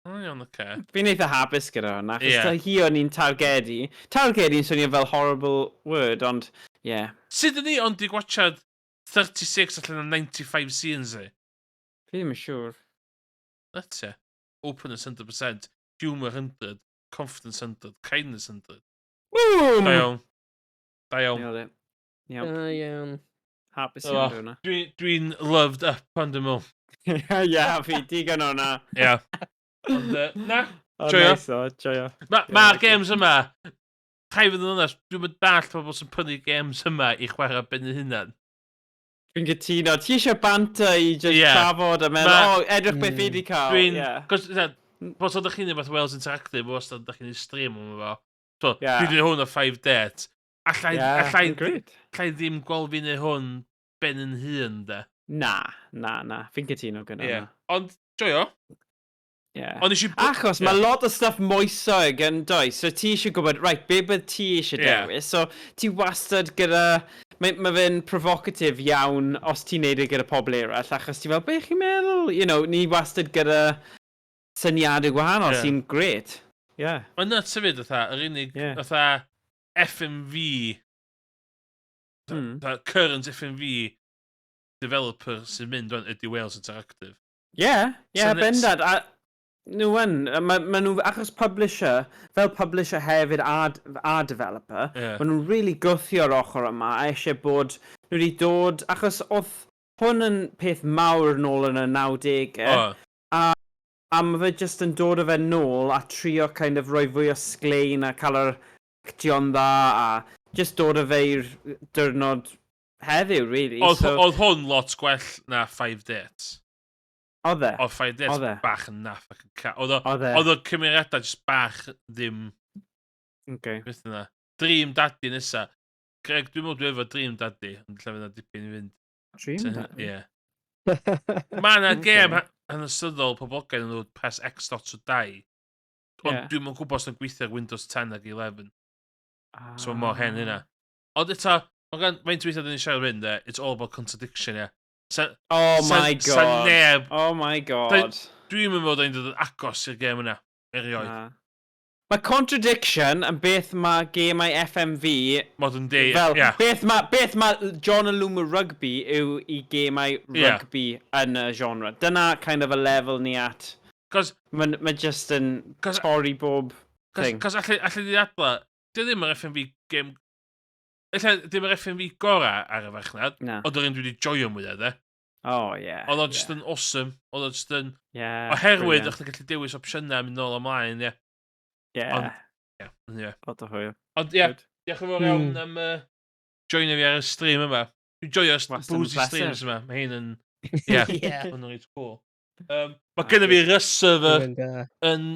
O, iawn, oce. Fi'n eitha hapus gyda hwnna, achos Ie. yeah. hi o'n i'n targedu. Targedu'n swnio fel horrible word, ond, ie. Yeah. Sut ydyn ni ond di gwachad 36 allan o 95 scenes i? Fi ddim yn siŵr. That's it. Openness 100%, humour 100, confidence 100, kindness 100. Boom! Da iawn. Da iawn. Nailed it. Yep. Da iawn. Hapus Oh, iawn hwnna. Dwi'n loved up pan dwi'n meddwl. Ie, fi digon o'na. Ie. Ond, na, Oh, joio. nice o, joio. Mae'r ma games yma, rhaid fod yn onest, dwi'n mynd dallt pobl sy'n prynu games yma i chwarae ben eu hunan. Fi'n cytuno. Ti eisiau banter i just Ie. trafod a meddwl, Ma- oh, edrych beth fi di cael. Dwi'n... Ie. Cos, os ydych chi'n neud Wales Interactive, os ydych chi'n neud stream o'n fo. So, Ie. dwi wedi hwn o 5 date. Allai, Ie, allai, agreed. allai ddim gweld fi neud hwn ben yn hun, de. Na, na, na. Fi'n cytuno gyda Ie. hwnna. Ond, joio. Yeah. Ond nes i... Achos mae lot o stuff moesog yn does, so ti eisiau gwybod, right, be bydd ti eisiau dewis, so ti wastad gyda, mae fe'n provocative iawn os ti'n neud e gyda pobl eraill, achos ti fel, be chi'n meddwl? Ni wastad gyda syniadau gwahanol sy'n great. Yeah. Mae'n nuts hefyd, fatha, yr unig, fatha, FMV, fatha, current FMV developer sy'n mynd rwan ydy Wales Interactive. Ie, So bendant. A nhw yn, ma nhw, achos publisher, fel publisher hefyd a developer, ma nhw'n really gwthio'r ochr yma a eisiau bod, nhw wedi dod, achos oedd hwn yn peth mawr nôl yn y 90au, a mae fe jyst yn dod o fe nôl a trio kind of rhoi fwy o sglein a cael yr actio'n dda a just dod o fe i'r diwrnod heddiw, really. Oedd So, oedd hwn lot gwell na Five Dates. Oedd e? Oedd Five Dates Oedd e? bach yn naff ac yn ca... Oedd Oedd e? oedd o cymeriadau just bach ddim. Beth yna. Dream Daddy nesa. Greg, dwi'n meddwl dwi efo Dream Daddy, ond lle fydd 'na dipyn i fynd. Dream Daddy? Ie. Mae yna gêm hanesyddol poblogaidd yn dod Press X dot to Die. Ond dwi'm yn gwybod os yn gweithio ar Windows 10 ag 11. So mor hen hynna. Ond eto, mae gan, faint weithiau dyn ni'n siarad hyn, de, it's all about contradiction, ie. Oh my Sa God. neb... Oh my God. Dwi'n meddwl bod o'n dod yn agos i'r gêm yna, erioed. Na. Mae contradiction yn beth mae gemau FMV. Modern day, Fel, ie. beth ma John Aluma Rugby yw i gemau rugby yn y genre. Dyna kind of y lefel ni at. Cos Mae'n ma just yn torri bob thing. Cos allu di adla, di ddim yr FMV game. Ella ddim yr FMV gora ar y farchnad, Na. ond yr un dwi wedi joio mwyaf, de. Oh, yeah. Oedd o just yn awesome. Oedd o just yn Yeah, Oherwydd, brilliant. o'ch ti'n gallu dewis opsiynau mynd nôl ymlaen, ie. Ond, ie, ie. Lot o hwyl. Ond, ie, Good. diolch yn fawr iawn am joinio fi ar y stream yma. Dwi'n joio Wastad yn boozy pleser. streams yma. Mae hyn yn. Ie, mae'n reit cool. Mae Ah, gennym fi good. Rust server Dwi'n mynd, yn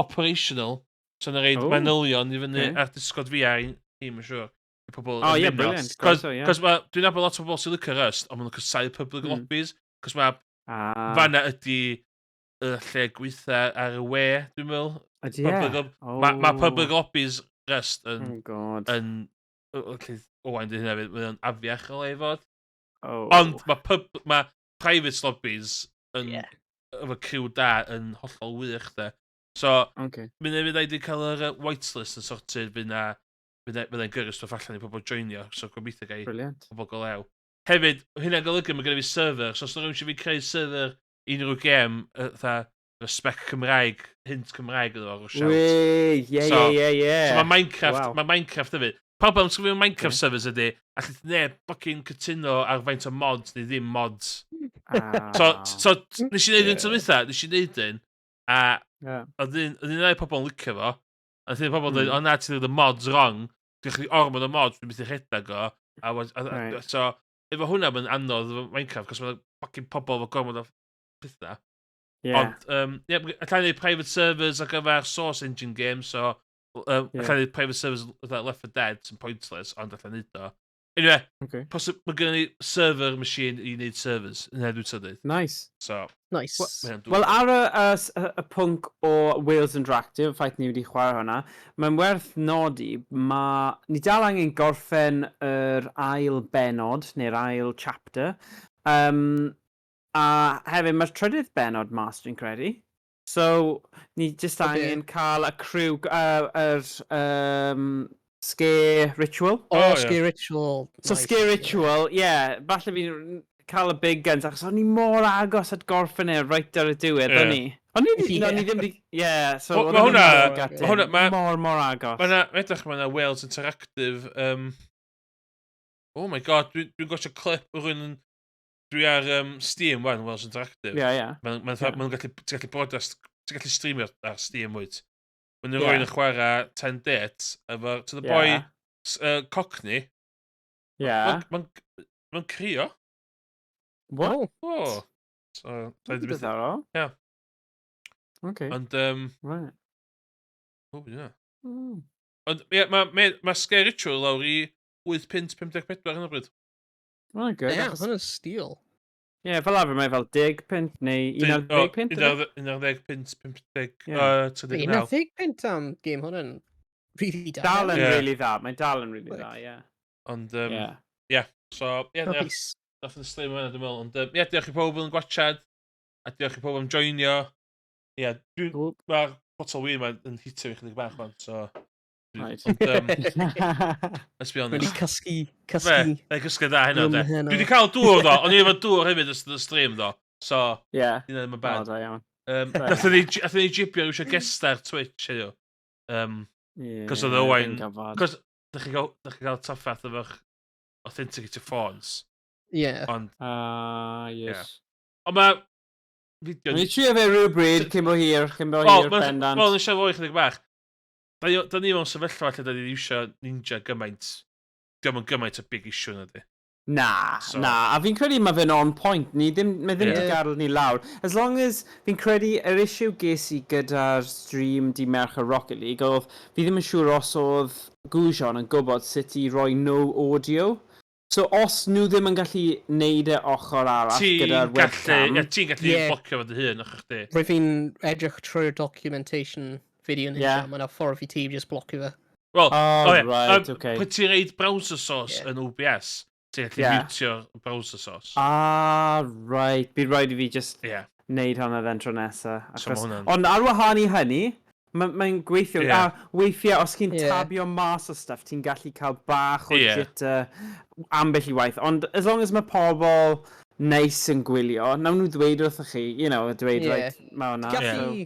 operational. So yna reid Oh, manylion i fyny okay. ar Discord fi a'r un, mae'n siŵr. I pobl Oh, yn ie, ymuno. brilliant. Cos, Croeso, ie. cos dwi'n nabod lot o bobl sy'n licio Rust, ond maen nhw'n casáu public lobbies. Cos mae fanna ydy y lle gweitha ar y we, dwi'n meddwl. Ydy e? Mae public lobbies Rust yn Oh, God. Yn... Lle Owain di hynna fyd, mae'n afiach o le i fod. Oh. Ond mae ma private lobbies yn efo criw da yn hollol wych, de. So, mynd i fydd wedi cael yr whitelist yn sorted, fydd na, fydd na'n gyrru stwff allan i pobl joinio, so gobeithio gai pobl go lew. Hefyd, hynna'n golygu mae gen i fi server, so os yna rhywun eisiau fi creu server i unrhyw gêm, fatha, y spec Cymraeg, hint Cymraeg iddo fo, rho shout. Wei, ie, ie. So mae Minecraft, mae Minecraft hefyd. Problem sy'n efo Minecraft servers ydy, allu neb fucking cytuno ar faint o mods neu ddim mods. So nes i wneud un tro dwytha, nes i wneud un, a oedd un ddau pobl yn licio fo, a oedd un pobl yn dweud, "O na, ti'n dweud y mods wrong, dwi'n chdi ormod o mods, dwi'n methu rhedeg o," so, efo hwnna mae'n anodd efo Minecraft, cos mae'n fucking pobl efo gormod o pethau. Ond, ie, allai wneud private servers ar gyfer Source Engine games, so, allai wneud private servers fatha Left 4 Dead sy'n pointless, ond allai wneud o. Anyway, posib, mae gen i server machine i wneud servers, yna dwi'n dweud. Nice. So, Nice. mae hynna'n Wel, ar y pwnc o Wales Interactive, y ffaith ni wedi chwarae hwnna, mae'n werth nodi, mae ni dal angen gorffen yr ail benod, neu'r ail chapter, a hefyd mae'r trydydd benod mas, dwi'n credu. So, ni jyst angen cael y criw, yr scare ritual. Oh, oh scare ritual. So Nice. scare ritual, ie, yeah, falle fi'n cael y big guns, achos o'n i mor agos at gorffen e right ar y diwedd, o'n i? O'n i, no, ni ddim di. Ie, so Ma' o'n i hwnna mor gutted. Ma' hwnna Mor, mor agos. Ma' 'na, ma' edrych ma' 'na Wales Interactive, oh my God, dwi'n gwatsio clip o rywun yn. Dwi ar Steam wan, Wales Interactive. Ie, ie. Mae'n ma ma gallu, ti'n gallu broadcast, ti'n gallu streamio ar Steam wyt. Mae'n rhywun yn chwarae 10 Dates efo, to the boy Cockney. Mae'n ma crio. What? Oh. So, That's diddorol. Ie. Okay. Ond, O, be' 'di hwnna? Ond, ie, mae ma Scare Ritual lawr i 8 punt 54 yn o bryd. Mae'n good. Ie, achos- hwnna'n steal. Ie, yeah, fel arfer mae fel 10 punt neu 11 punt. yfe? 11 punt, 50, Ie. 39. 11 punt am game hwnna'n really da. Dal yn Ie. really dda, mae'n dal yn really dda, ie. Ond, Ie. ie, so, ie, Nice. Nath yn stream yna, dwi'n meddwl. Ond, ie, diolch i pob yn gwachad, a diolch i pob am joinio. Ie, dwi'n... Mae'r botol win ma'n yn hitio fi chydig bach, man, so... Right. Ond, let's be honest. Wedi cysgu, Fe, cysgu. fe cysgu da heno, Rwm de. heno. Dwi wedi cael dŵr, ddo. O'n i efo dŵr hefyd ystod y stream, ddo. So, Ie. Dyna ddim yn bad. O, da iawn. Um, Da nathon ni nathon ni jibio eisiau gesta ar Twitch heddiw. Ie, Cos oedd Owain... fi'n gwbod. Cos, dych chi'n gael, dach chi'n gael trafferth efo'ch authenticator phones. Ie. Ond... Ah, yes. Ond mae... Fideo... O'n i trio fe rhywbryd, cyn bo hir, cyn bo Wel, hir, ma- bendant. Wel, nes i fwy chydig bach. Da ni da ni mewn sefyllfa lle da ni'n iwsio Ninja gymaint. Diolch yn gymaint o big issue na di. Na, So- na, a fi'n credu mae fe'n on point, ni ddim, mae ddim Ie. yeah. gadael ni lawr. As long as, fi'n credu yr issue ges i gyda'r stream di Merch a Rocket League, oedd fi ddim yn siŵr os oedd Gwsion yn gwybod sut i roi no audio. So os nhw ddim yn gallu neud e ochr arall Ti'n gyda'r gallu... webcam... Ie, ti'n gallu Ie. blocio fo dy hun, o'ch chdi. Rwy fi'n edrych trwy'r documentation video ninja, Ie. yeah. Mae'n ffordd i ti just blocio fe. Wel, Oh, o ie, right, okay. Pryd ti'n reid browser source yn OBS, ti'n gallu Ie. mutio'r browser source. Ah, right. Bydd rhaid i fi just yeah. neud hwnna then tro nesa. So ma' Achos... hwnna'n- Ond ar wahân i hynny, mae'n mae gweithio. Ie. Yeah. A weithiau, os chi'n Ie. yeah. tabio mas o stuff, ti'n gallu cael bach o Ie. yeah. jitter ambell i waith. Ond as long as mae pobl neis yn gwylio, nawn nhw ddweud wrthych chi, you know, dweud, Ie. right, mae hwnna. Ti'n gallu,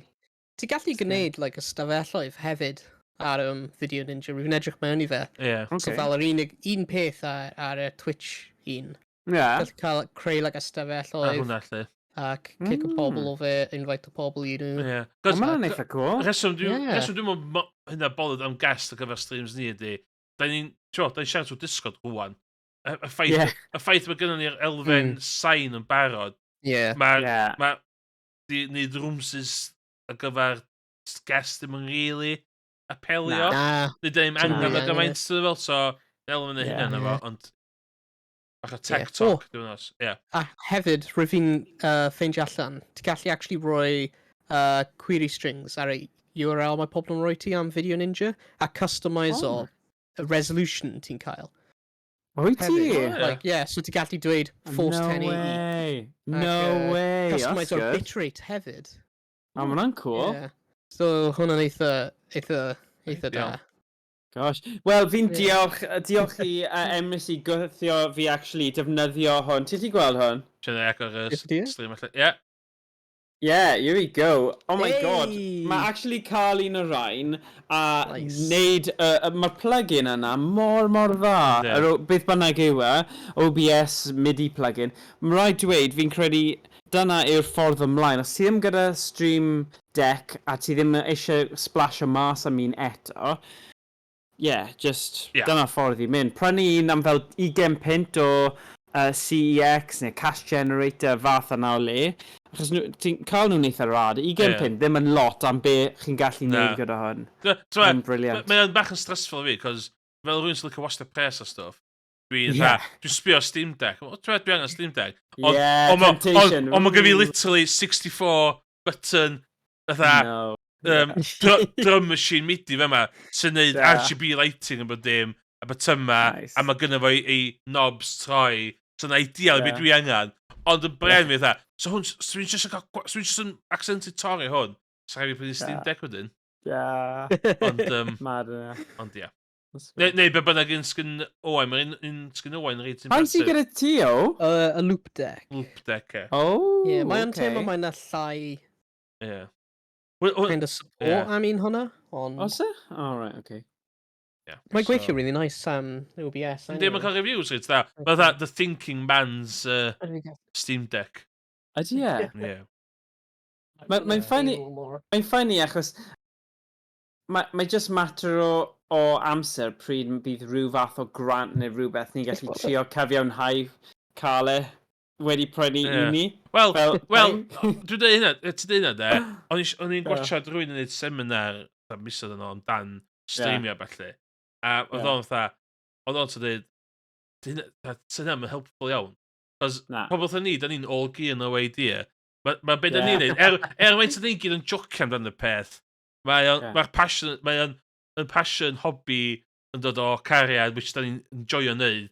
ti'n gallu gwneud like, ystafelloedd hefyd ar Video Ninja. Rwy'n edrych mewn i fe. Ie. So Okay. fel yr unig, un peth ar, ar y Twitch un. Ie. Gallu cael, creu like, A ystafelloedd hwnna lle. ac kick y pobl o fe, invite y pobl i nhw. Ie. O, ma' hwnna'n eitha cool. Rheswm dwi'n Ie. rheswm dwi'n meddwl hynna bothered am guest ar gyfer streams ni ydy, da ni'n, ti'n da ni'n siarad trwy Discord rwan. Y, y ffaith, Ie. y ffaith mae gynnon ni'r elfen sain yn barod. Ie. Mae, Ie. ma, di wneud roomses ar gyfer guest ddim yn really apelio. Na. Nid ddim Dim angen rili o angen gymaint sydd fel, so elfen y Ie. hynna efo, Ie. ond bach o tech Ie. talk, O. dwi'n os. Ie. A hefyd, rwy fi'n ffeindio allan, ti'n gallu actually rhoi query strings ar y URL mae pobl yn rhoi ti am Video Ninja, a customise Oh. o y resolution ti'n cael. Wyt ti? Hefyd. Like, yeah, so ti'n gallu dweud force No 1080. way. Ac, No way. That's Customise o'r good. bitrate hefyd. O, ma' hwnna'n cool. Yeah. So hwnna'n eitha, eitha, eitha da. Ideal. Gosh. Wel, fi'n Ie. diolch, diolch i Emrys i gwthio fi actually defnyddio hwn. Ti'n gallu gweld hwn? Ti'n agor y Yes, dear. stream allan. Ie. Yeah, here we go. Oh my god. Hey! Mae actually cael un o'r rhain a Nice. neud... Mae'r plugin yna mor, mor dda. Yndi. Yr beth bynnag yw e, OBS MIDI plugin. Mae rhaid dweud, fi'n credu dyna yw'r ffordd ymlaen. Os ti ddim gyda Stream Deck a ti ddim eisiau splasho mas am un eto, yeah, just Ie. dyna'r ffordd i mynd. Prynu un am fel 20 punt o CEX neu Cash Generator fath yna o le. Achos nhw- ti'n cael nhw'n eitha rad. 20 Ie. punt ddim yn lot am be chi'n gallu Na. neud gyda hwn. T'mo', Mae'n brilliant. Mae'n bach yn stressful i fi, cos fel rhywun sy'n licio wastio pres a stwff, dwi'n Ie. yeah. dwi'n sbio ar Steam Deck. O, ti'n dwi angen Steam Deck. Ie, temptation. Ond mae gen fi Ooh. literally 64 button, fatha, No. drum machine MIDI fe yma, sy'n neud Yeah. RGB lighting yn bod dim, a bytyma, Nice. a mae gynno fo ei knobs troi, so na ideal i be Yeah. dwi angen. Ond yn bren fi fatha, so hwn, so dwi'n just yn cael, so dwi'n just yn accidentally torri hwn, so rhaid fi prynu Steam Yeah. Deck wedyn. Yeah. Ond, Mad yna. ond ia. That's Neu, good. neu be bynnag un sgyn Owain, mae'r un, un sgyn Owain reit Faint sy impressive. gyda ti o? Y loop deck. Loop deck, e. Oh, Ie, yeah, mae'n okay. teimlo mae'n llai Ie. Wel, wel, kind of support ie. am un hwnna, ond Oes e? Oh, right, okay. Ie, mae'n gweithio so- really nice am OBS. Yndi, mae'n cael reviews reit dda. Mae fatha The Thinking Man's Steam Deck. Ydy e? Ie. Mae'n funny, mae'n funny achos mae mae just matter o, o amser pryd bydd rhyw fath o grant neu rhywbeth ni'n gallu trio cyfiawnhau cael e wedi prynu i Ie. ni. Wel, Fel wel, thing. dwi'n dweud hynna, ti'n dweud hynna de, o'n i'n Ie. gwachod rhywun yn gwneud seminar fatha misoedd yn ôl amdan streamio yeah. felly. A oedd Ie. o'n fatha, oedd o'n dweud, Sy'n hynna'n helpful iawn. Cos pobl fatha ni, da ni'n all gear no idea. Mae ma be da ni'n neud, er faint da ni'n gyd yn jocio amdan y peth, mae'r yeah. ma passion, mae o'n yn passion hobby yn dod o cariad, which da ni'n enjoyo neud.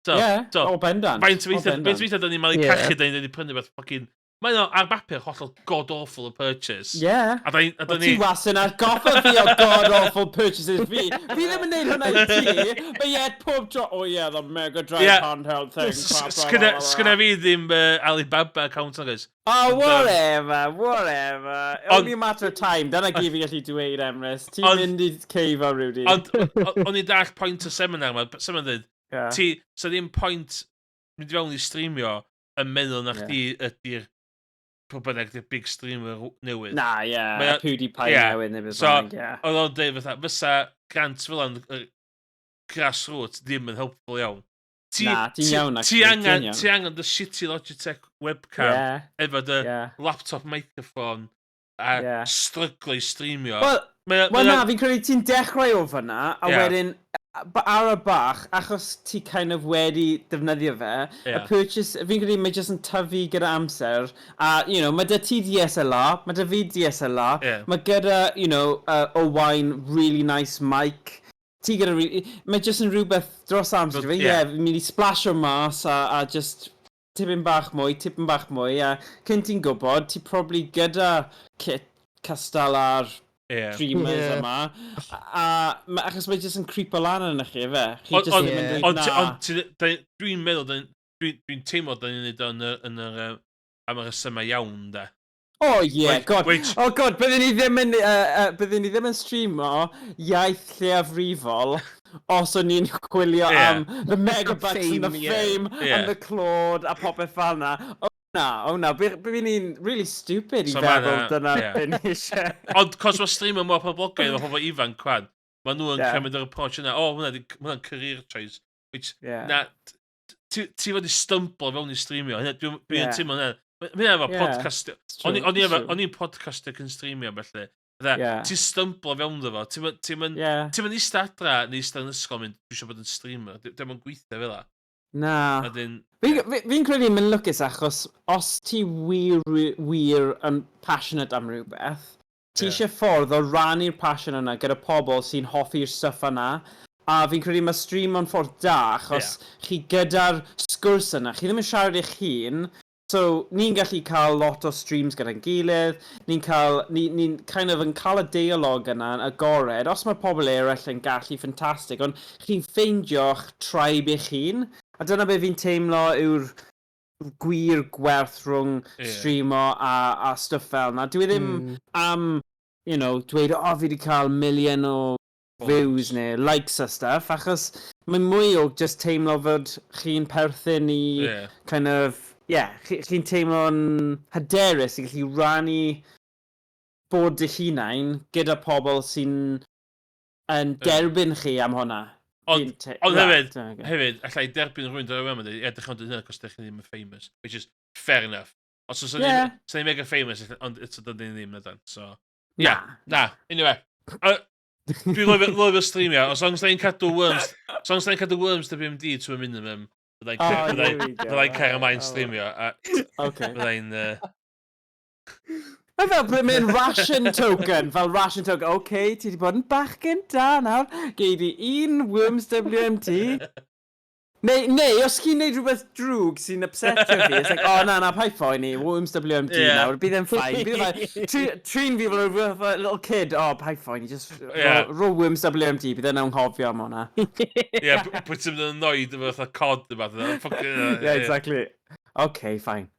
So, yeah, so, o bendant. Faint o weithiau da ni'n malu yeah. cachu, da ni'n wedi prynu beth fucking... Mae o ar bapur hollol god-awful y purchase. Yeah. A da ni... A da ni... Ti wastad yn atgoffa fi o god-awful purchases fi. Fi ddim yn neud hwnna i ti, but yet pob tro... Oh yeah, the Mega Drive yeah. handheld thing. Sgynna fi ddim Alibaba account nag oes. Oh, whatever, whatever. Only a matter of time. Dyna gyd fi gallu dweud, Emrys. Ti'n mynd i ceifo, Rudy. Ond, o'n i'n dall pwynt y seminar yma. Seminar dweud, ti, so ddim pwynt mynd i fewn i streamio yn meddwl na chdi ydy'r pwy bynnag ydy'r big streamer newydd. Na, ie, yeah, PewDiePie yeah. newydd neu beth so, bynnag, ie. Oedd o'n dweud fatha, fysa grant fel yn grassroots ddim yn helpful iawn. Ti, Na, ti'n iawn, actually. Ti angen, ti angen dy shitty Logitech webcam yeah. efo dy yeah. laptop microphone a yeah. stryglo i streamio. Wel, well, na, fi'n credu ti'n dechrau o fyna, a yeah. wedyn ar y bach, achos ti kind of wedi defnyddio fe, yeah. y purchase, fi'n credu mae jyst yn tyfu gyda amser, a, you know, mae dy ti DSLR, mae dy fi DSLR, yeah. mae gyda, you know, Owain really nice mic, ti gyda, mae jyst yn rhywbeth dros amser, ie, yeah. yeah, mynd i splasho mas a just tipyn bach mwy, tipyn bach mwy, a cyn ti'n gwybod, ti probably gyda kit cystal ar yeah. dreamers yeah. yma, a, a achos mae jyst yn creepo lan yn chi, fe? Chi jyst ddim yn dweud na. Ond dwi'n meddwl, dwi'n teimlo da ni'n neud o'n yn yr, am y rhesymau iawn, da. Oh yeah, god. Which... Oh god, byddwn ni ddim yn, byddwn ni ddim yn streamo iaith lleiafrifol os o'n ni'n chwilio yeah. am the megabucks and the fame yeah. and the clod a popeth fel na. Oh na, oh na, byddwn ni'n really stupid i so feddwl dyna yeah. be ni eisiau. Ond cos mae streamer mor poblogaidd o pobl ifanc kwan, mae nhw yn yeah. cymryd yr approach yna, oh, hwnna'n career choice. Which, yeah. na, ti fod i stymblo fewn i streamio. Dwi'n dwi yeah. teimlo hynna. Mae efo yeah. podcast... O'n i'n podcaster cyn streamio, felly. Yeah. Ti'n stymblo fewn ddo fo. Ti'n mynd yeah. ti eistedd adra neu eistedd yn ysgol mynd, dwi eisiau bod yn streamer. Dwi'n mynd gweithio fel la. Na. Fi'n fi credu mae'n lwcus achos os ti wir, wir yn passionate am rhywbeth, ti yeah. eisiau ffordd o rannu'r passion yna gyda pobl sy'n hoffi'r stuff yna. A fi'n credu mae stream o'n ffordd da achos yeah. chi gyda'r sgwrs yna, chi ddim yn siarad eich hun, so ni'n gallu cael lot o streams gyda'n gilydd, ni'n cael, ni'n ni kind of yn cael y dialog yna yn agored, os mae pobl eraill yn gallu, ffantastig, ond chi'n ffeindio'ch tribe eich hun, a dyna be fi'n teimlo yw'r gwir gwerth rhwng yeah. streamo a stwff fel yna. Dwi ddim am, you know, dweud, o, oh, fi wedi cael miliwn o views neu likes a stuff, achos mae mwy o just teimlo fod chi'n perthyn i yeah. kind of, yeah, chi'n teimlo'n hyderus i gallu rannu bod dy hunain gyda pobl sy'n yn derbyn chi am hwnna. Ond hefyd, hefyd, allai derbyn rhywun dod yma, ie, dych chi'n dod hynna, cos dych chi ddim yn famous, which is fair enough. Os oes ni'n mega famous, ond eto dydyn ni ddim na dan, so... Yeah, na, anyway. Dwi'n lyfio streamio, os ond ni'n cadw Worms, os ond ni'n cadw Worms WMD to a minimum, byddai'n cael ymlaen streamio, a byddai'n... Mae fel bod mynd ration token, fel ration token. Oce, okay, ti wedi bod yn bachgen da nawr. Gei di un Worms WMD. Neu, os chi'n neud rhywbeth drwg sy'n upsetio fi, it's like, oh na, na, paid phoeni, Worms WMD yeah. nawr, bydd e'n fine, bydd e'n fine. Trin fi fel rhywbeth fel little kid, oh, paid phoeni, just yeah. ro Worms WMD, bydd e'n anghofio am hwnna. Ie, pwy ti'n mynd yn annoyed efo fatha cod yma. Yeah, exactly. Okay, fine.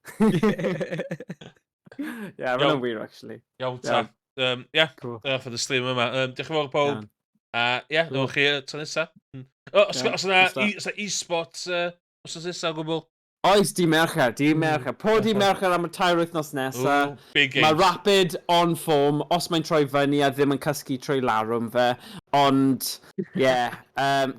Yeah, mae'n wir, actually. Iawn ta. Ie, cool. Off y stream yma. Diolch yn fawr pawb. A ie, nôl chi tro nesa. Os yna e-sports os oes nesa o gwbl? Oes, di Mercher, di Mercher. Po di Mercher am y 3 wythnos nesa. Big games. Mae Rapid on form, os mae'n troi fyny a ddim yn cysgu trwy larwm fe. Ond, ie, yeah,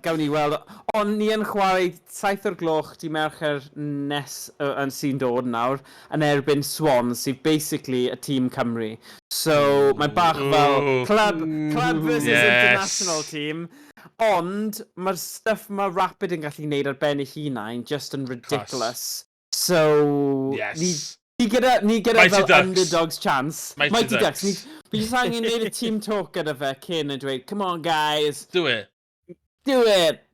gawn ni weld. Ond ni yn chwarae 7 o'r gloch di Mercher nes yn sy'n dod nawr, yn erbyn Swans, sydd basically y tîm Cymru. So, mae bach fel club versus yes. international team. Ond mae'r stuff mae Rapid yn gallu gwneud ar ben ei hunain just yn ridiculous. So... Yes. Ni, ni gyda, ni gyda Mighty fel Ducks. underdogs chance. Mighty Mighty Ducks. Ducks. Ni, fi jyst angen gwneud y team talk gyda fe cyn a dweud, come on guys. Do it. Do it.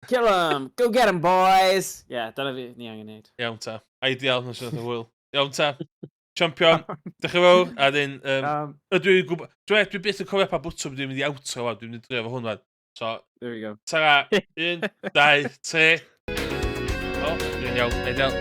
Kill 'em. Go get 'em, boys. Yeah, dyna fi ni angen gwneud. Iawn ta. Ideal, nes i'n hwyl. Iawn ta. Champion. Diolch yn fawr. A dyn, um, ydw i'n gwybod... Dwi, dwi byth yn cofio pa bwtwm dwi'n mynd i outro wan. Dwi'n mynd i drio fo hwn wan. So, There we go. Tara, un, dau, tri. O, dwi'n iawn, ideal.